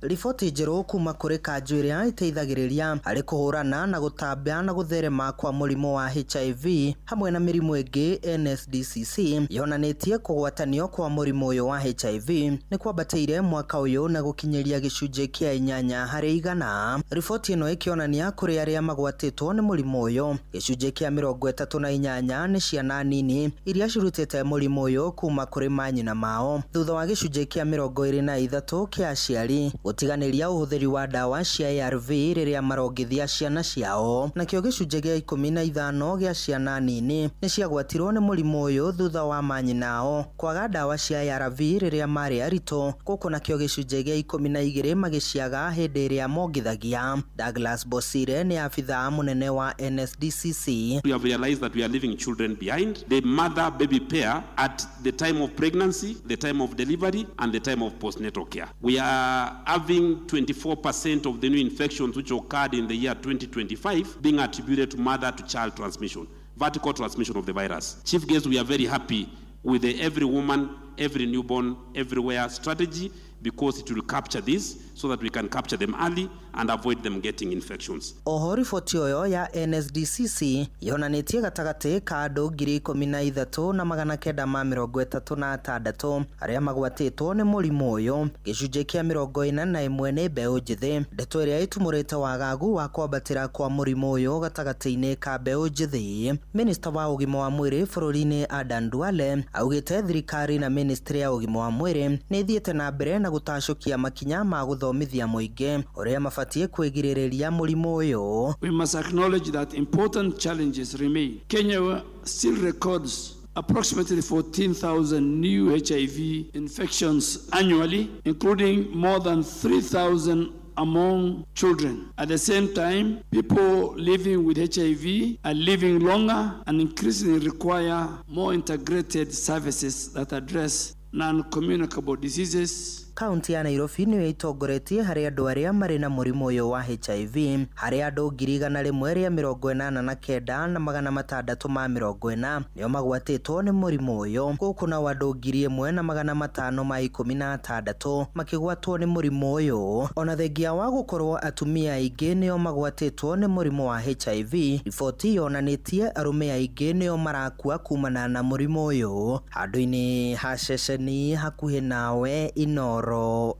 Riboti njerũ kuma kũrĩ kanjũ ĩrĩa ĩteithagĩrĩria harĩ kũhũrana na gũtambia na gũtherema kwa mũrimũ wa HIV hamwe na mĩrimũ ĩngĩ NSDCC yonanĩtie kũgwatanio kwa mũrimũ ũyũ wa HIV nĩ kwambatĩire mwaka ũyũ na gũkinyĩria gĩcunjĩ kĩa 8 harĩ igana. Riboti ĩno ĩkĩonania kũrĩ arĩa magwatĩtwo nĩ mũrimũ ũyũ gĩcunjĩ kĩa 38 nĩ ciana nini iria cirutĩte mũrimũ ũyũ kuma kũrĩ manyina mao, thutha wa gĩcunjĩ kĩa 23 kĩa aciari gũtiganĩria ũhũthĩri wa ndawa cia ARV rĩrĩa marongithia ciana ciao. Nakĩo gĩcunjĩ gĩa 15 gĩa ciana nini nĩ ciagwatirwo nĩ mũrimũ ũyũ thutha wa manyinao kwaga ndawa cia ARV rĩrĩa marĩ aritũ, gũkũ nakĩo gĩcunjĩ gĩa 12 magĩciaga hĩndĩ ĩrĩa mongithagia. Douglas Bosire nĩ abithaa mũnene wa NSDCC. We have realized that we are leaving children behind. The mother-baby pair at the time of pregnancy, the time of delivery, and the time of postnatal care. We are having 24% of the new infections which occurred in the year 2025 being attributed to mother-to-child transmission, vertical transmission of the virus. Chief guest, we are very happy with the Every Woman, every newborn, everywhere strategy, because it will capture this so that we can capture them early and avoid them getting infections. Oho riboti ĩyo ya NSDCC yonanĩtie gatagatĩ ka andũ 13,936 arĩa magwatĩtwo nĩ mũrimũ ũyũ, gĩcunjĩ kĩa 41 nĩ mbeũ njĩthĩ, ndeto ĩrĩa ĩtumũrĩte wagagu wa kwambatĩra kwa mũrimũ ũyũ gatagatĩ-inĩ ka mbeũ njĩthĩ. Minista wa ũgima wa mwĩrĩ bũrũri-inĩ Adan Duale augĩte thirikari na ministry ya ũgima wa mwĩrĩ nĩ ĩthiĩte na mbere na gũtacũkia makinya ma gũthomithia mũingĩ ũrĩa mabatiĩ kwĩgirĩrĩria mũrimũ ũyũ. We must acknowledge that important challenges remain. Kenya still records approximately 14,000 new HIV infections annually, including more than 3,000 among children. At the same time, people living with HIV are living longer and increasingly require more integrated services that address non-communicable diseases. Kaunti ya Nairobi nĩyo ĩtongoretie harĩ andũ arĩa marĩ na mũrimũ ũyũ wa HIV, harĩ andũ 189,640 nĩo magwatĩtwo nĩ mũrimũ ũyũ, gũkũ nao andũ 1,516 makĩgwatwo nĩ mũrimũ ũyũ. Ona thengia wa gũkorwo atumia aingĩ nĩo magwatĩtwo nĩ mũrimũ wa HIV, riboti yonanĩtie arũme aingĩ nĩo marakua kumana na mũrimũ ũyũ. Handũ-inĩ ha ceceni hakuhĩ nawe Inooro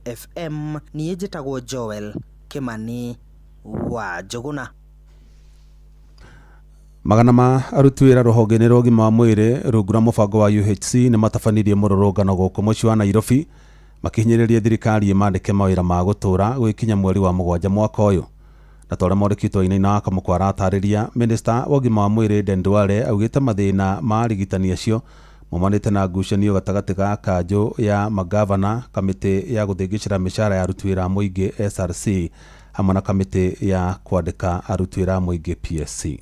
FM, niĩ njĩtagwo Joel Kimani wa Njũgũna. Magana ma aruti wĩra rũhonge-inĩ rwa ũgima wa mwĩrĩ rungu rwa mũbango wa UHC nĩ matabanirie mũrũrũngano gũkũ mũciĩ wa Nairobi makĩhinyĩrĩria thirikari ĩmandĩke mawĩra ma gũtũũra gwĩkinya mweri wa 7 mwaka ũyũ. Na ta ũrĩa mwandĩki Wainaina wa Kamũkwa aratarĩria, minista wa ũgima wa mwĩrĩ Aden Duale augĩte mathĩna ma arigitani acio maumanĩte na ngucanio gatagatĩ ga kanjũ ya magavana, kamĩtĩ ya gũthĩngĩcĩra mĩcara ya aruti wĩra a mũingĩ SRC hamwe na kamĩtĩ ya kwandĩka aruti wĩra a mũingĩ PSC.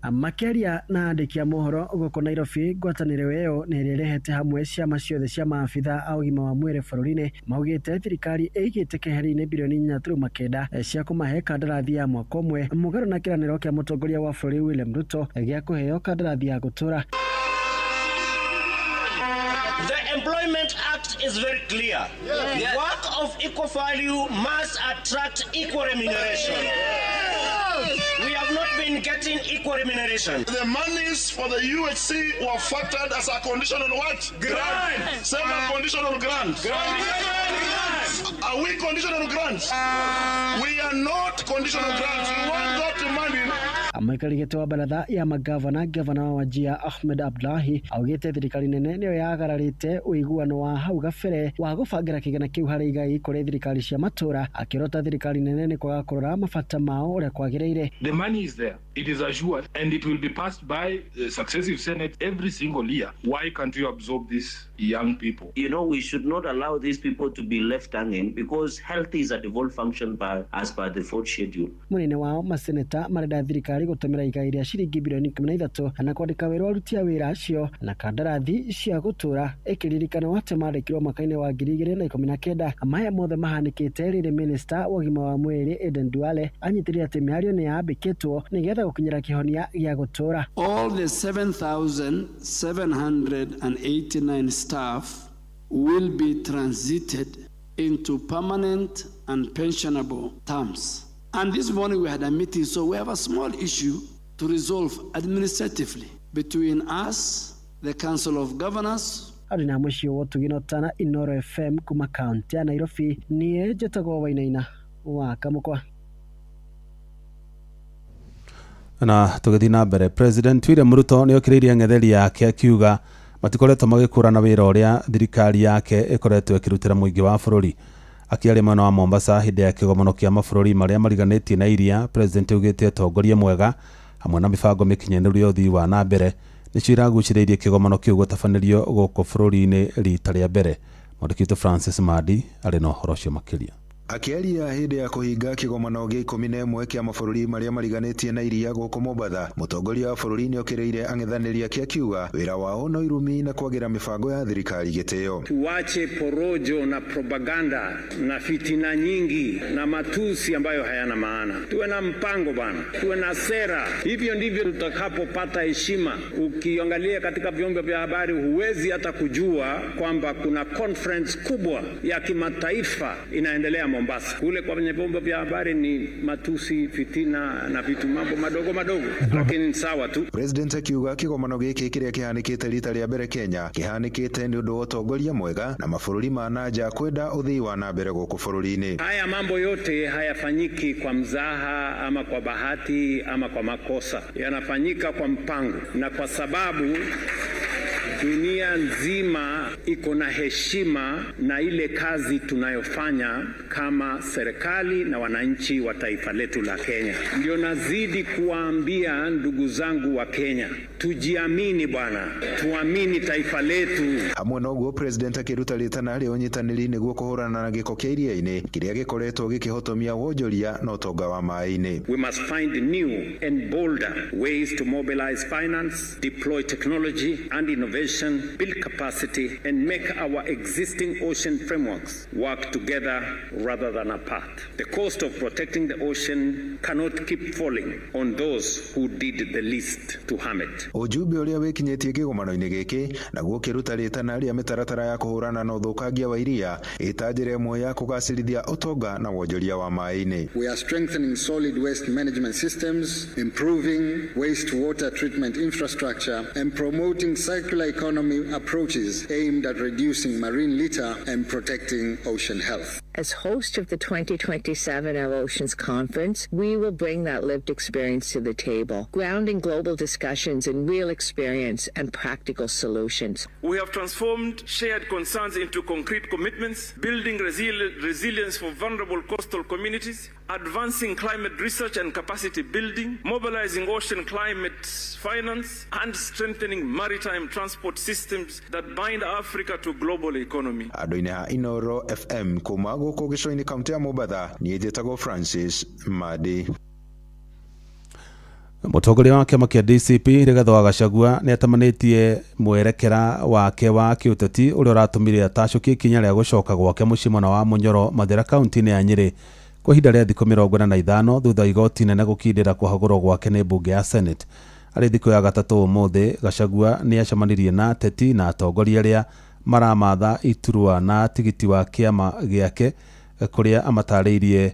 Makĩaria na andĩki a mohoro gũkũ Nairobi, ngwatanĩro ĩyo nĩ ĩrĩa ĩrehete hamwe ciama ciothe cia maabitha a ũgima wa mwĩrĩ bũrũri-inĩ maugĩte thirikari ĩigĩte keheri-inĩ bilioni 4.9 cia kũmahe kandarathi ya mwaka ũmwe, mũgarũ na kĩranĩro kĩa mũtongoria wa bũrũri William Ruto gĩa kũheo kandarathi ya gũtũũra. The Employment Act is very clear. Yes. Work of equal value must attract equal remuneration. Yes. We have not been getting equal remuneration. The monies for the UHC were factored as a condition on what? Grant. Same condition on grant. Grant. Are we condition on grants? We are not condition on grants. We want that money. Mũikarĩri gĩtĩ wa baratha ya magavana, gavana wa Wajir Ahmed Abdullahi augĩte thirikari nene nĩyo yagararĩte ũiguano wa hau gabere wa gũbangĩra kĩgĩna kĩu harĩ igai kũrĩ thirikari cia matũũra, akĩrota thirikari nene nĩ kwaga kũrora mabata mao ũrĩa kwagĩrĩire. The money is there, it is assured, and it will be passed by the successive Senate every single year. Why can't you absorb these young people? You know, we should not allow these people to be left hanging because health is a devolved function as per the fourth schedule. Mũnene wao maseneta marenda thirikari gũtũmĩra igai rĩa ciringi bilioni 13 na kwandĩka wĩra aruti a wĩra acio na kandarathi cia gũtũũra, ĩkĩririkanwo atĩ mandĩkirwo mwaka-inĩ wa 2019. Maya mothe mahanĩkĩte rĩrĩ minista wa ũgima wa mwĩrĩ Aden Duale anyitĩrĩire atĩ mĩario nĩ yambĩkĩtwo nĩgetha gũkinyĩra kĩhonia gĩa gũtũũra. All the 7,789 staff will be transited into permanent and pensionable terms. And this morning we had a meeting, so we have a small issue to resolve administratively between us, the Council of Governors. Andũ na mũciĩ wa Ũtugi na Ũtana, Inooro FM kuma kaunti ya Nairobi, niĩ njĩtagwo Wainaina wa Kamũkwa. Na tũgĩthiĩ na mbere, President William Ruto nĩ okĩrĩirie ng'etheri yake akiuga matikoretwo magĩkũrana wĩra ũrĩa thirikari yake ĩkoretwo ĩkĩrutĩra mũingĩ wa bũrũri. Akĩaria mwena wa Mombasa hĩndĩ ya kĩgomano kĩa mabũrũri marĩa mariganĩtie na iria, President augĩte ũtongoria mwega hamwe na mĩbango mĩkinyanĩru ya ũthii wa na mbere nĩcio iragucĩrĩirie kĩgomano kĩu gũtabanĩrio gũkũ bũrũri-inĩ rita rĩa mbere. Mwandĩki witũ Francis Madi arĩ na ũhoro ũcio makĩria. Akĩaria hĩndĩ ya kũhinga kĩgomano gĩa 11 kĩa mabũrũri marĩa mariganĩtie na iria gũkũ Mombatha, mũtongoria wa bũrũri nĩokĩrĩire ang'ethanĩri ake akiuga wĩra wao no irumi na kwagĩra mĩbango ya thirikari gĩtĩo. Tuache porojo na propaganda na fitina nyingi na matusi ambayo hayana maana. Tuwe na mpango bana, tuwe na sera. Hivyo ndivyo tutakapopata heshima. Ukiangalia katika vyombo vya habari, huwezi hata kujua kwamba kuna conference kubwa ya kimataifa inaendelea Mombasa. Kule kwenye vyombo vya habari ni matusi, fitina na vitu mambo madogo madogo, lakini sawa tu. President akiuga kĩgomano gĩkĩ kĩrĩa kĩhanĩkĩte rita rĩa mbere Kenya kĩhanĩkĩte nĩ ũndũ wa ũtongoria mwega na mabũrũri ma nanja kwenda ũthii wa na mbere gũkũ bũrũri-inĩ. Haya mambo yote hayafanyiki kwa mzaha ama kwa bahati ama kwa makosa, yanafanyika kwa mpango, na kwa sababu dunia nzima iko na heshima na ile kazi tunayofanya kama serikali na wananchi wa taifa letu la Kenya. Ndio nazidi kuwaambia ndugu zangu wa Kenya, tujiamini bwana, tuamini taifa letu. Hamwe na ũguo President akĩruta rĩtana rĩa ũnyitanĩri nĩguo kũhũrana na gĩko kĩa iria-inĩ kĩrĩa gĩkoretwo gĩkĩhotomia wonjoria na ũtonga wa maĩ-inĩ. We must find new and bolder ways to mobilize finance, deploy technology and innovation, build capacity, and make our existing ocean frameworks work together rather than apart. The cost of protecting the ocean cannot keep falling on those who did the least to harm it. Ujumbe ũrĩa wĩkinyĩtie kĩgomano-inĩ gĩkĩ naguo ũkĩruta rĩtana rĩa mĩtaratara ya kũhũrana na ũthũkangia wa iria ĩta njĩra ĩmwe ya kũgacĩrithia ũtonga na wonjoria wa maĩ-inĩ. We are strengthening solid waste management systems, improving wastewater treatment infrastructure, and promoting circular economy approaches aimed at reducing marine litter and protecting ocean health. As host of the 2027 Our Oceans Conference, we will bring that lived experience to the table, grounding global discussions in real experience and practical solutions. We have transformed shared concerns into concrete commitments, building resilience for vulnerable coastal communities, advancing climate research and capacity building, mobilizing ocean climate finance, and strengthening maritime transport systems that bind Africa to global economy. Andũ-inĩ a Inoro FM kuma gũkũ gĩcũa-inĩ kaũntĩ ya Mombatha, niĩ njĩtagwo Francis Madi. Mũtongoria wa kĩama kĩa DCP Rigathĩ wa Gachagua nĩ atamanĩtie mwerekera wake wa kĩũteti ũrĩa ũratũmire atacũkie ikinya rĩa gũcoka gwake mũciĩ mwena wa Munyoro Mathĩra kaũntĩ-inĩ ya Nyĩrĩ kwa ihinda rĩa thikũ 45 thutha wa igoti inene gũkindĩra kũhagũrwo gwake nĩ mbunge ya Senate. Arĩ thikũ ya gatatũ ũmũthĩ, Gachagua nĩ acemanirie na ateti na atongoria arĩa maramatha iturwa na tigiti wa kĩama gĩake kũrĩa amatarĩirie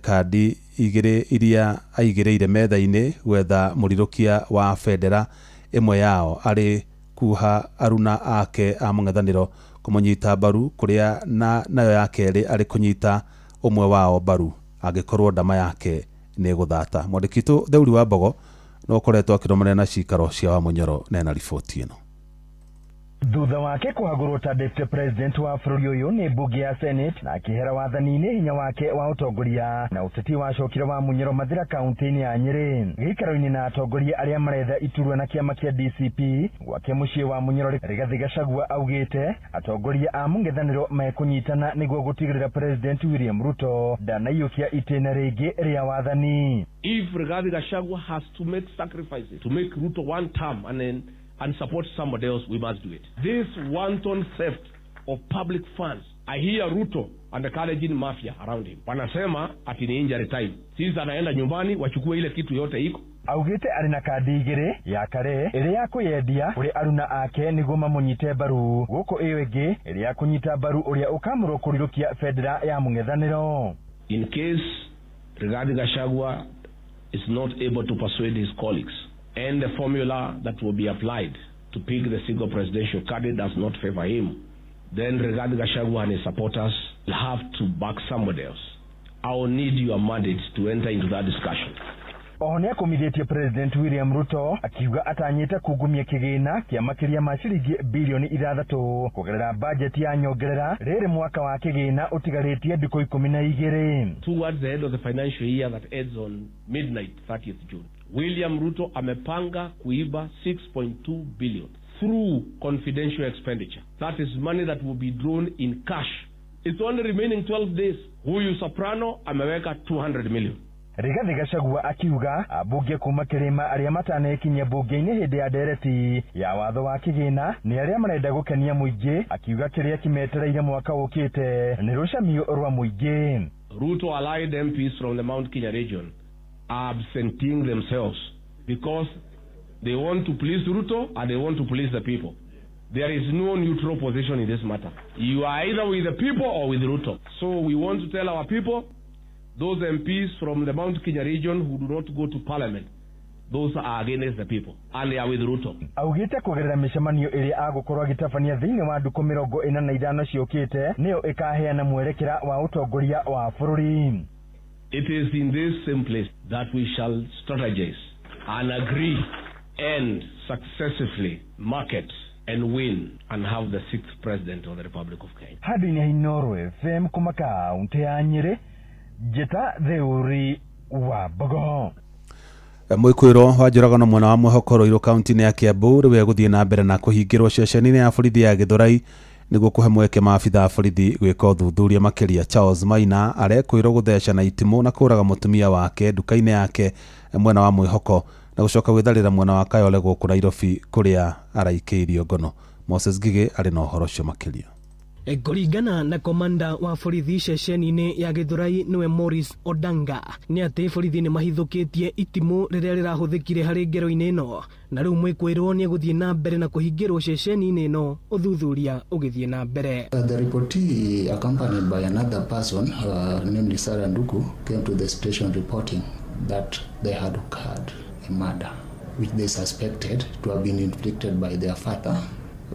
kandi igĩrĩ iria aigĩrĩire metha-inĩ gwetha mũrirũkia wa bendera ĩmwe yao arĩ kuha aruna ake a mũng'ethanĩro kũmũnyita mbaru kũrĩa na nayo ya kerĩ arĩ kũnyita ũmwe wao mbaru angĩkorwo ndama yake nĩ gũthata. Mwandĩki witũ Theuri wa Mbogo no ũkoretwo akĩrũmanĩra na cikaro cia Wamunyoro na ena riboti ĩno. Thutha wake kũhagũrwo ta deputy president wa bũrũri ũyũ nĩ mbunge ya Senate na akĩhera wathani-inĩ hinya wake wa ũtongoria na ũteti wacokire wa Munyoro Mathĩra kaũntĩ-inĩ ya Nyĩrĩ. Gĩikaro-inĩ na atongoria arĩa maretha iturwa na kĩama kĩa DCP gwake mũciĩ wa Munyoro, Rigathĩ Gachagua augĩte atongoria a mũng'ethanĩro mekũnyitana nĩguo gũtigĩrĩra President William Ruto ndanaiyũkia itĩna rĩngĩ rĩa wathani. If Rigathi Gachagua has to make sacrifices to make Ruto one term and then and support somebody else, we must do it. This wanton theft of public funds, I hear Ruto and the Kalenjin mafia around him. Wanasema ati ni injury time. Sisi anaenda nyumbani wachukue ile kitu yote iko. Augĩte arĩ na kandi igĩrĩ ya kare ĩrĩa ya kwĩyendia kũrĩ aruna ake nĩguo mamũnyite mbaru gũkũ ĩyo ĩngĩ ĩrĩa ya kũnyita mbaru ũrĩa ũkamũrwo kũrirũkia bendera ya mũng'ethanĩro. In case Rigathi Gachagua is not able to persuade his colleagues and the formula that will be applied to pick the single presidential candidate does not favor him, then Rigathi Gachagua and his supporters will have to back somebody else. I will need your mandate to enter into that discussion. Oho nĩakũmithĩtie President William Ruto akiuga atanyĩte kungumia kĩgĩna kĩa makĩria ma ciringi bilioni 6 kũgerera bajeti ya nyongerera rĩrĩ mwaka wa kĩgĩna ũtigarĩtie ndukũ 12. Towards the end of the financial year that ends on midnight 30th June, William Ruto amepanga kuiba 6.2 billion through confidential expenditure. That is money that will be drawn in cash. It's only remaining 12 days. Huyu Soprano ameweka 200 million. Rigathi Gachagua akiuga ambunge kuma kĩrĩma arĩa matanekinyia mbunge-inĩ hĩndĩ ya ndereti ya watho wa kĩgĩna nĩ arĩa marenda gũkenia mũingĩ, akiuga kĩrĩa kĩmetereire mwaka ũkĩte nĩ rũcamio rwa mũingĩ. Ruto allied MPs from the Mount Kenya region are absenting themselves because they want to please Ruto and they want to please the people. There is no neutral position in this matter. You are either with the people or with Ruto. So we want to tell our people, those MPs from the Mount Kenya region who do not go to parliament, those are against the people and they are with Ruto. Augĩte kũgerera mĩcemanio ĩrĩa agũkorwo agĩtabania thĩinĩ wa ndukũ 45 ciũkĩte nĩyo ĩkaheana mwerekera wa ũtongoria wa bũrũri. It is in this same place that we shall strategize and agree and successively market and win and have the sixth president of the Republic of Kenya. Handũ-inĩ ha Inooro FM kuma kaũntĩ ya Nyĩrĩ, Njĩta Theuri wa Mbogo. Mwĩkũĩrwo wa njũragano mwena wa Mwĩhoko Ruiru kaunti-inĩ ya Kiambu rĩu egũthiĩ na mbere na kũhingĩrwo ceceni-inĩ ya borithi ya Gĩthũrai nĩguo kũhe mweke maabitha a borithi gwĩka ũthuthuria makĩria. Charles Maina arekwĩrwo gũtheca na itimũ na kũraga mũtumia wake nduka-inĩ yake mwena wa Mwĩhoko na gũcoka gwĩtharĩra mwena wa Kayole gũkũ Nairobi kũrĩa araikĩirio ngono. Moses Ngigĩ arĩ na ũhoro ũcio makĩria. Kũringana na komanda wa borithi ceceni-inĩ ya Gĩthũrai nĩwe Morris Odanga nĩ atĩ borithi nĩ mahithũkĩtie itimũ rĩrĩa rĩrahũthĩkire harĩ ngero-inĩ ĩno, na rĩu mwĩkũĩrwo nĩ egũthiĩ na mbere na kũhingĩrwo ceceni-inĩ ĩno ũthuthuria ũgĩthiĩ na mbere. The reportee, accompanied by another person, namely Sarah Nduku, came to the station reporting that they had occurred a murder which they suspected to have been inflicted by their father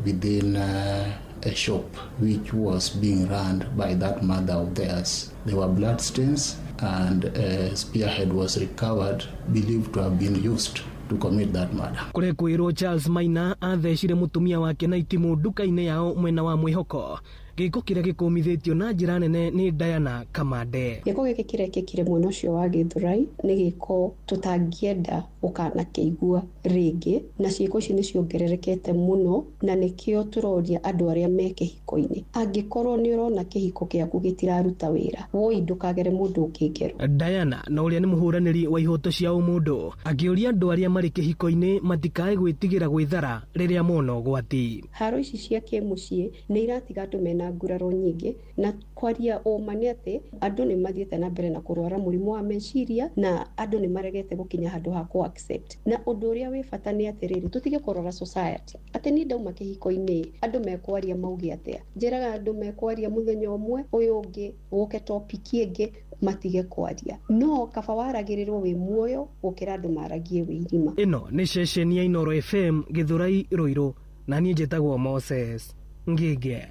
within a shop which was being run by that mother of theirs. There were blood stains and a spearhead was recovered, believed to have been used to commit that murder. Kũrekwĩrwo Charles Maina athecire mũtumia wake na itimũ nduka-inĩ yao mwena wa Mwĩhoko, gĩko kĩrĩa gĩkũmithĩtio na njĩra nene nĩ Diana Kamande. Gĩko gĩkĩ kĩrekĩkire mwena ũcio wa Gĩthũrai nĩ gĩko tũtangĩenda gũkanakĩigua rĩngĩ, na ciĩko ici nĩ ciongererekete mũno, na nĩkĩo tũroria andũ arĩa me kĩhiko-inĩ, angĩkorwo nĩ ũrona kĩhiko gĩaku gĩtiraruta wĩra, woi ndũkagere mũndũ ũngĩ ngero. Diana na ũrĩa nĩ mũhũranĩri wa ihoto cia ũmũndũ akĩũria andũ arĩa marĩ kĩhiko-inĩ matikae gwĩtigĩra gwĩthara rĩrĩa mona ũgwati. Haro ici cia kĩmũciĩ nĩ iratiga andũ mena nguraro nyingĩ, na kwaria ũma nĩ atĩ andũ nĩ mathiĩte na mbere na kũrwara mũrimũ wa meciria, na andũ nĩ maregete gũkinya handũ ha kũ accept. Na ũndũ ũrĩa wĩ bata nĩ atĩrĩrĩ, tũtige kũrora society atĩ niĩ ndauma kĩhiko-inĩ andũ mekwaria mauge atĩa. Njĩraga andũ mekwaria mũthenya ũmwe, ũyũ ũngĩ gũke topic ĩngĩ matige kwaria, no kaba waragĩrĩrwo wĩ muoyo gũkĩra andũ maragie wĩ irima. Ĩno nĩ ceceni ya Inooro FM Gĩthũrai Ruiru, na niĩ njĩtagwo Moses Ngĩngĩ.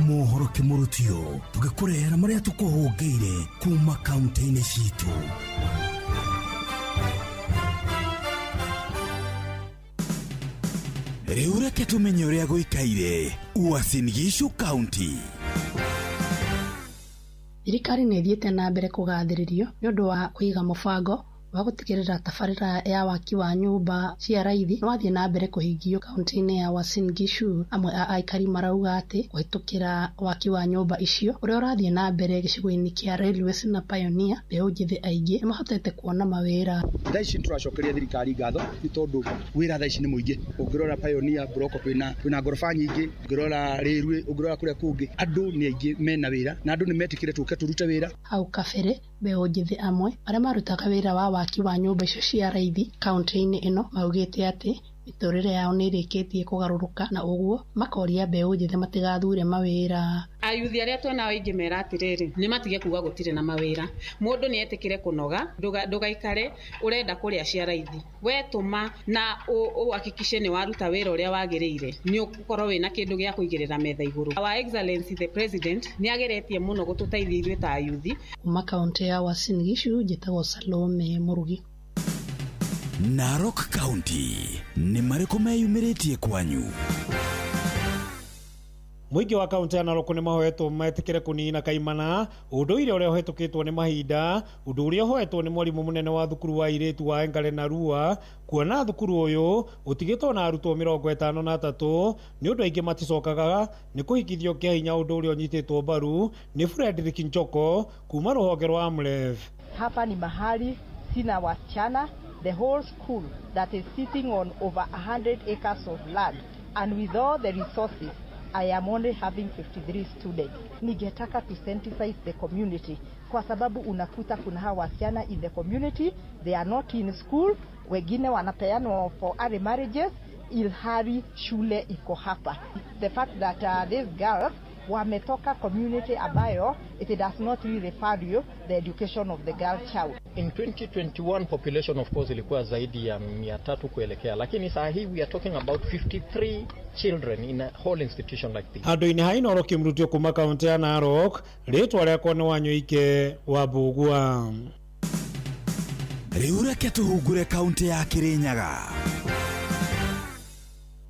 Mohoro kĩmũrutio tũgĩkũrehera marĩa tũkũhũngĩire kuma kaunti-inĩ citũ. Rĩu reke tũmenye ũrĩa gũikaire Uasin Gishu County. Thirikari nĩ ĩthiĩte na mbere kũgathĩrĩrio nĩ ũndũ wa kũiga mũbango wa gũtigĩrĩra tabarĩra ya waki wa nyũmba cia raithi nĩ wathiĩ na mbere kũhingio kaunti-inĩ ya Uasin Gishu. Amwe a aikari marauga atĩ kũhĩtũkĩra waki wa nyũmba icio ũrĩa ũrathiĩ na mbere gĩcigo-inĩ kĩa Railways na Pioneer, mbeũ njĩthĩ aingĩ nĩ mahotete kuona mawĩra. Thaa ici nĩtũracokeria thirikari ngatho nĩ tondũ wĩra thaa ici nĩ mũingĩ. Ũngĩrora Pioneer Block kwĩna ngoroba nyingĩ, ũngĩrora Railway, ũngĩrora kũrĩa kũngĩ, andũ nĩ aingĩ mena wĩra na andũ nĩ metĩkĩre tũke tũrute wĩra. Hau kabere mbeũ njĩthĩ amwe arĩa marutaga wĩra wa waki wa nyũmba icio cia raithi kaunti-inĩ ĩno maugĩte atĩ mĩtũrĩre yao nĩ ĩrĩkĩtie kũgarũrũka, na ũguo makoria mbeũ njĩthĩ matigathure mawĩra. Ayuthi arĩa twĩnao aingĩ mera atĩrĩrĩ, nĩ matige kuga gũtirĩ na mawĩra. Mũndũ nĩ etĩkĩre kũnoga, ndũgaikare ũrenda kũrĩa cia raithi. We tũma na ũhakikice nĩ waruta wĩra ũrĩa wagĩrĩire, nĩ ũgũkorwo wĩna kĩndũ gĩa kũigĩrĩra metha igũrũ. Our Excellency the President nĩ ageretie mũno gũtũteithia ithuĩ ta ayuthi. Kuma kaunti ya Uasin Gishu, njĩtagwo Salome Mũrugi. Narok County nĩ marĩkũ meyumĩrĩtie kwanyu? Mũingĩ wa kaunti ya Narok nĩ mahoetwo metĩkĩre kũnina kaimana ũndũire ũrĩa ũhetũkĩtwo nĩ mahinda, ũndũ ũrĩa ũhoetwo nĩ mwarimũ mũnene wa thukuru wa airĩtu wa Engare Narua, kuona thukuru ũyũ ũtigĩtwo na arutwo 53 nĩ ũndũ aingĩ maticokaga nĩ kũhikithio kĩa hinya, ũndũ ũrĩa ũnyitĩtwo mbaru nĩ Frederick Nchoko kuma rũhonge rwa AMREF. Hapa ni mahali sina wasichana, the whole school that is sitting on over 100 acres of land, and with all the resources I am only having 53 students. Ningetaka to sensitize the community kwa sababu unakuta kuna hawa wasichana in the community, they are not in school, wengine wanapeanwa for early marriages, ilhali shule iko hapa. The fact that these girls wametoka community ambayo it does not really value the education of the girl child. In 2021 population of course ilikuwa zaidi ya 300 kuelekea, lakini saa hii we are talking about 53 children in a whole institution like this. Handũ-inĩ ha Inooro kĩmũrutio kuma kaunti ya Narok, rĩtwa rĩakwa nĩ Wanyũike wa Mbũgua. Rĩu reke tũhungure kaunti ya Kirinyaga.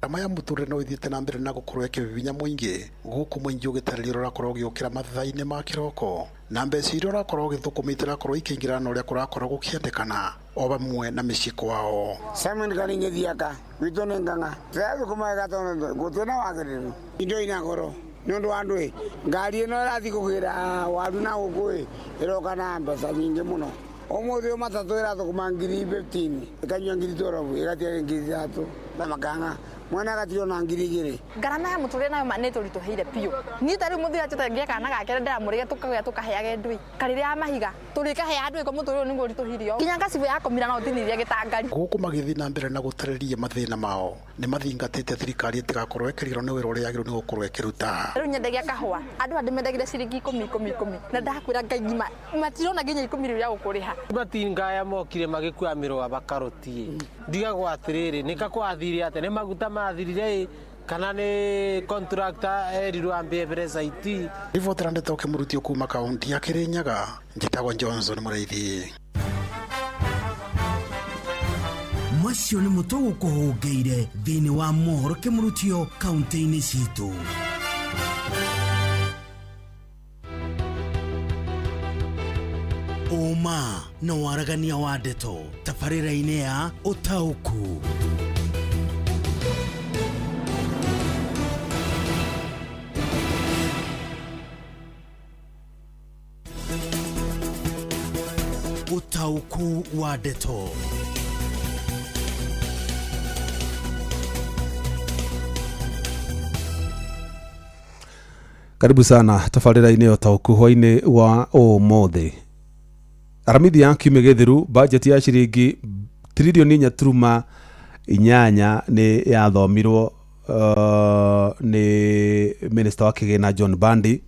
Gharama ya mũtũrĩre no ĩthiĩte na mbere na gũkorwo ĩkĩbibinya mũingĩ, gũkũ mũingĩ ũgĩtarĩria ũrĩa ũrakorwo ũgĩũkĩra mathaa-inĩ ma kĩroko na mbeca iria ũrakorwo ũgĩthũkũma itirakorwo ikĩingĩrana na ũrĩa kũrakorwo gũkĩendekana o vamwe na mĩciĩ kwao. Simon Karinge Thiaka gwitũ nĩ Ng'ang'a tũrathũkũma wega tondũ gũtirĩ na wagĩrĩru, indo ina goro nĩ ũndũ wa andũ ĩ, ngari ĩno ĩrathiĩ kũgĩra waru na gũkũ ĩ ĩroka na mbeca nyingĩ mũno. Ũmũthĩ ũyũ matatũ ĩrathũkũma ngiri 15 ĩkanyua ngiri 12 ĩgatiga ngiri 3 na makanga mwana agatigwo na ngiri 2. Ngarama ya mũtũrĩre nayo nĩ tũritũhĩire biũ. Niĩ ta rĩu mũthuri anjĩtaga ngĩe kana gake ndĩramũrĩge tũkagĩa tũkaheage ndũĩ karĩrĩa ya mahiga tũrĩkaheaga andũ ĩko mũtũrĩre ũyũ nĩguo ũritũhire nginya ngacibũ yakomira no ũtinirie gĩtangari. Gũkũ magĩthiĩ na mbere na gũtarĩria mathĩna mao nĩ mathingatĩte thirikari ĩtigakorwo ĩkĩrigĩrwo nĩ wĩra ũrĩa yagĩrĩirwo nĩ gũkorwo ĩkĩruta. Rĩu nyendagia kahũa andũ andĩmendagĩria ciringi 10 10 10 na ndakwĩra Ngai ngima matirona nginya 10 rĩu rĩa gũkũrĩha. Matinga aya mokire magĩkua mĩrũa bakarũti ndigagwo atĩrĩrĩ nĩka kwathire atĩa nĩ maguta mathirire kana nĩ contractor erirwo ambie mbere saiti. Ribotera ndeto kĩmũrutio kuma kaunti ya Kirinyaga, njĩtagwo Johnson Mũrĩithi. Macio nĩ mũtũ gũkũhũngĩire thĩinĩ wa mohoro kĩmũrutio kaunti-inĩ citũ. Ũma na waragania wa ndeto tabarĩra-inĩ ya ũtaũku. Ũtaũku wa ndeto. Karibu sana tabarĩra-inĩ ya ũtaũku hwaĩ-inĩ wa ũmũthĩ. Aramithi ya kiumia gĩthiru budget ya ciringi tririoni 4.8 nĩ yathomirwo nĩ minister wa kĩgĩna John Bandi,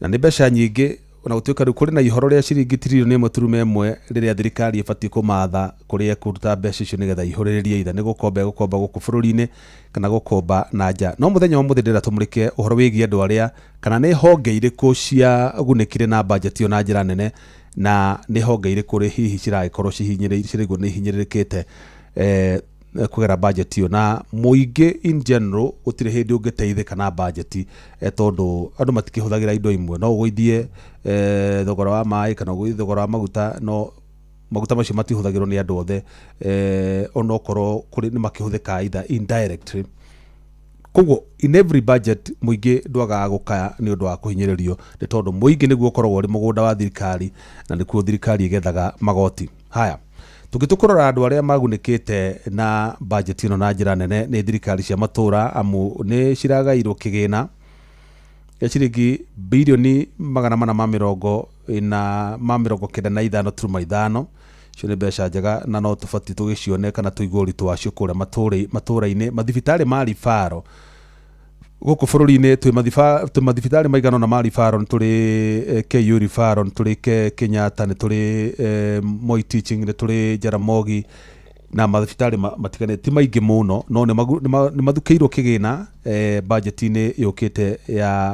na nĩ mbeca nyingĩ ona gũtuĩka rĩu kũrĩ na ihoro rĩa ciringi tririoni 1.1 rĩrĩa thirikari ĩbatiĩ kũmatha kũrĩa ĩkũruta mbeca icio nĩgetha ihũrĩrĩrie itha nĩ gũkomba ĩgũkomba gũkũ bũrũri-inĩ kana gũkomba na nja. No mũthenya wa mũthĩ ndĩrenda tũmũrĩke ũhoro wĩgiĩ andũ arĩa kana nĩ honge irĩkũ ciagunĩkire na budget ĩyo na njĩra nene, na nĩ honge irĩkũ hihi ciragĩkorwo ciraigua nĩ hinyĩrĩrĩkĩte kũgera budget ĩyo. Na mũingĩ in general gũtirĩ hĩndĩ ũngĩteithĩka na budget tondũ andũ matikĩhũthagĩra indo imwe. No ũgũithie thogora wa maĩ kana ũgũithie thogora wa maguta, no maguta macio matihũthagĩrwo nĩ andũ othe, onokorwo kũrĩ nĩ makĩhũthĩka either indirectly. Koguo in every budget mũingĩ ndwagaga gũkaya nĩ ũndũ wa kũhinyĩrĩrio, nĩ tondũ mũingĩ nĩguo ũkoragwo ũrĩ mũgũnda wa thirikari na nĩkuo thirikari ĩgethaga magoti. Haya, tũngĩtũkũrora andũ arĩa magunĩkĩte na budget ĩno na njĩra nene nĩ thirikari cia matũra, amu nĩ ciragairwo kĩgĩna gĩa ciringi birioni 495.5. Icio nĩ mbeca njega na no tũbatiĩ tũgĩcione kana tũigue ũritũ wacio kũrĩa matũra-inĩ. Mathibitarĩ ma ribaro gũkũ bũrũri-inĩ twĩ mathibitarĩ maigana ũna ma ribaro, nĩ tũrĩ KU ribaro, nĩ tũrĩ Kenyatta, nĩ tũrĩ Moi Teaching, nĩ tũrĩ Jaramogi na mathibitarĩ matiganĩte, ti maingĩ mũno no nĩ mathukĩirwo kĩgĩna budget-inĩ yũkĩte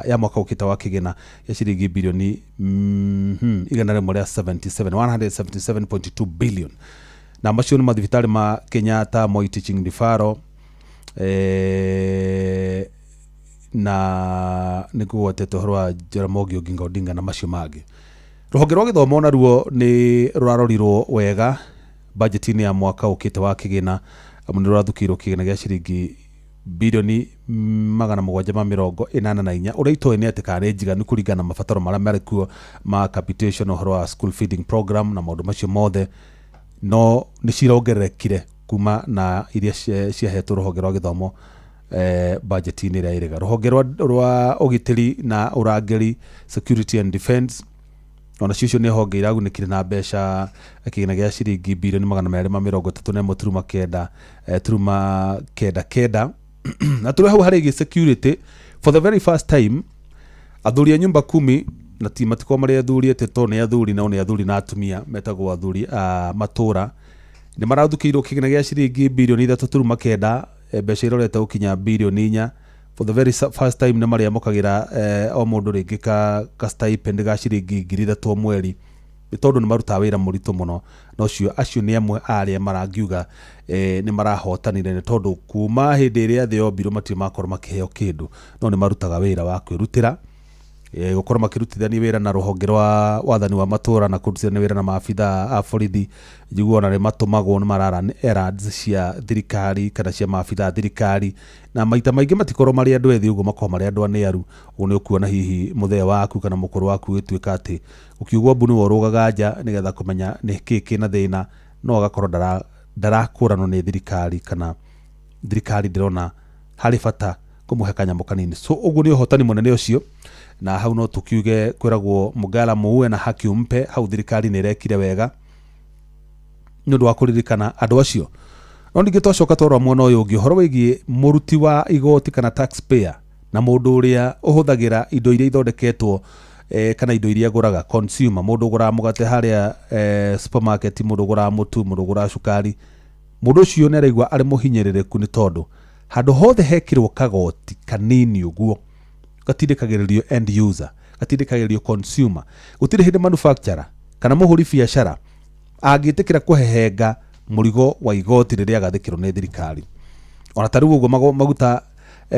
ya mwaka ũkĩte wa kĩgĩna ya ciringi birioni 177 177.2 billion. Na macio nĩ mathibitarĩ ma Kenyatta, Moi Teaching Referral, Na nĩ ngũgwetete ũhoro wa Jaramogi Oginga Odinga na macio mangĩ. Rũhonge rwa gĩthomo naruo nĩ rũrarorirwo wega bajeti-inĩ ya mwaka ũkĩte wa kĩgĩna, amu nĩ rũrathukĩirwo kĩgĩna gĩa ciringi birioni 784, ũrĩa itoĩ nĩ atĩ kana nĩ njiganu kũringana na mabataro marĩa marĩ kuo ma capitation, ũhoro wa school feeding program na maũndũ macio mothe, no nĩ cirongererekire kuma na iria ciahetwo rũhonge rwa gĩthomo bajeti-inĩ ĩrĩa ĩrĩga. Rũhonge rwa ũgitĩri na ũrangĩri, security and defense, ona cio icio nĩ honge iragunĩkire na mbeca kĩgĩna gĩa ciringi birioni 231.99 .99. Na tũrĩ hau harĩ security, for the very first time athuri a nyumba kumi, na ti matikorwo marĩ athuri atĩ to nĩ athuri, no nĩ athuri na atumia metagwo athuri a matũra, nĩ marathukĩirwo kĩgĩna gĩa ciringi birioni 3.9, mbeca irorete gũkinya birioni 4. For the very first time nĩ marĩamũkagĩra o mũndũ rĩngĩ ka stipend ga ciringi 3,000 o mweri, nĩ tondũ nĩ marutaga wĩra mũritũ mũno. Na ũcio acio nĩ amwe a arĩa marangiuga nĩ marahotanire, nĩ tondũ kuma hĩndĩ ĩrĩa thĩ yombirwo matirĩ makorwo makĩheo kĩndũ, no nĩ marutaga wĩra wa kwĩrutĩra, gũkorwo makĩrutithania wĩra na rũhonge rwa wathani wa matũra na kũrutithania wĩra na maabitha a borithi. Njiguo ona nĩ matũmagwo nĩ marara errands cia thirikari kana cia maabitha a thirikari, na maita maingĩ matikorwo marĩ andũ ethĩ ũguo, makorwo marĩ andũ anĩaru. Ũguo nĩ ũkuona hihi mũthee waku kana mũkũrũ waku gĩtuĩka atĩ ũkiugwo mbu nĩwe ũrũgaga nja nĩgetha kũmenya nĩ kĩĩ kĩna thĩna, no agakorwo ndarakũranwo nĩ thirikari kana thirikari ndĩrona harĩ bata kũmũhe kanyamũ kanini. So ũguo nĩ ũhotani mũnene ũcio, na hau no tũkiuge kwĩragwo mũgala muue na haki umpe. Hau thirikari nĩ ĩrekire wega nĩ ũndũ wa kũririkana andũ acio. No ningĩ twacoka twarora mwena ũyũ ũngĩ, ũhoro wĩgiĩ mũruti wa igoti kana taxpayer na mũndũ ũrĩa ũhũthagĩra indo iria ithondeketwo kana indo iria agũraga, consumer, mũndũ ũgũraga mũgate harĩa supermarket, mũndũ ũgũraga mũtu, mũndũ ũgũraga cukari, mũndũ ũcio nĩ araigua arĩ mũhinyĩrĩrĩku, nĩ tondũ handũ hothe hekĩrwo kagoti kanini ũguo gatindĩkagĩrĩrio end user, gatindĩkagĩrĩrio consumer. Gũtirĩ hĩndĩ manufacturer kana mũhũri biacara angĩtĩkĩra kũhehenga mũrigo wa igoti rĩrĩa agathĩkĩrwo nĩ thirikari. Ona ta rĩu ũguo maguta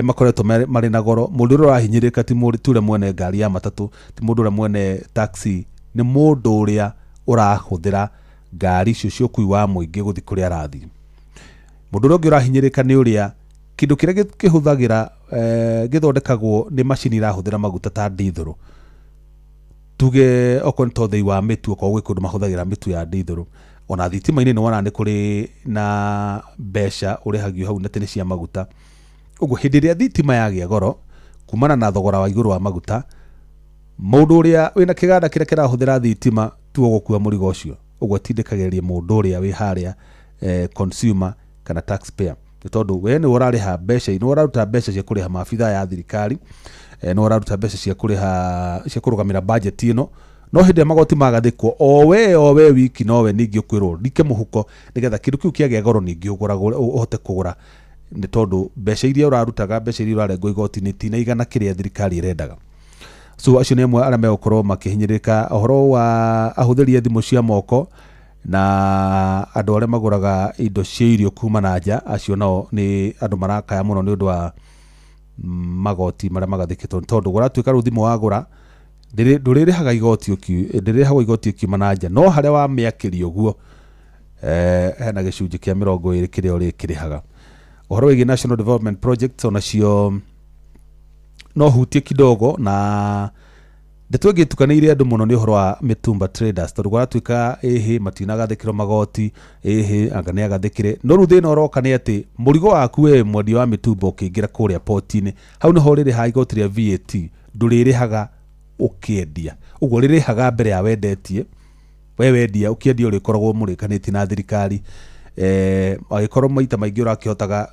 makoretwo marĩ na goro, mũndũ ũrĩa ũrahinyĩrĩrĩka ti ũrĩa mwene ngari ya matatũ, ti mũndũ ũrĩa mwene taxi, nĩ mũndũ ũrĩa ũrahũthĩra ngari icio cia ũkui wa mũingĩ gũthiĩ kũrĩa arathiĩ. Mũndũ ũrĩa ũngĩ ũrahinyĩrĩrĩka nĩ ũrĩa kĩndũ kĩrĩa kĩhũthagĩra gĩthondekagwo nĩ macini irahũthĩra maguta ta ndithũrũ, tuge okorwo nĩ ta ũthĩi wa mĩtu, okorwo gwĩ kũndũ mahũthagĩra mĩtu ya ndithũrũ, ona thitima-inĩ nĩ wonaga nĩ kũrĩ na mbeca ũrĩhagio hau na nĩ cia maguta. Ũguo hĩndĩ ĩrĩa thitima yagĩa goro kumana na thogora wa igũrũ wa maguta, mũndũ ũrĩa wĩna kĩganda kĩrĩa kĩrahũthĩra thitima tu ũgũkua mũrigo ũcio. Ũguo atindĩkagĩrĩria mũndũ ũrĩa wĩ harĩa consumer kana taxpayer, nĩ tondũ we nĩ ũrarĩha mbeca, nĩ ũraruta mbeca cia kũrĩha maabitha ya thirikari, nĩ ũraruta mbeca cia kũrĩha cia kũrũgamĩra budget ĩno, no hĩndĩ ĩrĩa magoti magathĩkwo o we wiki nowe ningĩ ũkwĩrwo rike mũhuko nĩgetha kĩndũ kĩu kĩagĩa goro ningĩ ũhote kũgũra, nĩ tondũ mbeca iria ũrarutaga, mbeca iria ũrarengwo igoti-inĩ tinaigana kĩrĩa thirikari ĩrendaga. So acio nĩ amwe arĩa megũkorwo makĩhinyĩrĩrĩka. Ũhoro wa ahũthĩri a thimũ cia moko na andũ arĩa magũraga indo cia irio kuma na nja, acio nao nĩ andũ marakaya mũno nĩ ũndũ wa magoti marĩa magathĩkĩtwo, tondũ kũratuĩka rĩu thimũ wagũra ndũrĩrĩhaga igoti, ndĩrĩrĩhagwo igoti ũkiuma na nja, no harĩa wamĩakĩria ũguo hena gĩcunjĩ kĩa 20 kĩrĩa ũrĩkĩrĩhaga. Ũhoro wĩgiĩ National Development Projects onacio no hutie kidogo, na ndeto ĩngĩ ĩtukanĩire andũ mũno nĩ ũhoro wa mĩtumba traders, tondũ kũratuĩka ĩhĩ matinagathĩkĩrwo magoti, ĩhĩ anga nĩ agathĩkĩre, no rĩu thĩna ũroka nĩ atĩ mũrigo waku we mwendia wa mĩtumba ũkĩingĩra kũrĩa poti-inĩ, hau nĩho ũrĩrĩhaga igoti rĩa VAT, ndũrĩrĩhaga ũkĩendia. Ũguo ũrĩrĩhaga mbere ya wendetie, we wendia ũkĩendia ũrĩkoragwo mũrĩkanĩtie na thirikari, angĩkorwo maita maingĩ ũrakĩhotaga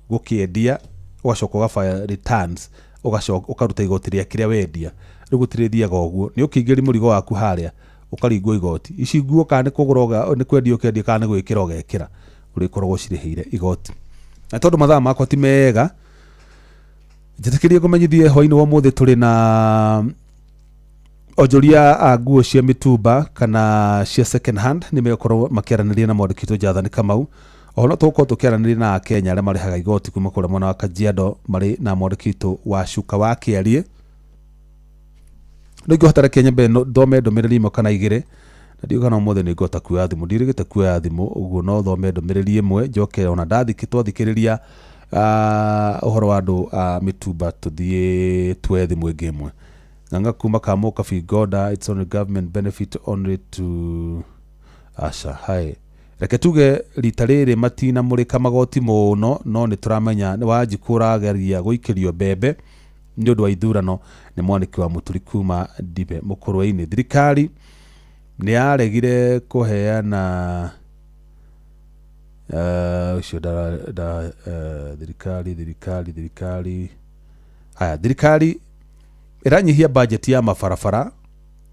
gũkĩendia ũgacoka ũgabaya returns, ũgacoka ũkaruta igoti rĩa kĩrĩa wendia. Rĩu gũtirĩthiaga ũguo, nĩ ũkĩingĩria mũrigo waku harĩa ũkaringwo igoti. Ici nguo kana nĩ kũgũra nĩ kwendia ũkendia kana nĩ gwĩkĩra ũgekĩra, ũrĩkoragwo ũcirĩhĩire igoti. Na tondũ mathaa makwa ti mega, njĩtĩkĩrie ngũmenyithie hwaĩ-inĩ wa ũmũthĩ tũrĩ na onjoria a nguo cia mĩtumba kana cia second hand, nĩ megũkorwo makĩaranĩria na mwandĩki witũ Jathani Kamau. Oho no tũgũkorwo tũkĩaranĩria na Akenya arĩa marĩhaga igoti kuma kũrĩa mwena wa Kajiado marĩ na mwandĩki witũ wa Cuka wa Kĩarie. Rĩu ingĩhota reke nyambe thome ndũmĩrĩri ĩmwe kana igĩrĩ, na ndiũĩ kana ũmũthĩ nĩ ngũhota kuoya thimũ, ndirĩgĩte kuoya thimũ, ũguo no thome ndũmĩrĩri ĩmwe njoke ona twathikĩrĩria ũhoro wa andũ a mĩtumba tũthiĩ tuoye thimũ ĩngĩ ĩmwe. Ng'ang'a kuma Kamũka Bingoda, it's only government benefit only to aca hai. Reke tuge rita rĩrĩ matinamũrĩka magoti mũno, no nĩ tũramenya nĩ Wanjikũ ũrageria gũikĩrio mbembe nĩ ũndũ wa ithurano. Nĩ mwanĩki wa Mũturi kuma Ndibe Mũkũrwe-inĩ. Thirikari nĩ yaregire kũheana ũcio thirikari thirikari thirikari haya, thirikari ĩranyihia bajeti ya mabarabara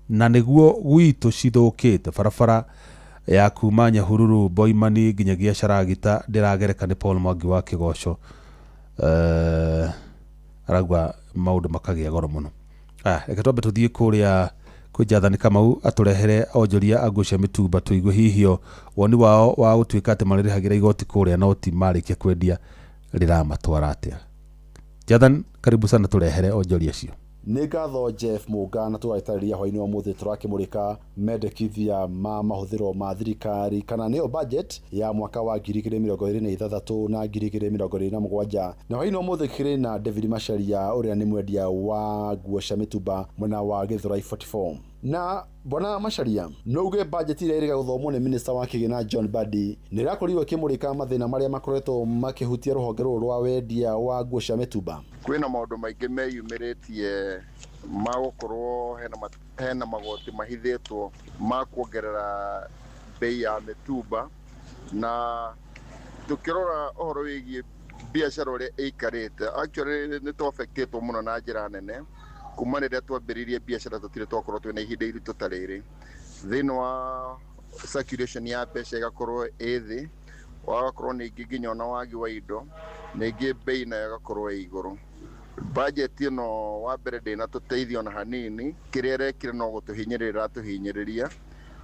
na nĩguo gwitũ cithũkĩte. Barabara ya kuma Nyahururu Boimani nginyagia Caragita ndĩragereka. Nĩ Paul Mwangi wa Kĩgoco, arauga maũndũ makagĩa goro mũno. Aya, reke twambe tũthiĩ kũrĩa kwĩ Jathani Kamau atũrehere onjoria a nguo cia mĩtumba tũigue hihio woni wao wa gũtuĩka atĩ marĩrĩhagĩra igoti kũrĩa no ti marĩkia kwendia rĩramatwara atĩa. Jathan, karibu sana, tũrehere onjoria acio. Nĩ ngatho Jeff Mũnga, na tũgagĩtarĩria hwainĩ wa mũthĩ tũrakĩmũrĩka mendekithia ma mahũthĩro ma thirikari kana nĩyo budget ya mwaka wa 2026 na 2027. Na hwainĩ wa mũthĩ kĩrĩ na David Macharia ũrĩa nĩ mwendia wa nguo cia mĩtumba mwena wa Gĩthũrai 44. Na bwana Macharia, no uge budget ĩrĩa ĩrĩga gũthomwo nĩ minister wa kĩgĩna John Mbadi nĩ ĩrakorirwo ĩkĩmũrĩka mathĩna marĩa makoretwo makĩhutia rũhonge rũrũ rwa wendia wa nguo cia mĩtumba? Kwĩna maũndũ maingĩ meyumĩrĩtie ma gũkorwo hena magoti mahithĩtwo ma kuongerera bei ya mĩtumba, na tũkĩrora ũhoro wĩgiĩ biacara ũrĩa ĩikarĩte, actually nĩ twaffectĩtwo mũno na njĩra nene. Kuma rĩrĩa twambĩrĩirie biacara tũtirĩ twakorwo twĩna ihinda iritũ ta rĩrĩ. Thĩinĩ wa circulation ya mbeca ĩgakorwo ĩ thĩ, wagakorwo ningĩ nginya ona wagi wa indo, ningĩ bei nayo ĩgakorwo ĩ igũrũ. Budget ĩno wa mbere ndĩnatũteithia ona hanini, kĩrĩa ĩrekire no gũtũhinyĩrĩria ĩratũhinyĩrĩria,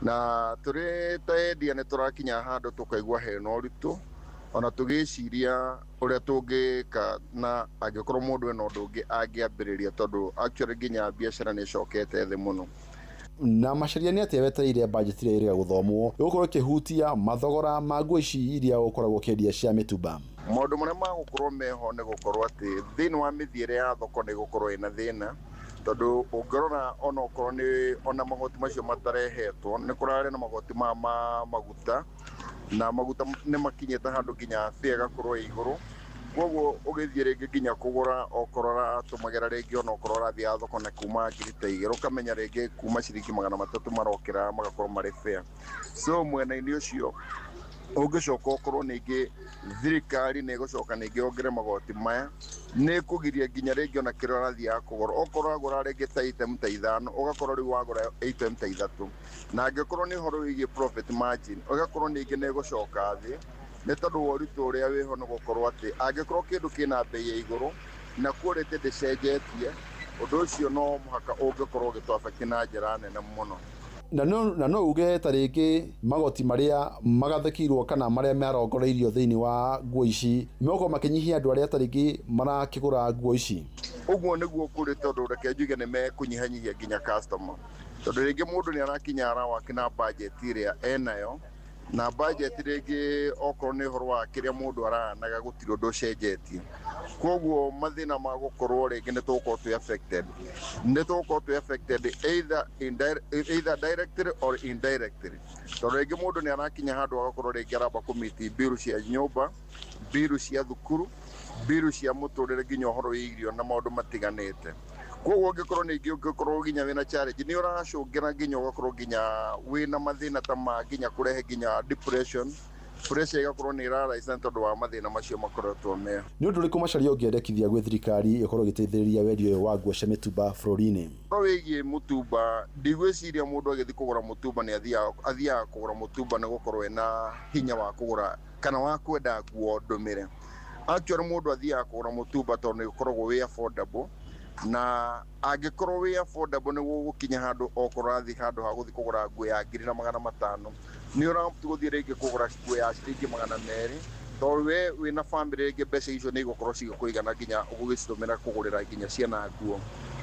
na tũrĩ ta endia nĩ tũrakinya handũ tũkaigua hena ũritũ ona tũgĩciria ũrĩa tũngĩka, na angĩkorwo mũndũ ena ũndũ ũngĩ angĩambĩrĩria, tondũ actually nginya biacara nĩ ĩcokete thĩ mũno. Na Macharia, nĩ atĩa wetereire budget ĩrĩa ĩrĩga gũthomwo ĩgũkorwo ĩkĩhutia mathogora ma nguo ici iria ũkoragwo ũkĩendia cia mĩtumba? Maũndũ marĩa magũkorwo meho nĩ gũkorwo atĩ thĩinĩ wa mĩthiĩre ya thoko nĩ gũkorwo ĩna thĩna, tondũ ũngĩrora ona okorwo nĩ ona magoti macio matarehetwo, nĩ kũrarĩ na magoti ma maguta, na maguta nĩ makinyĩte handũ nginya fare ĩgakorwo ĩ igũrũ. Koguo ũgĩthiĩ rĩngĩ nginya kũgũra, okorwo ũratũmagĩra rĩngĩ, ona okorwo ũrathiaga thoko na kuma 2000, ũkamenya rĩngĩ kuma ciringi 300 marokĩra magakorwo marĩ fair. So mwena-inĩ ũcio ũngĩcoka ũkorwo ningĩ thirikari nĩ ĩgũcoka ningĩ yongerere magoti maya, nĩ ĩkũgiria nginya rĩngĩ ona kĩrĩa ũrathiaga kũgũra, okorwo ũragũra rĩngĩ ta item ta ithano, ũgakorwo rĩu wagũra item ta ithatũ. Na angĩkorwo nĩ ũhoro wĩgiĩ profit margin, ũgakorwo ningĩ nĩ ĩgũcoka thĩ, nĩ tondũ wa ũritũ ũrĩa wĩho nĩ gũkorwo atĩ angĩkorwo kĩndũ kĩna bei ya igũrũ na quality ndĩcenjetie, ũndũ ũcio no mũhaka ũngĩkorwo ũgĩtũ affect na njĩra nene mũno. Na no uge ta rĩngĩ magoti marĩa magathĩkirwo kana marĩa marongoreirio thĩinĩ wa nguo ici megũkorwo makĩnyihia andũ arĩa ta rĩngĩ marakĩgũra nguo ici? Ũguo nĩguo kũrĩ, tondũ reke njuge nĩ mekũnyihanyihia nginya customer, tondũ rĩngĩ mũndũ nĩ arakinya arawaki na budget ĩrĩa enayo, na budget rĩngĩ okorwo nĩ ũhoro wa kĩrĩa mũndũ aranaga gũtirĩ ũndũ ũcenjetie. Koguo mathĩna ma gũkorwo rĩngĩ nĩ tũgũkorwo twĩ affected, nĩ tũgũkorwo twĩ affected either directly or indirectly, tondũ rĩngĩ mũndũ nĩ arakinya handũ agakorwo rĩngĩ aramba kũmiti mbiru cia nyũmba, mbiru cia thukuru, mbiru cia mũtũrĩre, nginya ũhoro wa irio na maũndũ matiganĩte. Koguo ũngĩkorwo ningĩ ũngĩkorwo nginya wĩna challenge, nĩ ũracũngĩra nginya ũgakorwo nginya wĩna mathĩna ta ma nginya kũrehe nginya depression, pressure ĩgakorwo nĩ ĩraraica nĩ tondũ wa mathĩna macio makoretwo meho. Nĩ ũndũ ũrĩkũ Macharia ũngĩendekithia gwĩ thirikari ĩkorwo ĩgĩteithĩrĩria wendia ũyũ wa nguo cia mĩtumba bũrũri-inĩ? Ũhoro wĩgiĩ mũtumba, ndigwĩciria mũndũ agĩthiĩ kũgũra mũtumba nĩ athiaga kũgũra mũtumba nĩ gũkorwo ena hinya wa kũgũra kana wa kwenda nguo ndũmĩre. Actually mũndũ athiaga kũgũra mũtumba tondũ nĩ ũkoragwo wĩ affordable, na angĩkorwo wĩ affordable nĩ gũgũkinya handũ okorwo ũrathiĩ handũ ha gũthiĩ kũgũra nguo ya 1500. Nĩ ũragũthiĩ rĩngĩ kũgũra nguo ya ciringi 200, tondũ we wĩna bamĩrĩ rĩngĩ mbeca icio nĩ igũkorwo cigĩkũigana nginya ũgũgĩcitũmĩra kũgũrĩra nginya ciana nguo.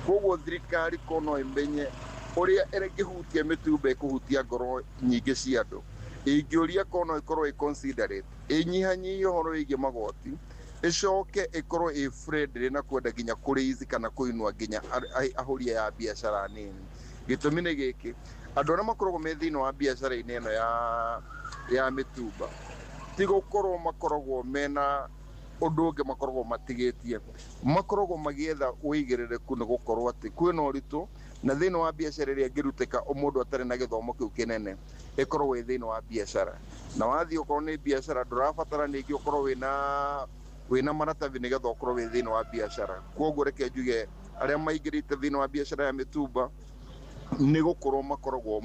Koguo thirikari ko no ĩmenye ũrĩa ĩngĩhutia mĩtumba ĩkũhutia ngoro nyingĩ cia andũ. Ingĩũria ko no ĩkorwo ĩ considerate, ĩnyihanyihie ũhoro wĩgiĩ magoti, ĩcoke ĩkorwo ĩ friendly na kwenda nginya kũraise kana kũinua nginya ahũri aya a biacara nini. Gĩtũmi nĩ gĩkĩ, andũ arĩa makoragwo me thĩinĩ wa biacara-inĩ ĩno ya mĩtumba ti gũkorwo makoragwo mena ũndũ ũngĩ makoragwo matigĩtie, makoragwo magĩetha ũigĩrĩrĩku nĩ gũkorwo atĩ kwĩna ũritũ na thĩinĩ wa biacara ĩrĩa ĩngĩrutĩka mũndũ atarĩ na gĩthomo kĩu kĩnene ĩkoragwo ĩ thĩinĩ wa biacara. Na wathiĩ okorwo nĩ biacara ndũrabatara ningĩ ũkorwo wĩna maratathi nĩgetha ũkorwo wĩ thĩinĩ wa biacara. Koguo reke njuge arĩa maingĩrĩte thĩinĩ wa biacara ya mĩtumba nĩ gũkorwo makoragwo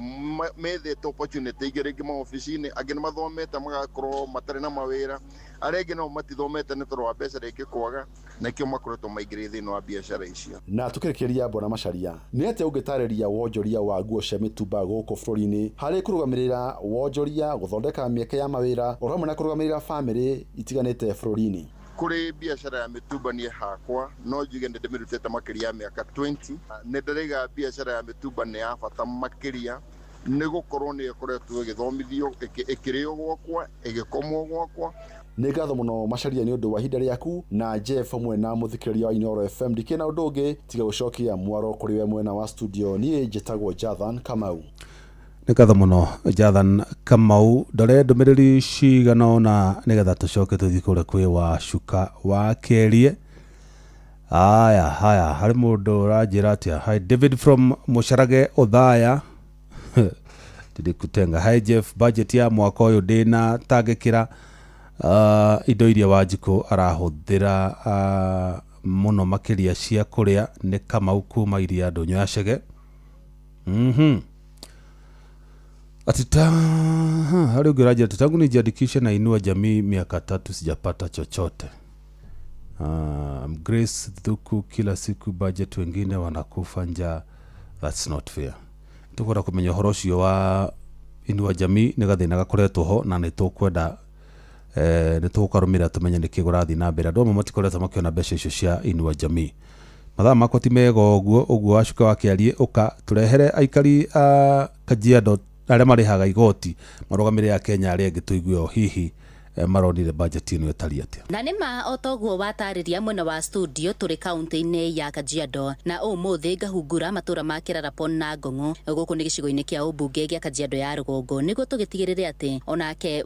methete opportunity ingĩ rĩngĩ maobici-inĩ, angĩ nĩ mathomete magakorwo matarĩ na mawĩra, arĩa angĩ nao matithomete nĩ tondũ wa mbeca rĩngĩ kwaga, na nĩkĩo makoretwo maingĩrĩte thĩinĩ wa biacara icio. Na tukĩrĩkĩrĩria Bwana Macharia, nĩ atĩa ũngĩtarĩria wonjoria wa nguo cia mĩtumba gũkũ bũrũri-inĩ harĩ kũrũgamĩrĩra wonjoria, gũthondeka mĩeke ya mawĩra o hamwe na kũrũgamĩrĩra bamĩrĩ itiganĩte bũrũri-inĩ? Kũrĩ biacara ya mĩtumba niĩ hakwa no njuge nĩ ndĩmĩrutĩte makĩria ya mĩaka 20. Nĩ ndĩraiga biacara ya mĩtumba nĩ ya bata makĩria nĩ gũkorwo nĩ ĩkoretwo ĩgĩthomithio, ĩkĩrĩo gwakwa, ĩgĩkomwo gwakwa. Nĩ ngatho mũno Macharia nĩ ũndũ wa ihinda rĩaku na Jeff hamwe na mũthikĩrĩria wa Inooro FM. Ndikĩrĩ na ũndũ ũngĩ tiga gũcokia mwaro kũrĩ we mwena wa studio. Niĩ njĩtagwo Jathan Kamau. Nĩ ngatho mũno Jathan Kamau. Ndore ndũmĩrĩri cigana ũna nĩgetha tũcoke tũthiĩ kũrĩa kwĩ wa cuka wa kerie. Aya, haya, harĩ mũndũ ũranjĩra atĩa? Hi David from Mũcarage Othaya. Ndikutenga. Hi Jeff, budget ya mwaka ũyũ ndĩna tangĩkĩra indo iria Wanjikũ arahũthĩra mũno makĩria cia kũrĩa. Nĩ Kamau kuma iria ndũnyũ ya Chege. Atita harĩ ũngĩ ũranjĩra atĩ tangu nijiandikishe na Inua Jamii miaka 3 sijapata chochote. Grace Thuku, kila siku budget wengine wanakufa njaa, that's not fair. Tukwenda kũmenya ũhoro ũcio wa Inua Jamii nĩ gathĩna gakoretwo ho na nĩ tũkwenda nĩ tũgũkarũmĩrĩra tũmenye nĩkĩ kũrathiĩ na mbere. Andũ amwe matikoretwo makĩona mbeca icio cia Inua Jamii. Mathaa makwa ti mega ũguo, ũguo wacuka wa kĩarie ũka tũrehere aikari a Kajiado arĩa marĩhaga igoti marũgamĩrĩre a Kenya arĩa angĩ tũigue o hihi maronire budget ĩno ĩtariĩ atĩa. Na nĩ ma o toguo watarĩria mwena wa studio tũrĩ kaunti-inĩ ya Kajiado na ũmũthĩ ngahungura matũra ma Kĩrarapon na Ngong'o gũkũ nĩ gĩcigo-inĩ kĩa ũmbunge gĩa Kajiado ya rũgongo nĩguo tũgĩtigĩrĩre atĩ onake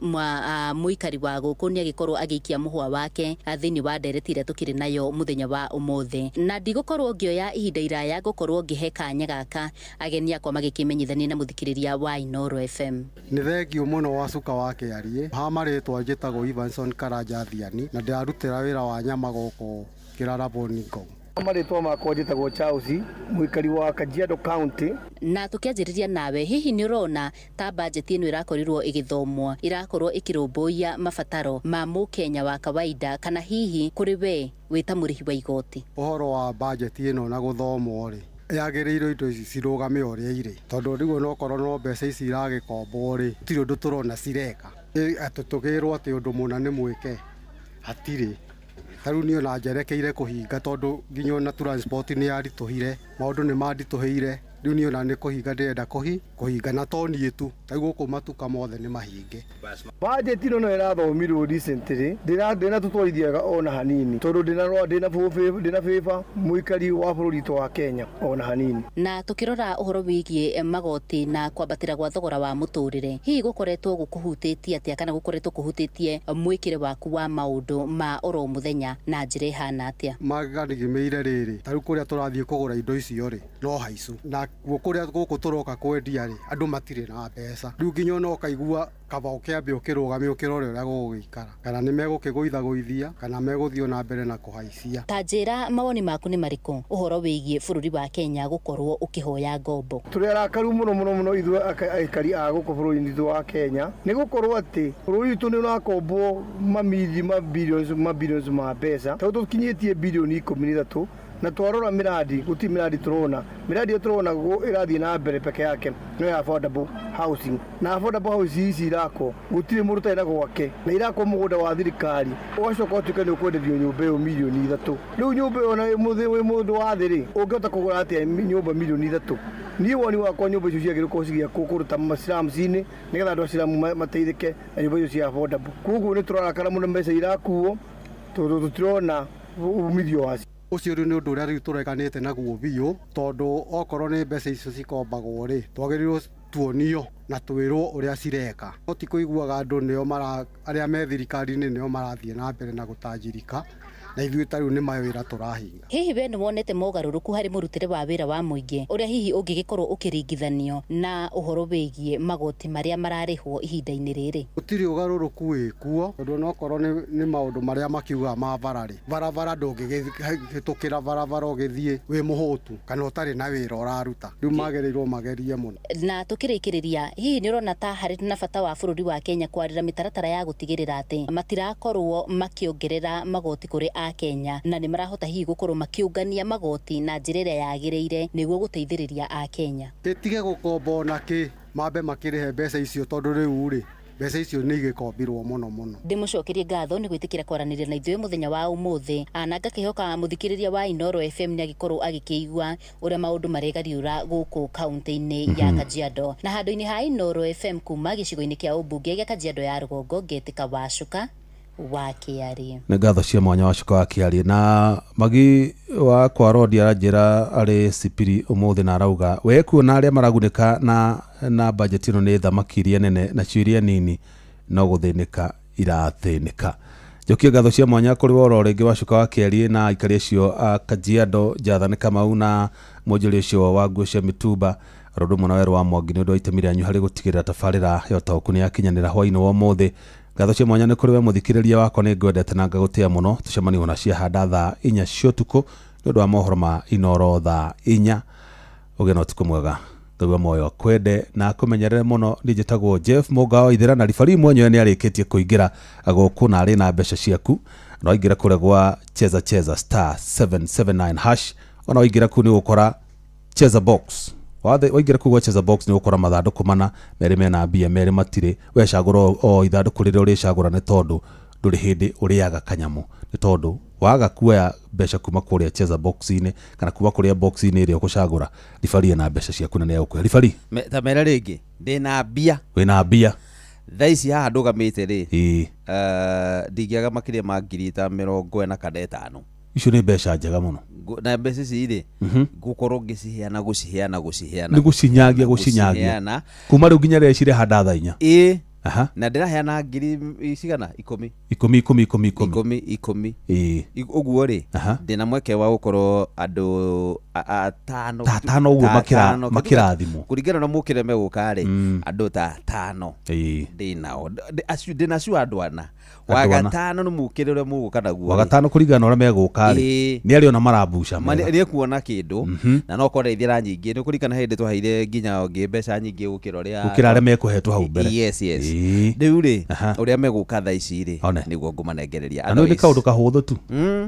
mũikari wa gũkũ nĩ agĩkorwo agĩikia mũhũa wake thĩinĩ wa ndereti ĩrĩa tũkĩrĩ nayo mũthenya wa ũmũthĩ. Na ndigũkorwo ngĩoya ihinda iraya ngũkorwo ngĩhe kanya gaka ageni akwa magĩkĩmenyithania na mũthikĩrĩria wa Inooro FM. Nĩ thengio mũno wa cuka wa kĩarie ha marĩtwa njĩtagwo Ivanson Karanja Thiani na ndĩrarutĩra wĩra wa nyama gũkũ Kĩraraboni Ngong. Marĩtwa makwa njĩtagwo Charles, mũikari wa Kajiado County. Na tũkĩanjĩrĩria nawe, hihi nĩ ũrona ta bajeti ĩno ĩrakorirwo ĩgĩthomwo ĩrakorwo ĩkĩrũmbũiya mabataro ma mũkenya wa kawaida, kana hihi kũrĩ we wĩ ta mũrĩhi wa igoti? Ũhoro wa bajeti ĩno na gũthomwo rĩ, yagĩrĩirwo indo ici cirũgame ũrĩa irĩ, tondũ rĩu onokorwo no mbeca ici iragĩkombwo rĩ, gũtirĩ ũndũ tũrona cireka. Atĩ tũkĩrwo atĩ ũndũ mũna nĩ mwĩke, hatirĩ. Ta rĩu niĩ ona njerekeire kũhinga tondũ nginya ona transport nĩ yaritũhire, maũndũ nĩ manditũhĩire. Rĩu niĩ ona nĩ kũhinga ndĩrenda kũhinga na to niĩ tu, ta rĩu gũkũ matuka mothe nĩ mahinge. Budget ĩno no ĩrathomirwo recently, ndĩnatũtwarithia ona hanini tondũ ndĩna favor mũikari wa bũrũri witũ wa Kenya ona hanini. Na tũkĩrora ũhoro wĩgiĩ magoti na kwambatĩra gwa thogora wa mũtũrĩre, hihi gũkoretwo gũkũhutĩtie atĩa kana gũkoretwo kũhutĩtie mwĩkĩre waku wa maũndũ ma oro mũthenya na njĩra ĩhana atĩa? Maganigimĩire rĩrĩ, ta rĩu kũrĩa tũrathiĩ kũgũra indo icio rĩ, no haicu, na kuo kũrĩa gũkũ tũroka kwendia rĩ, andũ matirĩ na mbeca. Rĩu nginya ona ũkaigua kaba ũkĩambe ũkĩrũgame ũkĩrore ũrĩa gũgũgĩikara, kana nĩ megũkĩgũithagũithia kana megũthiĩ na mbere na kũhaicia. Ta njĩra mawoni maku nĩ marĩkũ ũhoro wĩgiĩ bũrũri wa Kenya gũkorwo ũkĩhoya ngombo? Tũrĩ arakaru mũno mũno mũno ithuĩ aikari a gũkũ bũrũri-inĩ witũ wa Kenya, nĩ gũkorwo atĩ bũrũri witũ nĩ ũrakombwo mamithi ma billions ma billions ma mbeca, tondũ tũkinyĩtie bilioni 13 Na twarora miradi guti miradi turona miradi turona irathie na mbere peke yake no ya affordable housing na affordable housing ici irako gutiri mũndũ ũtarĩ na gwake na irakwo mũgũnda wa thirikari ũgacoka ũtuĩke nĩ ũkwenderio nyũmba ĩyo mirioni 3. Rĩu nyũmba ĩyo na wĩ mũndũ wa thĩ rĩ, ũngĩhota kũgũra atĩa nyũmba mirioni 3? Niĩ woni wakwa nyũmba icio ciagĩrĩirwo gũkorwo cigĩakwo kũndũ ta slums-inĩ nĩgetha andũ a slum mateithĩke na nyũmba icio cia affordable. Koguo nĩ tũrarakara mũno mbeca irakuo tondũ tũtirona umithio wacio. Ũcio rĩu nĩ ũndũ ũrĩa rĩu tũreganĩte naguo biũ tondũ okorwo nĩ mbeca icio cikombagwo rĩ, twagĩrĩirwo tuonio na twĩrwo ũrĩa cireka. No ti kũiguaga andũ nĩo arĩa me thirikari-inĩ nĩo marathiĩ na mbere na gũtanjirika na ithuĩ ta rĩu nĩ mawĩra tũrahinga. Hihi we nĩ wonete mogarũrũku harĩ mũrutĩre wa wĩra wa mũingĩ ũrĩa hihi ũngĩgĩkorwo ũkĩringithanio na ũhoro wĩgiĩ magoti marĩa mararĩhwo ihinda-inĩ rĩrĩ? Gũtirĩ ũgarũrũku wĩkuo tondũ onokorwo nĩ maũndũ marĩa makiugaga ma bara rĩ, barabara ndũngĩhĩtũkĩra barabara ũgĩthiĩ wĩ mũhũtu kana ũtarĩ na wĩra ũraruta. Rĩu magĩrĩirwo magerie mũno. Na tũkĩrĩkĩrĩria, hihi nĩ ũrona ta harĩ na bata wa bũrũri wa Kenya kwarĩra mĩtaratara ya gũtigĩrĩra atĩ matirakorwo makĩongerera magoti kũrĩ a Kenya na nĩ marahota hihi gũkorwo makĩũngania magoti na njĩra ĩrĩa yagĩrĩire nĩguo gũteithĩrĩria a Kenya? Ĩtige gũkomba ona kĩ, mambe makĩrĩhe mbeca icio tondũ rĩu rĩ, mbeca icio nĩ igĩkombirwo mũno mũno. Ndĩmũcokerie ngatho nĩ gwĩtĩkĩra kwaranĩria na ithuĩ mũthenya wa ũmũthĩ, na ngakĩhoka mũthikĩrĩria wa Inooro FM nĩ agĩkorwo agĩkĩigua ũrĩa maũndũ maregariũra gũkũ kaunti-inĩ ya Kajiado. Na handũ-inĩ ha Inooro FM kuma gĩcigo-inĩ kĩa ũmbunge gĩa Kajiado ya rũgongo, ngetĩka Wacuka wa Kĩarĩ. Nĩ ngatho cia mwanya Wacuka wa Kĩarĩ. Na Magi wa kwa Rodi aranjĩra arĩ Sipiri ũmũthĩ na arauga we kuona arĩa maragunĩka na budget ĩno nĩ thamaki iria nene nacio iria nini no gũthĩnĩka irathĩnĩka. Njokie ngatho cia mwanya kũrĩ woro rĩngĩ Wacuka wa Kĩarĩ na aikari acio a Kajiado, Jathane Kamau na mwonjoria ũcio wa nguo cia mĩtumba Rodo mũna werũ wa Mwangi nĩ ũndũ wa itemi rĩanyu harĩ gũtigĩrĩra tabarĩra ya ũtaũku nĩ yakinyanĩra hwaĩ-inĩ wa ũmũthĩ. Ngatho cia mwanya nĩ kũrĩ we mũthikĩrĩria wakwa, nĩ ngwendete na ngagũtĩa mũno. Tũcemanie ona ciahanda thaa 4 cia ũtukũ nĩ ũndũ wa mohoro ma Inooro thaa 4. Ũgĩe na ũtukũ mwega. Ngai wa muoyo akwende na akũmenyerere mũno. Niĩ njĩtagwo Jeff Mũnga wa Ithĩra na ribari mwenyewe nĩ arĩkĩtie kũingĩra gũkũ na arĩ na mbeca ciaku. Na waingĩra kũrĩa gwa cheza cheza star 779 hash, ona waingĩra kũu nĩ ũgũkora cheza box. Waingĩra kũu gwa cheza box nĩ ũgũkora mathandũkũ mana, merĩ mena mbia, merĩ matirĩ. Wecagũra o ithandũkũ rĩrĩa ũrĩcagũra nĩ tondũ ndũrĩ hĩndĩ ũrĩaga kanyamũ, nĩ tondũ waga kuoya mbeca kuma kũrĩa cheza box-inĩ kana kuma kũrĩa box-inĩ ĩrĩa ũgũcagũra, ribari ena mbeca ciaku na nĩ egũkũhe. Ribari ta mera rĩngĩ ndĩna mbia, wĩna mbia thaa ici haha ndũgamĩte rĩ, ndingĩaga makĩria ma ngiri ta 40 kana 50. Icio nĩ mbeca njega mũno. Na mbeca ici rĩ, ngũkorwo ngĩciheana gũciheana gũciheana, nĩ gũcinyagia gũcinyagia kuma rĩu nginya rĩrĩa cirehanda thaa 4. Ĩĩ. Na ndĩraheana ngiri cigana? 10 10 10 10 10 10 10. Ũguo rĩ, ndĩna mweke wa gũkorwo andũ atano, ta atano ũguo makĩrathimwo kũringana na mũkĩre megũka rĩ, andũ ta atano ndĩnao ndĩna acio andũ ana. Wa gatano nĩ mũkĩre ũrĩa mũgũka naguo. Wa gatano kũringana na ũrĩa megũka rĩ, nĩ arĩona marambuca mega, nĩ ekuona kĩndũ na no korwo ithira nyingĩ nĩ kũringana hĩndĩ twaheire nginya ũngĩ mbeca nyingĩ gũkĩra ũrĩa gũkĩra arĩa mekũhetwo hau mbere. Yes, yes. Rĩu rĩ, ũrĩa megũka thaa ici rĩ, nĩguo ngũmanengereria. Na nĩ kaũndũ kahũthũ tu,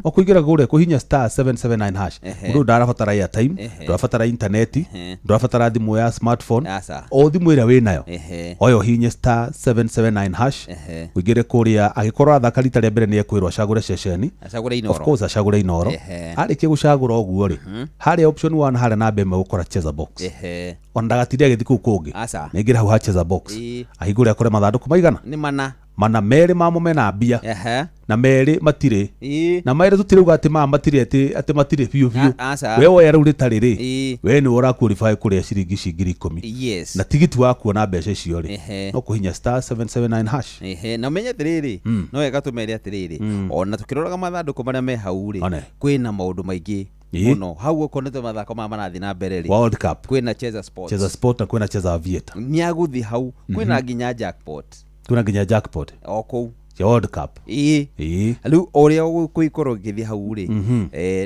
o kũingĩra kũrĩa kũhinya star 779 hash, mũndũ ndarabatara airtime, ndũrabatara intaneti, ndũrabatara thimũ ya smartphone, o thimũ ĩrĩa wĩnayo oyo ũhinye star 779 hash, ũingĩre kũrĩa. Angĩkorwo athaka rita rĩa mbere nĩ ekwĩrwo acagũre ceceni, of course acagũre Inooro. Arĩkia gũcagũra ũguo rĩ, harĩa option 1 harĩa namba ĩmwe gũkora cheza box, ona ndagatinde agĩthiĩ kũu kũngĩ, nĩaingĩre hau ha cheza box, ahingũre akore mathandũkũ maigana nĩ mana mana, merĩ mamo mena mbia na merĩ matirĩ, na merĩ tũtirauga atĩ maya matirĩ atĩ matirĩ biũ biũ. We woya rĩu rĩtarĩ rĩ, we nĩwe ũraqualify kũrĩa ciringi ici 10,000, na tigiti wa kuona mbeca icio rĩ, no kũhinya star 779 hash. Na ũmenye atĩrĩrĩ, no wega tũmere atĩrĩrĩ, ona tũkĩroraga mathandũkũ marĩa me hau rĩ, kwĩna maũndũ maingĩ mũno hau okorwo nĩ mathako maya marathiĩ na mbere rĩ, World Cup, kwĩna cheza sports, cheza sport na kwĩna cheza aviator, nĩagũthiĩ hau, kwĩna nginya jackpot, kwĩna nginya jackpot o kũu cia World Cup. Ĩĩ rĩu ũrĩa ũgũkorwo ũgĩthiĩ hau rĩ,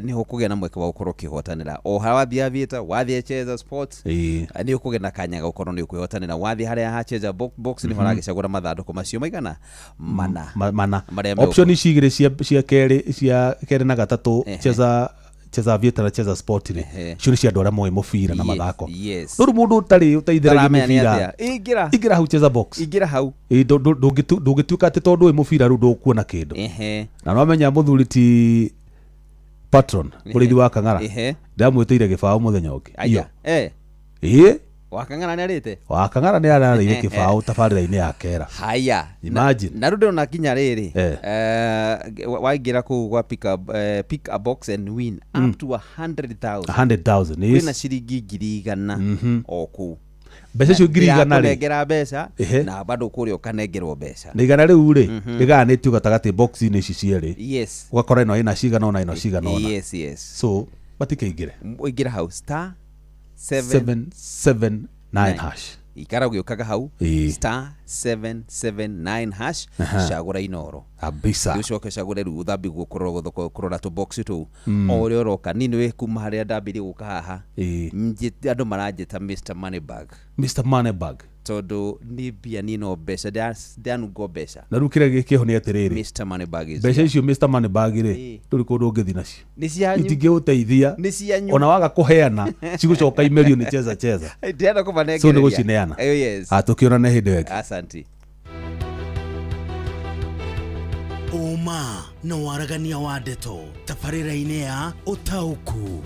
nĩho ũkũgĩa na mweke wa gũkorwo ũkĩhotanĩra. O harĩa wathiĩ aviator, wathiĩ cheza sports, nĩ ũkũgĩa na kanya ga gũkorwo nĩ ũkwĩhotanĩra. Wathiĩ harĩa ha cheza box nĩho ũragĩcagũra mathandũkũ macio maigana mana mana. Option ici igĩrĩ cia kerĩ, cia kerĩ na gatatũ, cheza Cheza Aviator na Cheza Sport rĩ, icio nĩ cia andũ arĩa moĩ mũbira na mathako. Yes. No rĩu mũndũ ũtarĩ ũteithĩrĩria Ũtaramenya nĩ mũbira, atĩa. Ingĩra. Ingĩra hau Cheza Box. Ingĩra hau. Ĩ, ndũngĩtuĩka atĩ tondũ wĩ mũbira rĩu ndũkuona kĩndũ. Na nwamenya mũthuri ti patron mũrĩithi wa Kang'ara, ndamwĩtĩire gĩbaũ mũthenya ũngĩ. Aya. Iyo. Ĩ. Wakang'ara nĩ arĩte. Wa Kang'ara nĩ ararĩire kĩbaũ tabarĩra-inĩ ya kera. Haya. Imagine. Na rĩu ndĩrona kinya rĩrĩ, waingĩra kũu gwa pick a box and win up to 100,000. 100,000, yes. Kwĩna ciringi 100,000 o kũu. Mbeca icio 100,000 rĩ. Ndĩrakũnengera mbeca na bado kũrĩa ũkanengerwo mbeca. Na igana rĩu rĩ, rĩgayanĩtio gatagatĩ box-inĩ ici cierĩ. Ũgakora ĩno ĩna cigana ũna, ĩno cigana ũna. Yes. So matikaingĩre. Ũingĩra hau star 7 779 hash. Ikara ũgĩũkaga hau, Ĩĩ. star 779 hash. Cagũra Inoro. Kabisa. Ũcoke ũcagũre rĩu ũthambie guoko kũrora tũbox tũu o ũrĩa ũroka. Niĩ nĩwĩ kuma harĩa ndambirie gũka haha, andũ maranjĩta Mr Moneybag. Mr Moneybag. Tondũ nĩ mbia, niĩ no mbeca ndĩranungo mbeca. Na rĩu kĩrĩa gĩkĩho nĩ atĩrĩrĩ, Mr Moneybag is mbeca here. icio Mr Moneybag rĩ, ndũrĩ kũndũ ũngĩthiĩ nacio. Nĩ cianyu. Itingĩgũteithia. Nĩ cianyu. Ona waga kũheana cigũcoka imerio nĩ Cheza Cheza. Ndĩrenda kũmanengereria. So nĩ gũcineana. Yes. Ah, tũkĩonane hĩndĩ ĩyo ĩngĩ. Asante. Ũma na waragania wa ndeto tabarĩra-inĩ ya Ũtaũku.